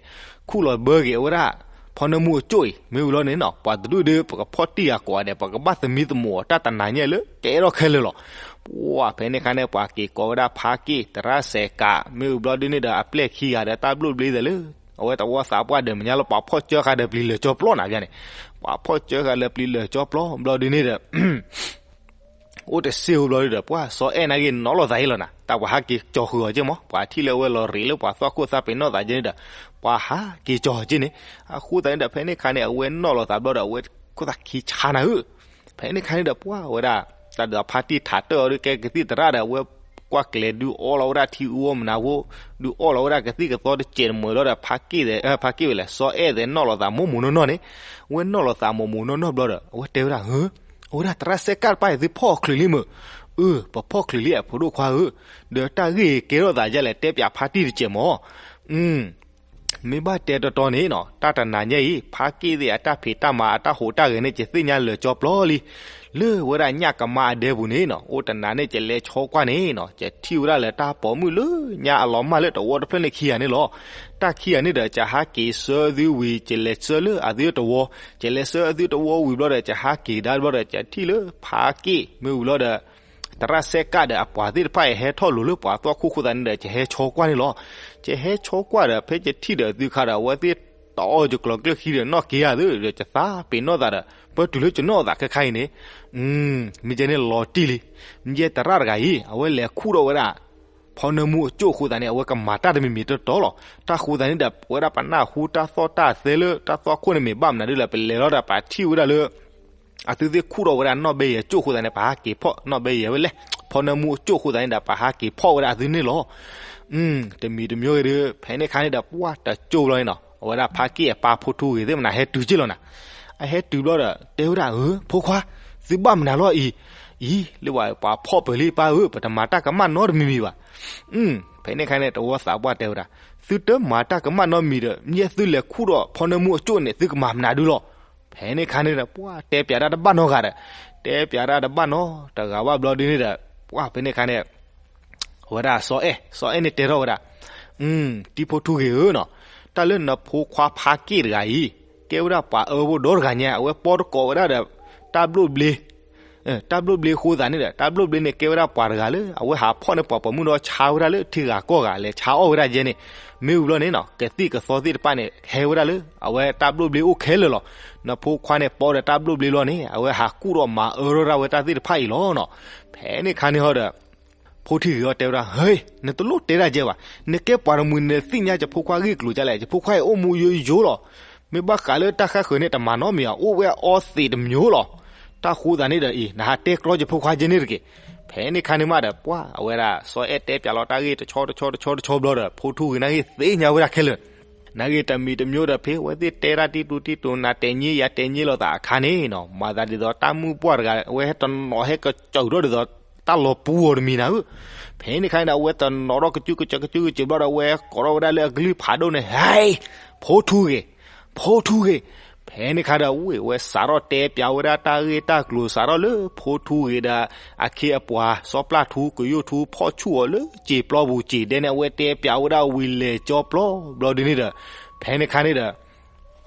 ခူၣ်လီၤဘၢက့ၤဝဲဒၣ် ဖီနၢမူအကၠိၣ်အံၤ မ့ၢ်ဝံၤလီၤန့ၣ်နီၤ ပှၤတဒူၣ်ဒုး ပကဖီၣ်တံၢ်အကိးဂၤဒဲး ပကဘၣ်သမံသမိးအီၤ တၢ်တနၤညါလၢကဲထီၣ်ခဲလၢာ်လီၤ. ပှၢ်ဖဲန့ၣ်ခါန့ၣ် ပှၤက့ၤကိးဝဲဒၣ်ဖါက့ၣ် သရၣ်စဲးကး မ့ၢ်ဝံၤဘျီဒုးန့ၣ်ဒီး အပျဲၢ်ခံဂၤဒီးတၢ်ဘျိၣ်ဘျ့သးလၢ အဝဲတဝီသးပှၢ်ဒီးမဲာ်ညါလၢပှၤဖီၣ်ကၢဃာ်ဒီးပျံၤလၢာ်ကၠီပျီနၤဘၣ်န့ၣ်, ပှၤဖီၣ်ကၢဃာ်လၢပျံၤလၢာ်ကၠီပျီဘျီဒုးန့ၣ်ဒီး အိၣ်တစ့ၢ်ဖိဘျီဒုးဒီး ပှၢ်စီၤအဲၣ်နာ်က့နီၣ်လိာ်သးအံၤလီၤနၤ, တၢ်ပှၤဟးက့ၤကၠီၤဃုာ်အီၤက့မး ပှၤထံၣ်လၢအဝဲလီၤရံးလၢပှၤသွၣ်ခိၣ်သးပ့ၤနီၣ်သးကဲန့ၣ်ဒီး ပှၤဟးက့ၤကၠီၤအီၤက့န့ၣ်, အဃိသတးန့ၣ်ဒီး ဖဲန့ၣ်ခါန့ၣ် အဝဲနီၣ်လိာ်သးဘျီဒီး အဝဲခိၣ်သးခံဆါနၤဧၢ, ဖဲန့ၣ်ခါန့ၣ်ဒီး ပှၢ်ဝဲဒၣ် တၢ်ဒုးဖါတံၢ်ထးတၢၢ်အီၤဒုးကဲကသံၣ်သရၣ်ဒီး အဝဲကွၢ်ကျဲၤဒုးအီလီၤဝဲဒၣ်ထံအူအီၣ်မနၤဖိ, ဒုးအီလီၤဝဲဒၣ်ကသံၣ်ကသီတစဲးတမှဲၤလီၤဒီး ဖါက့ၣ်သဲး ဖါက့ၣ်ဝဲလဲၣ် စီၤအဲၣ်သဲးနီၣ်လိာ်သးမိၢ်မိၢ်နီၢ်နီၢ်န့ၣ်, အဝဲနီၣ်လိာ်သးမိၢ်မိၢ်နီၢ်နီၢ်ဘျီဒီး အဝဲတဲဝဲဒၣ် ဧၢ အဝဲဒၣ်သရၣ်စဲးကးတဖၣ်အံၤသုဖီၣ်အီၤချုးလံမုၢ်, အၢ ပဖီၣ်ချုးလံအဖိဒိၣ်ခွါဧၢ, ဒီးတၢ်ဂ့ၢ်ကဲထီၣ်သးဒ်လဲၣ်တဲပၠးဖါတံၢ်တစဲးမး မ့ၢ်ဘၣ်တဲတီတီန့ၣ်နီၤ တၢ်တနၤညါအံၤ ဖါက့ၣ်သ့ၣ်အတၢ်ဖံးတၢ်မၤအတၢ်ဟူးတၢ်ဂဲၤန့ၣ် ယသ့ၣ်ညါလၢာ်ကၠီပျီလံ. လၢဝဲဒၣ်ညၣ်ကမါအဒဲပူၤန့ၣ်နီၤ အိၣ်တနၤန့ၣ် ယလဲၤဆီကွၢ်န့ၣ်နီၤ ယထံၣ်ဝဲဒၣ်လၢတၢ်ပိာ်မုၣ်လၢညါအလီၤမၢ်လၢတဝီတဖျၢၣ်န့ၣ်ခံဂၤန့ၣ်လီၤ. တၢ်ခံဂၤန့ၣ်ဒီး ယဟးက့ၤဆှၢသုဝံၤ ယလဲၤဆှၢလၢအသုတဝီ, ယလဲၤဆှၢအသုတဝီဝံၤဘျီဒီး ယဟးက့ၤဒါဘျီဒီး ယထံၣ်လၢဖါက့ၣ် မ့ၢ်ဝံၤဘျီဒီး သရၣ်စဲးကးဒီးအပှၤသ့ၣ်တဖၣ်အံၤဟဲထီၣ်လိၤလၢပှၤသွၣ်ခိၣ်အဃိသတးန့ၣ်ဒီး ယဟဲဆီကွၢ်န့ၣ်လီၤ. ယဟဲဆီကွၢ်ဒီး ဖဲယထံၣ်ဒီးသုခါဒီး အဝဲသ့ၣ်တအီၣ်ယကျိၤကျၢၢ်ခံဒီးနီၣ်က့ၤဧါသုဒီး ယသးပ့ၤနီၣ်သးဒီး ပတုၤလၢယနီၣ်သးခဲခါအံၤန့ၣ် မ့ၢ်ကဲန့ၣ်လီၤတံၢ်လံ. မ့ၢ်ကဲသရၣ်တဂၤအံၤ အဝဲလဲၤခူၣ်ထီၣ်ဝဲဒၣ် ဖီနၢမူအကၠိၣ်အဃိသတးန့ၣ် အဝဲကမၤတၢ်တမံၤမံၤတီတီလီၤ. တၢ်ဃိသတးန့ၣ်ဒီး ပဝဲဒၣ်ပနၢ်ဟူတၢ်သီၣ်တၢ်သဲလၢတၢ်သွၣ်ခိၣ်န့ၣ်မ့ၢ်ဘၣ်မနုၤဒ်လဲၣ် ပလဲၤလီၤဒီးပထံၣ်ဝဲဒၣ်လၢ အသုသ့ၣ်ခူၣ်ထီၣ်ဝဲဒၣ်နီၢ်ဘဲယဲၤကၠိၣ်အဃိသတးန့ၣ် ပဟးက့ၤဖီၣ်နီၢ်ဘဲယဲၤဝဲလဲၣ် ဖီနၢမူအကၠိၣ်အဃိသတးန့ၣ်ဒီး ပဟးက့ၤဖီၣ်ဝဲဒၣ်အသုန့ၣ်လီၤ. တမံၤတမံၤဂ့ၤဒီး ဖဲန့ၣ်ခါန့ၣ်ဒီး ပှၢ်တကၠိၣ်ဘျီန့ၣ်နီၤ အဝဲဒၣ်ဖါက့ၣ်အပၢ်ဖိထူဂ့ၤသ့ၣ်မနၤ ဟဲတုၤက့ၢ်လီၤနၤ. အဟဲတုၤဘျီဒီး တဲဝဲဒၣ် ဧၢ ဖိခွါ သုဘၣ်မနုၤလီၤအံၤ, အံၤ လၢပှၤဖီၣ်ပၢၤလံပၢ်ဧၢ ပတမၤတၢ်ကမၣ်နီတမံၤမံၤဘၣ်. ဖဲန့ၣ်ခါန့ၣ် တဝီသးပှၢ်တဲဝဲဒၣ် သုတမၤတၢ်ကမၣ်နီတမံၤဒီး မ့ၢ်သုလဲၤခူၣ်ဒီးဖီနၢမူအကၠိၣ်န့ၣ် သုကမၤမနုၤဒုလီၤ. ဖဲန့ၣ်ခါန့ၣ်ဒီး ပှၢ်တဲပၠးတၢ်တဘၣ်နီတဂၤဒီး တဲပၠးတၢ်တဘၣ်နီတဂၤဘၣ်ဘျီဒုန့ၣ်ဒီး ပှၢ်ဖဲန့ၣ်ခါန့ၣ် အဝဲဒၣ်စီၤအဲၣ် စီၤအဲၣ်န့ၣ်တဲထီၣ်ဝဲဒၣ် တံၤဖိထူဂ့ၤဧၢနီၤ, တၢ်လၢနဖိခွါဖါက့ၣ်တဂၤအံၤ ကဲဝဲဒၣ်ပှၤအၢဖိဒီတဂၤညါ အဝဲပီတကိးဝဲဒၣ်ဒီး တၢ်ဘျိၣ်ဘျ့ တၢ်ဘျိၣ်ဘျ့အဃိသတးန့ၣ်ဒီး တၢ်ဘျိၣ်ဘျ့န့ၣ် ကဲဝဲဒၣ်ပှၤတဂၤလၢ အဝဲဟးဖီၣ်န့ၢ်ပှၤပိာ်မုၣ်ဒီးဆါဝဲဒၣ်လၢထံဂၤကီၢ်ဂၤ လဲၤဆါအီၣ်ဝဲဒၣ်ယဲန့ၣ်, မ့ၢ်ဝံၤဘျီန့ၣ်နီၤ ကသံၣ်ကသီသ့ၣ်တဖၣ်န့ၣ် ဟဲဝဲဒၣ်လၢ အဝဲတၢ်ဘျိၣ်ဘျ့အိၣ်ခဲလၢာ်လီၤ. နဖိခွါန့ၣ် ပီဒီးတၢ်ဘျိၣ်ဘျ့လီၤန့ၣ် အဝဲဟးကူၣ်ထီၣ်မၤအၢထီၣ်ဒၣ်ဝဲတၢ်သ့ၣ်တဖၣ်အံၤလီၤနီၤ. ဖဲန့ၣ်ခါန့ၣ်ဟီဒီး ဖိထူဂ့ၤအီၤတဲဝဲဒၣ် ဟဲ နတလိၣ်တဲဒၣ်ယဲဘၣ်, နကဲပှၤတမှံၤ နသ့ၣ်ညါယဖိခွါဂ့ၢ်ကျိၤဒ်လဲၣ်, ယဖိခွါအံၤအိၣ်မူယိယိလီၤ. မ့ၢ်ဘၣ်ဃးလၢတၢ်ဃၣ်ဃၢၤန့ၣ် တမၤနီတမံၤဘၣ်, အိၣ်ဝဲအီသံးတမျိုးလီၤ. တၢ်ဃိသတးန့ၣ်ဒီးအံၤ နဟးတဲကြီယဖိခွါယဲန့ၣ်တက့ၢ်. ဖဲန့ၣ်ခါန့ၣ်မးဒီး ပှၢ်အဝဲဒၣ် စီၤအဲၣ်တဲပၠးလီၤတၢ်ဂ့ၢ်တဆီတဆီတဆီတဆီဘျီဒီး ဖိထူဂ့ၤနာ်က့သ့ၣ်ညါဝဲဒၣ်ခဲလၢာ် နာ်က့တမံၤတမံၤဒီး ဖဲအဝဲသ့ၣ်တဲတၢ်တံၢ်တူတံၢ်တူ နၤတဲာ်ညါယၤတဲာ်ညါလိာ်သးအခါန့ၣ်နီၤ, မၤသးဒ်သိးတၢ်မုၢ်ပှၢ်တဂၤ အဝဲဟဲတနီၤဟဲကစၢၢ်ထီၣ်ဒ်သိးတၢ်လီၤပူအီၤတမံၤနၤဧၢ. ဖဲန့ၣ်ခါန့ၣ်ဒီး အဝဲတနီၤထီၣ်ကစုကစၢၢ်ကစုကစၢၢ်ဘျီဒီး အဝဲကိးထီၣ်ဝဲဒၣ်လၢအကလုၢ်ဖးဒိၣ်န့ၣ် ဟဲ ဖိထူဂ့ၤ, ဖိထူဂ့ၤ, ဖဲန့ၣ်ခါဒီး ဝ့ၢ်ဝဲစးထီၣ်တဲပၠးဝဲဒၣ်တၢ်ဂ့ၢ်တၢ်ကျိၤ စးထီၣ်လၢဖိထူဂ့ၤဒီး အခ့အပှၤ စီၤပျၢ်ထူ ကယိၣ်ထူ ဖီၣ်ဆူၣ်အီၤလၢစံာ်ပျီပူၤစံာ်ဒဲန့ၣ် အဝဲတဲပၠးဝဲဒၣ်ဝံၤလဲၤကၠီပျီဘျီဒုန့ၣ်ဒီး ဖဲန့ၣ်ခါန့ၣ်ဒီး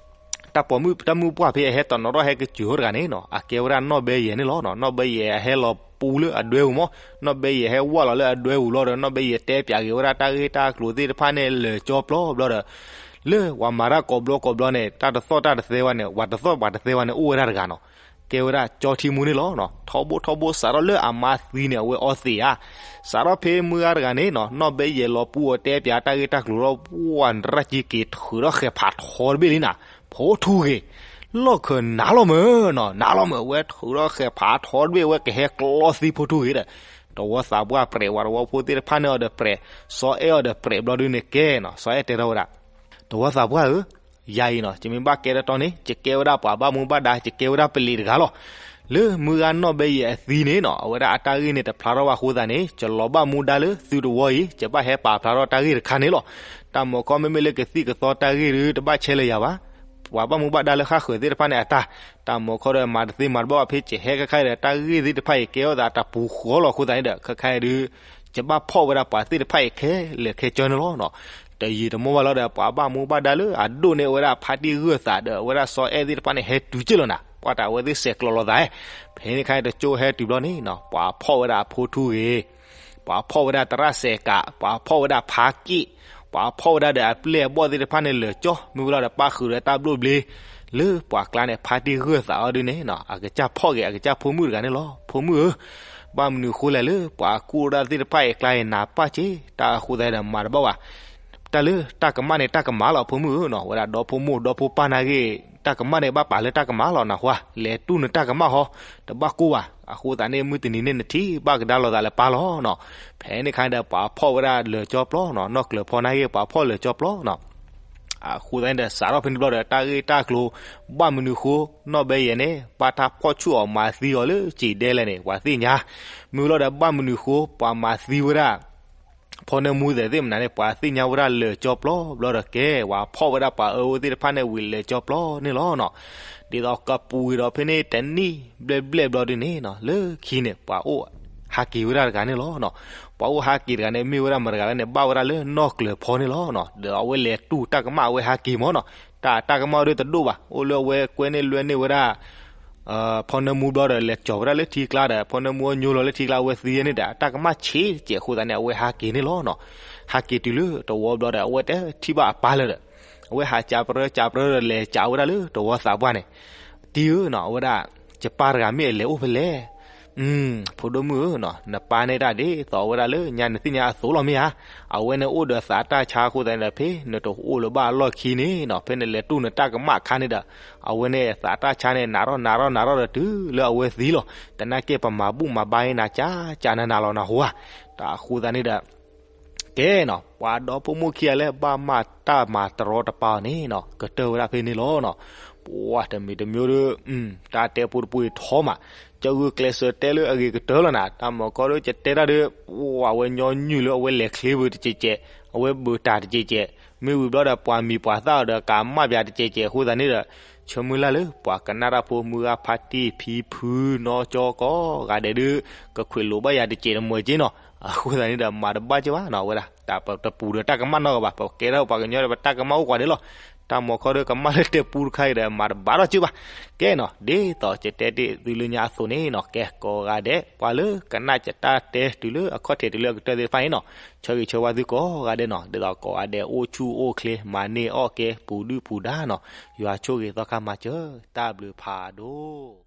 တၢ်ပိာ်မုၣ်တၢ်မုၣ်ပှၢ်ဖဲအဟဲတနီၤထီၣ်ဟဲကစၢၢ်ဟီတဂၤန့ၣ်နီၤ အကဲဝဲဒၣ်နီၢ်ဘဲယဲၢ်န့ၣ်လီၤ. နီၢ်ဘဲယဲၢ်အဟဲလီၤပူၤလၢအဒွဲပူၤမး, နီၢ်ဘဲယဲၢ်ဟဲဝၢ်လီၤလၢအဒွဲပူၤလီၤဒီး နီၢ်ဘဲယဲၢ်တဲပၠးက့ၤဝဲဒၣ်တၢ်ဂ့ၢ်တၢ်ကျိၤသ့ၣ်တဖၣ်န့ၣ် လဲၤကၠီပျီဘျီဒီး လၢပှၤမၤတၢ်ကိးဘျီကိးဘျီန့ၣ် တၢ်တသီၣ်တၢ်တသဲဝဲန့ၣ် ပှၤတသီၣ်ပှၤတသဲဝဲန့ၣ် အိၣ်ဝဲဒၣ်တဂၤနီၤ ကဲဝဲဒၣ်ကၠီထံမူန့ၣ်လီၤ. ထီဘိထီဘိစးထီၣ်လၢအမါသံန့ၣ် အဝဲအီသံးဧါ. စးထီၣ်ဖဲမုၢ်ဂၤတဂၤန့ၣ်နီၤ နီၢ်ဘဲယဲၢ်လီၤပူၤအီၤတဲပၠးတၢ်ဂ့ၢ်တၢ်ကျိၤလီၤ ပှၢ်နရၣ်ကံက့ၤထုးထီၣ်ဃဲၤဖးထီတဘ့ၣ်လံနၤ, ဖိထူဂ့ၤ လီၢ်ခၢၣ်နးလီၤမးနီၤ နးလီၤမး အဝဲထုးထီၣ်ဃဲၤဖးထီတဘ့ၣ် အဝဲကဟဲကျီသံဖိထူဂ့ၤဒီး တဝီသးပှၢ်ပြဲး ပှၤတဝီဖိသ့ၣ်တဖၣ်န့ၣ်အီၤဒီးပြဲး, စီၤအဲၣ်အီၤဒီးပြဲးဘျီဒုန့ၣ်ကဲနီၤ စီၤအဲၣ်တဲထီၣ်ဝဲဒၣ် တဝီသးပှၢ်ဧၢ, ယၤအံၤနီၤ ယမ့ၢ်ဘၣ်ကဲတတီန့ၣ် ယကဲဝဲဒၣ်ပှၤဘၣ်မူဘၣ်ဒါ ယကဲဝဲဒၣ်ပလံးတဂၤလီၤ. လၢမုၢ်ဂၤနီၢ်ဘဲယဲၢ်အသံန့ၣ်နီၤ အဝဲဒၣ်အတၢ်ဂ့ၢ်န့ၣ်တဖျါထီၣ်ဘၣ်အဃိသတးန့ၣ် ယလီၤဘၣ်မူဒါလၢသုတဝီအံၤ ယဘၣ်ဟဲပာ်ဖျါထီၣ်တၢ်ဂ့ၢ်တခါန့ၣ်လီၤ. တၢ်မၤခီမ့မ့ၢ်လၢကသံၣ်ကသီတၢ်ဂ့ၢ်ဒု တဘၣ်ဆဲးလၢယၤဘၣ် ပှၤဘၣ်မူဘၣ်ဒါလၢဃၣ်ဃၢၤသ့ၣ်တဖၣ်န့ၣ်အတၢ်, တၢ်မၤခီဒီးမၤတသ့မၤတဘၣ်ဘၣ်ဖဲ ယဟဲခဲခါဒီး တၢ်ဂ့ၢ်သ့ၣ်တဖၣ်အံၤကဲထီၣ်သးတပူၤဃီလီၤအဃိသတးန့ၣ်ဒီး ခဲခါအံၤဒု ယဘၣ်ဖီၣ်ဝဲဒၣ်ပှၤသ့ၣ်တဖၣ်အံၤခဲလၢာ်ခဲဆ့န့ၣ်လီၤ. တယံာ်တမီၢ်ဘၣ်လီၤဒီး ပှၤဘၣ်မူဘၣ်ဒါလၢအဒိၣ်န့ၢ်ဝဲဒၣ်ဖါတံၢ်ဂၢၢ်သးဒီး အဝဲဒၣ်စီၤအဲၣ်သ့ၣ်တဖၣ်န့ၣ် ဟဲတုၤက့ၢ်လီၤနၤ ပှၤတၢ်အဝဲသ့ၣ်စဲးကျိးလိာ်သး, ဖဲန့ၣ်ခါန့ၣ်တကၠိဟဲတုၤဘျီန့ၣ်နီၤ ပှၤဖီၣ်ဝဲဒၣ်အဖိထူဂ့ၤ ပှၤဖီၣ်ဝဲဒၣ်သရၣ်စဲးကး ပှၤဖီၣ်ဝဲဒၣ်ဖါက့ၣ် ပှၤဖီၣ်ဝဲဒၣ်ဒီးအပျဲၢ်အဘီၣ်သ့ၣ်တဖၣ်န့ၣ်လၢာ်ကၠီ မ့ၢ်ဝဲလီၤဒီးပၣ်ဃုာ်ဒီးတၢ်ဘျိၣ်ဘျ့ လၢပှၤကျါန့ၣ် ဖါတံၢ်ဂၢၢ်သးအီၤဒုန့ၣ်နီၤ အကစၢ်ဖီၣ်က့ၤ အကစၢ်ဖိမုၣ်တဂၤန့ၣ်လီၤ. ဖိမုၣ်ဧၢ, ဘၣ်မနုၤဃိလဲၣ်လၢပှၤကူၣ်ဝဲဒၣ်သ့ၣ်တဖၣ်အံၤကျါအံၤနၤပၢ်က့ၤ တၢ်အဃိသတးဒီးမၤတဘၣ်ဘၣ် တၢ်လၢတၢ်ကမၣ်န့ၣ် တၢ်ကမၣ်လီၤ ဖိမုၣ်ဧၢနီၤ ဝဲဒၣ်ဒီဖိမိၢ်ဒီဖိပၢ်နာ်က့ၤ တၢ်ကမၣ်န့ၣ် ဘၣ်ပာ်လၢတၢ်ကမၣ်လီၤနၢ်ဟူဧါ, လဲၤတူၢ်နတၢ်ကမၣ်ဟီ, တဘၣ်ကိၢ်ဘၣ်, အဃိသတးန့ၣ် မုၢ်တနံၤန့ၣ်နထံၣ်ဘၣ်ကဒါလိာ်သးလၢပၢ်လီၤနီၤ. ဖဲန့ၣ်ခါဒီး ပှၤဖီၣ်ဝဲဒၣ်လၢာ်ကၠီပျီနီၤ, နီၢ်ကျၢၤဖီနာ်က့ၤ ပှၤဖီၣ်လၢာ်ကၠီပျီနီၤ. အဃိသတးန့ၣ်ဒီး စးထီၣ်ဖဲန့ၣ်ဘျီဒီး တၢ်ဂ့ၢ်တၢ်ကျိၤ ဘၣ်မနုၤဃိ နီၢ်ဘဲယဲၢ်န့ၣ် ဘၣ်တၢ်ဖီၣ်ဆူၣ်အီၤမၤသံအီၤလၢစံာ်ဒဲလဲၣ်န့ၣ် ပှၤသ့ၣ်ညါ, မ့ၢ်ဝဲလီၤဒီး ဘၣ်မနုၤဃိ ပှၤမၤသံဝဲဒၣ် ဖီနၢမူသဲးသ့ၣ်မနုၤန့ၣ် ပှၤသ့ၣ်ညါဝဲဒၣ်လၢာ်ကၠီပျီဘျီဒီးကဲ ပှၤဖီၣ်ဝဲဒၣ်ပှၤအၢအိၣ်သ့ၣ်တဖၣ်န့ၣ် ဝံၤလၢာ်ကၠီပျီန့ၣ်လီၤနီၤ. ဒ်သိးကပူၤဝံၤဒီးဖဲန့ၣ်တနံၣ်ဘျဲၣ်ဘျဲၣ်ဘျီဒုန့ၣ်နီၤ လၢခံန့ၣ် ပှၤအိၣ်ဟးက့ၤဝဲဒၣ်တဂၤန့ၣ်လီၤနီၤ. ပှၤအိၣ်ဟးက့ၤတဂၤန့ၣ် မ့ၢ်ဝဲဒၣ်မတၤတဂၤလဲၣ်န့ၣ် ဘၣ်ဝဲဒၣ်လၢနီၢ်ကျၢၤဖီန့ၣ်လီၤနီၤ. ဒီးအဝဲလဲၤတူၢ်တၢ်ကမၣ်အဝဲဟးက့ၤမၢ်နီၤ. တၢ်တၢ်ကမၣ်ဒုတဒိၣ်ဘၣ် အိၣ်လၢအဝဲကွဲန့ၢ်လွဲန့ၢ်ဝဲဒၣ် ဖီနၢမူဘျီဒီး လဲၤကၠီၤဝဲဒၣ်လၢထံကျါဒီး ဖီနၢမူအညိလီၤလၢထံကျါ အဝဲသံယဲန့ၣ်ဒီး တၢ်ကမၣ်ဆံးတကဲးအဃိသတးန့ၣ် အဝဲဟးက့ၤန့ၣ်လီၤနီၤ. ဟးက့ၤတုၤလၢတဝီဘျီဒီး အဝဲတထံၣ်ဘၣ်အပၢ်လၢၤဒီး အဝဲဟးကးပြၢကးပြၢဒီး လဲၤကးဝဲဒၣ်လၢတဝီသးပှၢ်န့ၣ်, တံၢ်ဧၢနီၤ အဝဲဒၣ် ယပၢ်တဂၤမ့ၢ်အလဲၤအိၣ်ဖဲလဲၣ် ဖိဒိၣ်မုၣ်ဧၢနီၤ နပၢ်န့ၣ်တၢ်ဒ်သိးဝဲဒၣ်လၢညါနသ့ၣ်ညါအသိးလီၤမ့ၢ်ဧါ. အဝဲန့ၣ်အိၣ်ဒီးသးတၢ်ဆါအဃိသတးန့ၣ်ဒီး ဖဲနတအိၣ်လၢၤဘၣ်အလီၢ်ခံန့ၣ်နီၤ ဖဲနလဲၤတူၢ်နတၢ်ကမၣ်အခါန့ၣ်ဒီး အဝဲန့ၣ်သးတၢ်ဆါန့ၣ် နးထီၣ်နးထီၣ်နးထီၣ်ဒီးတုၤလၢအဝဲသံလီၤ. သနာ်က့ပမၤဘူၣ်မၤဘါနၤကၠးကၠးနၤနၤလီၤနၢ်ဟူဧါ. တၢ်အဃိသတးန့ၣ်ဒီး ကဲနီၤ ပှၤဒီဖိမိၢ်ခံဂၤလၢဘၣ်မၤတၢ်မၤတရီတပါအီၤန့ၣ်နီၤ ကတၢၢ်ဝဲဒၣ်ဖဲန့ၣ်လီၤနီၤ. ပှၤတမံၤတမံၤဒီး တၢ်တဲပူတပူအံၤထီမး ကဂုာ်ကျဲးစၢးတဲလၢအဂ့ၤကတၢၢ်လီၤနၤ. တၢ်မၤခီဒီး ယတဲတၢ်ဒီး ပှၤအဝဲညီနုၢ်လၢအဝဲလဲၤချ့ဘၢတစဲးကဲး အဝဲဘၢတၢ်တစဲးကဲး မ့ၢ်ဝံၤဘျီဒီး ပှၤမံၤပှၤသၣ်အီၤဒီး ကမၣ်ပၠးတစဲးကဲးအဃိသတးန့ၣ်ဒီး ဆၢမုၢ်လၢ်လၢ ပှၤကနၣ်တၢ်ဖိ မုၢ်ဂၤ ဖါတံၢ် ဖံဖု နီၢ်ကၠီ ကိးဂၤဒဲးဒီး ကခွဲးလိာ်ဘၣ်ယၤတစဲးတမှဲးက့နီၤ. အဃိသတးန့ၣ်ဒီး မၤတဘၣ်က့ဘၣ်နီၤ ဝဲဒၣ် တၢ်ပတပူၤဒီးတၢ်ကမၣ်နီတဂၤဘၣ် ပကဲထီၣ်ပှၤကညီဒီး ပတၢ်ကမၣ်အိၣ်ကွၢ်ဒဲးလီၤ. တၢ်မၤခီဒီး ကမၣ်လၢတဲပူတခါအံၤဒီး မၤတဘၣ်ထီၣ်က့ဘၣ်. ကဲနီၤ ဒ်သိးယတဲတ့ၢ်သုလၢညါအသိးန့ၣ်နီၤ ကဲကိးဂၤဒဲး ပှၤလၢကနၣ်ယတၢ်တဲတုၤလၢအခီၣ်ထံးတုၤလၢအကတၢၢ်သ့ၣ်တဖၣ်န့ၣ်နီၤ ဆၢဂ့ၤဆၢဝါသုကိးဂၤဒဲးနီၤ ဒ်သိးကိးဂၤဒဲးအိၣ်ဆူၣ်အိၣ်ချ့ မၤန့ၢ်အီၣ်ကဲ ပူၤဒုၣ်ပူၤဒါနီၤ ယွၤဆိၣ်ဂ့ၤသီခါမၤစၢၤ တၢ်ဘျုးဖးဒိၣ်